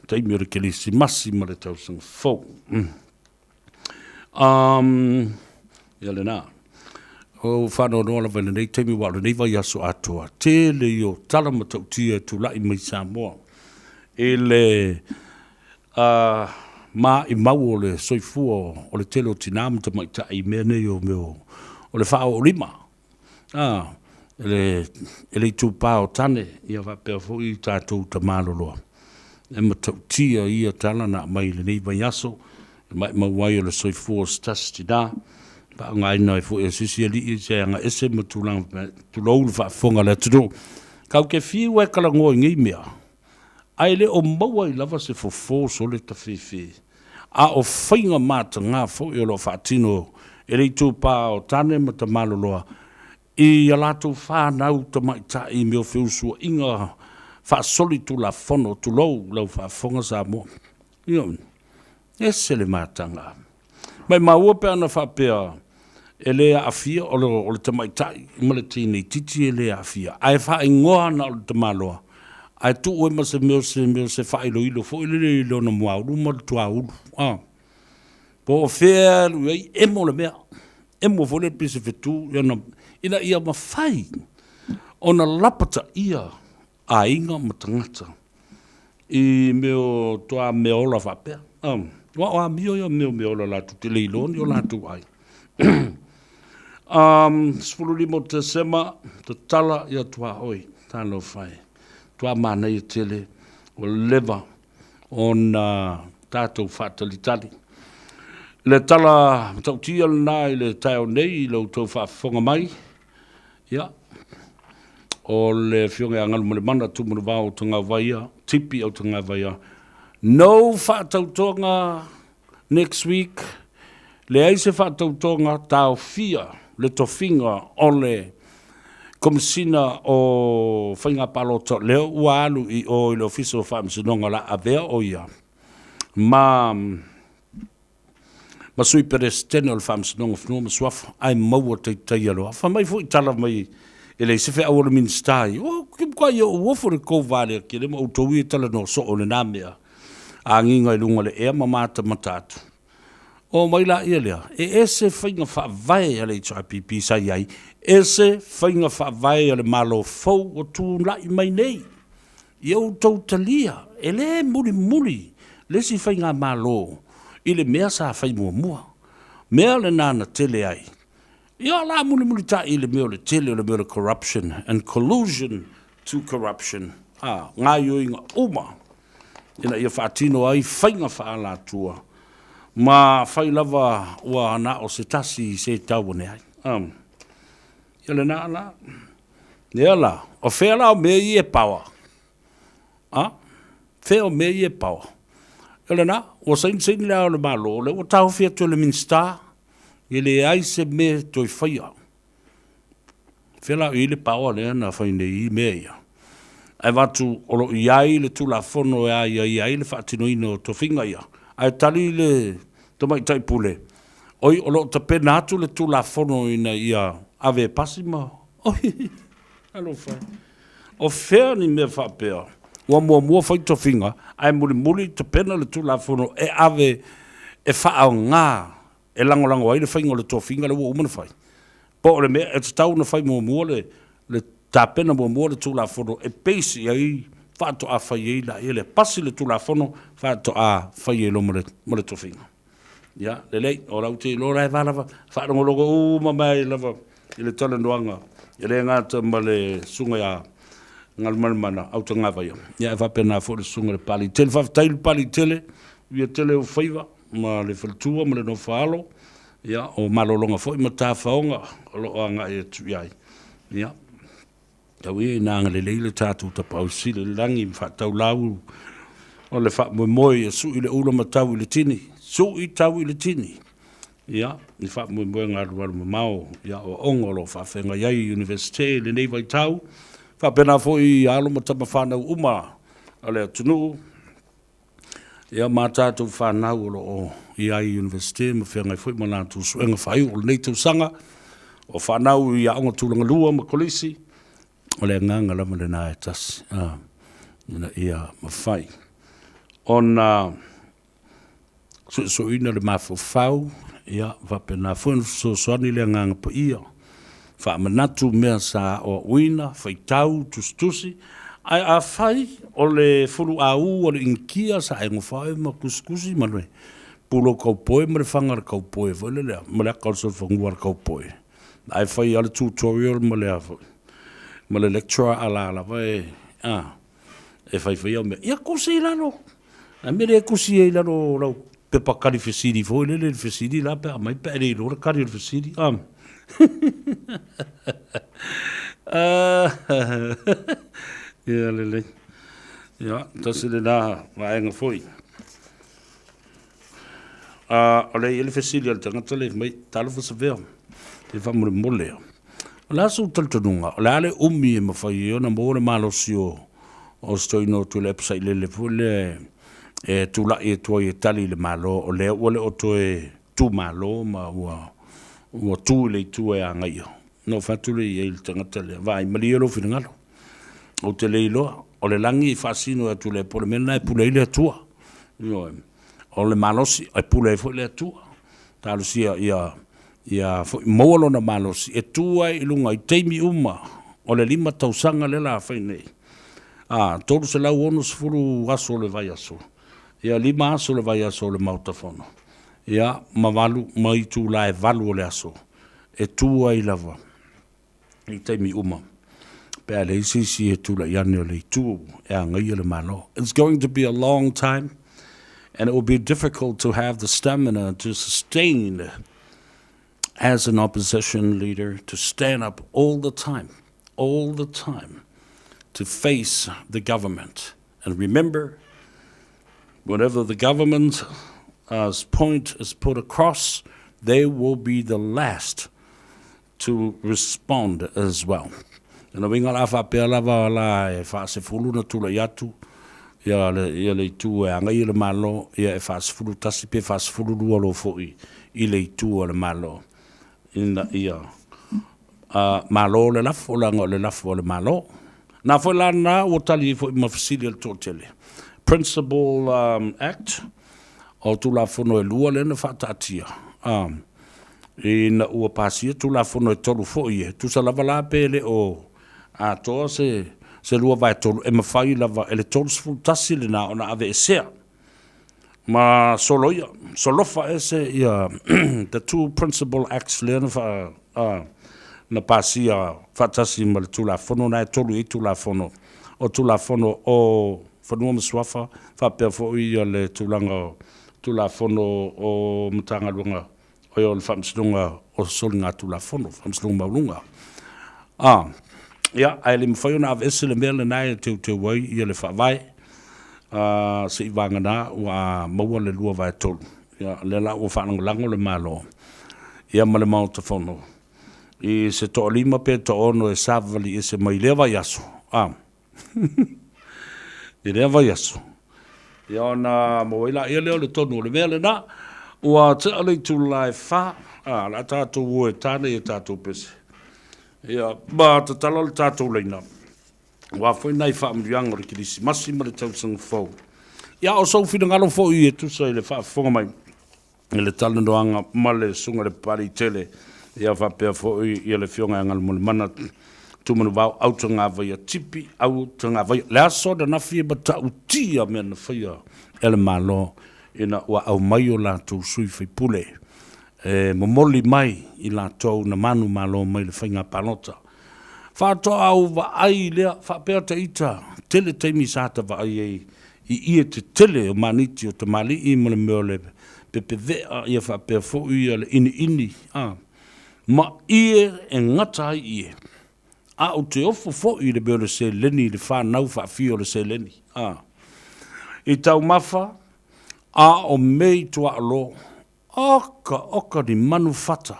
taimi o le Kerisimasi ma le tausaga fou. Um, ia lena. O faanoanoa lava i lenei taimi aua o lenei vaiaso atoa, tele ia o tala matautia e tula'i mai Samoa i le A maʻimau o le soifua o le tele o tinā ma tamaitai i mea nei o mea o le faaoolima, a, e le, e le itupa o tane, ia faapea foi tatou tamaloloa. E matautia ia tala na aumai i lenei vaiaso, e maʻimau ai o le soifua o se tasi tinā, faaaogaina ai foi e se isi alii se agaese ma tulaga faapena, tulou le faafofoga a le atunuu. Kau te fiu e talanoa i nei mea, Ae le o maua ai lava se fofo sole tafefe, a o faiga mataga foi o lo o faatino e le itupa o tane ma tamaloloa i a latou fanau tamaitai i mea o feusuaiga faasolitulafono, tulou lau faafofoga Samoa. Ioe. Ese le mataga. Maimau pe ana faapea e le aafia o le, o le tamaitai ma le teineitiiti e le aafia, ae faaigoa na o le tamaloa. Ae tuu ai ma se mea o se mea o se faailoilo foi lele i lona muaulu ma le tuaulu, a. Po o fea e alu i ai, emo le mea. Emo foi lele pei se fetu, ia ona, ina ia mafai ona lapataia aiga ma tagata i mea o toa meaola faapea. Aua o amio ia o mea o meaola latou te le iloa ni o latou aiga. 15 o Tesema, tatala ia tuaoi, talofa e, matua manaia tele, ua leva ona tatou faatalitali. Le tala matautia lena i le taeao nei i lo outou faafofoga mai, ia, o le Afioga ia Galumalemana Tumulavao Autagavaia, Tipi Autagavaia, no faatautoga next week, leai se faatautoga, taofia le tofiga o le Komesina o Faiga Palota, lea ua alu i o i le Ofisa o Faamasinoga o le a avea o ia ma ma Sui Peresetene o le Faamasinoga o Fanua ma Suafa, ae maua taitaia loa. Fai mai foi tala mai e leai se feau a le Minisita ia, oh, ke matua ia ou ofo le kou vā lea kele ma outou ia talanoa soo i lena mea. Agiga i luga o le ea ma matamata atu. Oo mai laia lea, e ese faiga faavae a le HRPP sa i ai, ese faiga faavae a le Malo fou ua tulai mai nei. Ia outou talia, e le mulimuli le isi faigamalo i le mea sa fai muamua. Mea lena na tele ai. Ia o le a mulimulitai i le mea o le tele o le mea o le corruption and collusion to corruption, a, gaoioiga uma ina ia faatino ai faiga faaalatua ma fai lava ua na o se tasi se tau ane ai. Um, ia lena la. Ia la, o fea la o mea ia e paoa? A? Fea o mea ia e paoa? Ia lena, ua saini saini le ao o le Malo, lea ua taofi atu e le Minisita, e leai se mea e toe faia. Fea la o i ai le paoa lea na fai nei i mea ia? Ae avatu o lo o i ai le Tulafono e aiaia ai le faatinoina o tofiga ia. Ae tali le Tamaitai Pule, oi, o lo o tapena atu le Tulafono ina ia ave e pasi ma, oi, talofa e. O fea ni mea faapea? Ua muamua fai tofiga, ae mulimuli tapena le Tulafono e ave e faaaoga e lagolago ai le faiga o le tofiga lea ua uma ona fai, po o le mea e tatau ona fai muamua le, le tapena muamua le Tulafono e base i ai faatoa fai ai laia lea. Pasi le Tulafono faatoa fai ai loa ma le, ma le tofiga. Ia, lelei, o lau te iloa la e va lava, faalogologo uma mai lava i le talanoaga, e le gata ma le susuga ia Galumalemana Autagavaia, ia ae faapena foi le susuga i le Papalii Tele. Faafetai le Papalii Tele, ia tele ou faiva. ma le faletua ma le nofoaalo, ia, o malologa foi ma tafaoga o lo o agai atu i ai. Ia, tau ia ina agalelei le tatou Tapaau Sili i le lagi ma faataulau o le faamoemoe ia sui le ula ma tau i le tini, sui tau i le tini. Ia, ni faamoemoega alualu mamao i aoaoga o lo o faafeagai ai i Iunivesite i lenei vaitau, faapena foi i alo ma tama fanau uma a le atunuu, Ia ma tatou fanau o lo o i ai i Iunivesite ma feagai foi ma latou suega faaiu o lenei tausaga, o fanau i aoga tulaga lua ma kolisi, o le agaga lava lena e tasi, a, ina ia mafai ona suesueina le mafaufau, ia faapena foi ona fesoasoani le Agaga Paia Faamanatu mea sa aoaoina, faitau, tusitusi, ae afai o le fuluaū a le Inikia sa e gofa ai ma tusitusi ma le pulou kaupoe ma le faga o le kaupoe foi lele ma le aka o le solofanua a le kaupoe, ae fai lava le tutorial ma le a foi, ma le lecturer a la lava e, a, e faifaia au mea. Ia tusi i lalo. A mea lea e tusi ai i lalo o lau pepa kali fesili foi lele, le fesili la pe a aumai pe a e le iloa le kali o le fesili. A. Ia lelei. Ia, tasi lena vaega foi. A, o lea e i ai le fesili a le tagata lea fai mai, talofa Savea, e faamolemole lava. O le a sou talitonuga, o le a le umi e mafai ai ona maua le malosi o o si toeaina o Tuilaepa Sailele foi lea e tulai atu ai e tali i le Malo, o lea ua le o toe tu malo ma ua ua tu i le itu e agaia. Ona ou fai atu lea i ai i le tagata lea, vaai, malie lou finagalo, ou te le iloa. O le lagi e faasino atu i le Atua, o le mea lena e pule ai le Atua. Ioe. O le malosi e pule ai foi le Atua. Talosia ia ia foi maua lona malosi e tu ai i luga i taimi uma o le 5 tausaga lea la fai nei. A 360 aso o le vaiaso, ia 5 aso o le vaiaso o le Maota Fono, ia ma valu ma itula e 8 o le aso e tu ai lava i taimi uma pe a leai se isi e tulai ane o le itu e agaia le Malo. It's going to be a long time and it will be difficult to have the stamina to sustain as an opposition leader to stand up all the time, all the time to face the government. And remember, whatever the government's point is put across, they will be the last to respond as well. Lona uiga o le a faapea lava la e faasefulu ona tulai atu ia le, ia le itu e agaia le Malo, ia e faasefulu tasi pe faasefulu lua loa foi i le itu a le Malo ina ia malo le lafo, leaga o le lafo a le Malo. Na foi la na ua tali ai foi ma fesili a le toatele. Principal Act, o Tulafono e lua lea na faataatia, ina ua pasia Tulafono e tolu foi e tusa lava la pe le o atoa se se 2/3 e mafai lava e le 31 lena ona aveesea ma soloia, solofa ese ia the two Principal Acts lea na faa na pasia faatasi ma le Tulafono na e tolu i ai Tulafono, o Tulafono o Fanua ma Suafa faapea foi ia le tulaga o Tulafono o Matagaluega o le Faamasinoga o Soligatulafono, Faamasinoga Maualuga. A, ia, ae le mafai ona aveese le mea lena e teuteu ai ia le Faavae, a, seivagana ua maua le 2/3. Ia, lea la ua faalagolago le Malo, ia ma le Maota Fono, i se toalima pe toaono e savavali ese mai lea vaiaso, a, I lea vaiaso, ia ona maua ai laia lea o le tonu o le mea lena. Ua tea le itula e fa, a, o le a tatou o e ta nei e tatou pese. Ia, ma tatala le tatou laina. Aua foi nai faamanuiaga o le Kerisimasi ma le Tausaga Fou. Ia, o sou finagalo foi e tusa i le faafofoga mai i le talanoaga ma le Susuga i le Papaliitele, ia faapea foi ia le Afioga ia Galumalemana Tumanuvao Autagavaia Tipi Autagavaia. Le aso ananafi e matautia mea na faia e le Malo ina ua aumai o latou sui faipule e momoli mai i latou na manumalo mai le faiga palota. Faatoa ou vaai lea, faapea ta ita, tele taimi sa ta vaai ai i ie tetele o maniti o tamalii ma le mea o le pepevea ia faapea foi ia le iniini a ma ie e gata ai ie. A ou te ofo foi i le mea o le seleni i le fanau faafia o le seleni a i taumafa a o mei tuaolo oka oka ni manu fata.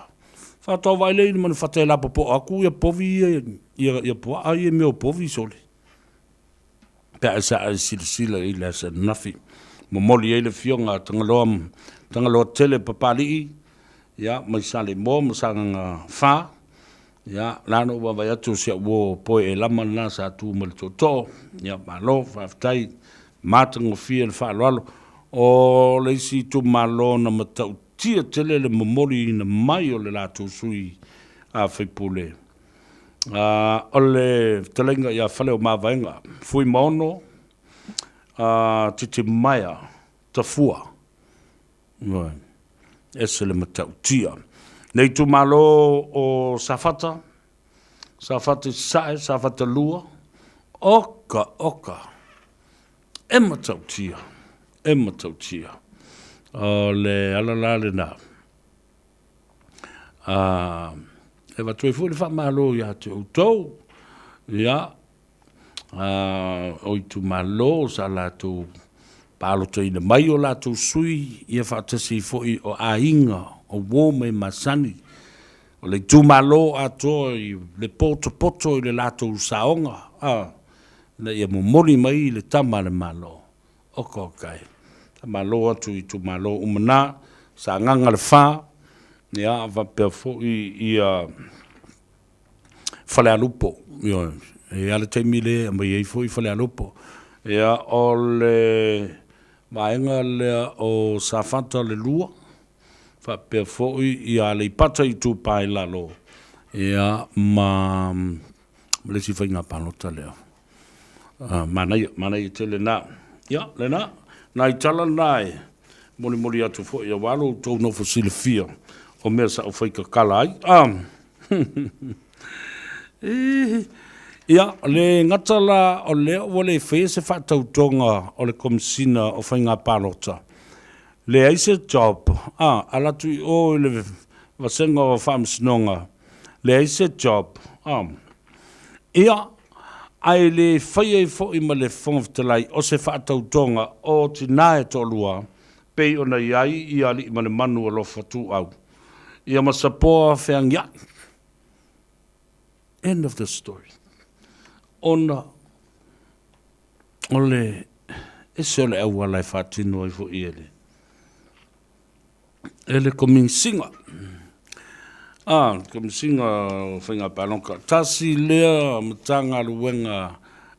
Faatoa vaai lea i ni manu fata e lapopoa atu ia povi ia ia ia puaa ia i mea o povi sole. Pe a sa e silasila i le aso ananafi. Momoli ai le afioga a Tagaloa, Tagaloa Tele Papalii, ia, mai Saleimoa ma Sagaga 4, ia, la na ou vaavaai atu o si au uo poe elama lena sa tu ma le tootoo, ia, malo, faafetai, matagofie le faaaloalo. O le isi itumalo na matautia tele le momoliina mai o le latou sui usufono, O le fetalaiga ia Faleomavaega, Fuimaono Titimaea Tafua. Ioe. Ese le matautia. Le itumalo o Safata, Safata i Sasae, Safata 2, oka oka, e matautia, e matautia. O le ala la lena. Ā, e avatu ai foi le faamalo ia te outou, ia, ā, o itumalo sa latou palotaina mai o latou sui, ia faatasi ai foi o aiga, o uo ma e masani, o le itumalo atoa i le potopoto i le latou saoga, ā, ina ia momoli mai le tama a le Malo. Oka oka e. Faamalo atu i itumalo uma na, Sagaga le Fa, ia faapea foi ia Falealupo, ioe, E i ai le taimi lea e aumai ai foi Falealupo. Ia, o le vaega lea o Safata le 2, faapea foi ia Aleipata Itupa i Lalo, ia, ma le isi faiga palota lea. Manaia, manaia tele lena. Ia, lena, nai tala na e molimoli atu foi aua lo outou nofo silafia o mea sa ou faikakala ai. Ia, le gata la o lea ua le faia se faatautoga o le Komesina o Faiga Palota, leai se job, a, ala atu i o i le Vasega o Faamasinoga, leai se job, a. Ia, ae le fai ai foi ma le Fofoga Fetalai o se faatautoga o tina e toalua, pei ona i ai i Alii ma le Manu Alofa Tuau, ia ma Sapoa Feagiai. End of the story. Ona o le ese o le auala e faatino ai foi e le e le Komisiga, a, Komisiga o Faiga Palota. Tasi lea Matagaluega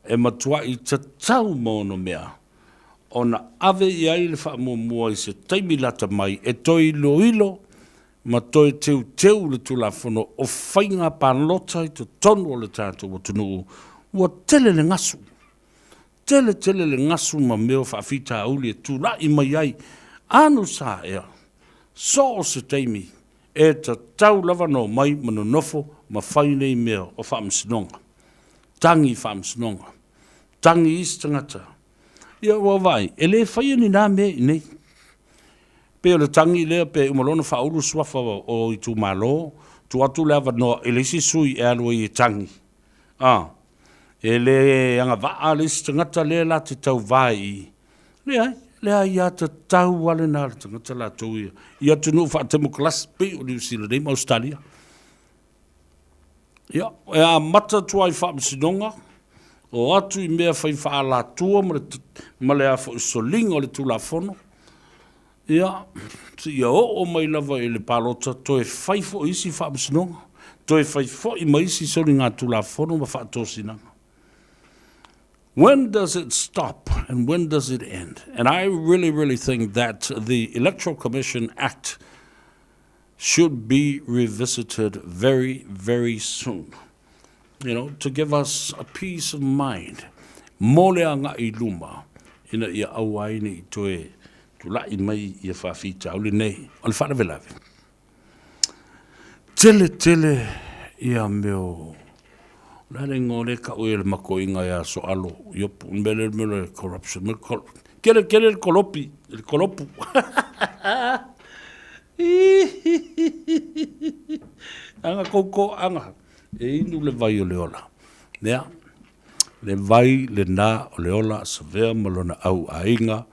e matuai tatau ma ona mea ona ave i ai le faamuamua i se taimi lata mai e toe iloilo ma toe teuteu le Tulafono o Faiga Palota i totonu o le tatou atunuu. Ua tele le gasu. Tele tele le gasu ma mea o faafitauli e tulai mai ai anusa ea, so o se taimi e tatau lava ona omai ma nonofo ma fai nei mea o faamasinoga. Tagi i faamasinoga. Tagi i isi tagata. Ia ua vaai, e le faia ni na mea i inei. Pei o le tagi lea pe uma loa ona faaulu suafa o itumalo, tuu atu le avanoa i le isi sui e alu ai e tagi. A, e le agavaa le isi tagata lea la te tauva i i. Leai, le aiatatau lava lena a le tagata latou ia i atunuu faatemokarasi pei o Niu Sila nei ma Ausetalia. Ia, e amata atu lava i faamasinoga, o atu i mea fai faaalatua ma le, ma le a foi soliga o le Tulafono, Ia, seia oo mai lava i le palota, toe fai foi isi faamasinoga, toe fai foi ma isi soligatulafono ma faatosinaga. When does it stop and when does it end? And I really, really think that the Electoral Commission Act should be revisited very, very soon. You know, to give us a peace of mind mo le agai i luma ina ia aua ai ne i toe tulai mai ia faafitauli nei. O le faalavelave, tele tele ia mea o le a le igoa o lea e tau e le makoiga ia Soalo, Iopu, le mea lea, le mea lea o le corruption, tele tele le kolopi, le kolopu. Aga kou toaga e inu le vai o le ola. Ia, le vai lena o le ola a Savea ma lona au aiga,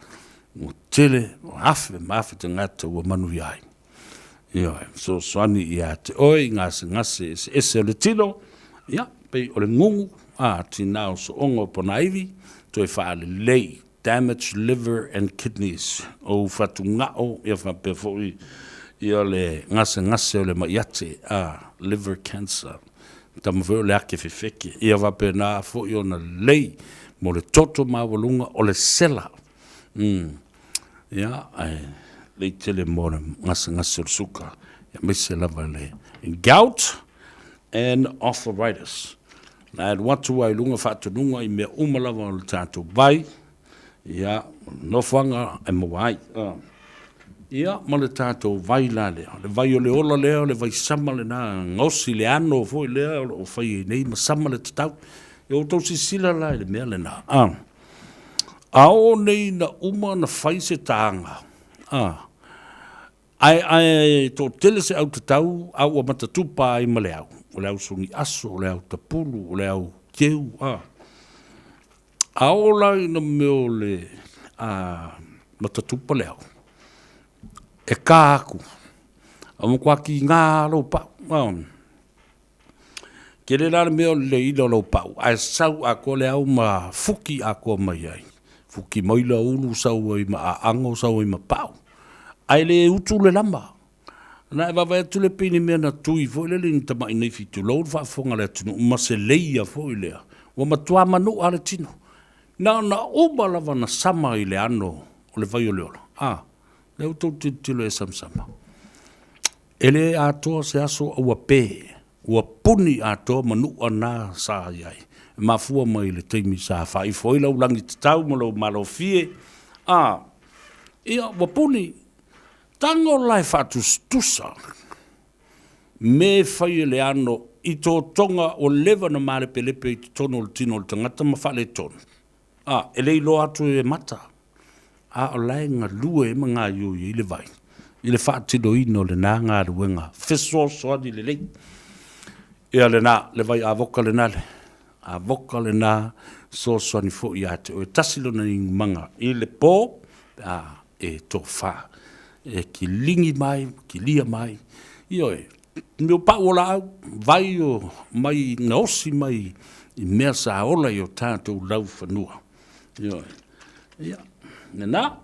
ua tele, ua afe ma afe tagata ua manuia ai. Ioe, fesoasoani ia te oe i gasegase eseese o le tino, ia, pei o le gugu, a, tina o sooga o ponaivi, toe faalelei damaged liver and kidneys, ou fatugao ia faapea foi ia le gasegase o le ma'i ate, a, liver cancer, tama foi o le ake fefeke, ia faapena foi ona lelei mo le toto maualuga o le sela. Ia, ae lelei tele mo le gasegase o le suka, aemaise lava le gout and arthritis. Na alu atu ai i luga faatonuga i mea uma lava o le tatou vai, ia, nofoaga e maua ai. Ia, ma le tatou vai la lea, le vai o le ola lea, o le vai sama lena, gaosi le ano foi lea o lo o fai ai nei ma sama le tatau. Ia outou silasila la i le mea lena. A, a oo nei ina uma ona fai se taga, a, Ae ae toatele se au tatau a ua matatupa ai ma le au, o le au sogiaso, o le au tapulu, o le au keu, a. A oo la ina mea o le a matatupa le au, e kā aku, a matua kīgā lou pau, a. Tele la le mea o le leila o lau pau, ae sau atoa le au ma fuki atoa mai ai. Fuki mai la ulu sau ai ma aago sau ai ma pau. Ae le utu le lama. Na e vaavaai atu le pei ni mea na tui foi lele i ni tamai naifi tulou le faafofoga a le atunuu ma se leia foi lea. Ua matua manu'a le tino. Na ona uma lava na sama i le ano o le vai o le ola, a, lea ua tou tilotilo e samasama. E le atoa se aso a ua pē, ua puni atoa manu'a na sa i ai. E mafua mai i le taimi sa faaifo ai lau lagi tatau ma lou malofie, a, ia, ua puni. Tago la e faatusatusa mea e fai e le ano i totoga ua leva ona malepelepe i totonu o le tino o le tagata ma faaletonu, a, e le iloa atu e mata, a o la e galue ai ma gaioi ai le vai i le faatinoina o lena galuega fesoasoani lelei. Ia lena, le vai avoka lena, le avoka lena fesoasoani foi ia te oe. Tasi lona igumaga i le po, a e tofa, e kiligi mai, kilia mai, ioe, mea o pau o laau, vai o mai gaosi mai i mea sa ola i o tatou laufanua. Ioe. Ia, lena,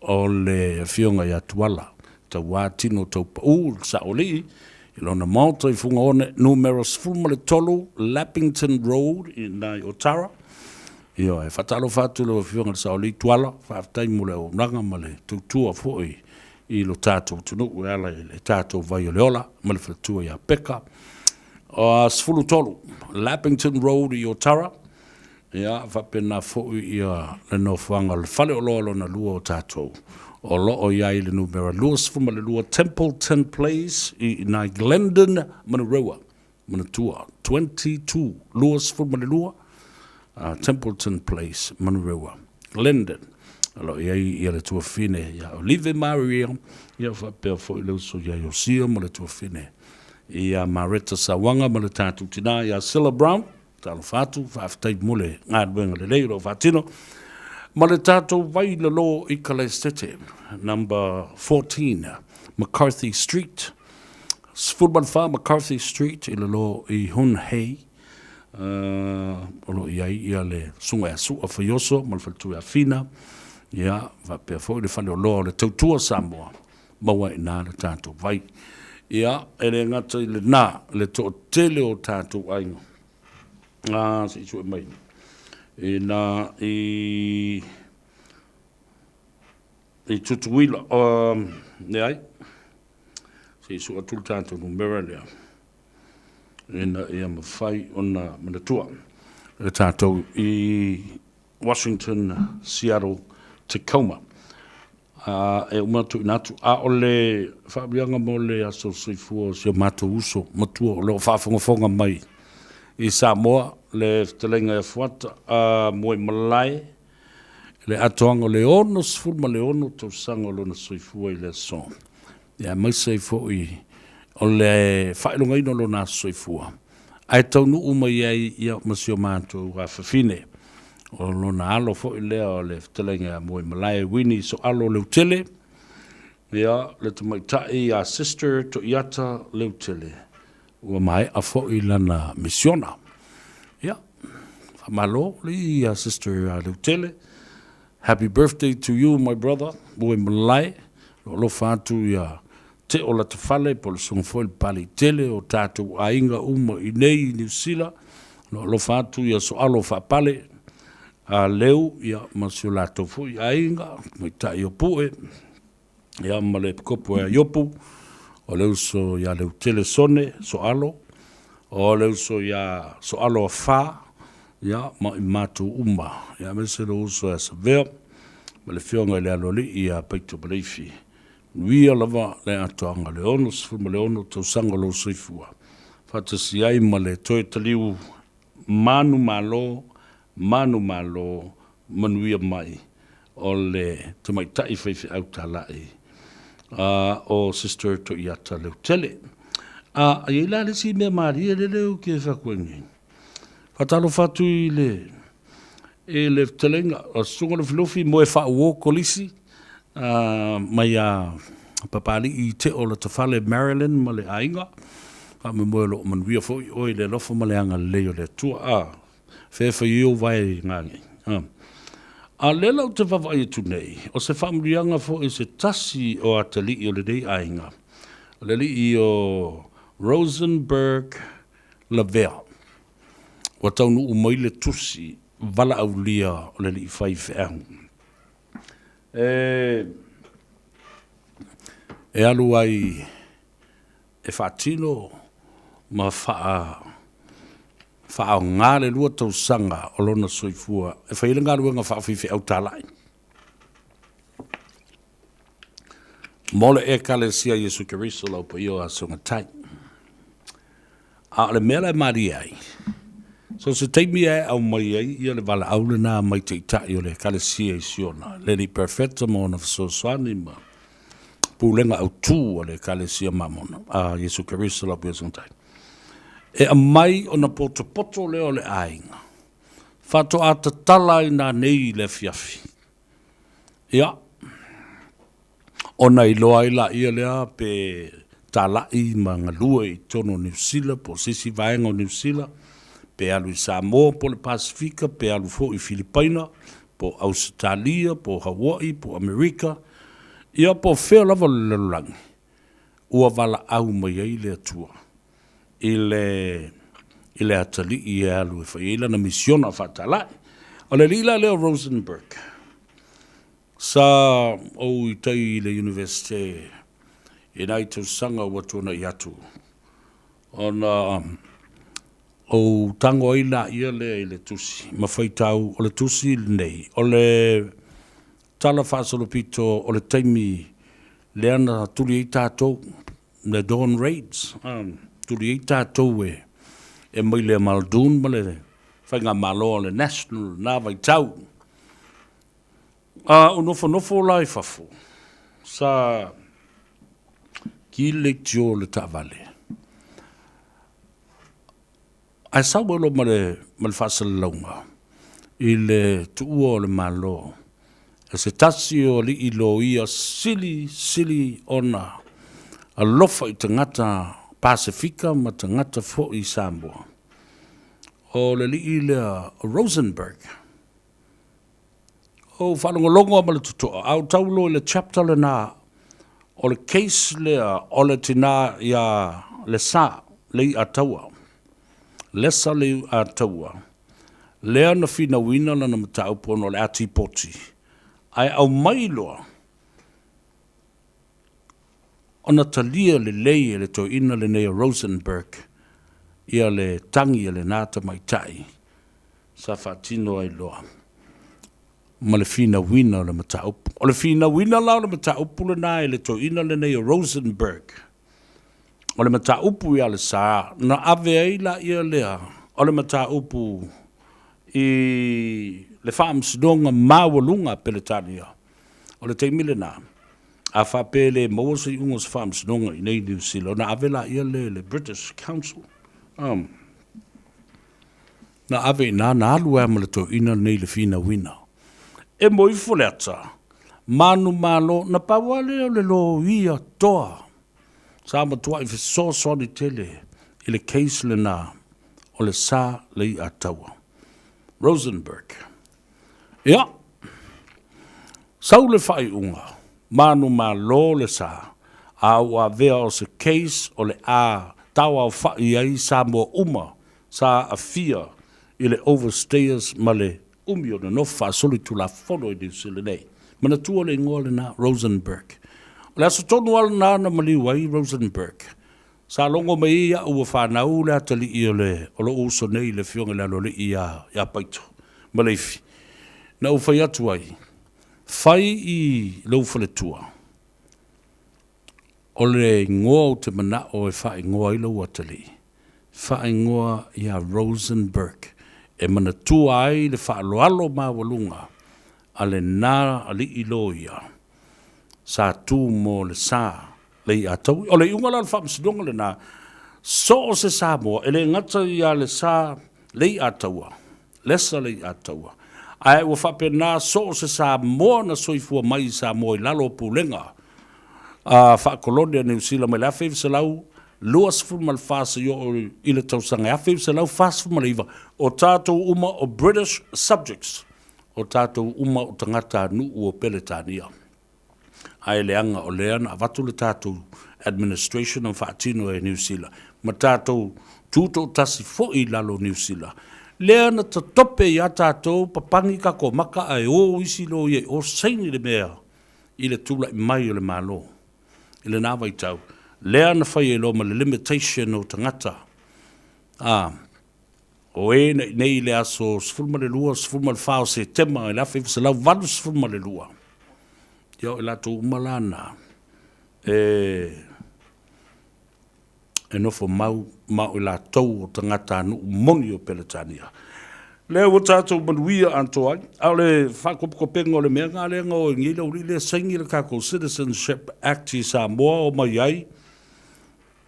o le afioga ia Tuala, tauā tino tau pau, le saolii, i lona maota i Fugaone, numera 13, Lappington Road, i ina i Otara. Ioe, faatalofa atu i lau Afioga i le Saolii Tuala, faafetai mo le auaunaga ma le tautua foi i lo tatou atunuu e ala i le tatou vai o le ola ma le faletua ia Peka. 13 Lappington Road i Otara, ia faapena foi ia le nofoaga o le faleoloa lona lua o tatou o lo o i ai le numera 22 Templeton Place i ina i Glendon, Manurewa. Manatua, 22, 22, Templeton Place, Manurewa, Glendon. O lo o i ai ia le tuafine ia Olive Maria, ia faapea foi le uso ia Iosia ma le tuafine ia Mareta Sauaga ma le tatou tinā ia Silla Brown. Talofa atu, faafetai mo le galuega lelei o lo o faatino. Ma le tatou vai lalo i Kalaestete, number 14, McCarthy Street, 14 McCarthy Street i lalo i Hun Hei, o lo o i ai ia le Susuga ia Su'a Faioso ma le Faletua ia Fina, ia, faapea foi le Faleoloa o le Tautua Samoa, maua ai i ina le tatou vai. Ia, e le gata i lena, le toatele o tatou aiga, a, se i sue mai, ina i i Tutuila, leai, se i sue atu le tatou numera lea, ina ia mafai ona manatua e tatou i Washington, Seattle, Tacoma. A e uma tuuina atu, a o le faauiaga mo le aso soifua o si o matou uso matua o lo o faafogafoga mai i Samoa, le fetalaiga ia Fuata a Moemalae, le atoaga o le 66 tausaga o lona soifua i le aso. Ia aemaise ai foi o le faailogaina o lona aso soifua, ae taunuu mai ai ia ma si o matou afafine. O lona alo foi lea o le fetalaiga ia Moemalae Winnie Soalo Leutele, ia le tamaitai ia Sister Toiata Leutele, ua maea foi lana misiona. Ia, faamalo le ia Sister Leutele. Happy birthday to you my brother, Moemalae. Lo alofa atu ia Teo Latafale po o le susuga foi le Paleitele o tatou aiga uma i nei i Niu Sila. Lo alofa atu ia Soalo Faapale a Leu ia ma si o latou foi aiga, tamaitai o Pue ia ma le Epikopo ia Iopu, o le uso ia Leutele Sone Soalo, o le uso ia Soalo Afa ia ma i matou uma, ia aemaise le uso ia Savea ma le Afioga i le Aloalii ia Paito Maleifi. Manuia lava le atoaga o le 66 tausaga o lou soifua, faatasi ai ma le toe taliu manumalo, manumalo, manuia mai o le tamaitai faifeau talai o Sister Toiata Leutele. A i ai la le isi mea malie lele ou te fai atu ai nei, faatalofa atu i le i le fetalaiga o Susuga Lufilufi Moe Faauo Kolisi mai a Papalii Teo Latafale Marilyn ma le aiga. Faamoemoe o lo o manuia foi oe i le alofa ma le agalelei o le Atua. A fea e fai ai ou vae gagei. A lea la ou te vaavaai atu nei, o se faamanuiaga foi se tasi o atalii o lenei aiga, o le alii o Rosenberg Lavea. Ua taunuu mai le tusi valaaulia o le alii faifeau e e alu ai e faatino ma faa faaaoga le lua tausaga o lona soifua e fai ai le galuega faafaifeau talai mo le Ekalesia Iesu Keriso lau paia o Asogatai. A o le mea la e malie ai, so se taimi e aumai ai ia le valaau lena mai taitai o le Ekalesia i Siona, le Alii Perfeta ma ona fesoasoani ma pulega autu a le Ekalesia Mamona a Iesu Keriso lau paia o Asogatai. E aumai ona potopoto lea o le aiga, faatoa tatala ai nanei i le afiafi. Ia, ona iloa ai laia lea pe talai ma galue i totonu o Niu Sila po o se isi vaega o Niu Sila, pe alu i Samoa po o le Pasefika, pe alu foi i Filipaina, po o Ausetalia, po o Hawaii, po o Amerika, ia po o fea lava o le lalolagi, ua valaau mai ai le Atua i le i le atalii e alu e fai ai lana misiona faatalai. O le alii la lea o Rosenberg, sa ou i tai i le Universite i nai tausaga ua tuanai atu, ona ou tago ai laia lea i le tusi ma faitau, o le tusi lenei, o le tala faasolopito o le taimi lea na tuli ai tatou le Dawn Raids, tuli ai tatou e e mai le Muldoon ma le faigamalo a le National na vaitau. A ou nofonofo la i fafo, sa ki le leitio le taavale. Ae sau ai loa ma le, ma le faasalalauga i le tuua o le Malo e se tasi o alii loia sili sili ona alofa i tagata Pasefika ma tagata foi i Samoa, o le alii lea o Rosenberg. Ou faalogologo lava ma le totoa, a ou tau loa i le chapter lena o le case lea o le tina ia Lesa Leiataua, Lesa Leiataua, lea na finauina lana mataupu ona o le atipoti, ae aumai loa ona talia lelei e le toeaina lenei o Rosenberg ia le tagi a lena tamaitai sa faatino ai loa ma le finauina o le mataupu. O le finauina la o le mataupu lena e le toeaina lenei o Rosenberg, o le mataupu ia Lesa, na ave ai laia lea o le mataupu i le Faamasinoga Maualuga a Peretania. O le taimi lena, a faapea e le maua se iuga o se faamasinoga i inei i Niu Sila, ona ave laia lea i le British Council. Na ave i ina, na alu ai ma le toeaina lenei i le finauina. E moe ifo le ata, manumalo, na pau lava lea o le loia toa sa matuai fesoasoani tele i le case lena o le sa Leiataua. Rosenberg. Ia, sau le faaiuga, manumalo le sa, a ua avea o se case o le a tauaofa'i ai Samoa uma sa aafia i le overstayers ma le umi o nonofo faasolitulafono i Niu Sila nei. Manatua le igoa lena, Rosenberg. O le aso tonu lava lena na maliu ai Rosenberg. Sa logo mai ai au ua fanau le atalii o le o lou uso nei le afioga i le Aloalii ia ia Paito ma Leifi. Na ou fai atu ai, fai i lou faletua, o le igoa ou te manao e faaigoa ai lou atalii, faaigoa ia Rosenberg e manatua ai le faaaloalo maualuga a lena alii loia sa tu mo le sa Leiataui. O le iuga la o le faamasinoga lena, so o se Samoa, e le gata ia le sa Leiataua, Lesa Leiataua, ae ua faapena so o se Samoa na soifua mai i Samoa i lalo o pulega a faakolone a Niu Sila mai le 1924 seia oo i le tausaga 1949, o tatou uma o British subjects, o tatou uma o tagatanuu o Peretania. Ae leaga o lea na avatu le tatou administration na faatino e Niu Sila ma tatou tutoatasi foi i lalo o Niu Sila. Lea na tatope iā tatou papangi kako maka ae o isi loia i o saini le mea i le tulaʻi mai o le Malo i lena vaitau, lea na fai ai loa ma le limitation o tagata a o e na i nei i le aso 12, 14 o Setema i le 1982. Ia o i latou uma la na e e nofo mau ma o i latou o tagatanuu moni o Peretania. Lea ua tatou manuia atoa ai, a o le faakopekopega o le mea na lea na o ai nei le aualii lea saini le tatou Citizenship Act i Samoa omai ai,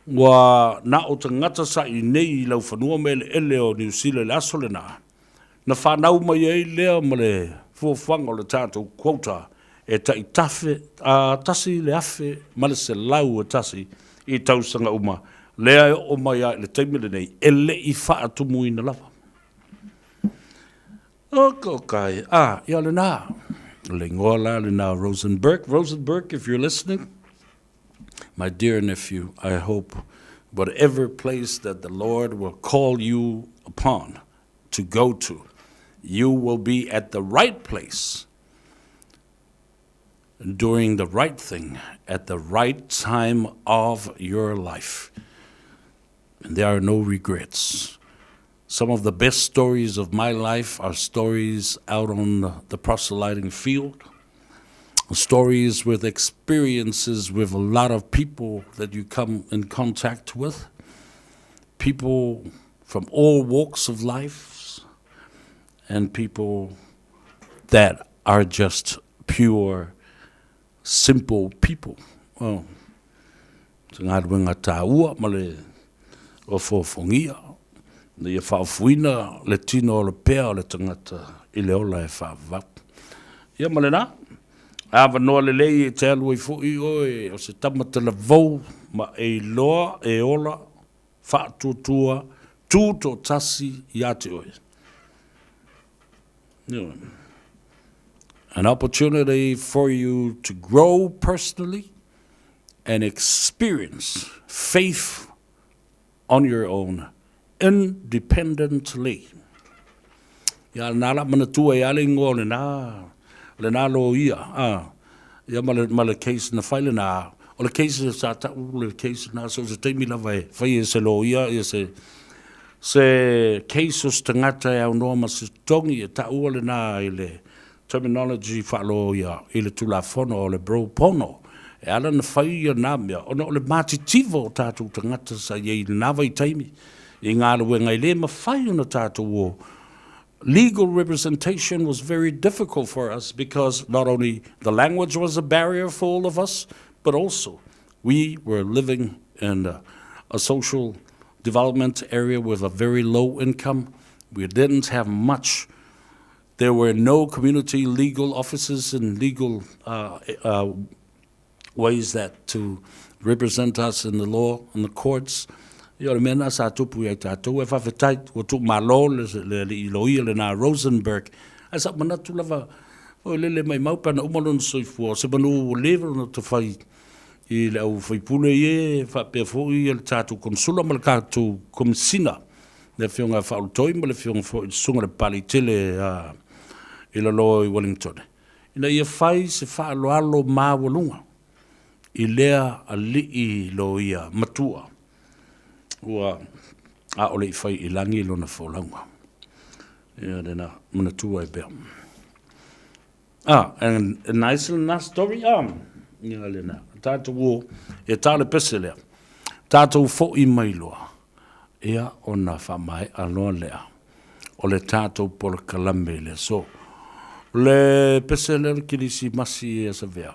ua na o tagata sa i nei i laufanua ma eleele o Niu Sila i le aso lena, na fanau mai ai lea ma le fuafuaga o le tatou quota e tai tafe, a, 1,101 i tausaga uma, lea e oo mai lava i le taimi lenei, e le i faatumuina lava. Oka, a, ia lena. O le igoa la lena o Rosenberg. Rosenberg, if you're listening, my dear nephew, I hope whatever place that the Lord will call you upon to go to, you will be at the right place doing the right thing at the right time of your life. And there are no regrets. Some of the best stories of my life are stories out on the proselyting field, stories with experiences with a lot of people that you come in contact with, people from all walks of life, and people that are just pure, simple people. Oh, se galuega taua ma le ofoofogia, ina ia faaofoina le tino o le pea o le tagata i le ola e faavavau. Ia ma lena, avanoa lelei e te alu ai foi oe o se tama talavou ma e iloa e ola faatuatua tutoatasi ia te oe. An opportunity for you to grow personally and experience faith on your own independently. Ia lena la manatua ia le ingoa o lena, lena loia, a, ia ma le, ma le case na fai lena, o le case sa ta'u le case na, so se taimi lava e fai e se loia, ia se, se case o se tagata e aunoa ma se totogi e ta'ua lena i le terminology faaloia i le Tulafono o le Pro Bono, e ala ona fai ia na mea, ona o le matitiva o tatou tagata sa i ai i lena vaitaimi i galuega e le mafai ona tatou o. Legal representation was very difficult for us because not only the language was a barrier for all of us, but also we were living in a, a social development area with a very low income. We didn't have much. There were no community legal offices and legal uh, uh, ways that to represent us in the law and the courts. Ia o le mea lena sa tupu i ai tatou, e faafetai ua tuumalo le, le alii loia lena Rosenberg. Ae sa manatu lava, oi lele maimau pe ana uma lona soifua, o se manu ua leva ona tafai i le au faipule ie, faapea foi le tatou konsula ma le tatou komisina le Afioga ia Faaulutoi ma le Afioga foi i le Susuga i le Papalii tele i lalo i Wellington, ina ia fai se faaaloalo maualuga i lea alii loia matua ua ʻaʻole i fai i lagi lona folauga. Ia lena manatua ai pea. Ah, and a nice lena story, ah, ia lena. Tatou o, e tā le pese lea. Tatou foʻi mai loa, ia ona faamaeʻa loa lea o le tatou polokalame i le aso. O le pese lea o le Kerisimasi e Asavea,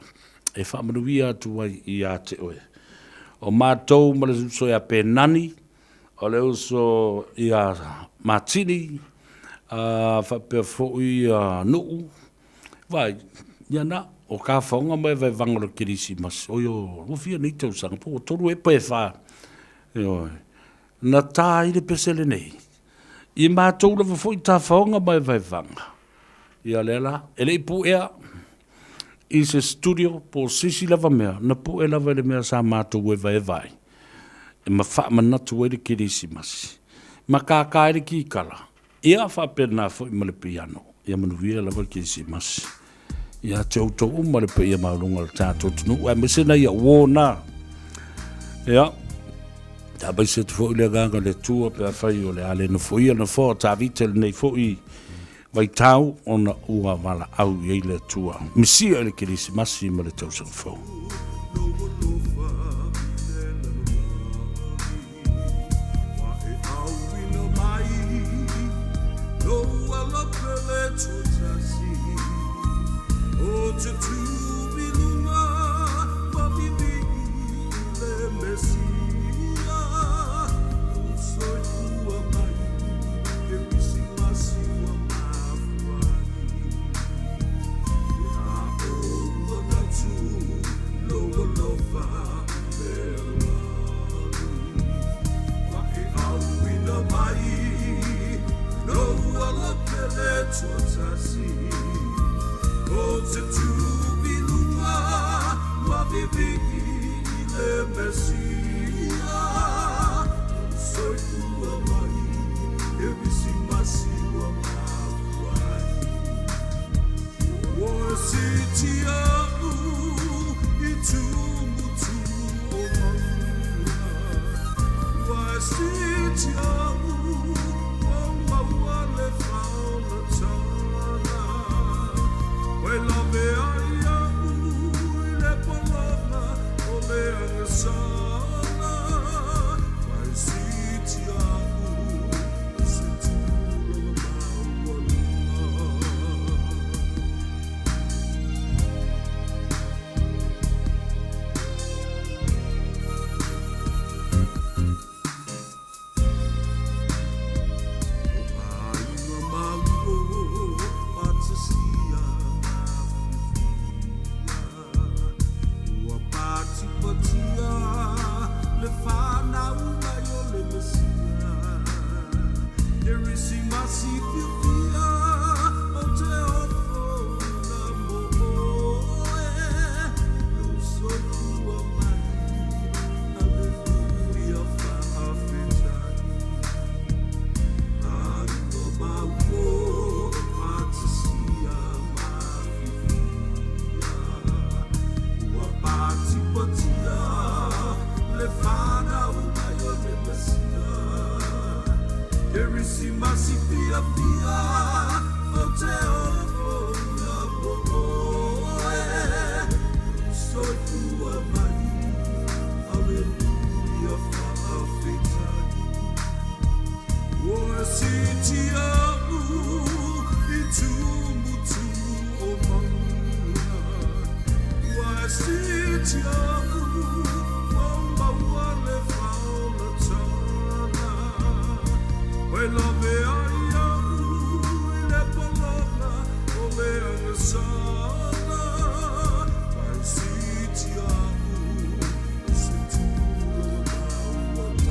e faamanuia atu ai ia te oe. O matou ma le uso ia Penani, o le uso ia Matini, a faapea foi ia Nuu, vai, ia na, o ka whaonga mai vai vanga o le Kerisimasi, oi o, ua fia nei tausaga, po o tolu e pe wha, ioe, na tā ai le pese lenei, i mātou lava foi tā whaonga mai vai vanga, ia lea la, e le i puea i se studio po o se isi lava mea, na pue lava i le mea sa mātou evaeva ai, e ma faamanatu ai le Kerisimasi, ma kākā ai le kikala. Ia faapena foi ma le piano. Ia manuia lava le Kerisimasi. Ia te outou uma le paia maualuga o le tatou atunuu, aemaise nai au uo na. Ia, taamaise atu foi le agaga o le Atua pe afai o le a le nofoia le nofoa o Tavita i lenei foi vaitau ona ua valaau i ai le Atua. Misia i le Kerisimasi ma le tausaga fou.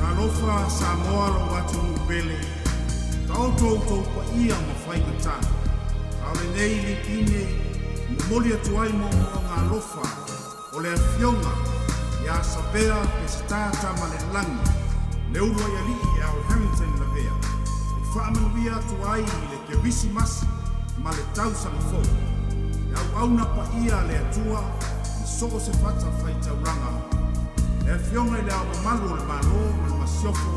Talofa Samoa lou atunuu pele, taoto outou paia ma faigata. A o lenei lipine e momoli atu ai moomooga alofa o le Afioga ia Sapea Peseta Tamalelagi, le uluai alii Al Harrington Lavea, e faamanuia atu ai i le Kerisimasi ma le tausaga fou. E auauna paia a le Atua i so o se fatafaitaulaga, le Afioga i Le Ao Mamalu o le Malo ma le Masiofo,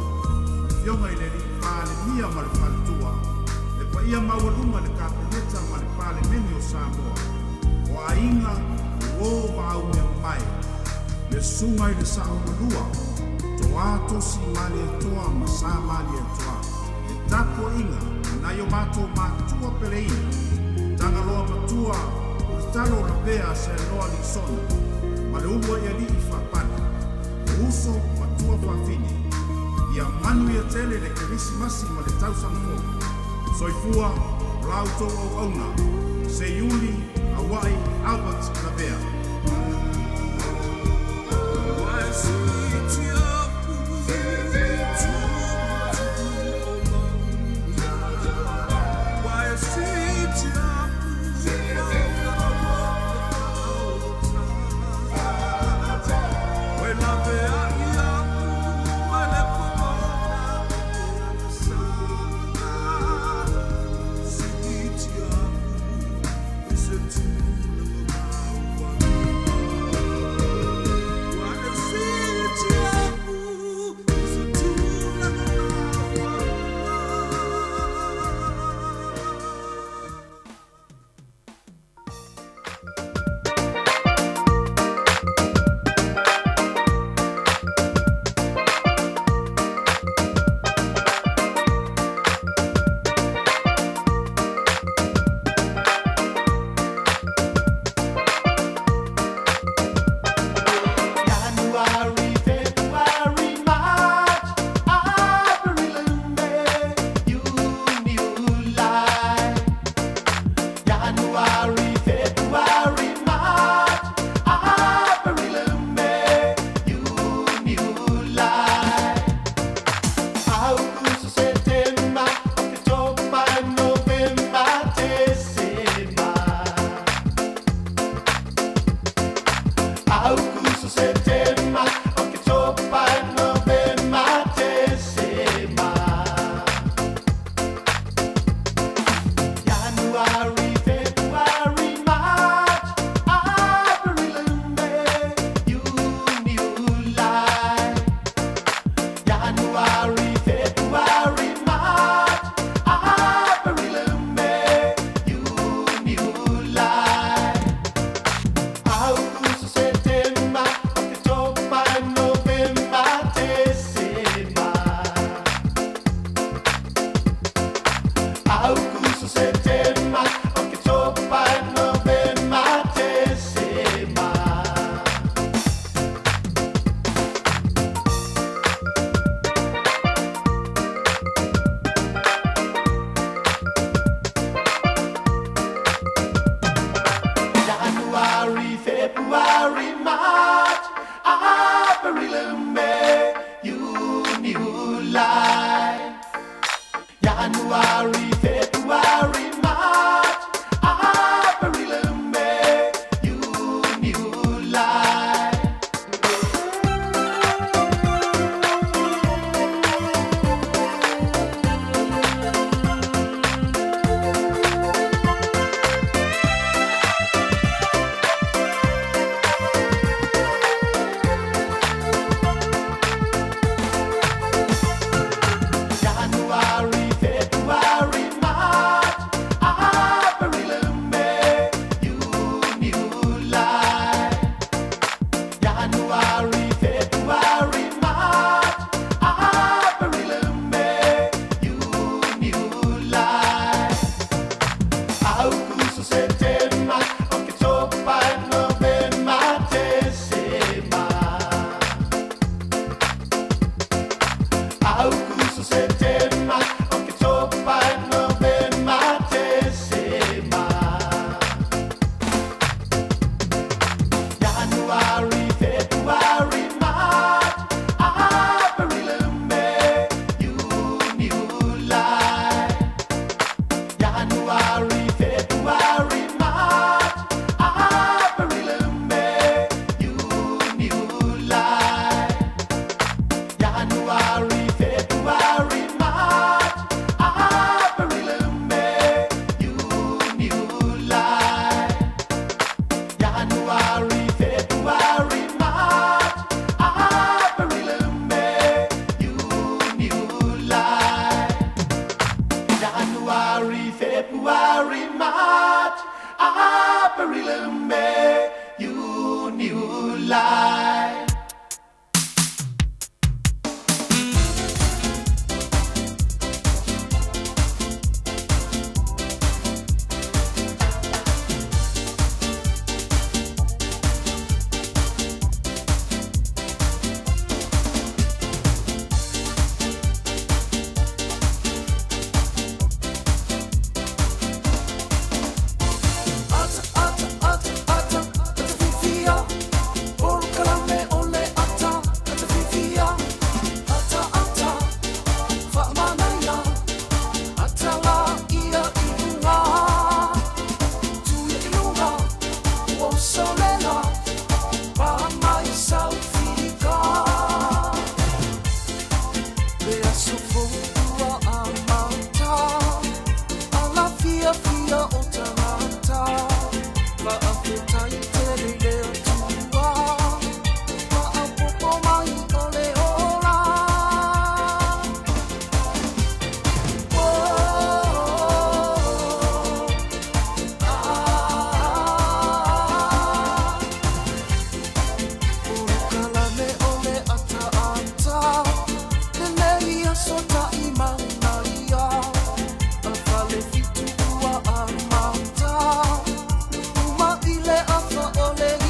Afioga i le Alii Palemia ma le Faletua, le paia maualuga i le Kapeneta ma le Palemene o Samoa, o aiga, uo ma aumeamamae, le Susuga i le Saomalua, Toa Tosi Malietoa ma Sa Malietoa, le tapuaiga a nai o matou matua peleina, Tagaloa Matua, Ulutalo Lavea Seanoa Lisona, ma le uluai alii faapale, o uso ma tua faafine. Ia manuia tele le Kerisimasi ma le tausaga fou. Soifua o la outou auauna, Seiuli Auai Albert Lavea. Aukuso, Setema, Oketopa, Novema, Tesema. January, February, March, April, May, June, July. January, February, March, April, May, June, July. January, February, March, April, May, June, July. January, February, March, April, May, June, July. January, February, March, April, May, June, July. Ata, ata, ata, ata, ata fifia. Polokalame o le ata, ata fifia. Ata, ata, faamanaia. Ata la ia i luga. Tuia i luga, ua usolela. Pa mai sau fika. Le aso fou ua amata. Ala fiafia o tagata. Faafetai tele i le Atua. Faaopoopo mai o le ola. Oh, ah. Polokalame o le ataata. Lenei aso taʻimanaia. A falefitu ua amata. Uma i le afa o le 9.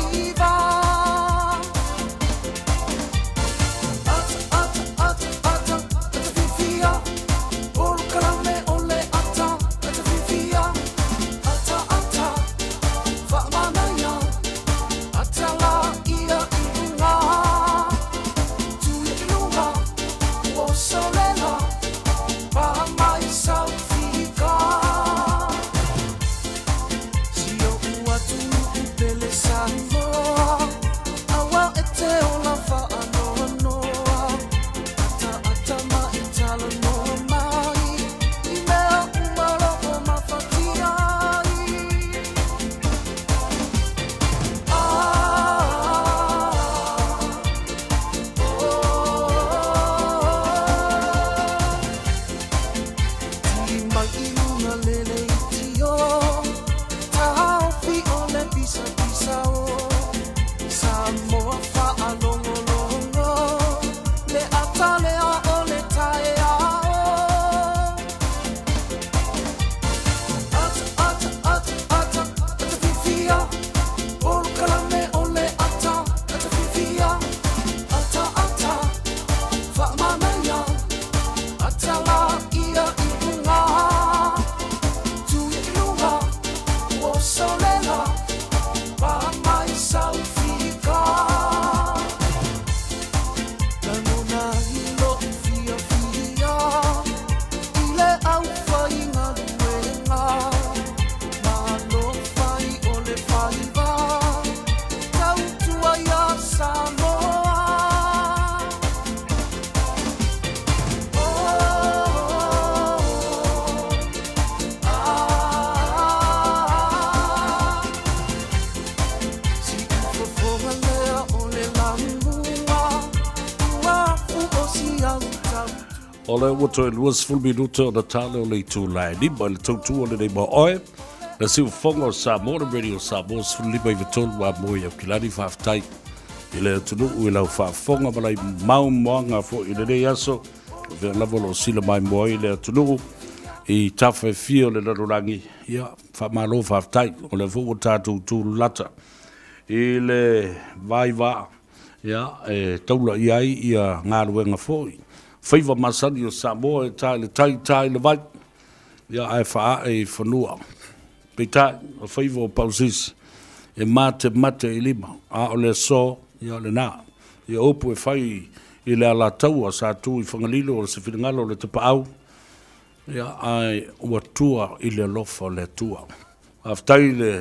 Ata, ata, ata, ata, ata fifia. Polokalame o le ata, ata fifia. Ata, ata, faamanaia. Ata la ia i luga. Tuia i luga, ua solela. Pa mai sau fika. Si o'u atunuu pele Samoa. Aua e te ola faanoanoa. Ata ata mai talanoa mai. I mea uma o loo mafatia ai. Ah, oh. Ti mai i luga le leitio. Taofi o le pisapisa o. Samoa faalogologo. Le ata lea o le taeao. Ata, ata, ata, ata, ata fifia. Polokalame o le ata, ata fifia. Ata, ata, faamanaia. Ata la ia i luga. Tuia i luga, ua solela. Pa mai sau fika. Lagona ai lo'u fiafia. I le aufaigaluega. Malo fai o le faiva. Tautua iā Samoa. Oh, ah. Siufofoga lea o le lamua. Ua fuosi au tau. O lea ua toe 20 minute ona tale o le itula e 5 i le tautua o lenei mo oe. Le siufofoga o Samoa, le Radio Samoa 15 i 3 a moe i Aukilani. Faafetai i le atunuu i lau faafofoga ma lai maumoaga foi i lenei aso. O fea lava o lo o sila maimoa ai le atunuu i tafa e fia o le lalolagi. Ia, faamalo faafetai. O lea foi ua tatou tulata i le vaivaa, ia, e taula i ai ia galuega foi. faiva masani o Samoa e ta i le tai, ta i le vai, ia ae faaae i fanua. Peitai, o faiva o Pausisi, e matemate i lima, a o le aso, ia o lena. Ia upu e fai i le Alataua sa tu i Fagalilo o se finagalo o le Tapaau, ia ae ua tua i le alofa o le Atua. Faafetai i le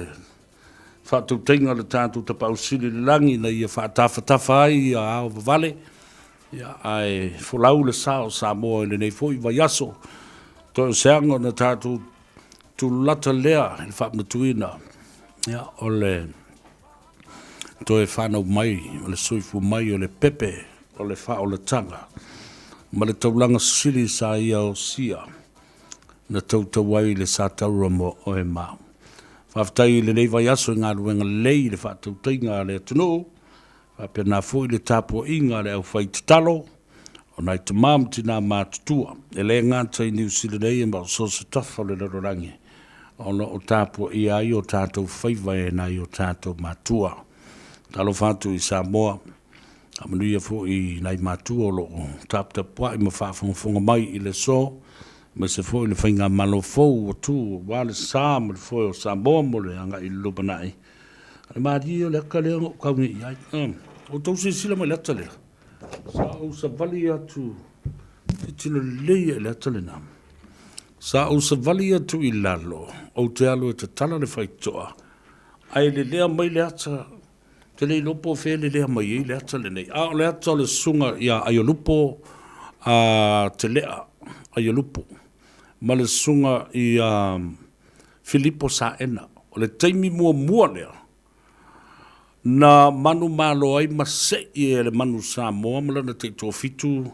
faatautaiga o le tatou Tapaau Sili i le Lagi ina ia faatafatafa ai ia ao vavale, ia ae folau le sa o Samoa i lenei foi vaiaso. Toe o se aga ona tatou tulata lea i le faamanatuina ia, o le toe fanau mai, o le soifua mai o le pepe o le faaolataga ma le taulaga sili sa ia osia na tautau ai le sa taura mo oe ma au. Faafetai i lenei vaiaso i galuega lelei i le faatautaiga a le atunuu, faapena foi le tapuaiga a le aufai tatalo o nai tama ma tina matutua, e le gata i Niu Sila nei ma o so o se tafa o le lalolagi, o lo o tapuaia ai o tatou faiva e nai o tatou matua. Talofa atu i Samoa, faamanuia foi i nai matua o lo o taputapuai ma faafogafoga mai i le aso, aemaise foi le faigamalo fou ua tu aua le sa ma le foe o Samoa mo le agai i le lumanai. A le malie o le ata lea na ou tau nei i ai. Outou silasila mai i le ata lea? Sa ou savali atu, tilotilo lelei i le ata lena. Sa ou savali atu i lalo, ou te alu e tatala le faitotoa, ae lelea mai le ata, ou te le iloa po o fea e lelea mai ai le ata lenei. A o le ata o le susuga ia Aiolupo a Telea Aiolupo ma le susuga ia Filipo Saena. O le taimi muamua lea Na manumalo ai ma se'i e le manu Samoa ma lana taitoafitu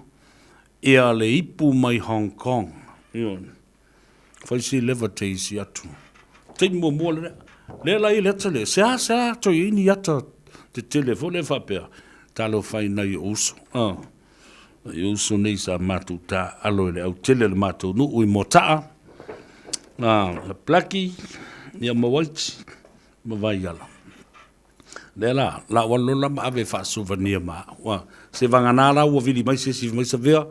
ia le ipu mai Hong Kong. Ioe. Fai si leva te isi atu. Taimi muamua lea. Lea la i le ata lea. Sea, sea, toe i ai ni ata tetele foi lea faapea. Talofa i nai ou uso. Ah. Nai ou uso nei sa matou taaalo i le autele o le matou nuu i Moataa. Ah, la Blackie, ia ma White. ma Vaiala. Lea la, la ua lola ma ave faasovania ma au. A, se vagana la ua vili mai se isi mai Savea,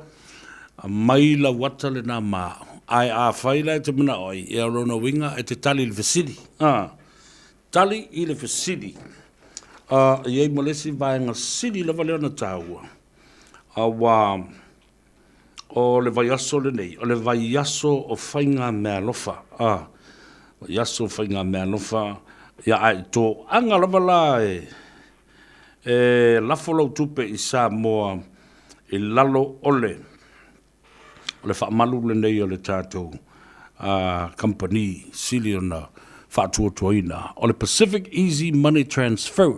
aumai lau ata lena ma au. Ae afai la e te manao ai, ia o lona uiga e te tali i le fesili. A, tali i le fesili. A, e i ai ma le isi vaega sili lava lea ona taua, aua O le vaiaso lenei, o le vaiaso o faigameaalofa, a, vaiaso o faigameaalofa, ia ae i toaga lava la e, e lafo lau tupe i Samoa i lalo o le, o le faamalu lenei o le tatou a, kamupani sili ona faatuatuaina, o le Pacific Easy Money Transfer,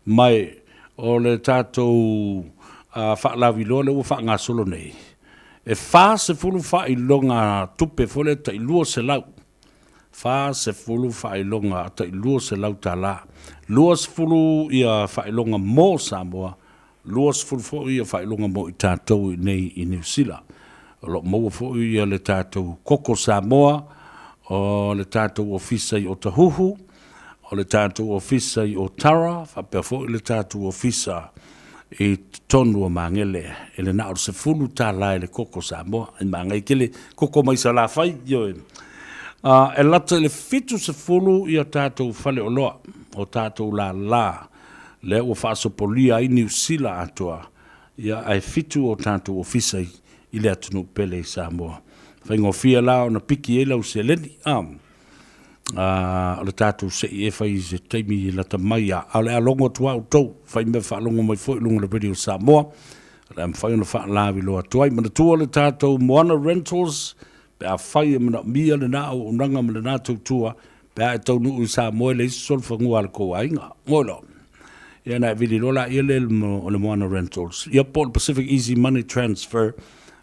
ma e O le tatou faalauiloa lea ua faagasolo nei, e 40 faailoga tupe foi lea tai 200, 40 faailoga tai $200 tala, 20 ia faailoga mo Samoa, 20 foi ia faailoga mo i tatou i inei i Niu Sila. O lo o maua foi ia le tatou Koko Samoa, o le tatou Ofisa i Otahuhu, O le tatou ofisa i Otara, faapea foi le tatou ofisa i totonu o Magele, e le na o le $10 i le koko Samoa. E manaia tele koko mai Salafai, ioe. E lata i le 70 ia tatou faleoloa o tatou lala lea ua faasopolia ai Niu Sila atoa, ia ae 7 o tatou ofisa i le atunuu pele i Samoa. Faigofie la ona piki ai lau seleni. O le tatou sei e fai i se taimi lata mai a o le a logo atu a outou fai mea faalogo mai foi i luga o le Radio Samoa o le a mafai ona faalauiloa atu ai. Manatua le tatou Moana Rentals pe afai e manaomia lena auaunaga ma lena tautua pe a e taunuu i Samoa e leai se solofanua a le tou aiga. Moe loa. Ia ona e vili loa laia lea o le Moana Rentals ia po o le Pacific Easy Money Transfer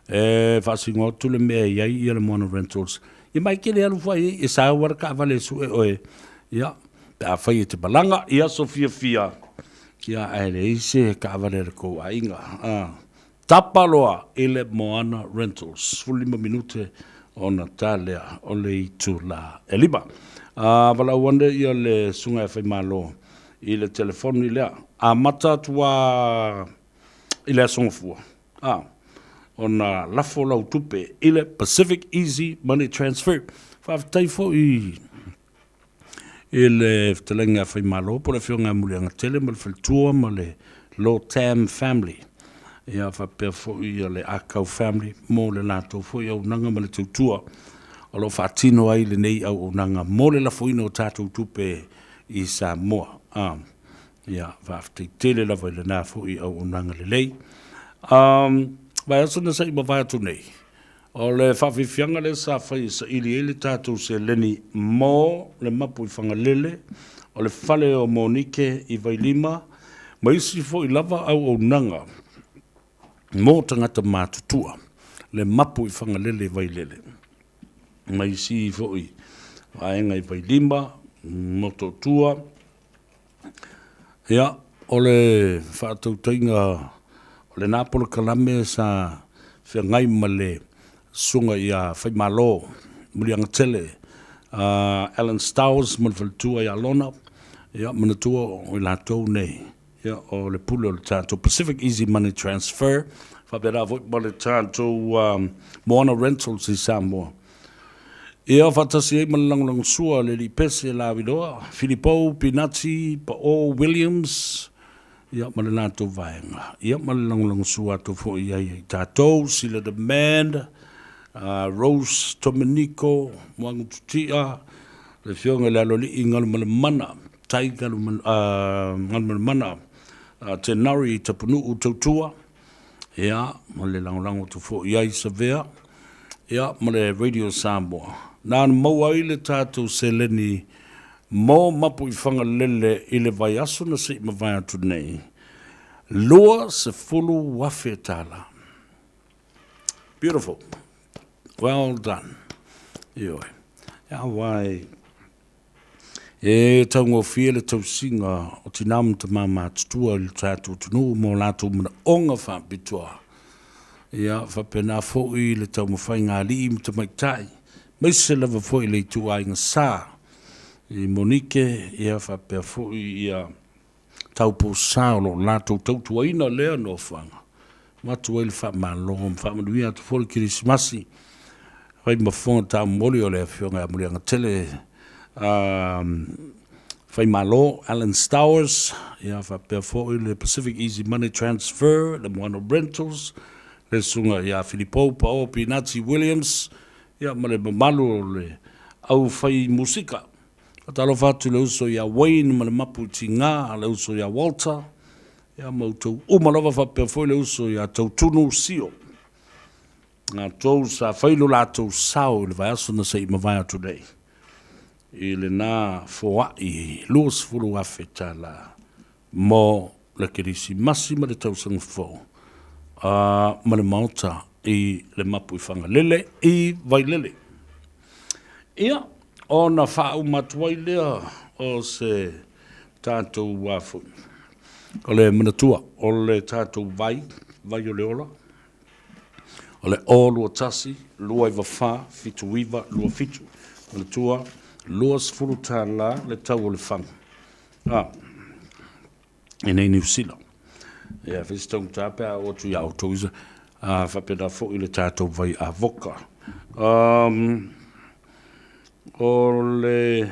e faasino atu le mea e i ai ia le Moana Rentals. Ia mai ke le alu fai ai, e sau lava le taavale e sue oe, ia, pe afai e te malaga i aso fiafia, ia, ae leai se taavale a le tou aiga. A, tapa loa i le Moana Rentals, 15 minute ona ta lea o le itula e 5. A, valaau ane ia le Susuga ia Faimalo i le telefoni lea. Amata atu lava i le Aso Gafua. A, ona lafo lau tupe i le Pacific Easy Money Transfer. Faafetai foi i le fetalaiga a Faimalo po o le Afioga ia Muliagatele ma le faletua ma le Lo Tam Family, ia faapea foi le Akau Family mo le latou foi auaunaga ma le tautua o lo o faatino ai lenei auaunaga mo le lafoina o tatou tupe i Samoa. Ah, ia, faafetai tele lava i lena foi auaunaga lelei. Um, vaiaso na se i mavae atu nei, O le faafiafiaga lea sa fai e saili ai le tatou seleni mo le mapu i Fagalele, o le fale o Monike i Vailima, ma isi foi lava auaunaga mo tagata matutua, le mapu i Fagalele i Vailele, ma isi foi vaega i Vailima, Motootua. Ia, o le faatautaiga o lena polokalame sa feagai ma le Susuga ia Faimalo Muliagatele Alan Stowers ma le faletua ia Lona, ia manatua o i latou nei, ia o le pule o le tatou Pacific Easy Money Transfer, faapena foi ma le tatou Moana Rentals i Samoa. Ia faatasi ai ma le lagolagosua a le Alii Pese Laviloa, Filipou Pinati Paʻō Williams, ia ma le latou vaega. Ia ma le lagolagosua atu foi i ai ia i tatou, Sila Demand, Rose Dominico Moagututia, le Afioga i le Aloalii Galumalemana, Tai Galumalemana Tenari Tapunuu Tautua, Ia, ma le lagolago atu foi i ai Savea, ia, ma le Radio Samoa. Na ona maua ai le tatou seleni mo Mapuifagalele i le vaiaso na se i mavae atu nei, $20,000. Beautiful. Well done. Ioe. Ia, wai. E taugofie le tausiga o tinā ma tamā matutua i lo tatou atunuu ma o latou manaoga faapitoa. Ia faapena foi le taumafaiga a alii ma tamaitai, aemaise lava foi le ituaiga sa i Monike, ia faapea foi ia tauposa o lo o latou tautuaina lea nofoaga. Avatu ai le faamalo ma faamanuia atu foi le Kerisimasi. Fai ma fofoga taumoli o le Afioga ia Muliagatele Faimalo, Alan Stowers, ia faapea foi le Pacific Easy Money Transfer, le Moana Rentals, le Susuga ia Filipou Paoa Pinati Williams, ia ma le mamalu o le au fai musika. Faatalofa atu i le uso ia Wayne ma le mapu i Tiga, le uso ia Walter, ia ma outou uma lava faapea foi le uso ia Tautunu Sio. Latou sa fai lo latou sao i le vaiaso na se i mavae atu nei i lena foai $20,000 mo le Kerisimasi ma le tausaga fou ma le Maota i le mapu i Fagalele i Vailele. Ia, ona faauma atu ai lea o se tatou foi, o le manatua o le tatou vai, vai o le ola, o le 0 21 294 79 27. Manatua, $20 le tau o le fagu. A, i nei Niu Sila. Ia, fai se taugata pe a oo atu ia outou isa, a, faapena foi le tatou vai avoka. Um, o le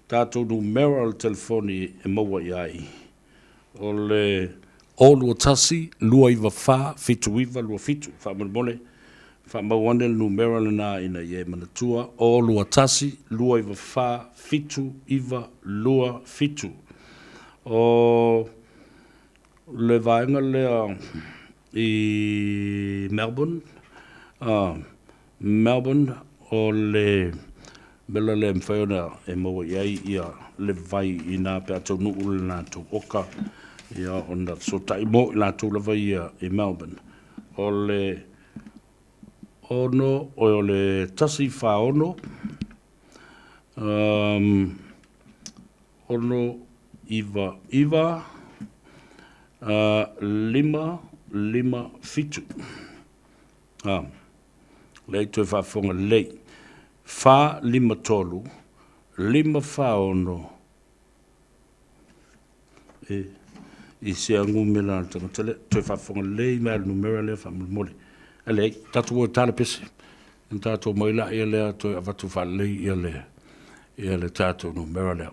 tatou numera o le telefoni e maua i ai, o le 0 21 294 79 27. Faamolemole, faamau ane le numera lena ina ia e manatua, 0 21 294 79 27. O le vaega lea i Melbourne, Melbourne, o le mela lea e mafai ona e maua i ai ia le vai inā pe a taunuu le latou oka, ia ona fesootai mo i latou lava ia i Melbourne. O le ono, oi o le 1 4 6, 6 9 9, 5 5 7. A, lea i toe faafofoga lelei. 4 5 3, 5 4 6, e, i sea numera a le tagata lea. Toe faafofoga lelei mai le numera lea faamolemole. Ae leai, tatou o e ta le pese. Ona tatou omai laia lea toe avatu faalelei ia le, ia le tatou numera lea.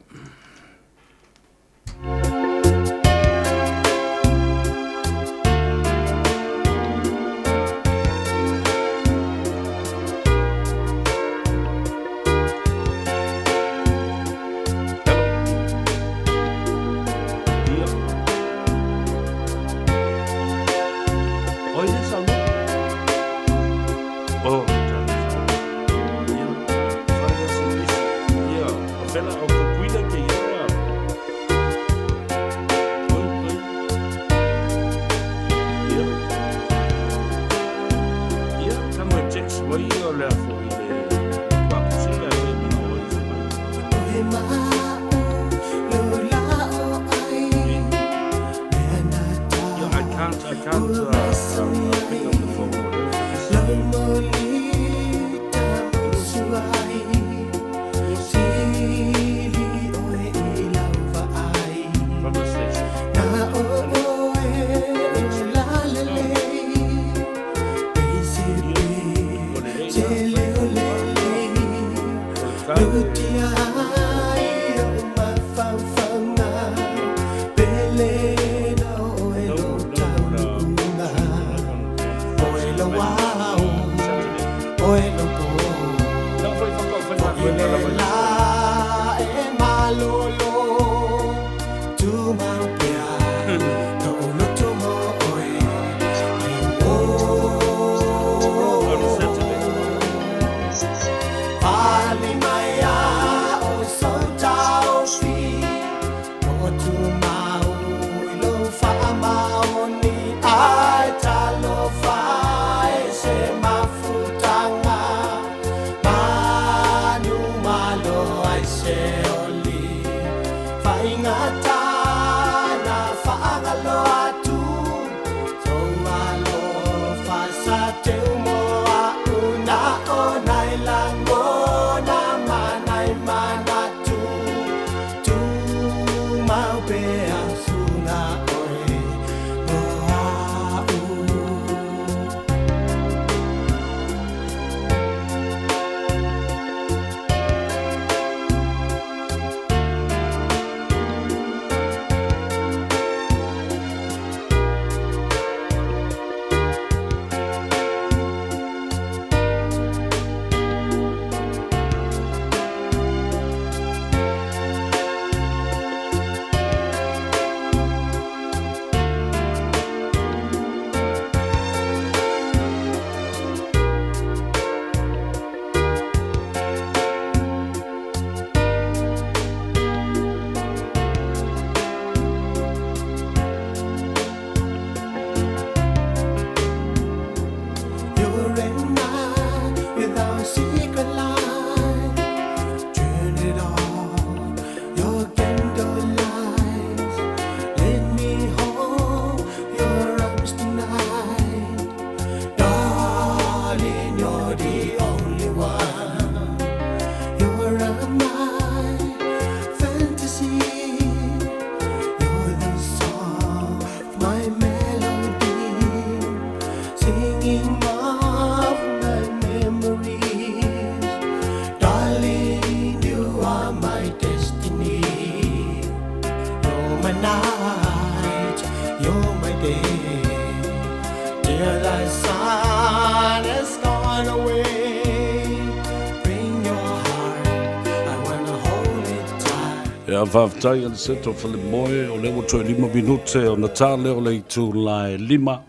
Ia, faafetai Aniseto Falemoe, o lea ua toe 5 minute ona ta lea o le itula e 5.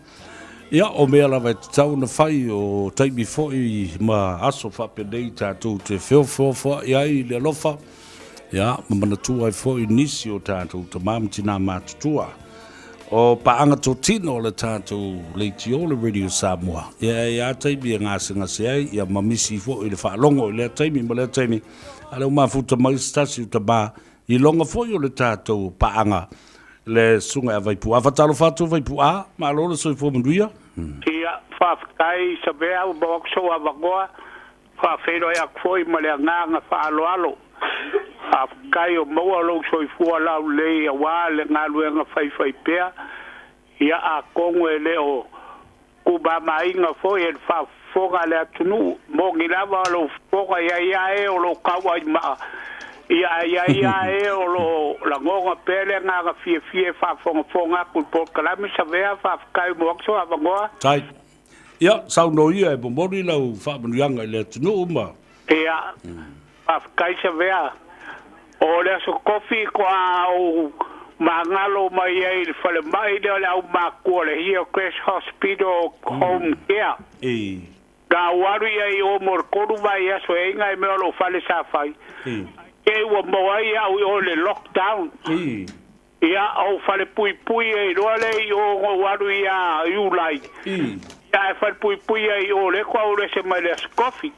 Ia, o mea lava e tatau ona fai, o taimi foi ma aso faapenei tatou te feofeofoai ai i le alofa, ia, ma manatua ai foi nisi o tatou tama ma tina matutua. O paaga totino o le tatou leitio le Radio Samoa, ia e i ai taimi e gasegase ai, ia ma misi foi le faalogo i lea taimi ma lea taimi, a lea ua mafuta mai se tasi o tama i loga foi o le tatou paaga le Susuga ia Vaipu'a. Faatalofa atu Vaipu'a, malo le soifua manuia. Ia, faafetai Savea ua maua atu sou avanoa, faafeiloai atu foi ma le agaga faaaloalo. Faafetai o maua lou soifua laulelei aua le galuega faifaipea, ia atonu e le o tumamaina foi e le faafofoga a le atunuu. Moni lava o lou fofoga i ai lava e o lo o tauaimaa, ia ae i ai lava e o lo o lagona pea le agaga fiafia e faafogafoga atu i le polokalame. Savea, faafetai mo atu sou avanoa. Tai. Ia, saunoa ia e momoli lau faamanuiaga i le atunuu ma. Ia, faafetai Savea. O le Aso Tofi toa ou magalo mai ai i le falemai lea o le aumatua o le Hillcrest Hospital Home Care. Na ou alu i ai i o mo le 3 vaiaso e iga i mea o lou fale sa fai. Te i ua maua ai au i o i le lockdown. Ia, ou falepuipui ai loa lea i o na ou alu ia Iulai. Ia, ae falepuipui ai i o lea toa ou ese mai le Aso Tofi.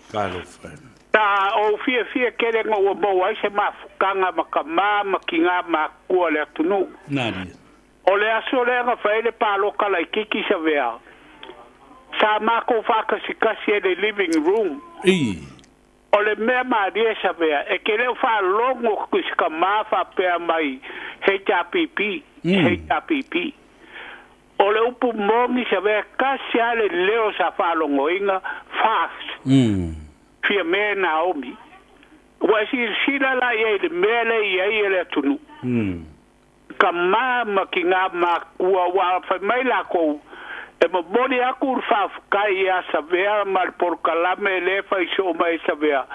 Sa ou fiafia tele ina ua maua ai se mafutaga ma tama ma tina matutua o le atunuu. O le aso lea na fai ai le palota laitiiti Savea, sa matou faatasikasi ai i le living room. O le mea malie Savea, e te le o faalogo atu i se tama faapea mai HRPP, HRPP. O le upu moni Savea, tasi lava le leo sa faalogoina, FAST, Fiame Naomi. Ua e silasila la i ai i le mea lea e i ai le atunuu? Tama ma tina matutua ua fai mai lakou, e momoli atu le faafetai ia Savea ma le polokalame lea e fai soo mai e Savea,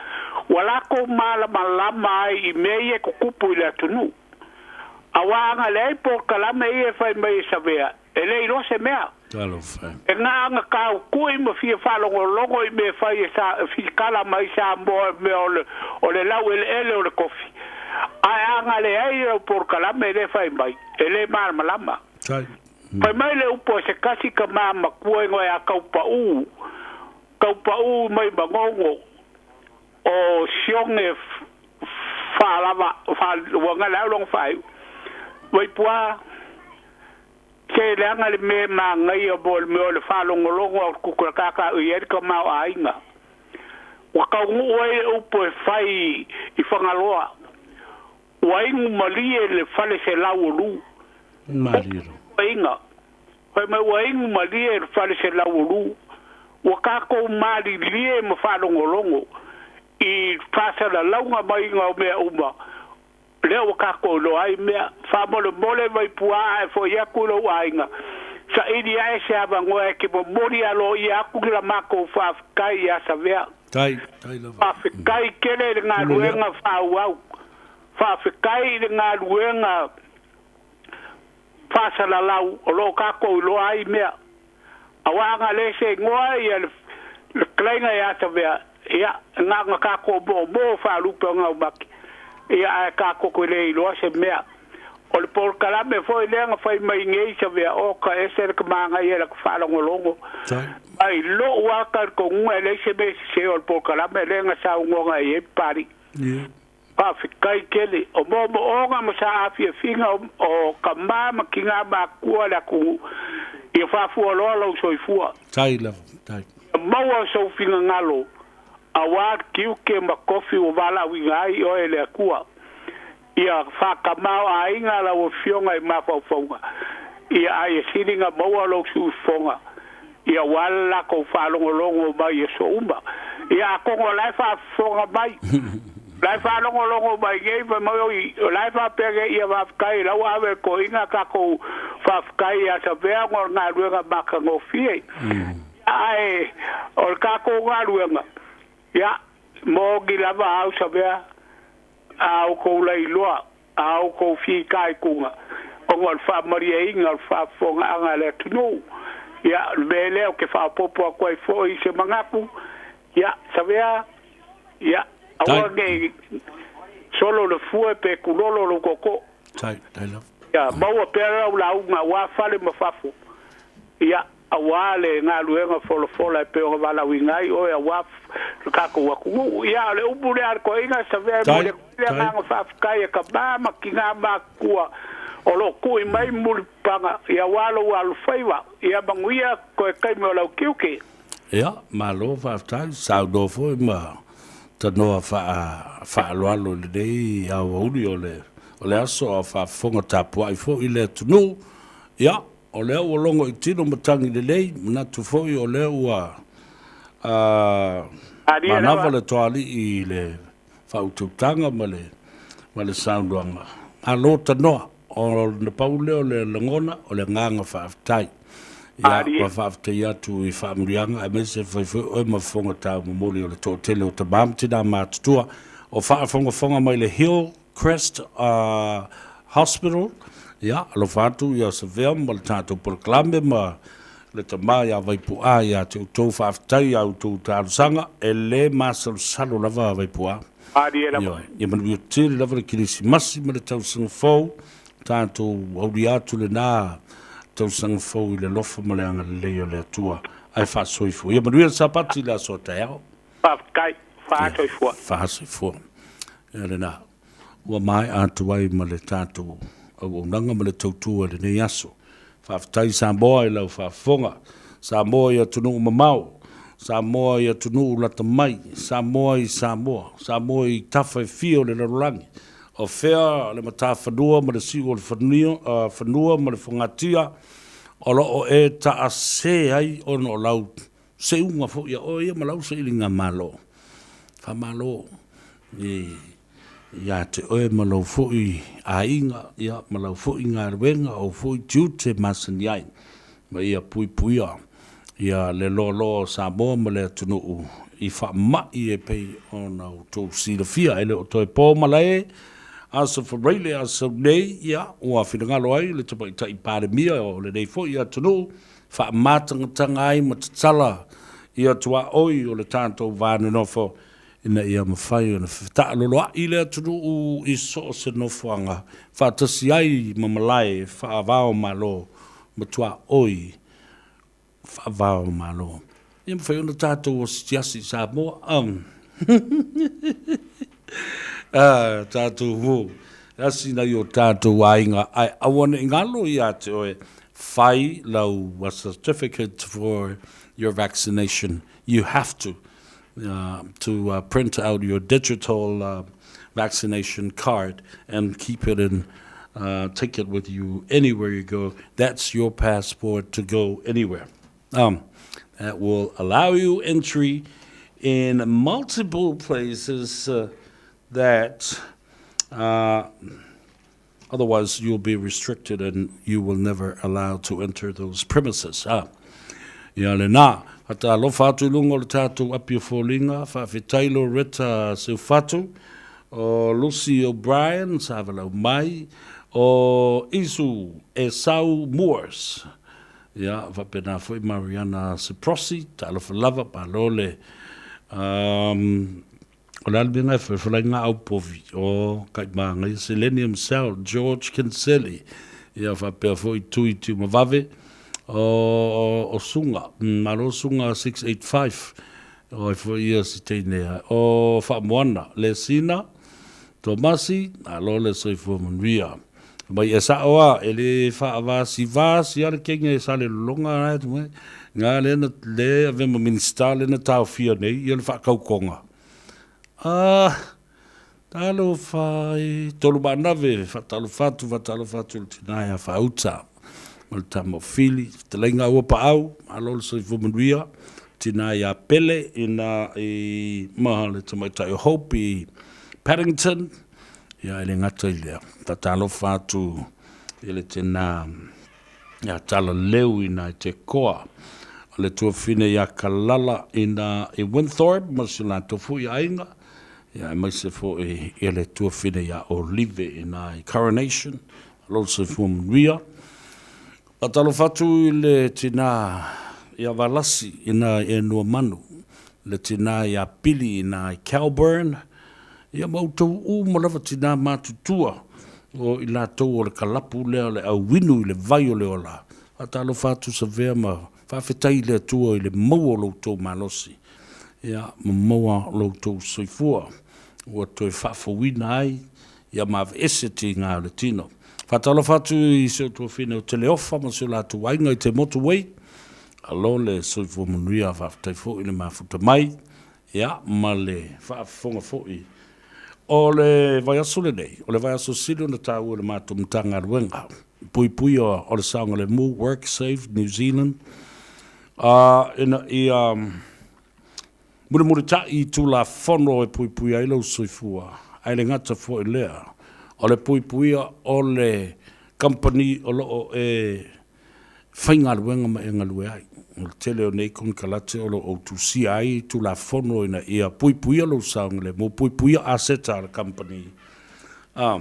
ua lakou malamalama ai i mea ia e tutupu i le atunuu. Aua ana leai polokalame ia e fai mai e Savea, e le iloa se mea. Talofa. E na ana tautui ma fia faalogologo i mea fai e sa fisikala mai Samoa i mea o le o le laueleele o le kofi. Ae ana leai lau polokalame lea fai mai, e le malamalama. Tai. Fai mai le upu a se tasi tama matua igoa ia Taupaū, Taupaū mai Manono, o Sione Faalava, ua gala au lona faaiu. Vaipuā. Se leaga le mea e manaia mo le mea o le faalogologo a Kukulakaka i ai le tamaoaiga. Ua taunuu ai le upu e fai i Fagaloa, ua inu malie le fale 102. Malie loa. Aiga. Fai mai ua inu malie le fale 102. Ua tatou malilie ma faalogologo i faasalalauga maiga o mea uma Lea ua tatou iloa ai mea. Faamolemole Vaipuaa ae foi atu i lou aiga. Saili ae se avanoa e te momoli aloaia atu la matou faafetai ia Savea. Tai, tai lava. Faafetai tele i le galuega faaauau. Faafetai i le galuega faasalalau o lo o tatou iloa ai mea. Aua ana le segoa ia le fetalaiga ia Savea, ia, na ona tatou moomoo faalupe o gaumate, ia ae tatou te le iloa se mea. O le polokalame foi lea na fai mai nei Savea, oka ese le manaia i lata faalogologo. Ma i lou lava talitonuga e leai se mea sese o le polokalame lea na saunoa i ai Papalii. Faafetai tele. O moomooga ma saafiafiga o tama ma tina matutua le atunuu, ia faafualoa lou soifua. Tai lava, tai. Ia maua sou finagalo aua tiute ma tofi ua valaauina ai oe e le Atua. Ia faatamaoaiga lau Afioga i mafaufauga, ia ae ia sili na maua lou siufofoga, ia aua le latou faalogologo mai i aso uma. Ia atonu o la e faafofoga mai, o la e faalogologo mai nei, fai mai, oi, o la e faapea nei, ia faafetai, o la ua ave e le toeaina tatou faafetai ia Savea ona o le galuega matagofie. Ae o le tatou galuega, ia, moni lava au Savea, a outou lailoa, a outou fitaituga, ona o le faamalieina o le faafofogaaga a le atunuu. Ia, o le mea lea ou te faaopoopo atu ai foi i se manatu, ia, Savea, ia, aua ne i solo le fue pe tulolo lou tootoo. Tai, tai lava. Ia, maua pea lau lauga aua fale ma fafo. Ia, aua le galuega folafola e pei ona valaauina ai oe aua le tatou atunuu. Ia, o le upu lea a le toeaina, Savea e momoli atu ai le agaga faafetai e tama ma tina matutua o lo o tui mai mulipapaga, ia aua lou alofaiva. Ia manuia toe taimi o lau tiute. Ia, malo faafetai, saunoa foi ma tanoa faaaloalo i lenei aoauli o le o le aso a o faafofoga tapuai foi le atunuu. Ia, o lea ua logo i tino matagi lelei, manatu foi o lea ua manava le Toalii i le faautautaga ma le ma le saunoaga. Malo tanoa, o na pau lea o le lagona, o le agaga faafetai. Ia, ua faafetai atu i faamanuiaga aemaise fai foi oe ma fofoga taumomoli o le toatele o tama ma tina matutua o faafogafoga mai le Hill Crest Hospital. Ia, alofa atu ia Savea ma le tatou polokalame ma le tama ia Vaipu'a ia te outou. Faafetai i a outou talosaga, e le masalosalo lava Vaipu'a. Ioe, ia manuia tele lava le Kerisimasi ma le tausaga fou. Tatou aulia atu lena tausaga fou i le alofa ma le agalelei o le Atua ae faasoifua. Ia manuia le Sapati i le aso a taeao. Faafetai. Faasoifua. Faasoifua. Ia lena. Ua maea atu ai ma le tatou auaunaga ma le tautua i lenei aso. Faafetai Samoa i lau faafofoga. Samoa i atunuu mamao. Samoa i atunuu lata mai. Samoa i Samoa. Samoa i tafa e fia o le lalolagi. O fea le matafanua ma le siu o le fanua ma le fogatia o lo o e taase ai ona o lau seuga foi a oe ia ma lau sailiga malo. Faamalo i ia te oe ma lou foi aiga ia ma lau foi galuega, ou foi tiute masani ai ma ia puipuia ia le loaloa o Samoa ma le atunuu i faamai e pei ona outou silafia. E le o toe po malae aso Faraile aso nei, ia ua finagalo ai le Tamaitai Palemia o lenei foi atunuu faamatagataga ai ma tatala ia tuaoi o le tatou va nonofo ina ia mafai ona fetaaloloai le atunuu i so o se nofoaga faatasi ai ma malae faava-o-Malo ma tuaoi faava-o-Malo. Ia mafai ona tatou asitiasi i Samoa. Ah, tatou o asi nai o tatou aiga ae aua ne i galo ia te oe, fai lau certificate for your vaccination. You have to. To print out your digital vaccination card and keep it and take it with you anywhere you go. That's your passport to go anywhere. That will allow you entry in multiple places that otherwise you'll be restricted and you will never allowed to enter those premises. Ah. Ia lena, faatalofa atu i luga o le tatou api o foliga, faafetai Loretta Seufatu, o Lucy O'Brien sa valaau mai, o Isu Esau Moores, ia faapena foi Mariana Siprosi, talofa lava, malo le um, O le a le mea e fai, fai ngā au povi, o kai māngai, Selenium Cell, George Kinsella, ia whapea foi tui tiu mawave, o, o, o Sunga, malo Sunga 685, o ai foi ia si teinea, o Whaamoana, Le Sina, Tomasi, alo le soifua manuia. Mai e sao a, e le whaavasi vasi a le kenge e sale lolonga ai, ngā le na le ave ma minista le na taofia nei, ia le whaakaukonga. Ah, talofa e, Tolumaanave, faatalofa atu, faatalofa atu i le tina ia Faauta, ma le tama o Fili, fetalaiga ua paau, malo le soifua manuia, tina ia Pele ina i ma le tamaitai o Hope i Paddington, ia e le gata i lea, faatalofa atu i le tina ia Talaleu ina i te koa, o le tuafine ia Kalala ina i Winthorpe ma si o latou foi aiga, ia aemaise foi i le tuafine ia Olive ina i Coronation, malo le soifua manuia. Faatalofa atu i le tina ia Valasi ina i Enuamanu, le tina ia Pili ina i Kelburn, Ia ma outou uma lava tinā matutua o i latou o le kalapu lea o le auinu i le vai o le ola, faatalofa atu Savea ma faafetai i le Atua i le maua o lo outou malosi, ia ma maua lo outou soifua ua toe faafouina ai ia ma aveese tiga o le tino. Faatalofa atu i si ou tuafine o Teleofa ma si o latou aiga i te motuway, alo le soifua manuia, faafetai foi i le mafuta mai. Ia, ma le faafofoga foi. O le vaiaso lenei, o le vaiaso sili ona taua i le matou Matagaluega Puipuia o le Saogalemu, WorkSafe New Zealand, a, ina ia mulimulitai i Tulafono e puipuia ai lou soifua, ae le gata foi i lea, o le puipuia o le kamupani o lo o e faigaluega ma e galue ai. O le tele o nei konekarate o lo o tusia ai Tulafono ina ia puipuia lou saogalemu, puipuia aseta a le kamupani, a,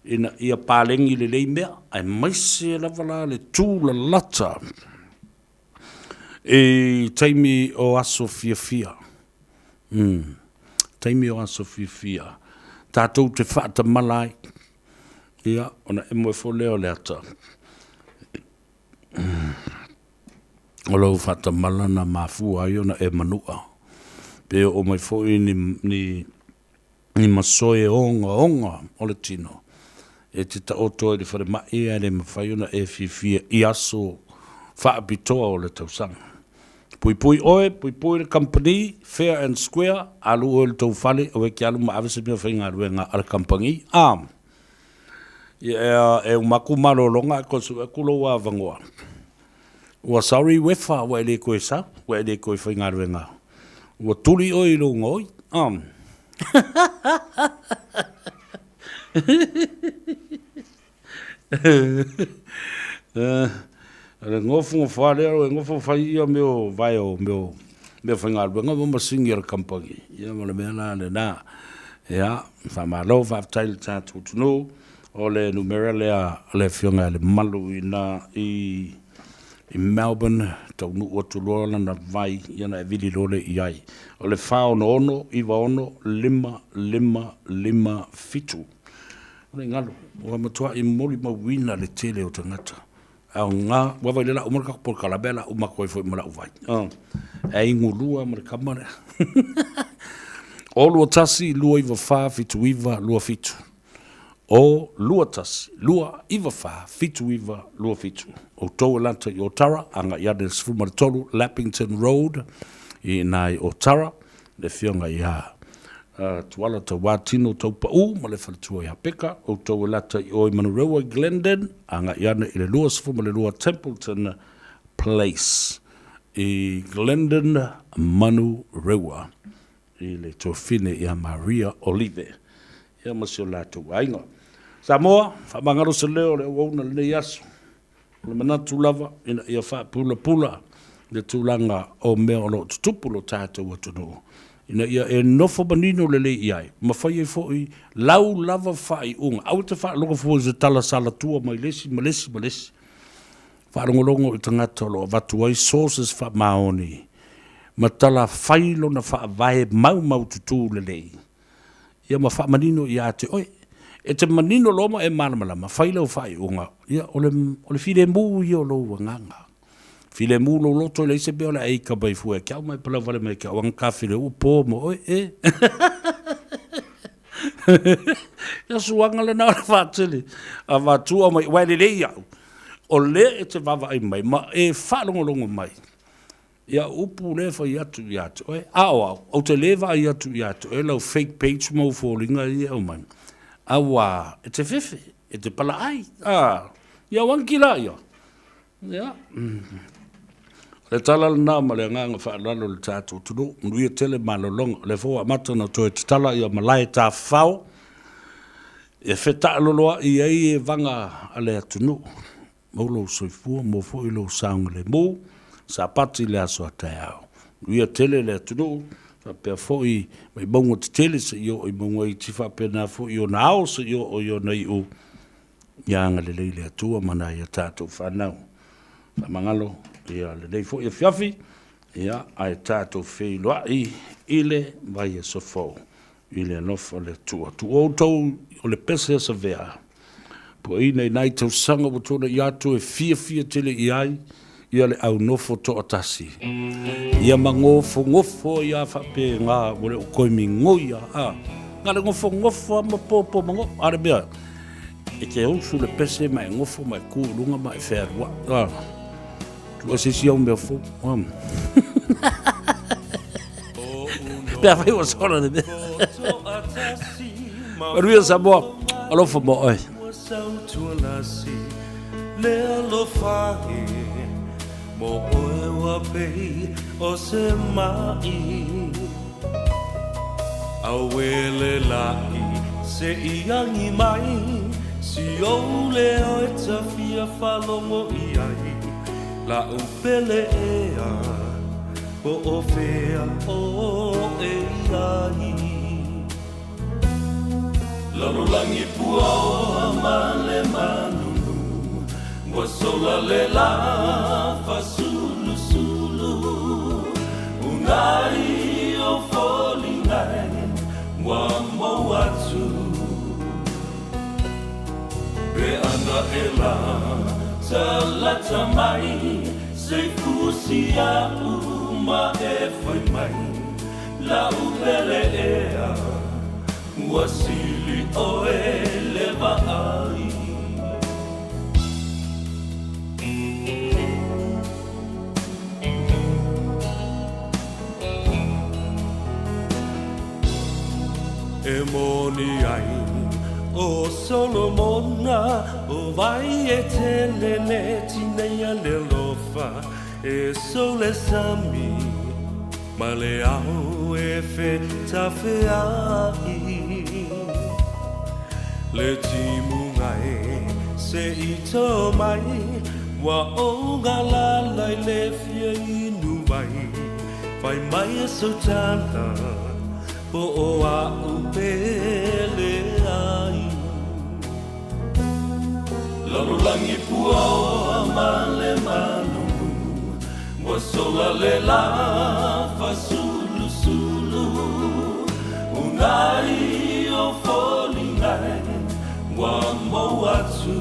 ina ia paleni lelei mea, aemaise lava la le tūlalata i taimi o aso fiafia. Mm. Taimi o aso fiafia. Tatou te faatamala ai. Ia, ona emo ifo lea o le ata. O lou faatamala na mafua ai ona e manua. Pe oo mai foi ni, ni, ni masoe ogaoga o le tino e te taoto ai i le falemai ae le mafai ona e fiafia i aso faapitoa o le tausaga. Puipui oe, puipui le kamupani, fair and square, alu oe i le tou fale, aua e te alu ma ave se mea faigaluega a le kamupani, a Ia, e uma atu malologa ae toe sue atu lou avanoa. Ua sorry Wefa ua e le toe sau, ua e le toe faigaluega. Ua tuli oe i lou gaoi. O le nofonofo lava lea, e nofo fai ia mea o vae o mea o mea faigaluega ma masini a le kamupani. Ia ma le mea la lena. Ia, faamalo faafetai i le tatou atunuu. O le numera lea a le Afioga ia Lemalu i ina i Melbourne, taunuu atu loa lana vai ia ona e vili loa lea i ai. O le 466 96 5 5 7. O le galo, ua matuai molimauina le tele o tagata. Aoga, ua vaai le lau ma le tatou polokalame a lau matou ai foi ma lau vai. E igulua ma le tama lea. O 21 294 79 27. O 21 294 79 27. Outou e lata i Otara, agai ane i le 13 Lappington Road i ina i Otara, le afioga ia Tuala Tauatino Taupau ma le faletua ia Peka, outou e lata i o i Manurewa i Glendon, agai ane i le 22 Templeton Place i Glendon, Manurewa, i le tuafine ia Maria Olive ia ma si o latou aiga. Samoa, faamagalo se leo o le auauna i lenei aso. O le manatu lava ina ia faapulapula le tulaga o mea o lo o tutupu i lo tatou atunuu, ina ia e nofo manino lelei i ai, ma fai ai foi lau lava faaiuga. Aua te faalogo fua i se tala salatua mai le isi ma le isi ma le isi. Faalogologo i tagata o lo o avatu ai sources faamaoni ma tala fai lona faavae maumaututu lelei. Ia ma faamanino ia te oe. E te manino loa ma e malamalama, fai lau faaiuga, ia o le, o le filemu ia o lou agaga. Filemu lou loto e leai se mea o le a e ika mai fua e ke au ma e palau wale mai ke au anga ka file ua pō mo oe e. Ia suanga lena o le whātele. A wātua mai, wai lelei au. O lea e te vaavaai mai ma e faalogologo mai. Ia upu lea e fai atu ia te oe, a o au, ou te le vaai atu ia te oe lau fake page ma ou foliga ia e aumai, auā, e te fefe, e te palaai, a, ia wanki la ia. Ia, o le tala lena ma le agaga faaaloalo i le tatou atunuu, manuia tele malologa, o lea foi ua amata ona toe tatala ia malae tafafao e fetaaloloai ai evaga a le atunuu. Mau lou soifua, maua foi lou saogalemu, Sapati i le aso a taeao. Manuia tele le atunuu, faapea foi mai mauga tetele seia oo i mauga iti, faapena foi i ona ao seia oo i ona iu. Ia agalelei le Atua ma nai a tatou fanau. Faamagalo ia lenei foi afiafi, ia ae tatou feiloai i le vaiaso fou. I le alofa o le Atua. Tuu outou o le pese a Savea, puaina i nai tausaga ua tuanai atu e fiafia tele i ai ia le au nofo toatasi. Ia magofonofo ai a faapena ua le o toe migoi a, a. Na le nofonofo a ma popo ma go, a le mea, e te usu le pese ma e nofo ma e ku i luga ma e fealuai, a. Tuu se isi au mea fou, a. Pe afai ua sola le mea. Manuia Samoa, alofa mo oe. Le alofa e mo oe ua pei o se ma'i Auē le la'i se i agi mai Si ou leo e ta fia faalogo i ai La'u pele ea po o fea oe i ai Lalolagi puaoa ma le malulu Ua sola le lā fasulusulu Unai o foliga e ua mou atu Pe ana e la talata mai Se i fusi a'u ma e fai mai La'u pele ea ua sili oe le vaai. E moni ai ʻo Solomona ʻO wai e tele le tineia le alofa E sou le sami ma le ao e fetafeaʻi Le timuga e se i tō mai Ua ou galala i le fia inu wai Fai mai e sou tala po o a'u pele ai Lalolagi puaoa ma le malulu Ua sola le lā fasulusulu Unai o foliga e ua mou atu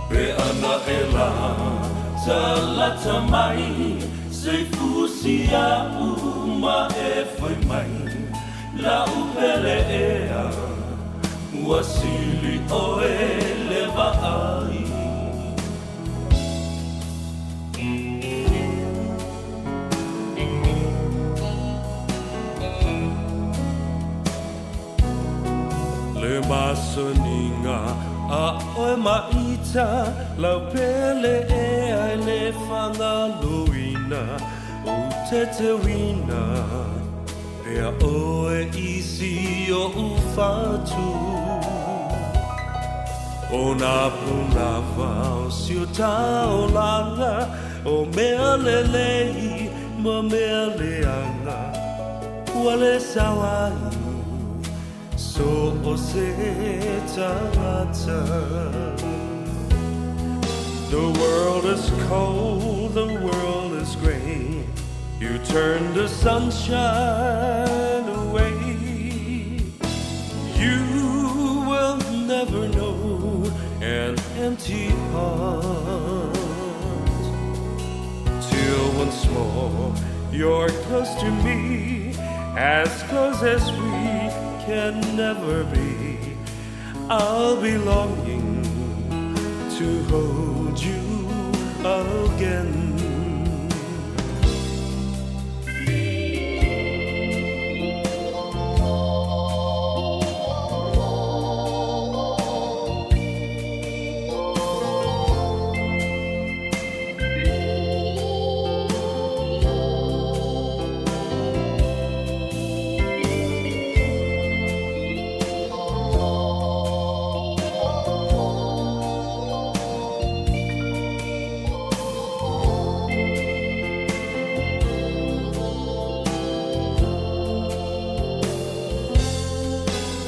Pe ana e la talata mai Se i fusi a'u ma e fai mai La'u pele ea ua sili oe le vaai. Le masaniga a oe ma ita Lau pele ea e le faagaloina Ou te teuina pea oe i si oʻu fatu O nā pūnawa o si o taolaga O mea lelei ma mea leaga Ua le sao ai so o se tagata The world is cold, the world is gray You turn the sunshine away You will never know an empty heart Till once more you're close to me As close as we can never be I'll be longing to hold you again.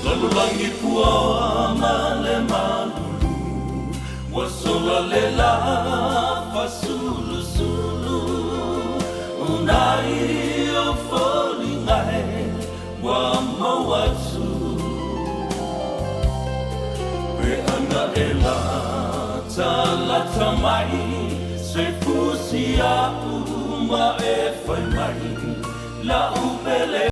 Lalolagi puaoa ma le malulu Ua sola le lā fasulusulu Unai o foliga e ua mou atu Pe ana e latalata mai Se fusi a'u ma e fai mai La'u pele.